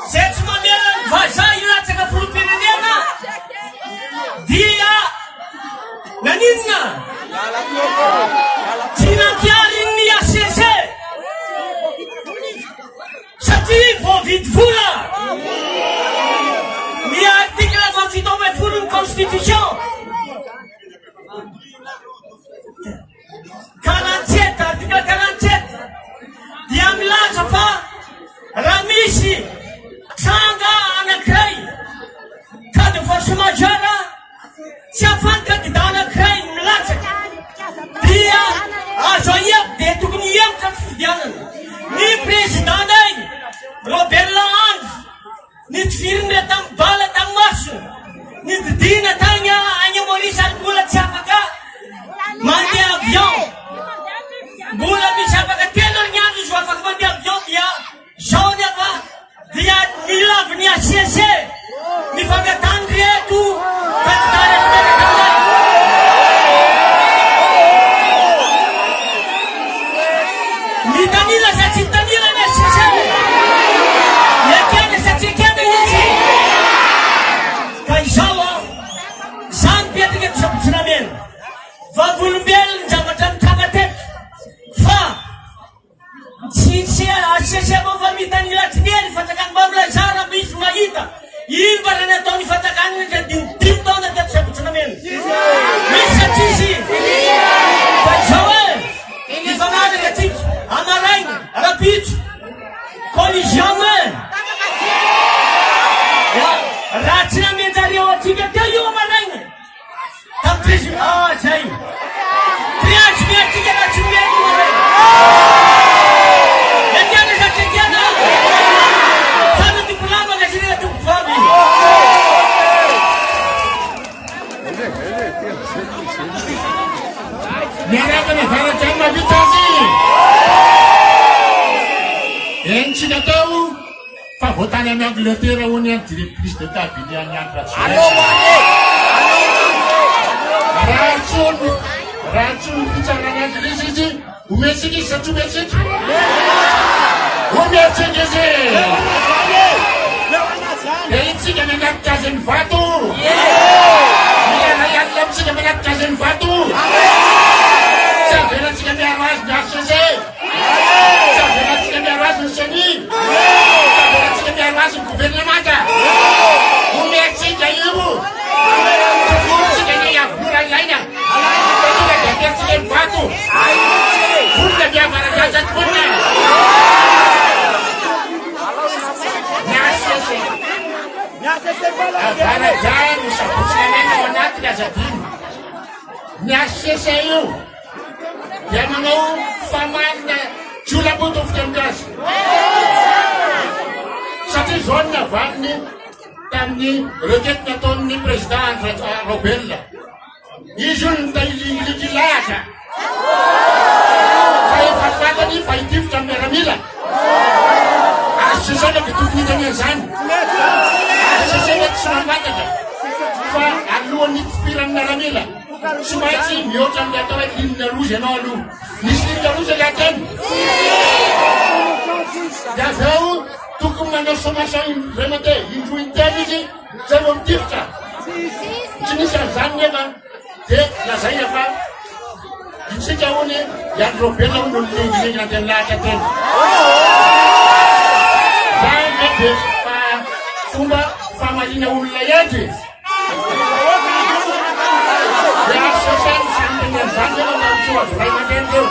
Speaker 9: izay tsy mamela ny vazaha hilatsaka filoham-pirenena dia naninona? Tsy nampiharin'ny HCC. Satria voavidy vola ny article faha 17 ny constitution. 47, article 47 dia milaza fa raha misy tranga anankiray cas de force majeure Tsy ahafahan'ny kandida anankiray milatsaka dia azo ahiako dia tokony hihemotra ny fifidianana. Ny président-nay Robert Andry nitifirin'ireo tamin'ny bala tamin'ny masony, nodidiana tany any Maurice ary mbola tsy afaka mandeha avion. Mbola misy afaka 3 herinandro izy ho afaka mandeha avion dia Zao anefa dia nilavin'ny HCC ny fangatahan'ireto kandida ireto miaraka aminay. Mitanila sa tsy mitanila ny HCC? Ekena sa tsy ekena izy? Ka izao an, za mipetraka eto Sabotsy Namehana, vavolombelon'ny zavatra nitranga teto fa Tsy tsy HCC avao fa mitanila tsy miely fanjakana mba milazà raha misy mahita ino mba raha nataon'ny fanjakana nandritra ny 55 taona teto Sabotsy Namehana. Misy sa tsisy? Fa izao e, hifanaraka tsika amaraina, rapitso, collision e. Raha tsy namenjareo antsika teo io amaraina. Tamin'ny ah zay. Triage miatrika na tsy mihaino maraina. Ekena sa tsy ekena? Tsara tompolahy mankasitraka tompovavy.
Speaker 12: Miarahaba ny Avaradrano mahavita azy. Henontsika teo Fa vao tany any Angleterre hono ny directrice de cabinet an'i Andry Rajoelina. Raha antsoiny, raha antsoin'ny fitsarana anglisy izy, omentsika izy sa tsy omentsika? Omentsika izy! Dia itsika nanatitra azy ny vato. Miala alina amintsika manatitra azy ny vato. Tsy avelantsika miala. ny Avaradrano tokoa e! Ny HCC. Avaradrano, Sabotsy Namehana ao anatiny aza adino. Ny HCC io dia manao famalina jiolahimboto ny fiteniko azy. Satria izao ny navaliny tamin'ny requête nataon'ny président Andry Raobelina. Izy hono nitahilihilika lahatra fa efa fantany fa hitifitra ny miaramila. Azo sesena dia tokony hitany an'izany. Azo sesena tsy mahafantatra fa alohan'ny hitifiran'ny miaramila tsy maintsy mihoatra amin'ny atao hoe ligne rouge ianao aloha. Nisy ligne rouge angaha teny? Dia avy eo tokony manao sommation indray mandeha, indroa intelo izy Zay vao mitifitra. Tsy nisy an'izany nefa dia lazaina fa isika hono i Andry Raobelina hono no nilingilingy nandeha nilahatra teny. Zany ve dia fa fomba famaliana olona hendry? Dia azo sasany tsy miteny an'izany nefa tamin'ny avy ray aman-dreny teo.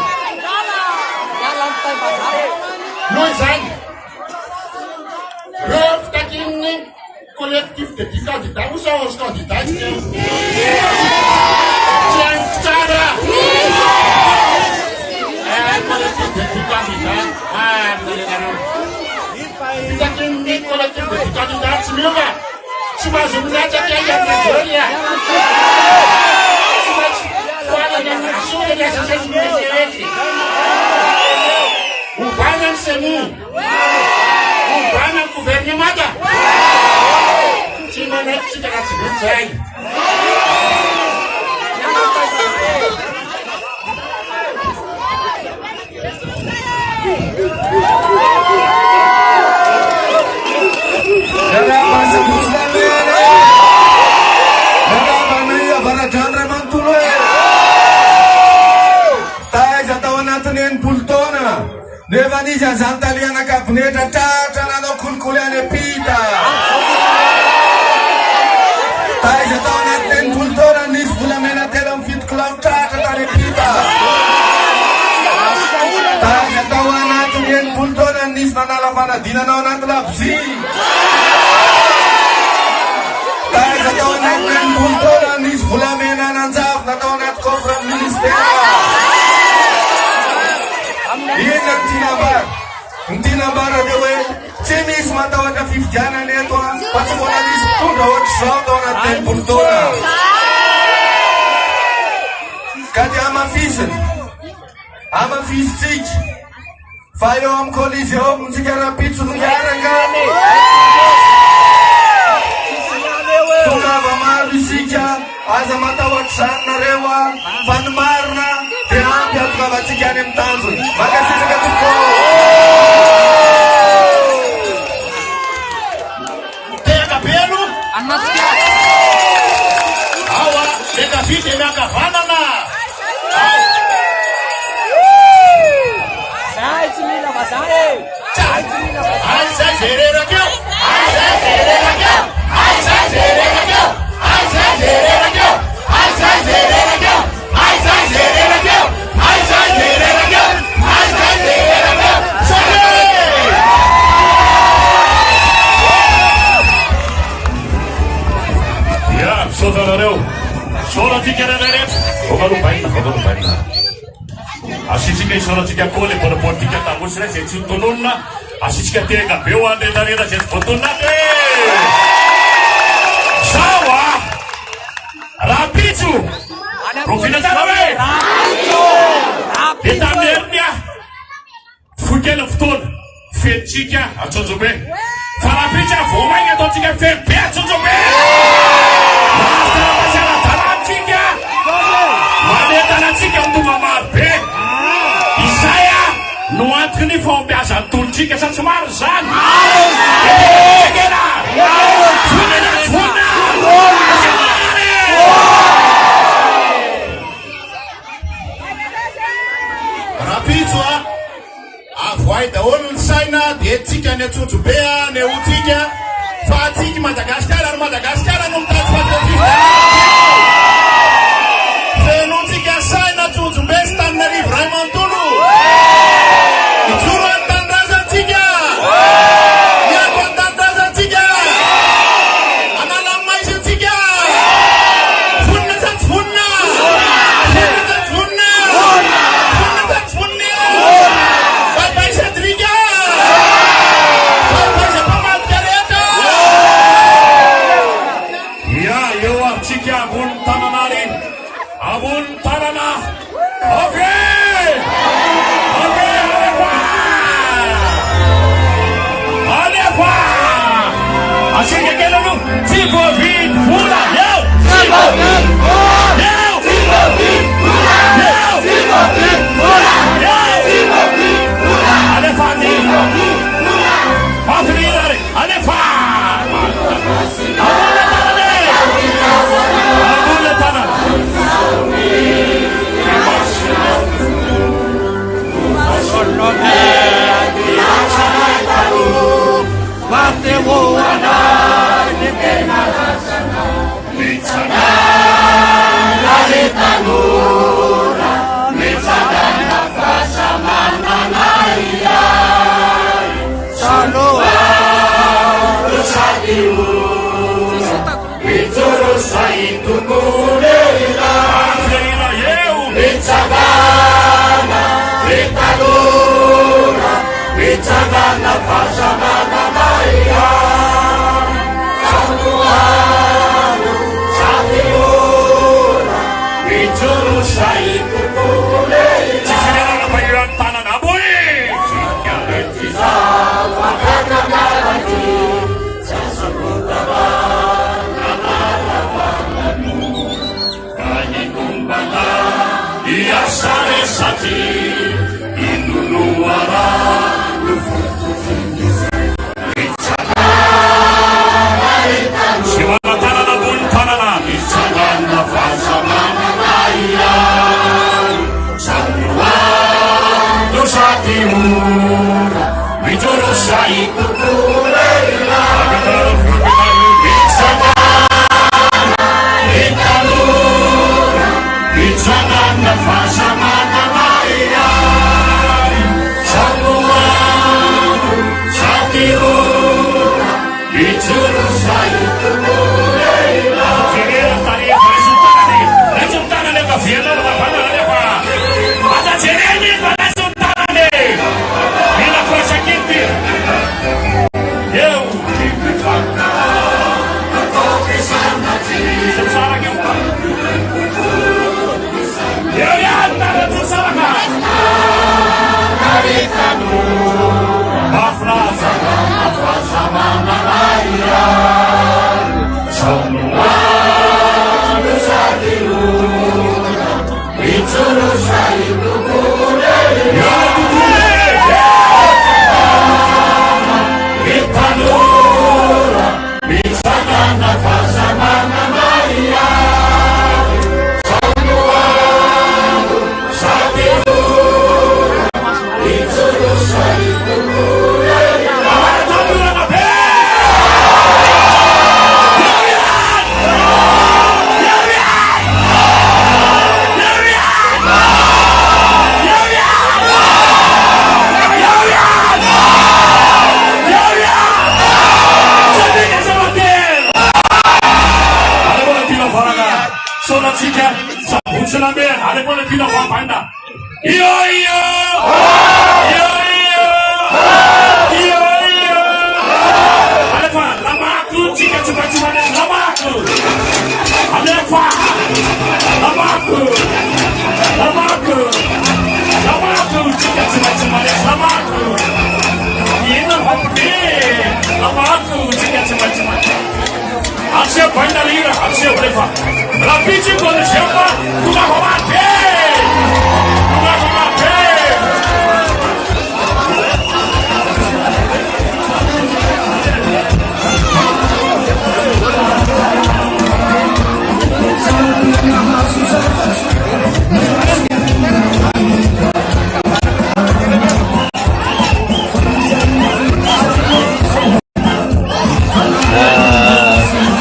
Speaker 12: Noho izany, ireo fitakian'ny Collectif de 10 candidats moa sa 11 candidats izy teo? Tsy haiko tsara. Eh, collectif de 10 candidats, marina le nareo. Fitakian'ny collectif de 10 candidats tsy miova. Tsy mahazo milatsaka i Andry Rajoelina. Tsy maintsy foanana asorina ny HCC sy ny PCF. Ovana ny CENI. Ovana ny governemanta. Tsy manaiky tsika raha tsy vita izay.
Speaker 13: Miarahaba ny Sabotsy Lalana e! Miarahaba ny Avaradrano iray manontolo e! Taiza tao anatin'ny 60 taona? Nefa nisy an'izany talihana kabinetra tratra nanao kolikoly any am-pita. Taiza tao anatin'ny 60 taona no nisy volamena 73 kilao tratra tany am-pita. Taiza tao anatin'ny 60 taona no nisy nanala fanadinana ao anaty labozia. Taiza tao anatin'ny 60 taona no nisy volamena nanjavona tao anaty coffre ny ministera. Inona no tiana ambara? Ny tiana ambara dia hoe tsy misy matahotra fifidianana eto an, fa tsy mbola nisy mpitondra ohatr'izao tao anaty 30 taona. Ka dia hamafisina, hamafisintsika fa eo amin'ny Coliseum tsika rahampitso no hiaraka. Tongava maro isika. Aza matahotra izany nareo a, fa ny marina dia ampy hahatongavantsika any amin'ny tanjona. Mankasitraka tompoko.
Speaker 7: Tehaka be aloha. Ao a, le ankavia dia ny ankavanana. Ao.
Speaker 10: Zahay tsy mila vazaha e! Zahay tsy mila vazaha.
Speaker 7: Aiza izay reraka eo? Aiza izay reraka eo? Aiza izay reraka eo? Aiza izay reraka eo? Aiza izay reraka eo? Aiza izay reraka eo? Aiza izay reraka eo? Aiza izay reraka eo? Ya, misaotra anareo. Misaotra antsika rehetra rehetra. Vaovao lovaina, vaovao lovaina. Asiantsika isaorantsika koa le mpanao politika Tambosy izay tsy notononina. Asiantsika tehaka be ho an'ny rehetra rehetra izay tsy voatonona ato e! Zao a! Rahampitso! Rovina tsara hoe? Dia tamin'ny heriny aho. Fohy kely ny fotoana, fentsika Antsonjombe. Fa rahampitso aho vao mainka ataontsika feno be Antsonjombe! Mahazo taratasy ara-dalàna tsika, manentana antsika ho tonga maro be. Izay no antoky ny fahombiazan'ny tolontsika, sa tsy marina izany? Ekena! Vonona na tsy vonona?
Speaker 14: Rahampitso a! Avoahy daholo ny saina dia tsika any Antsonjombe a, anehoantsika fa antsika i Madagasikara ary Madagasikara no mitady fatratra Fenointsika saina Antsonjombe sy Tananarivo iray manontolo.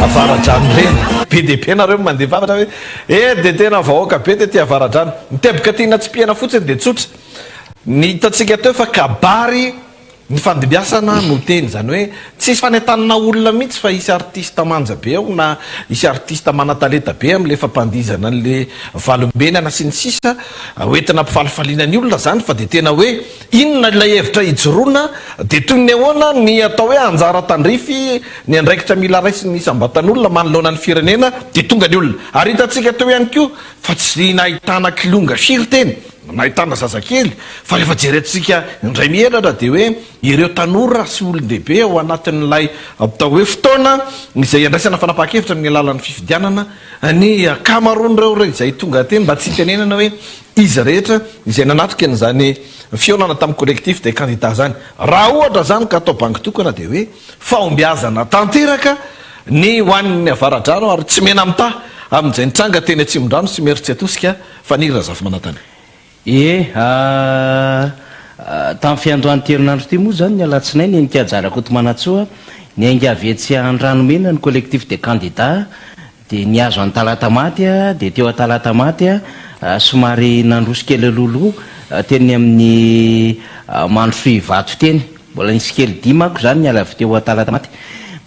Speaker 1: Avaradrano ireny. Be dia be nareo mandefa hafatra hoe eh dia tena vahoaka be tety Avaradrano. Ny teboka tiana tsipihana fotsiny dia tsotra. Ny hitantsika teo fa kabary ny fandimbiasana no teny. Izany hoe tsisy fanentanana olona mihitsy fa hisy artiste manja be ao na hisy artiste manan-talenta be amin'ilay fampandihizana an'ilay valim-benana sy ny sisa hoentina ampifalifaliana ny olona izany fa dia tena hoe Inona ilay hevitra ijoroana? Dia toy ny ahoana ny atao hoe anjara tandrify ny andraikitra mila raisin'ny isam-batan'olona manoloana ny firenena? Dia tonga ny olona. Ary hitantsika teo ihany koa fa tsy nahitana kilonga firy teny, nahitana zazakely, fa rehefa jerentsika indray mihelatra dia hoe ireo tanora sy olon-dehibe ao anatin'ilay atao hoe fotoana izay andraisana fanapahan-kevitra amin'ny alalan'ny fifidianana ny ankamaroan'ireo izay tonga teny, mba tsy hitenenana hoe Izy rehetra izay nanatrika an'izany fihaonana tamin'ny Collectif des candidats izany. Raha ohatra izany ka atao bango tokana dia hoe fahombiazana tanteraka ny ho an'ny Avaradrano ary tsy mena-mitaha amin'izay nitranga teny Atsimondrano sy Imerintsiatosika Faniry Razafimanantany.
Speaker 2: Ie, Tamin'ny fiandohan'ity herinandro ity moa izany, ny alatsinainy, Heninkaja Rakotomanantsoa, niainga avy etsy Andranomena ny Collectif des candidats, dia nihazo an'i Talatamaty, dia teo Talatamaty, somary nandroso kely alohaloha teny amin'ny Mandrosoa Ivato teny. Mbola nisy kely dia manko izany niala avy teo Talatamaty.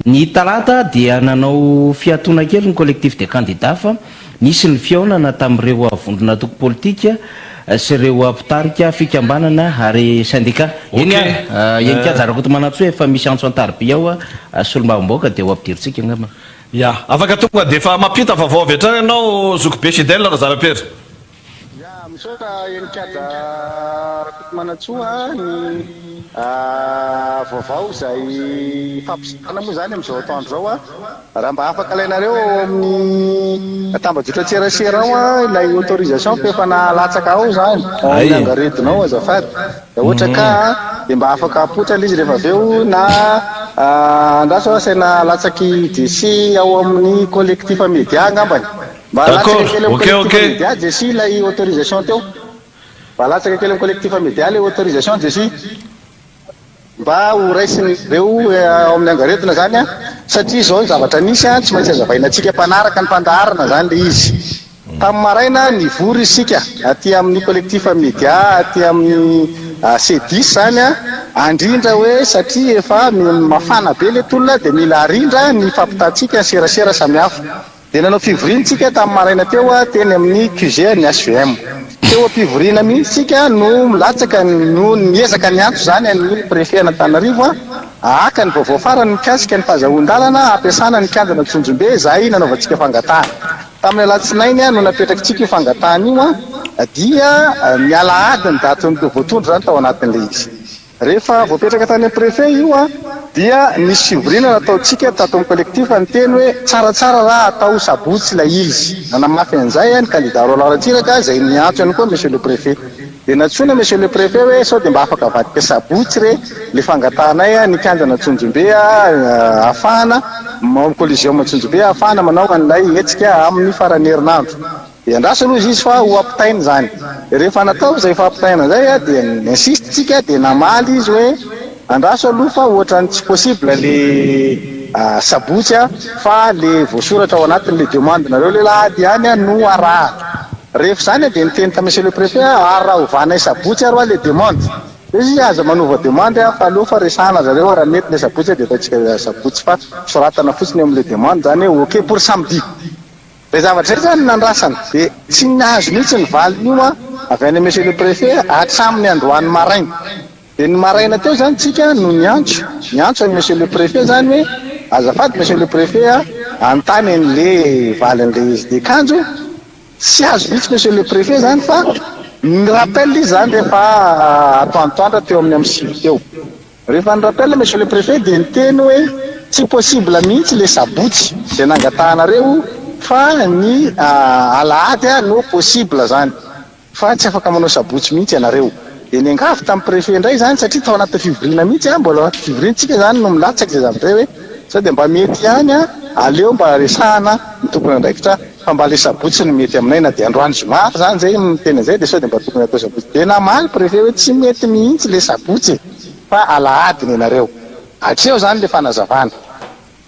Speaker 2: Ny talata dia nanao fiatoana kely ny Collectif des candidats fa Nisy ny fihaonana tamin'ireo vondron'antoko politika sy ireo mpitarika fikambanana ary sendika. Eny ary, eny Kaja Rakotomanantsoa efa misy antso an-tariby ao solombavambahoaka dia ho ampidirintsika angamba.
Speaker 1: Ya, afaka tonga dia efa mampita vaovao avy hatrany ianao zokibe Fidèle Razarapera.
Speaker 15: Ya, misaotra Heninkaja Rakotomanantsoa ny vaovao izay ifampizarana moa izany amin'izao atoandro izao an. Raha mba afaka alainareo ao amin'ny tambajotran-tserasera ao ilay autorisation fa efa nalatsaka ao izany, ao amin'ny angaredona ao azafady. Raha ohatra ka dia mba afaka apoitra ilay izy rehefa avy eo na andraso asaina alatsak'i Jessy ao amin'ny collectif media angambany. Mba alatsaka kely amin'ny collectif media Jessy ilay autorisation teo. Mba alatsaka kely amin'ny collectif media ilay autorisation Jessy. Mba ho raisin'ireo ao amin'ny angaredona izany an, satria izao ny zavatra nisy an, tsy maintsy hazavaina antsika mpanaraka ny fandaharana izany ilay izy. Tamin'ny maraina nivory isika aty amin'ny collectif media aty amin'ny C-dix izany an, handrindra hoe satria efa mafana be ilay tolona dia mila arindra ny fampitantsika ny serasera samihafa. Dia nanao fivoriana isika tamin'ny maraina teo teny amin'ny QG an'ny hvm. Teo am-pivoriana mihitsy isika no milatsaka no niezaka niantso izany an'ny Préfet an'Antananarivo haka ny vaovao farany mikasika ny fahazahoan-dalana hampiasana ny kianjan'Antsonjombe izay nanaovantsika fangatahana. Tamin'ny alatsinainy no napetrakitsika io fangatahana io dia ny alahady ny daty voatondro izany tao anatin'ilay izy. Rehefa voapetraka tany amin'ny préfet io dia nisy fivoriana nataontsika tato amin'ny collectif niteny hoe tsaratsara raha atao sabotsy ilay izy. Nanamafy an'izay ny candidat Roland Ratsiraka izay niantso ihany koa monsieur le préfet. Dia nantsoina monsieur le préfet hoe sao dia mba afaka avadika sabotsy re le fangatahanay ny kianjan'Antsonjombe ahafahana, coliseum Antsonjombe ahafahana manao an'ilay hetsika amin'ny faran'ny herinandro. Dia andraso aloha izy fa ho ampitaina izany. Rehefa natao izay fampitaina izay dia ni-insiste tsika dia namaly izy hoe andraso aloha fa ohatran'ny tsy possible le sabotsy fa le voasoratra ao anatin'le demande nareo le lahady ihany no arahana. Rehefa izany dia niteny tamin'i monsieur le préfet aho ary raha ovanay sabotsy ary hoa le demande. Dia izy aza manova demande fa aleo fa resahana zareo raha mety le sabotsy dia ataontsika sabotsy fa soratana fotsiny eo amin'le demande izany hoe ok pour samedi. Izay zavatra izay izany no nandrasana dia tsy nahazo mihitsy ny valiny io aho avy any Monsieur le Préfet hatramin'ny androany maraina. Dia ny maraina teo izany tsika no niantso, niantso an'i Monsieur le Préfet izany hoe azafady Monsieur le Préfet a, anontany an'le valin'ilay izy dia kanjo tsy azo mihitsy Monsieur le Préfet izany fa ni-rappel izy izany rehefa atoandrotoandro teo amin'ny amin'ny sivy teo. Rehefa ni-rappel Monsieur le Préfet dia niteny hoe tsy possible mihitsy le sabotsy izay nangatahanareo fa ny alahady no possible zany fa tsy afaka manao sabotsy mihitsy ianareo. Dia niangavy tamin'ny Préfet indray izany satria tao anatin'ny fivoriana mihitsy, mbola ao anatin'ny fivoriana tsika izany no milatsaka izay zavatra izay hoe sao dia mba mety ihany aleo mba resahana ny tompon'andraikitra fa mba le sabotsy no mety aminay na dia androany zoma ary izany izay miteny an'izay dia sao dia mba tokony atao sabotsy. Dia namaly Préfet hoe tsy mety mihitsy le sabotsy e. Fa alahady nenareo. Hatreo zany le fanazavana.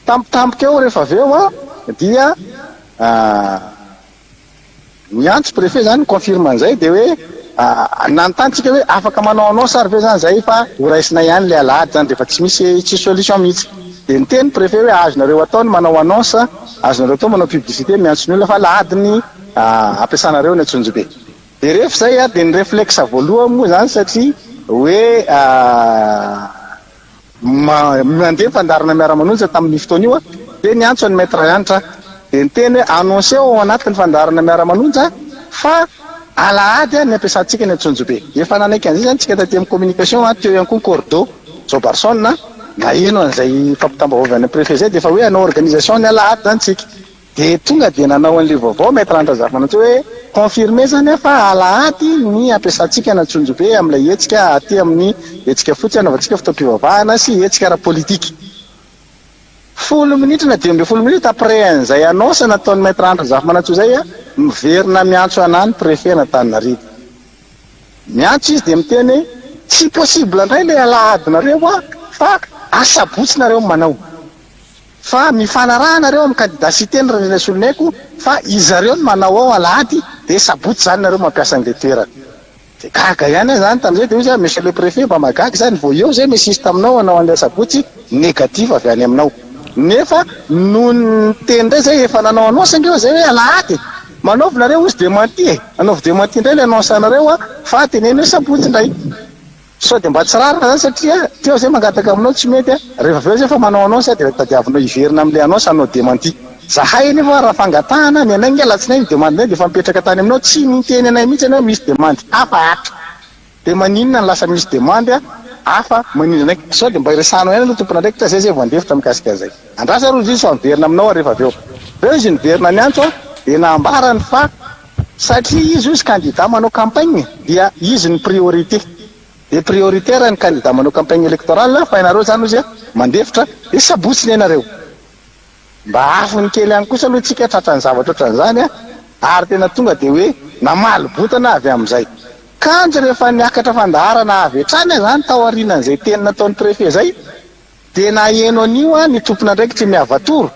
Speaker 15: Tampotampoka eo rehefa avy eo dia niantso préfet zany ni-confirme an'izay dia hoe nanontany tsika hoe afaka manao annonce ary ve zany zay fa ho raisinay ihany le alahady zany rehefa tsy misy tsisy solution mihitsy. Dia niteny préfet hoe azonareo atao ny manao annonce, azonareo atao manao publicité miantso ny olona fa alahady ny ampiasanareo ny Antsonjombe. Dia rehefa izay dia ny réflexe voalohany moa izany satria hoe mandeha ny fandaharana miara-manonja tamin'io fotoana io dia niantso an'i Maître Hanitra aho dia niteny hoe annonceo ao anatin'ny fandaharana miara-manonja fa alahady ny ampiasantsika ny Antsonjombe. Efa nanaiky an'izay izany tsika taty amin'ny communication, teo ihany koa ny Cordo Jaobarson naheno an'izay fampitam-baovao avy any amin'ny préfet izay dia efa hoe hanao organisation ny alahady izany tsika. Dia tonga dia nanao an'ilay vaovao Maître Andry Razafimanantsoa hoe confirmé zany fa alahady ny hampiasantsika an'Antsonjombe amin'ilay hetsika aty amin'ny hetsika fotsy hanaovantsika fotoam-pivavahana sy hetsika ara-politika. Folo minitra na 15 minitra après an'izay annonce nataon'i Maître Andry Razafimanantsoa izay, miverina miantso anà ny Préfet an'Antananarivo. Miantso izy dia miteny hoe. tsy possible indray ilay alahady nareo a fa asabotsy nareo no manao. Fa mifanaraha nareo amin'ny candidat Siteny Randrianasoloniaiko fa izareo no manao ao alahady dia sabotsy zany nareo mampiasa an'ilay toerana. Dia gaga ihany aho zany tamin'izay dia hoy za monsieur le préfet mba mahagaga izany vao eo zay mi-insiste aminao hanao an'ilay asabotsy negatif avy any aminao. Nefa nony niteny indray zay efa nanao annonce ange eo zay hoe alahady e! Manaovy nareo ozy dementi e! Anaovy dementi indray ilay annonce anareo a fa teneno hoe sabotsy indray. Sao dia mba tsy rariny zany satria teo zay mangataka aminao tsy mety a, rehefa avy eo zay efa manao annonce dia tadiavinao hiverina amin'ilay annonce hanao dementi. Zahay anefa raha fangatahana, ny anay nge alatsinainy ny demande-nay dia efa mipetraka tany aminao, tsy niteny anay mihitsy ianao misy demande hafa ato. Dia maninona no lasa misy demande hafa manindry anay? Sao dia mba iresahanao ihany aloha tompon'andraikitra zay zay vao handefitra mikasika an'izay. Andraso aloha izy fa miverina aminao aho rehefa avy eo. Avy eo izy niverina niantso dia nambarany fa. Satria izy ozy candidat manao campagne dia izy no priorité. Dia prioritaire ny candidat manao campagne électorale fa ianareo zany ozy mandefitra dia sabotsy ny anareo. Mba afony kely ihany kosa aloha tsika tratran'ny zavatra ohatran'izany a! Ary tena tonga dia hoe namaly bontana avy amin'izay. Kanjo rehefa niakatra fandaharana avy hatrany aho zany tao aorianan'izay teny nataon'ny préfet zay Dia naheno an'io ny tompon'andraikitry ny Avatoro,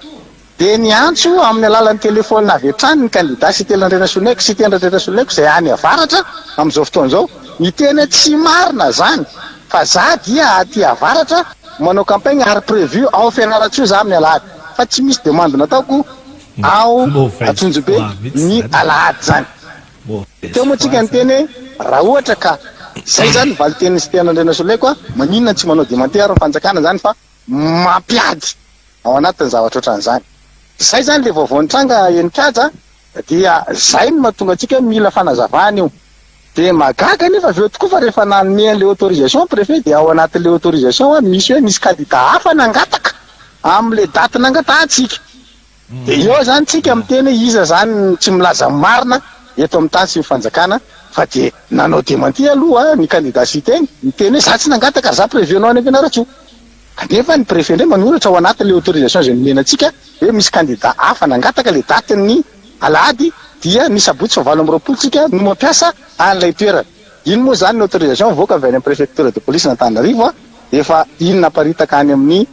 Speaker 15: dia niantso amin'ny alalan'ny telefaonina avy hatrany ny kandida Siteny Randrianasoloniaiko, Siteny Randrianasoloniaiko izay any avaratra amin'izao fotoana izao, niteny hoe tsy marina izany fa za dia aty avaratra manao campagne ary prévu ao Fianarantsoa za amin'ny alahady fa tsy misy demande nataoko ao Antsonjombe ny alahady izany. Teo moa tsika niteny hoe raha ohatra ka zay zany ny valitenin'i Siteny Randrianasoloniaiko a, maninona tsy manao dementi ary ny fanjakana zany fa mampiady ao anatin'ny zavatra ohatran'izany. Zay zany le vaovao nitranga eny Kaja dia zay no mahatonga antsika hoe mila fanazavana io. Dia mahagaga anefa avy eo tokoa fa rehefa nanome an'le autorisation préfet dia ao anatin'le autorisation misy hoe nisy candidat hafa nangataka amin'le daty nangatahantsika. Dia eo izany tsika miteny hoe iza izany no tsy milaza ny marina eto amin'ny tany sy ny fanjakana fa dia nanao dementi aloha ny candidat Siteny niteny hoe za tsy nangataka ary za prévu anao any Fianarantsoa. Kanefa ny préfet indray manoratra ao anatin'ilay autorisation izay nomena antsika hoe misy candidat hafa nangataka ilay datin'ny alahady dia ny sabotsy faha 28 tsika no mampiasa an'ilay toerana. Iny moa izany ny autorisation mivoaka avy any amin'ny préfecture de police n'Antananarivo efa iny naparitaka any amin'ny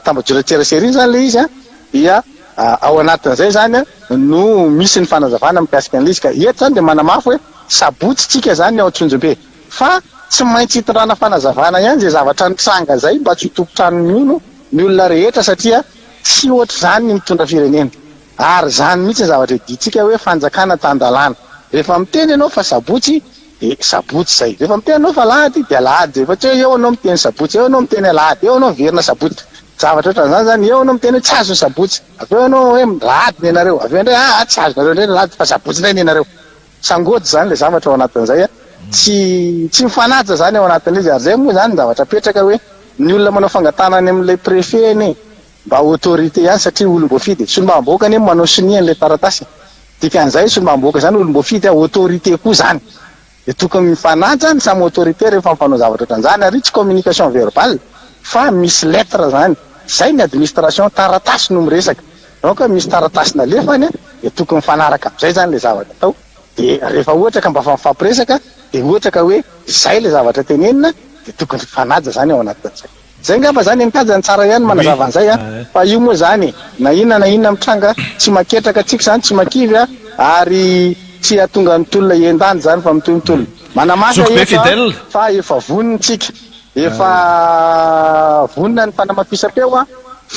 Speaker 15: tambajotran-tserasera iny izany ilay izy dia ao anatin'izay izany no misy ny fanazavana mikasika an'ilay izy ka eto izany dia manamafy hoe sabotsy tsika izany ny ao Antsonjombe fa tsy maintsy hitondrana fanazavana ihany izay zavatra nitranga izay mba tsy ho tompon-trano mihono ny olona rehetra satria tsy ohatr'izany ny mitondra firenena. Ary izany mihitsy ny zavatra idintsika hoe fanjakana tan-dalàna. Rehefa miteny ianao fa sabotsy dia sabotsy izay. Rehefa miteny ianao fa alahady dia alahady izay. Fa tsy hoe eo ianao miteny sabotsy, eo ianao miteny alahady, eo ianao miverina sabotsy. Zavatra ohatran'izany izany, eo ianao miteny hoe tsy azo ny sabotsy, avy eo ianao hoe alahady ny anareo, avy eo indray aa tsy azonareo indray ny alahady fa sabotsy indray ny anareo. Sangody izany ilay zavatra ao anatin'izay a. Tsy tsy mifanaja izany ao anatin'ilay izy. Ary izay moa izany ny zavatra apetraka hoe ny olona manao fangatahana any amin'ilay préfet anie Mba autorité ihany satria olom-boafidy e. Solombavambahoaka anie manao sonia an'ilay taratasy e. Dikan'izay solombavambahoaka izany olom-boafidy a, autorité koa izany. Dia tokony mifanaja ny samy autorité rehefa mifanao zavatra ohatran'izany ary tsy communication verbale fa misy lettre izany. Izay ny administration, taratasy no miresaka. Donc misy taratasy nalefa any dia tokony mifanaraka amin'izay izany ilay zavatra atao. Dia rehefa ohatra ka mba mifampiresaka dia ohatra ka hoe izay ilay zavatra tenenina dia tokony hifanaja izany ao anatin'izay. Zay ngamba zany ny kajany tsara ihany manazava an'izay a! Fa io moa zany e, na inona na inona mitranga tsy maketraka antsika zany, tsy makivy a, ary tsy hahatonga ny tolona hiendany zany fa mitohy ny tolona. Manamafy aho
Speaker 1: Zoky be
Speaker 15: eto a,
Speaker 1: Fidèle.
Speaker 15: fa efa vonona tsika, efa vonona ny fanamafisam-peo a,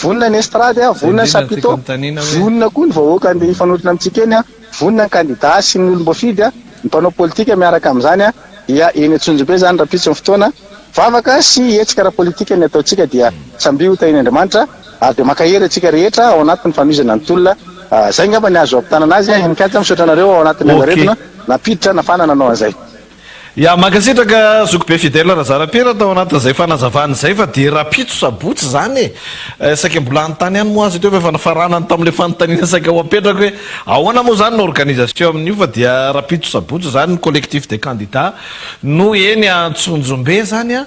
Speaker 15: vonona ny estrade a,
Speaker 1: Zay
Speaker 15: vonona ny
Speaker 1: indrindra no tiako
Speaker 15: chapiteau,
Speaker 1: anontaniana hoe.
Speaker 15: vonona koa ny vahoaka andeha hifanotrona amintsika eny a, vonona ny kandida sy ny olom-boafidy a, ny mpanao politika miaraka amin'izany a, dia eny Antsonjombe zany rahampitso ny fotoana. Vavaka sy hetsika ara-politika ny ataontsika dia samia ho tahian'Andriamanitra ary dia mankahery antsika rehetra ao anatin'ny fanohizana ny tolona. Zay angamba ny azo ampitana anazy. Henin-kaja misaotra anareo ao anatin'ny
Speaker 1: Ok.
Speaker 15: angaredona nampiditra nafana nanao an'izay.
Speaker 1: Ya, mankasitraka Zokibe Fidèle Razarapiera tao anatin'izay fanazavana izay fa dia rahampitso sabotsy izany e! Saika mbola hanontany ihany moa aza teo fa efa nifaranany tamin'ilay fanontaniana saika ho apetrako hoe ahoana moa izany ny organisation amin'io fa dia rahampitso sabotsy izany ny collectif des candidats No eny Antsonjombe zany an,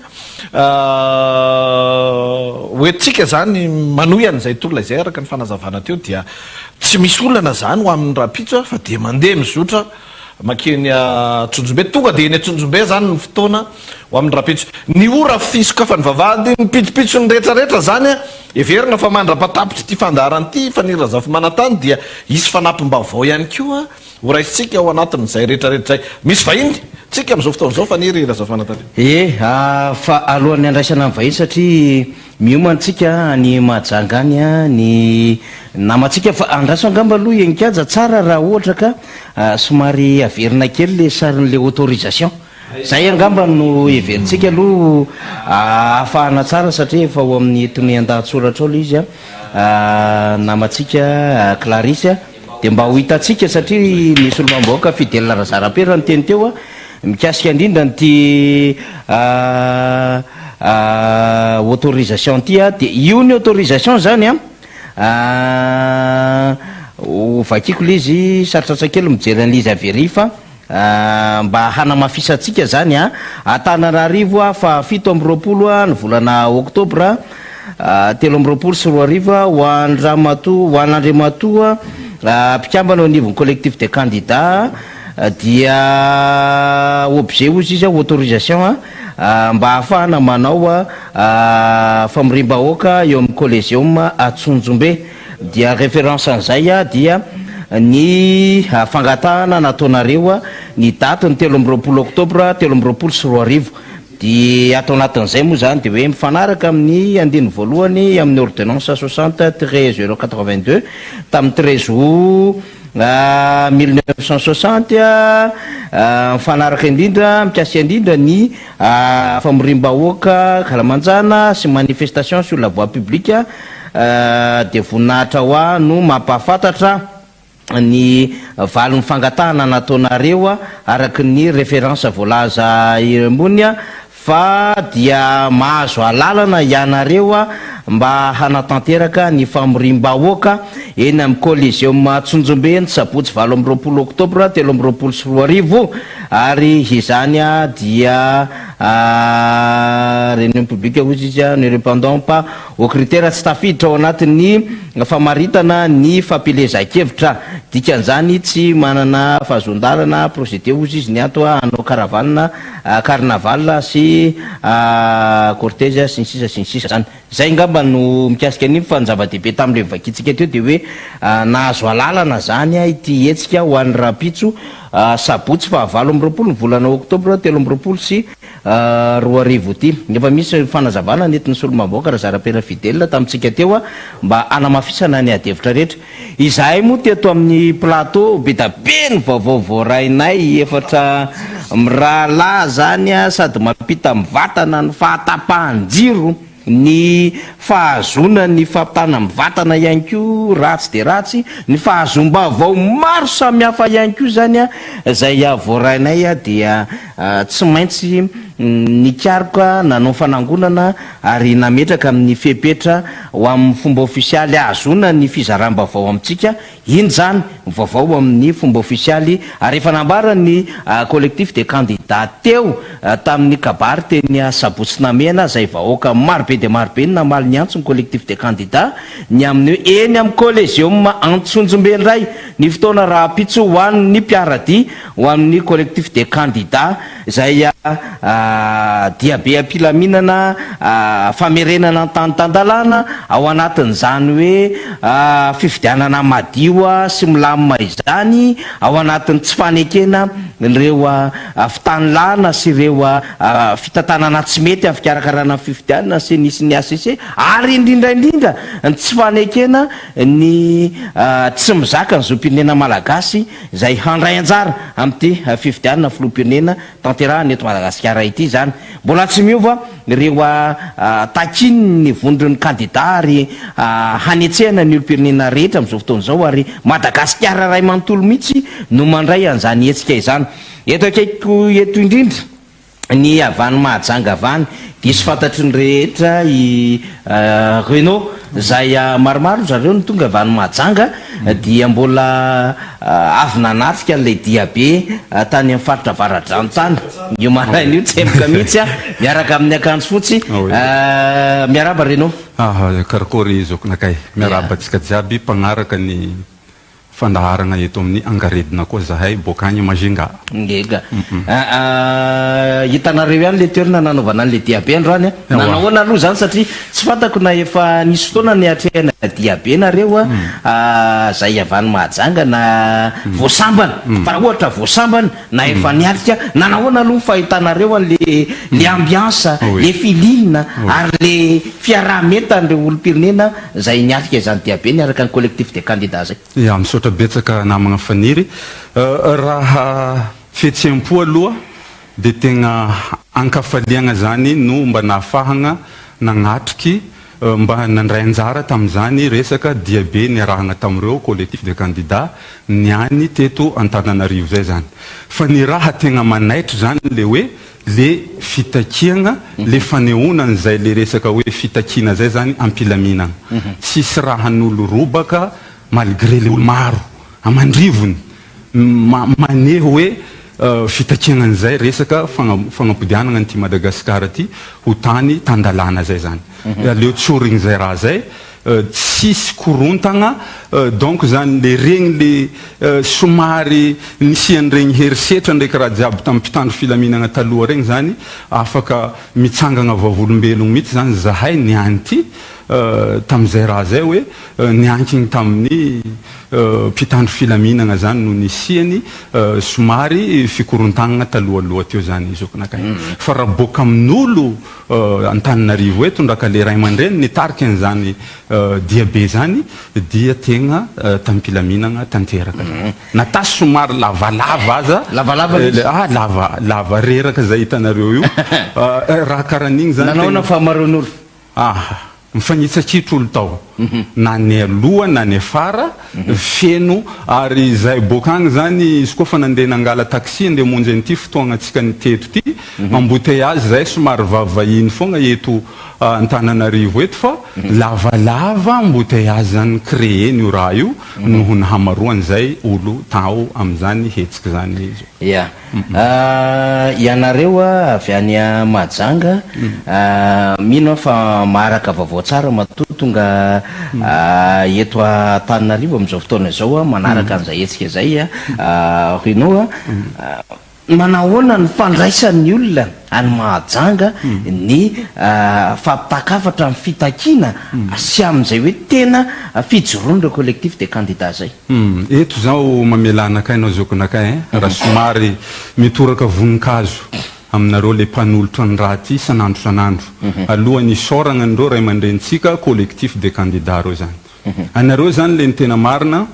Speaker 1: ho entintsika zany manohy an'izay tolona izay araka ny fanazavana teo dia tsy misy olana zany ho amin'ny rahampitso fa dia mandeha mizotra. Mankeny Antsonjombe. Tonga dia eny Antsonjombe izany ny fotoana ho amin'ny rahampitso. Ny ora fisokafan'ny vavahady, ny pitsopitsony rehetrarehetra izany, heverina fa mandra-patapitr'ity fandaharana ity, Faniry Razafimanantany, dia hisy fanampim-baovao ihany koa ho raisintsika ao anatin'izay rehetrarehetra izay. Misy vahiny tsika amin'izao fotoana izao, Faniry Razafimanantany.
Speaker 2: Ie, fa alohan'ny handraisana ny vahiny satria Miomana tsika any Mahajanga any ny namantsika fa andraso angamba aloha i Enikaja tsara raha ohatra ka somary averina kely le sarin'le autorisation. Zay angamba no heverintsika aloha ahafahana tsara satria efa ao amin'ny tonian-dahatsoratra ao le izy namantsika Clarisse dia mba ho hitantsika satria ny solombavambahoaka Fidèle Razarapera niteny teo Mikasika indrindra an'ity autorisation ity a, dia io ny autorisation zany a, ho vakiko le izy, sarotsarotra kely mijery an'le izy avy ery fa mba hanamafisantsika zany a, Antananarivo a, faha 27 ny volana oktobra 2023 ho an-dRamatoa, ho an'Andriamatoa mpikambana eo anivon'ny collectif des candidats, Dia objet hozy izy autorisation mba ahafahana manao famoriam-bahoaka eo amin'ny Coliseum Antsonjombe. Dia référence an'izay dia ny fangatahana nataonareo ny daty ny 23 octobre 2023. Dia ato anatin'izay moa izany dia hoe mifanaraka amin'ny andininy voalohany amin'ny ordonnance soixante tiret zéro quatre-vingt-deux tamin'ny treize août 1960, mifanaraka indrindra, mikasika indrindra ny famoriam-bahoaka ankalamanjana sy manifestation sur la voie publique, dia voninahitra ho ahy no mampahafantatra ny valin'ny fangatahana nataonareo araka ny référence voalaza eo ambony Fa dia mahazo alalana ianareo mba hanatanteraka ny famoriam-bahoaka eny amin'ny Coliseum Antsonjombe ny sabotsy 28 oktobra 2023 ary izany dia réunion publique hozy izy ne répondant pas aux critères tsy tafiditra ao anatin'ny famaritana ny fampielezan-kevitra. Dikan'izany tsy manana fahazoan-dalana procéder hozy izy ny ato hanao caravane Carnaval sy cortège sy ny sisa sy ny sisa zany. Zay ngamba no mikasika an'iny fa ny zava-dehibe tamin'ilay novakintsika teo dia hoe nahazo alalana zany ity hetsika ho an'ny rahampitso sabotsy faha 28 ny volana oktobra 2023 ity. Efa misy fanazavana nentin'ny solombavambahoaka Razarapera Fidèle tamintsika teo mba hanamafisana ny adihevitra rehetra. Izahay moa teto amin'ny plateau be da be ny vaovao voarainay efatra mirahalahy zany sady mampita mivantana ny fahatapahan-jiro, ny fahazoana ny fampitana mivantana ihany koa ratsy dia ratsy, ny fahazoam-baovao maro samihafa ihany koa zany izay voarainay dia tsy maintsy nikaroka nanao fanangonana ary nametraka amin'ny fepetra ho amin'ny fomba ofisialy hahazoana ny fizaram-baovao amintsika, iny izany ny vaovao amin'ny fomba ofisialy ary efa nambaran'ny Collectif des candidats teo tamin'ny kabary teny Sabotsy Namehana izay vahoaka marobe dia marobe no namaly ny antso ny Collectif des candidats ny amin'ny hoe eny amin'ny Coliseum Antsonjombe indray ny fotoana rahampitso ho an'ny mpiara-dia ho amin'ny Collectif des candidats Izay diabe am-pilaminana, famerenana ny tany tan-dalàna, ao anatin'izany hoe fifidianana madio sy milamina izany, ao anatin'ny tsy fanekena ireo fitanilana sy ireo fitantanana tsy mety amin'ny fikarakarana ny fifidianana sy ny sy ny HCC, ary indrindra indrindra ny tsy fanekena ny tsy mizaka ny zom-pirenena malagasy izay handray anjara amin'ity fifidianana filoham-pirenena tanterahina eto Madagasikara ity izany. Mbola tsy miova ireo takian'ny vondron'ny kandida ary hanetsehana ny olom-pirenena rehetra amin'izao fotoana izao ary Madagasikara iray manontolo mihitsy no mandray an'izany hetsika izany. Eto akaikiko eto indrindra. Ny avy any Mahajanga avy any, diso fantatry ny rehetra i Renaud, izay maromaro ry zareo no tonga avy any Mahajanga, dia mbola avy nanatrika an'ilay diabe tany amin'ny faritra Avaradrano tany, io maraina io, tsemboka mihitsy aho, miaraka amin'ny akanjo fotsy. Miarahaba Renaud.
Speaker 4: Aha, karakôry zokinakay. Miarahaba antsika jiaby mpagnaraka ny.
Speaker 16: fandaharagna eto amin'ny Angaredona koa zahay boaka agny Majunga.
Speaker 2: Ngega. Aa hitanareo ihany le toerana nanaovana an'le diabe androany a. Nanahoana aloha zany satria tsy fantako na efa nisy fotoana niatrehana diabe nareo a, zay avy any Mahajanga na vao sambany, fa raha ohatra vao sambany na efa niatrika, nanahoana aloha ny fahitanareo an'le le ambiance, le feeling ary le fiaraha-mientan'ireo olom-pirenena izay niatrika izany diabe niaraka ny collectif des candidats zay.
Speaker 16: Ya, misaotra betsaka namagna Faniry. Raha fihetseham-po aloha dia tegna ankafaliagna zany no mba nahafahagna nagnatriky mba nandray anjara tamin'izany resaka diabe niarahagna tamin'ireo collectif des candidats niany teto Antananarivo zay zany. Fa ny raha tegna manaitry zany le hoe le fitakiagna, le fanehoana an'izay le resaka hoe fitakiana zay zany am-pilaminagna. Tsisy rahan'olo robaka malgré le olo maro aman-drivony maneho hoe fitakiagna an'izay resaka fagnampodianagna an'ity Madagasikara ty ho tany tan-dalàna zay zany. Aleo tsorigny zay raha zay tsisy korontagna donc zany le regny le somary nisian'iregny herisetra ndraiky raha jiaby tamin'ny mpitandro filaminagna taloha regny zany afaka mitsangagna vavolombelogno mihitsy zany zahay niany ty tamin'izay raha zay hoe niankigny tamin'ny mpitandro filaminagna zany no nisiany somary fikorontagnana talohaloha teo zany zokinakahy fa raha boaka amin'olo Antananarivo eto ndraka le ray aman-dreny nitarika an'izany diabe izany dia tegna tamim-pilaminagna tanteraka zany. Na tasy somary lavalava aza,
Speaker 2: Lavalava mihitsy.
Speaker 16: ah lava lava reraka zay hitanareo io, raha karaha an'igny zany
Speaker 2: Nanao
Speaker 16: tegna
Speaker 2: ahoana fahamaroan'olo?
Speaker 16: Ah, mifanitsakitro olo tao, na ny aloha na ny afara, feno ary izahay boaka agny zany izy koa fa nandeha nangala taxi andeha hamonjy an'ity fotoagnantsika ny teto ty, embouteillage zay somary vavahiny foagna eto Antananarivo eto fa lavalava embouteillage zany créer-n'io raha io noho ny hamaroan'izay olo tao amin'izany hetsiky zany zao.
Speaker 2: Ya. Ianareo avy any Mahajanga, mino aho fa maharaka vaovao tsara matoa tonga eto Antananarivo amin'izao fotoana izao manaraka an'izay hetsika izay Bruno. Manahoana ny fandraisan'ny olona any Mahajanga ny fampitan-kafatra amin'ny fitakiana sy amin'izay hoe tena fijoroan'ireo collectif des candidats izay?
Speaker 16: Humm eto zaho mamela anakay nao zokinakay ein, raha somary mitoraka voninkazo aminareo le mpanolotra ny raha ty isan'andro isan'andro alohan'ny hisaoragna an'ireo ray aman-drenintsika collectif des candidats reo zany. Anareo zany le ny tena marina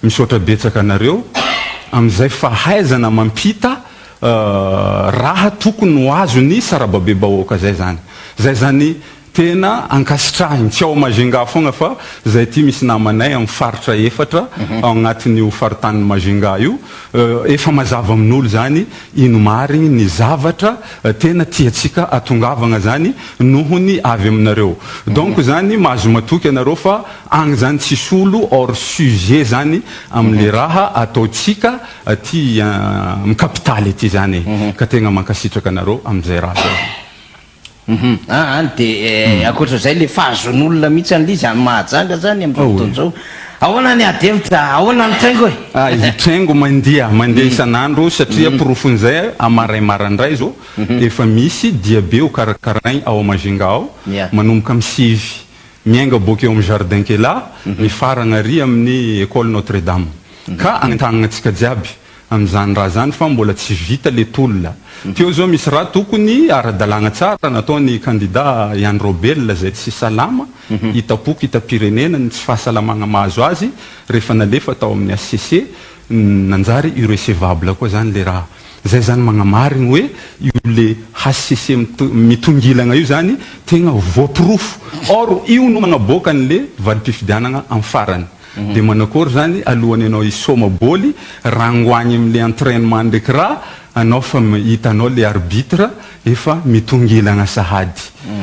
Speaker 16: misaotra betsaka anareo amin'izay fahaizana mampita raha tokony ho azon'ny sarababebahoaka zay zany. Zay zany Tena ankasitrahiny, tsy ao Majunga foagna fa zay ty misy namanay amin'ny faritra efatra ao agnatin'io faritanin'i Majunga io, efa mazava amin'olo zany ino marigny ny zavatra tena tiantsika atongavagna zany nohony avy aminareo. Donc zany mahazo matoky anareo fa agny zany tsisy olo hors sujet zany amle raha ataontsika aty amin'ny capitale aty zany e, ka tegna mankasitraka anareo amizay raha zay.
Speaker 2: Hum an de ankoatra izay le fahazoan'olona mihitsy an'ilay izy any Mahajanga zany amin'izao fotoana izao. Ahoana ny ady hevitra, ahoana ny traingo e?
Speaker 16: Ah izy traingo mandeha, mandeha isan'andro satria porofon'izay amaray marandray zao efa misy diabe ho karakaraigny ao Majunga ao manomboka amin'ny sivy miainga boaka eo amin'ny jardin Kela mifaragna ary amin'ny école Notre Dame ka agnentagnana antsika jiaby amin'izany raha zany fa mbola tsy vita le tolona. Teo zao misy raha tokony ara-dalàgna tsara nataon'i kandida Ian Raobelina zay tsy salama, hitam-poko hitam-pirenena ny tsy fahasalamagna mahazo azy rehefa nalefa tao amin'ny HCC nanjary irrecevable koa zany le raha. Zay zany magnamarigny hoe io le HCC mitongilagna io zany tegna voaporofo. Or io no magnaboaka an'le valim-pifidianagna am farany. De manakory zany alohany anao hisoma bôly rangoagny amle entrainement ndreky raha anao fa hitanao le arbitre efa mitongilagna sahady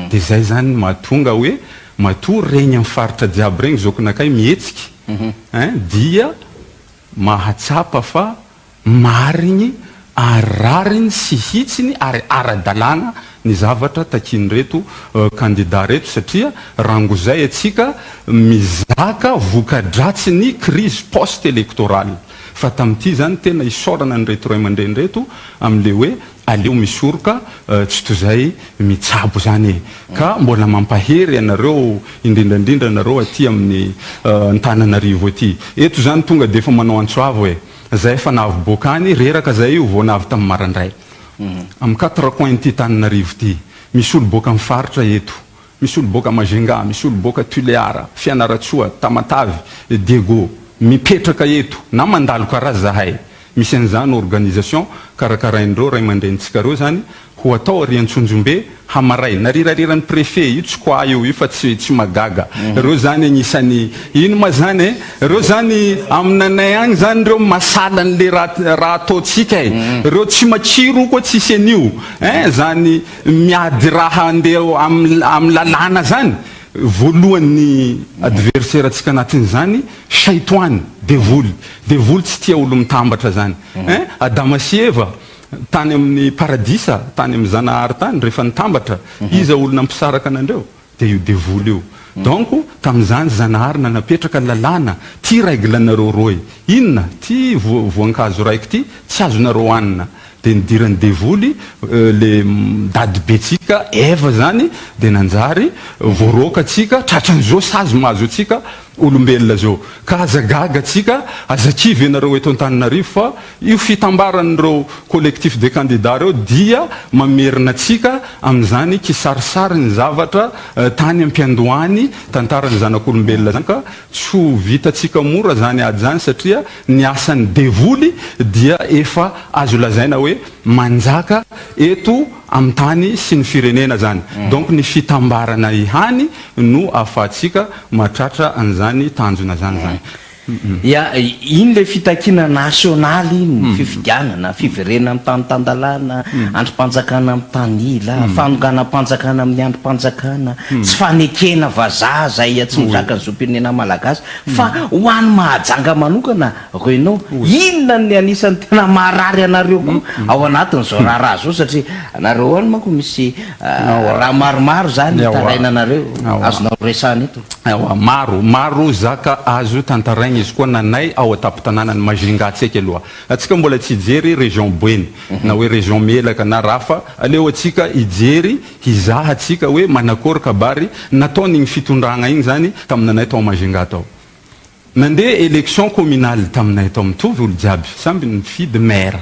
Speaker 16: de zay zany mahatonga hoe matoa regny am faritra jiaby regny zokinakay mihetsiky ein dia mahatsapa fa marigny ary rariny sy hitsiny ary ara-dalàgna ny zavatra takian'ireto kandida reto satria rangozay antsika mizaka voka-dratsin'ny crise post électorale fa tamin'ity zany tena isaorana an'ireto ray aman-dreny ireto amin'le hoe aleo misoroka tsy tozay mitsabo zany e! Ka mbola mampahery anareo indrindra indrindra anareo aty amin'ny Antananarivo aty. Eto zany tonga dia efa manao antso avo e! Zay efa navy boaka any, reraka zay io vao navy tamin'ny marandray. Amin'ny quatre coins ity Tananarivo ity. Misy olo boaka amin'ny faritra eto. Misy olo boaka Majunga, misy olo boaka Tulear, Fianarantsoa, Tamatave, Diego. Mipetraka eto na mandalo karaha zahay. Misy an'izany organisation karakarain'ireo ray aman-drenintsika ireo zany ho atao ary Antsonjombe hamaray. Narirariran'ny préfet io tsy quoi io io fa tsy tsy mahagaga. Ireo zany agnisan'ny ino ma zany e? Ireo zany aminanay agny zany ireo masala an'le raha raha ataontsika e. Ireo tsy matsiro koa tsisy an'io hein zany miady raha andeha am amin'ny lalàna zany. Voalohany ny adversaire antsika anatin'izany shaitoany, devoly. Devoly tsy tia olo mitambatra zany hein. Adama sy Eva tany amin'ny paradisa, tany amin'ny Zanahary tany rehefa nitambatra, iza olo nampisaraka anandreo? Dia io devoly io. Donc tamin'izany Zanahary nanapetraka lalàna, ty règle nareo roe, inona? Ty voankazo raiky ty tsy azonareo hanina. Dia nidiran'ny devoly le dadibentsika Eva zany dia nanjary voaroaka tsika, tratran'izao sazy mahazo antsika olombelona zao. Ka aza gaga tsika, aza kivy ianareo eto Antananarivo fa io fitambaran'ireo collectif des candidats ireo dia mamerina antsika amin'izany kisarisary ny zavatra tany ampiandohany tantaran'ny zanak'olombelona zany ka tsy ho vitantsika mora zany ady zany satria ny asan'ny devoly dia efa azo lazaina hoe manjaka eto amin'ny tany sy ny firenena zany. Donc ny fitambarana ihany no ahafahantsika mahatratra an'izany tanjona zany zany.
Speaker 2: Ya, iny ilay fitakiana nasionaly iny, fifidianana, fiverenana amin'ny tany tan-dalàna, andrim-panjakana mitanila, fanonganam-panjakana amin'ny andrim-panjakana, tsy fanekena vazaha izay tsy mizaka ny zom-pirenena malagasy. Fa ho an'i Mahajanga manokana Renaud, inona ny anisan'ny tena maharary anareo koa ao anatin'izao raharaha izao satria nareo any manko misy raha maromaro izany itarainanareo azonao resahana eto.
Speaker 16: Ewa, maro, maro zaka azo tantaraigna izy koa nanay ao an-tampon-tanànan'i Majunga tsaiky aloha. Atsika mbola tsy hijery région Boeny na hoe région Melaka na Rafa, aleo atsika hijery Hizaha tsika hoe manakory kabary nataon igny fitondragna igny zany taminanay tao Majunga tao. Nandeha election communale taminay tao mitovy olo jiaby samby nifidy maire.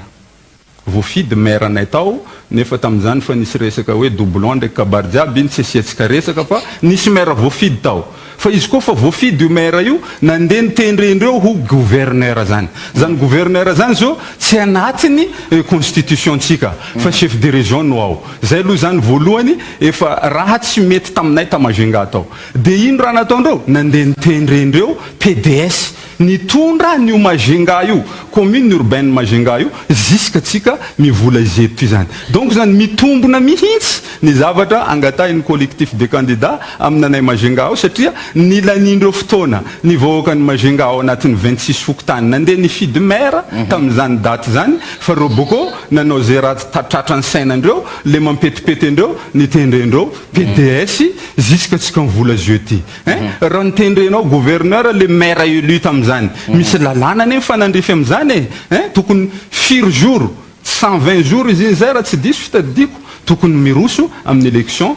Speaker 16: Voafidy maire anay tao nefa tamin'izany fa nisy resaka hoe doublon ndraiky kabary jiaby iny tsy asiantsika resaka fa nisy maire voafidy tao. Fa izy koa fa voafidy io maire io nandeha nitendrendreo ho gouverneur zany. Zany gouverneur zany zao tsy anatiny constitution tsika fa chef de region no ao. Zay aloha zany voalohany efa raha tsy mety taminay ta Majunga tao. De ino raha nataondreo? Nandeha nitendrendreo pds nitondra an'io Majunga io, commune urbaine Majunga io jusque tsika mivola izy eto izany. Donc zany mitombona mihintsy ny zavatra angatahin'ny collectif des candidats aminanay Majunga ao satria nilaniandreo fotoana ny vahoakan'i Majunga ao anatin'ny 26 fokontany nandeha nifidy maire tamin'izany daty izany fa reo boko nanao ze raha tratran'ny sainandreo le mampetipety andreo nitendrendreo pds jusque tsika mivola jeudi hein raha nitendrenao gouverneur le maire élu tamin'izany misy lalàna anie mifanandrify amin'izany e hein tokony firy jours 120 jours izy iny zay raha tsy diso fitadidiako, tokony miroso amin'ny élection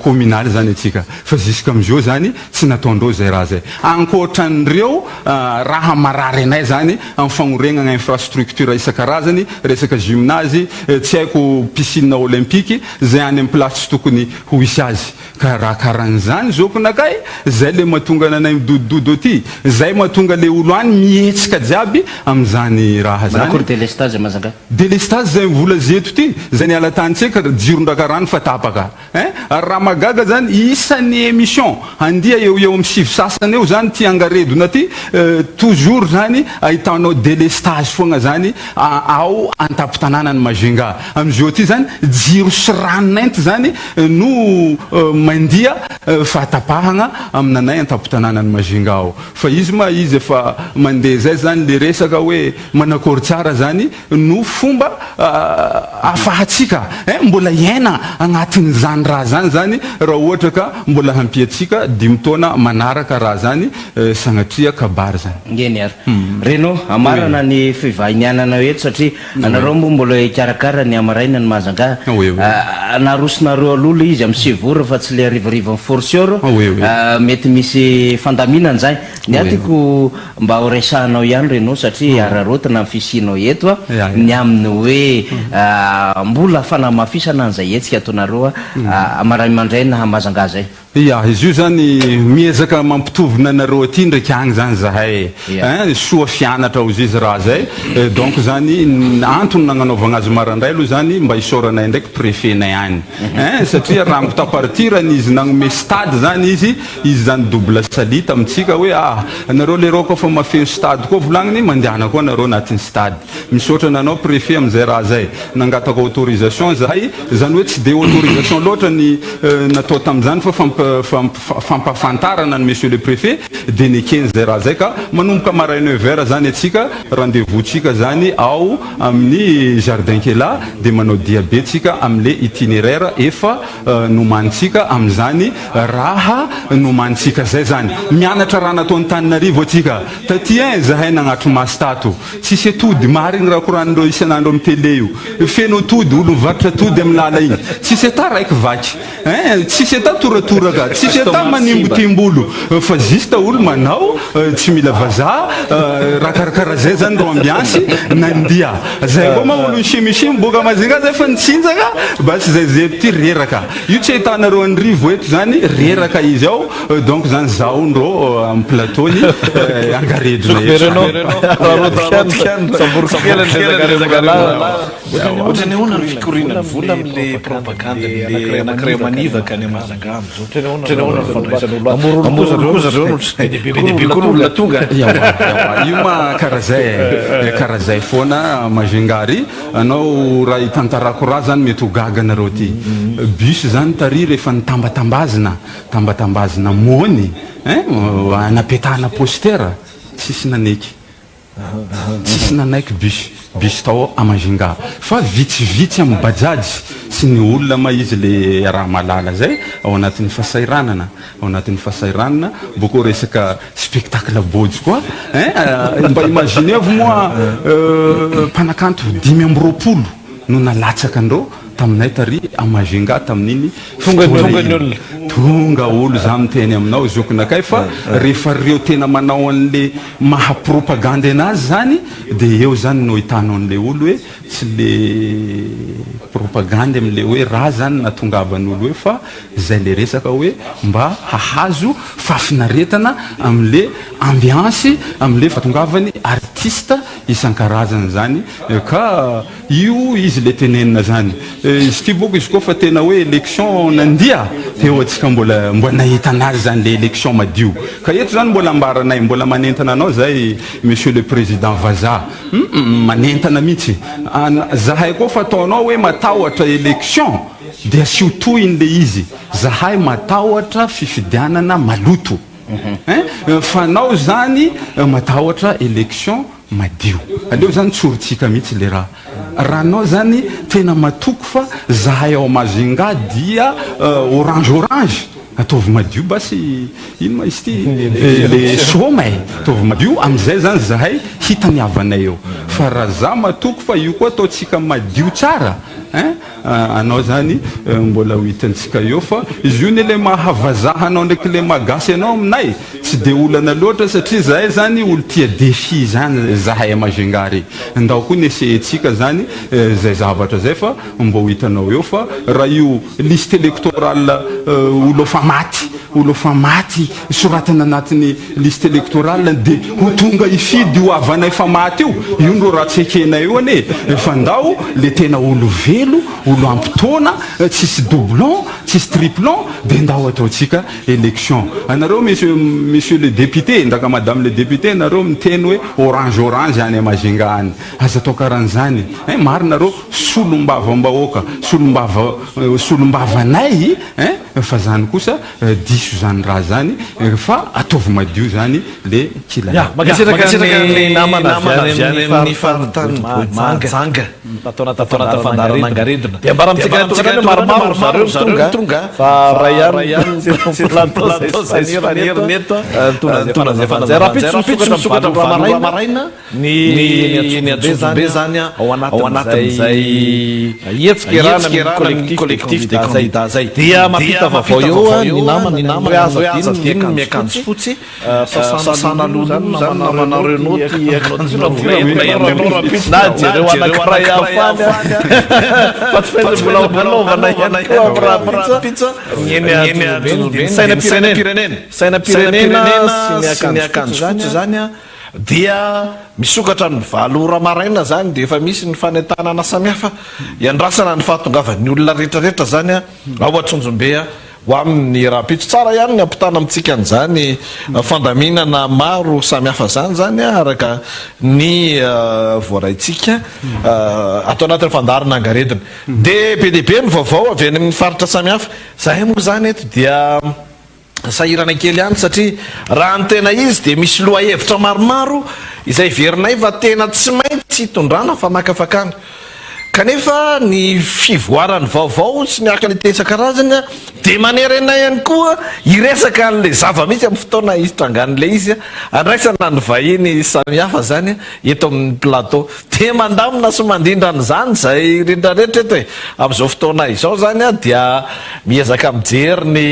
Speaker 16: communale zany antsika fa jusqu'amizao zany tsy nataondreo zay raha zay. Ankoatran'ireo raha marary anay zany amin'ny fagnoregnana infrastructure isan-karazany, resaka gymnase, tsy haiko piscine olympique zay any amin'ny place tsy tokony ho hisy azy. Ka raha karan'izany zokinakay, zay le mahatonga anay midodododo aty, zay mahatonga le olo any mihetsika jiaby amin'izany raha zany.
Speaker 2: Manakory delestazy Majunga?
Speaker 16: Delestazy zay mivola zeto ty, zay niala tany tseka jiron-draka rano fa tapaka hein! Ary raha mahagaga zany isan'ny émission handia eo eo amin'ny sivy sasany eo zany ty angaredona ty toujours zany ahitanao délestage foagna zany ao antampon-tanànan'i Majunga. Amin'izao ty zany jiro sy ranon'ainty zany no mandia fahatapahagna aminanay antampon-tanànan'i Majunga ao. Fa izy ma izy efa mandeha zay zany le resaka hoe manakory tsara zany no fomba ahafahantsika eh mbola hiaina agnatin'izany raha zany zany raha ohatra ka mbola hampiantsika dimy taona manaraka raha zany sagnatria kabary zany.
Speaker 2: Eny ary. Reno, hamarana ny fivahiniananao eto satria anareo moa mbola hikarakara ny hamaraina ny Mahajanga. Narosonareo aloha ilay izy amin'ny sevour fa tsy ilay harivarivan'ny fortior. Mety misy fandaminana izany. Ny ahy tiako mba ho resahanao ihany Renaud satria araraotina ny fisianao eto a, ny amin'ny hoe mbola fanamafisana an'izay hetsika ataonareo marain-mandraina Mahajanga izay.
Speaker 16: Ya, izy io zany miezaka mampitovina anareo aty ndraiky agny zany zahay e. Hein, soa fianatra ozy izy raha zay. Donc zany antony nagnanaovagna azy marandray aloha zany mba isaoranay ndraiky préfet-nay agny. Hein, satria rango ta partir ny izy nagnome stade zany izy, izy zany double salut tamintsika hoe ah, anareo leroa koa fa mafeno stade koa volagniny mandehana koa anareo anatin'ny stade. Misaotra ananao préfet amin'izay raha zay. Nangataka autorisation zahay, zany hoe tsy dia autorisation loatra ny natao tamin'izany fa fampahafantarana an'i monsieur le préfet dia nekeny izay raha zay ka manomboka maraina neuf heures zany antsika, rendez-vous tsika zany ao amin'ny jardin Kela dia manao diabe tsika amin'le itinéraire efa nomanintsika amin'izany raha nomanintsika zay zany. Mianatra raha nataon'Antananarivo antsika taty hein, zahay nagnatri-maso tato. Tsisy atody, marigny raha koranin'ireo isan'andro amin'ny télé io. Feno atody, olo mivarotra atody amin'ny lala igny. Tsisy ata raiky vaky. Hein, tsisy ata toratoraka, tsisy ata manimbotimbolo fa juste olo manao tsy mila vazaha, raha karakaraha zay zany ro ambiance nandia. Zay koa ma olo nishimishimy boka Majunga zay fa nitsinjaka, basy zay zeto ty reraka. Io tsy ahitanareo an'i Rivo eto zany, reraka izy ao. Donc zany zaho ndrô am plateau ny angaredona eto zany.
Speaker 1: Samboriko kely ny resaka rahalahy. Ohatran'ny ahoana ny fikorianan'ny vola amin'ilay propagandy an'ilay anankiray manivaka any Mahajanga amin'izao? Ohatran'ny ahoana ny fandraisan'olo azy? Mamorona koa zareo no ohatran'izay. Be dia be koa ny olona tonga.
Speaker 16: Ewa, io ma karaha zay e, karaha zay foana Majunga ary anao raha hitantarako raha zany mety ho gaga nareo ty. Bus zany tary rehefa nitambatambazina Tambatambazina mony hein anapetahana poster tsisy naneky tsisy nanaiky bus bus tao a Majunga fa vitsivitsy am bajaj sy ny olona ma izy le raha malala zay ao anatin'ny fasahiranana ao anatin'ny fasahiranana boko resaka spectacle bôjy koa hein mba imaginevo moa mpanakanto 25 no nalatsaka andreo taminay tary a Majunga tamin'iny fotoana iny. Tonga olo za miteny aminao zokinakay fa rehefa reo tena manao an'le maha propagandy anazy zany de eo zany no ahitanao an'le olo hoe tsy le propagandy amle hoe raha zany nahatongavan'olo eo fa zay le resaka hoe mba hahazo fahafinaretana amle ambiance amle fahatongavany artiste isan-karazany zany ka Io izy le tenenina zany. Izy ity boko izy koa fa tena hoe election nandia teo atsika mbola mbola nahita anazy zany le election madio. Ka eto zany mbola ambaranay mbola manentana anao zay monsieur le président vazaha humm manentana mihitsy an zahay koa fa ataonao hoe matahotra election de asio tohiny le izy zahay matahotra fifidianana maloto hein fa anao zany matahotra election Madio. Aleo zany tsorintsika mihitsy le raha. Raha anao zany tena matoky fa zahay ao Majunga dia orange orange, ataovy madio basy ino ma izy ity le soma e, ataovy madio amizay zany zahay hita ny havanay eo. Fa raha za matoky fa io koa ataontsika madio tsara hein, Anao zany mbola ho hitantsika eo fa izy io ne le maha vazaha anao ndraiky le maha gasy anao aminay tsy de olana loatra satria zahay zany olo tia défi zany zahay a Majunga re ndao koa ny essayer-tsika zany zay zavatra zay fa mbo ho hitanao eo fa raha io liste électorale olo efa maty. olo efa maty soratana anatin'ny liste électorale dia ho tonga hifidy io havana efa maty io, io no raha tsy ekenay io anie e, fa ndao le tena olo velo, olo ampy taona, tsisy doublon, tsisy triplon dia ndao ataontsika élection. Anareo monsieur monsieur le député ndraka madame le député nareo miteny hoe orange orange any Majunga any, aza atao karan'izany ein, marina reo solombavambahoaka, solombava solombavanay ein, fa zany kosa Diso zany raha zany fa ataovy madio zany le kilalao.
Speaker 1: Mankasitraka ny namana avy any amin'ny faritany Mahajanga tato anaty fandaharana Angaredona. Dia ambara amintsika any an-tokantrano hoe maromaro ry zareo no tonga fa ray ihany no plateau izay sy Faniry eto nitondra izay fanazavana izay. Rahampitso misokatra amin'ny valo ora maraina. Ny eny Antsonjombe izany ao anatin'izay hetsika iarahana amin'ny collectif des candidats izay dia mampita vaovao eo ny namana ny namana hoe aza adino ny miakanjo fotsy, sasana aloha izany namana Renaud ty akanjo na jereo anankiray hafa any fa tsy maintsy mbola hanaovana ihany koa amin'ny rahampitso ny eny Antsonjombe ny sainam-pirenena sainam-pirenena sy ny akanjo fotsy izany. Dia misokatra amin'ny valo ora maraina izany dia efa misy ny fanentanana samihafa iandrasana ny fahatongavan'ny olona rehetrarehetra izany ao Antsonjombe ho amin'ny rahampitso. Tsara ihany ny hampitana amintsika an'izany fandaminana maro samihafa izany izany araka ny voaraintsika ato anatin'ny fandaharana Angaredona. Dia be dia be ny vaovao avy any amin'ny faritra samihafa. Izahay moa izany eto dia. Sahirana kely ihany satria raha ny tena izy dia misy lohahevitra maromaro izay heverinay fa tena tsy maintsy hitondrana famakafakana. Kanefa ny fivoaran'ny vaovao sy ny actualité isan-karazany dia manery anay ihany koa hiresaka an'ilay zava-misy amin'ny fotoana hitrangan'ilay izy, andraisana ny vahiny samihafa izany eto amin'ny plateau. Dia mandamina sy mandrindra an'izany izay rehetra rehetra eto e! Amin'izao fotoana izao izany dia miezaka mijery ny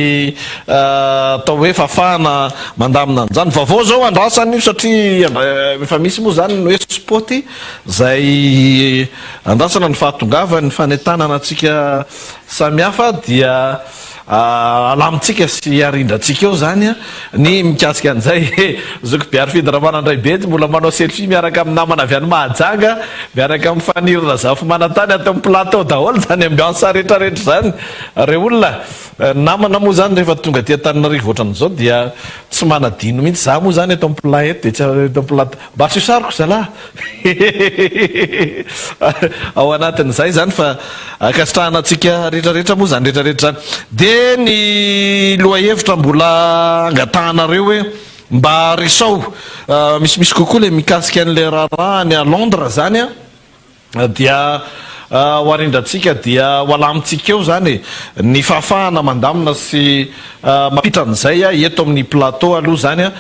Speaker 1: atao hoe fahafahana mandamina an'izany. Vaovao izao andrasana io satria efa misy moa izany ny hoe spot izay andrasana ny fahatongavan'ny fanentanana antsika samihafa dia Alamintsika sy arindrantsika eo zany ny mikasika an'izay e! Zoky Biarifidy Ramanandraibe mbola manao selfie miaraka amin'ny namana avy any Mahajanga, miaraka amin'i Faniry Razafimanantany ato amin'ny plateau daholo zany ambiance retraretra zany re olona. Ny namana moa zany rehefa tonga aty Antananarivo ohatran'izao dia tsy manadino mihitsy, za moa zany eto amin'ny plat eto dia tsy eto amin'ny plateau, mba asio sariko zalahy! Ao anatin'izay izany fa ankasitrahana antsika rehetra rehetra moa izany rehetra rehetra izany. Dia ny lohahevitra mbola angatahanareo hoe mba resao misimisy kokoa ilay mikasika an'ilay raharaha any à Londres izany an. Dia ho arindrantsika dia ho alamintsika eo izany e, ny fahafahana mandamina sy mampita an'izay eto amin'ny plateau aloha izany an.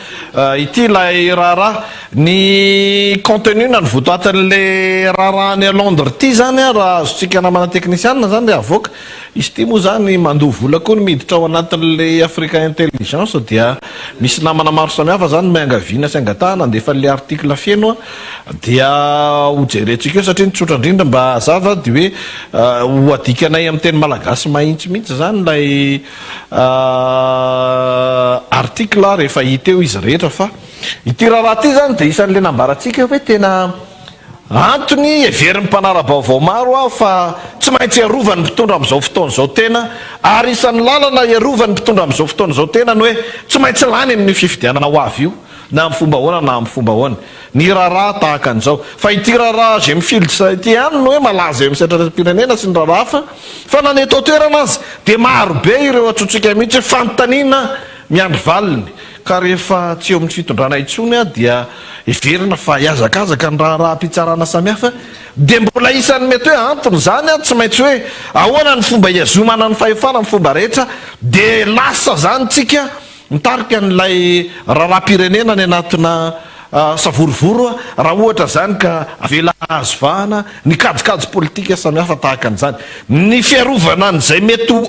Speaker 1: Ity ilay raharaha, ny contenu na ny votoatin'ilay raharaha any Londres ity izany an, raha azontsika namana teknisianina izany ilay avoaka, izy ity moa izany mandoa vola koa ny miditra ao anatin'ilay Africa Intelligence dia misy namana maro samihafa izany miangaviana sy angatahana handefa an'ilay article feno an. Dia ho jerentsika eo satria ny tsotra indrindra mba hazava dia hoe ho adikanay amin'ny teny malagasy mahitsy mihitsy izany ilay article rehefa hita eo izy rehetra fa ity raharaha ity izany dia isan'ilay nambarantsika hoe tena antony heverin'ny mpanara-baovao maro aho fa tsy maintsy arovan'ny mpitondra amin'izao fotoana izao tena ary isan'ny lalana hiarovan'ny mpitondra amin'izao fotoana izao tena ny hoe tsy maintsy lany amin'io fifidianana ho avy io Na amin'ny fomba ahoana na amin'ny fomba ahoana. Ny raharaha tahaka an'izao. Fa ity raharaha Gemfields ity ihany no hoe malaza eo amin'ny setrasetra-pirenena sy ny raharaha hafa, fa na ny eto an-toerana aza dia maro be ireo antsointsika mihitsy hoe fanontaniana miandry valiny. Ka rehefa tsy eo amin'ny fitondrana intsony dia heverina fa hihazakazaka ny raharaham-pitsarana samihafa dia mbola isan'ny mety hoe antony izany, tsy maintsy hoe ahoana ny fomba hihazomana ny fahefana amin'ny fomba rehetra dia lasa izany tsika Mitarika an'ilay raharaham-pirenena any anatina savorovoro raha ohatra izany ka avela hahazo vahana ny kajikajy politika samihafa tahaka an'izany. Ny fiarovana an'izay mety ho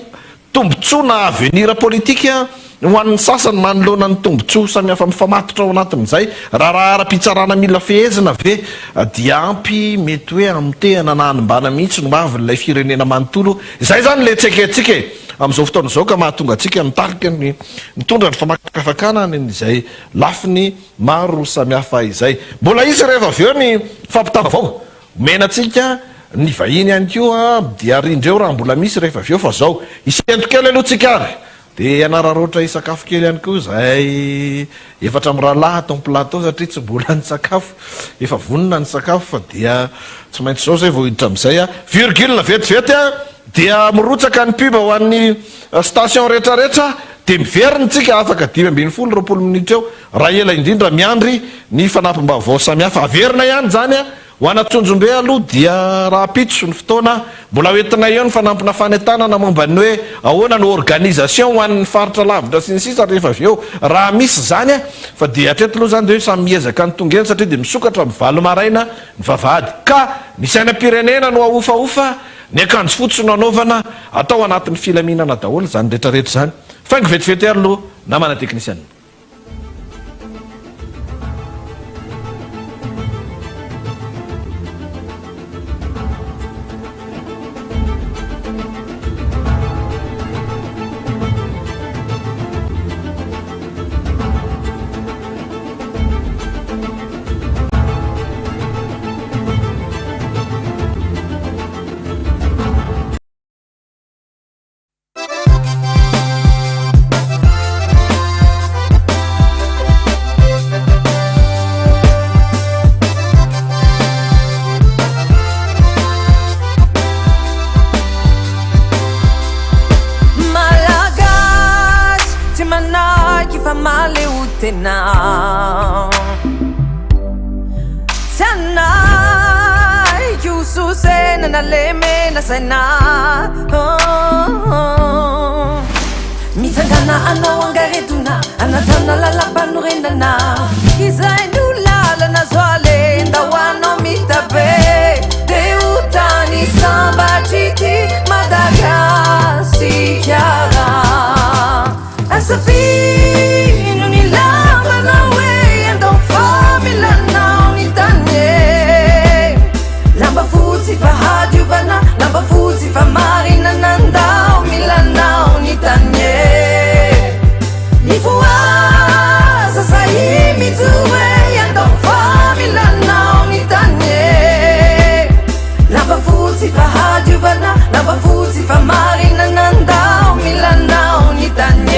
Speaker 1: tombontsoa na avenir politika ho an'ny sasany manoloana ny tombontsoa samihafa mifamatotra ao anatin'izay raharaha ara-pitsarana mila fehezina ve dia ampy mety hoe hamotehana na hanimbana mihitsy ny hoavin'ilay firenena manontolo? Izay izany ilay tsy ekentsika e! amin'izao fotoana izao ka mahatonga antsika mitarika ny mitondra ny famakafakana any amin'izay lafiny maro samihafa izay. Mbola hisy rehefa avy eo ny fampitam-baovao omena antsika ny vahiny ihany koa dia arindreo raha mbola misy rehefa avy eo fa zao hisento kely aloha tsika ary dia hanararaotra hisakafo kely ihany koa izahay efatra mirahalahy ato amin'ny plateau satria tsy mbola nisakafo, efa vonona ny sakafo fa dia tsy maintsy izao izay vao hiditra amin'izay a! Virgule vetivety a! Dia mirotsaka ny pub ho an'ny station retraretra dia miverina tsika afaka 15, 20 minitra eo raha ela indrindra miandry ny fanampim-baovao samihafa. Averina ihany izany a! Ho an'Antsonjombe aloha dia rahampitso ny fotoana, mbola ho entinay eo ny fanampina fanentanana momba ny hoe ahoana no organisation ho an'ny faritra lavitra sy ny sisa rehefa avy eo raha misy izany fa dia hatreto aloha izany dia hoe samy miezaka ny tonga eny satria dia misokatra amin'ny valo maraina ny vavahady ka ny sainam-pirenena no ahofahofa, ny akanjo fotsy no anaovana, atao anatin'ny filaminana daholo izany rehetrarehetra izany. Faingo vetivety ary aloha namana teknisianina.
Speaker 5: Malagasy tsy manaiky fa mahaleo tena. Tsy hanaiky ho sosena na lemena saina. Mitsangana anao angaredona anajana lalam-panorenana. Izay no lalana azo aleha ndao anao mitabe. Te ho tany sambatr'ity Madagasikara. Aza fino ny lambanao e, andao fa milanao ny tany e. Lamba fotsy fahadiovana, lamba fotsy fahamarinana, andao milanao ny tany e. Mifohaza sahy mijoro e, andao fa milanao ny tany e. Lamba fotsy fahadiovana, lamba fotsy fahamarinana, ndao milanao ny tany e.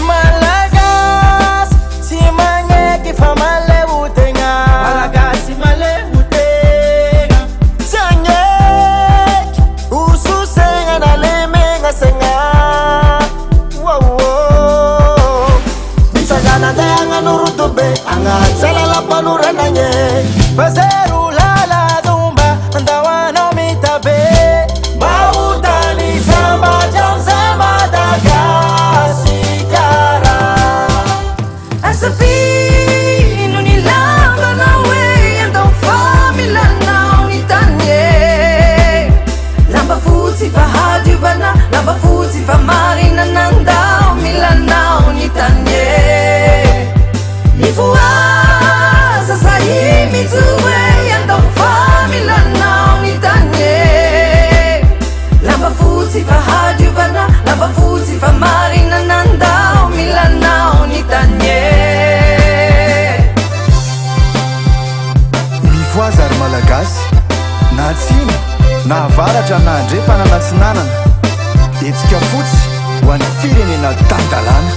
Speaker 17: Malagasy tsy magneky fa maleo tegna. Malagasy maleo tegna. Tsy agneky ho sosegna na lemegna segna. Wow, Mitsangana andeha hagnano rodobe agnaja lalam-panorenagne. Fa zero lala-domba andao anao mitabe. Mba ho tany sambatra amizay Madagasikara.
Speaker 5: Aza fino ny lambanao e, andao fa milanao ny tany e. Lamba fotsy fahadiovana, lamba fotsy fahamarinana, andao milanao ny tany e. Mifohaza sahy mijoro e, andao fa milanao ny tany e. Lamba fotsy fahadiovana, lamba fotsy fahamarinana, andao milanao ny tany e.
Speaker 18: Mifohaza ry Malagasy, na atsimo, na avaratra na andrefana na atsinanana. Hetsika fotsy ho an'ny firenena tan-dalàna.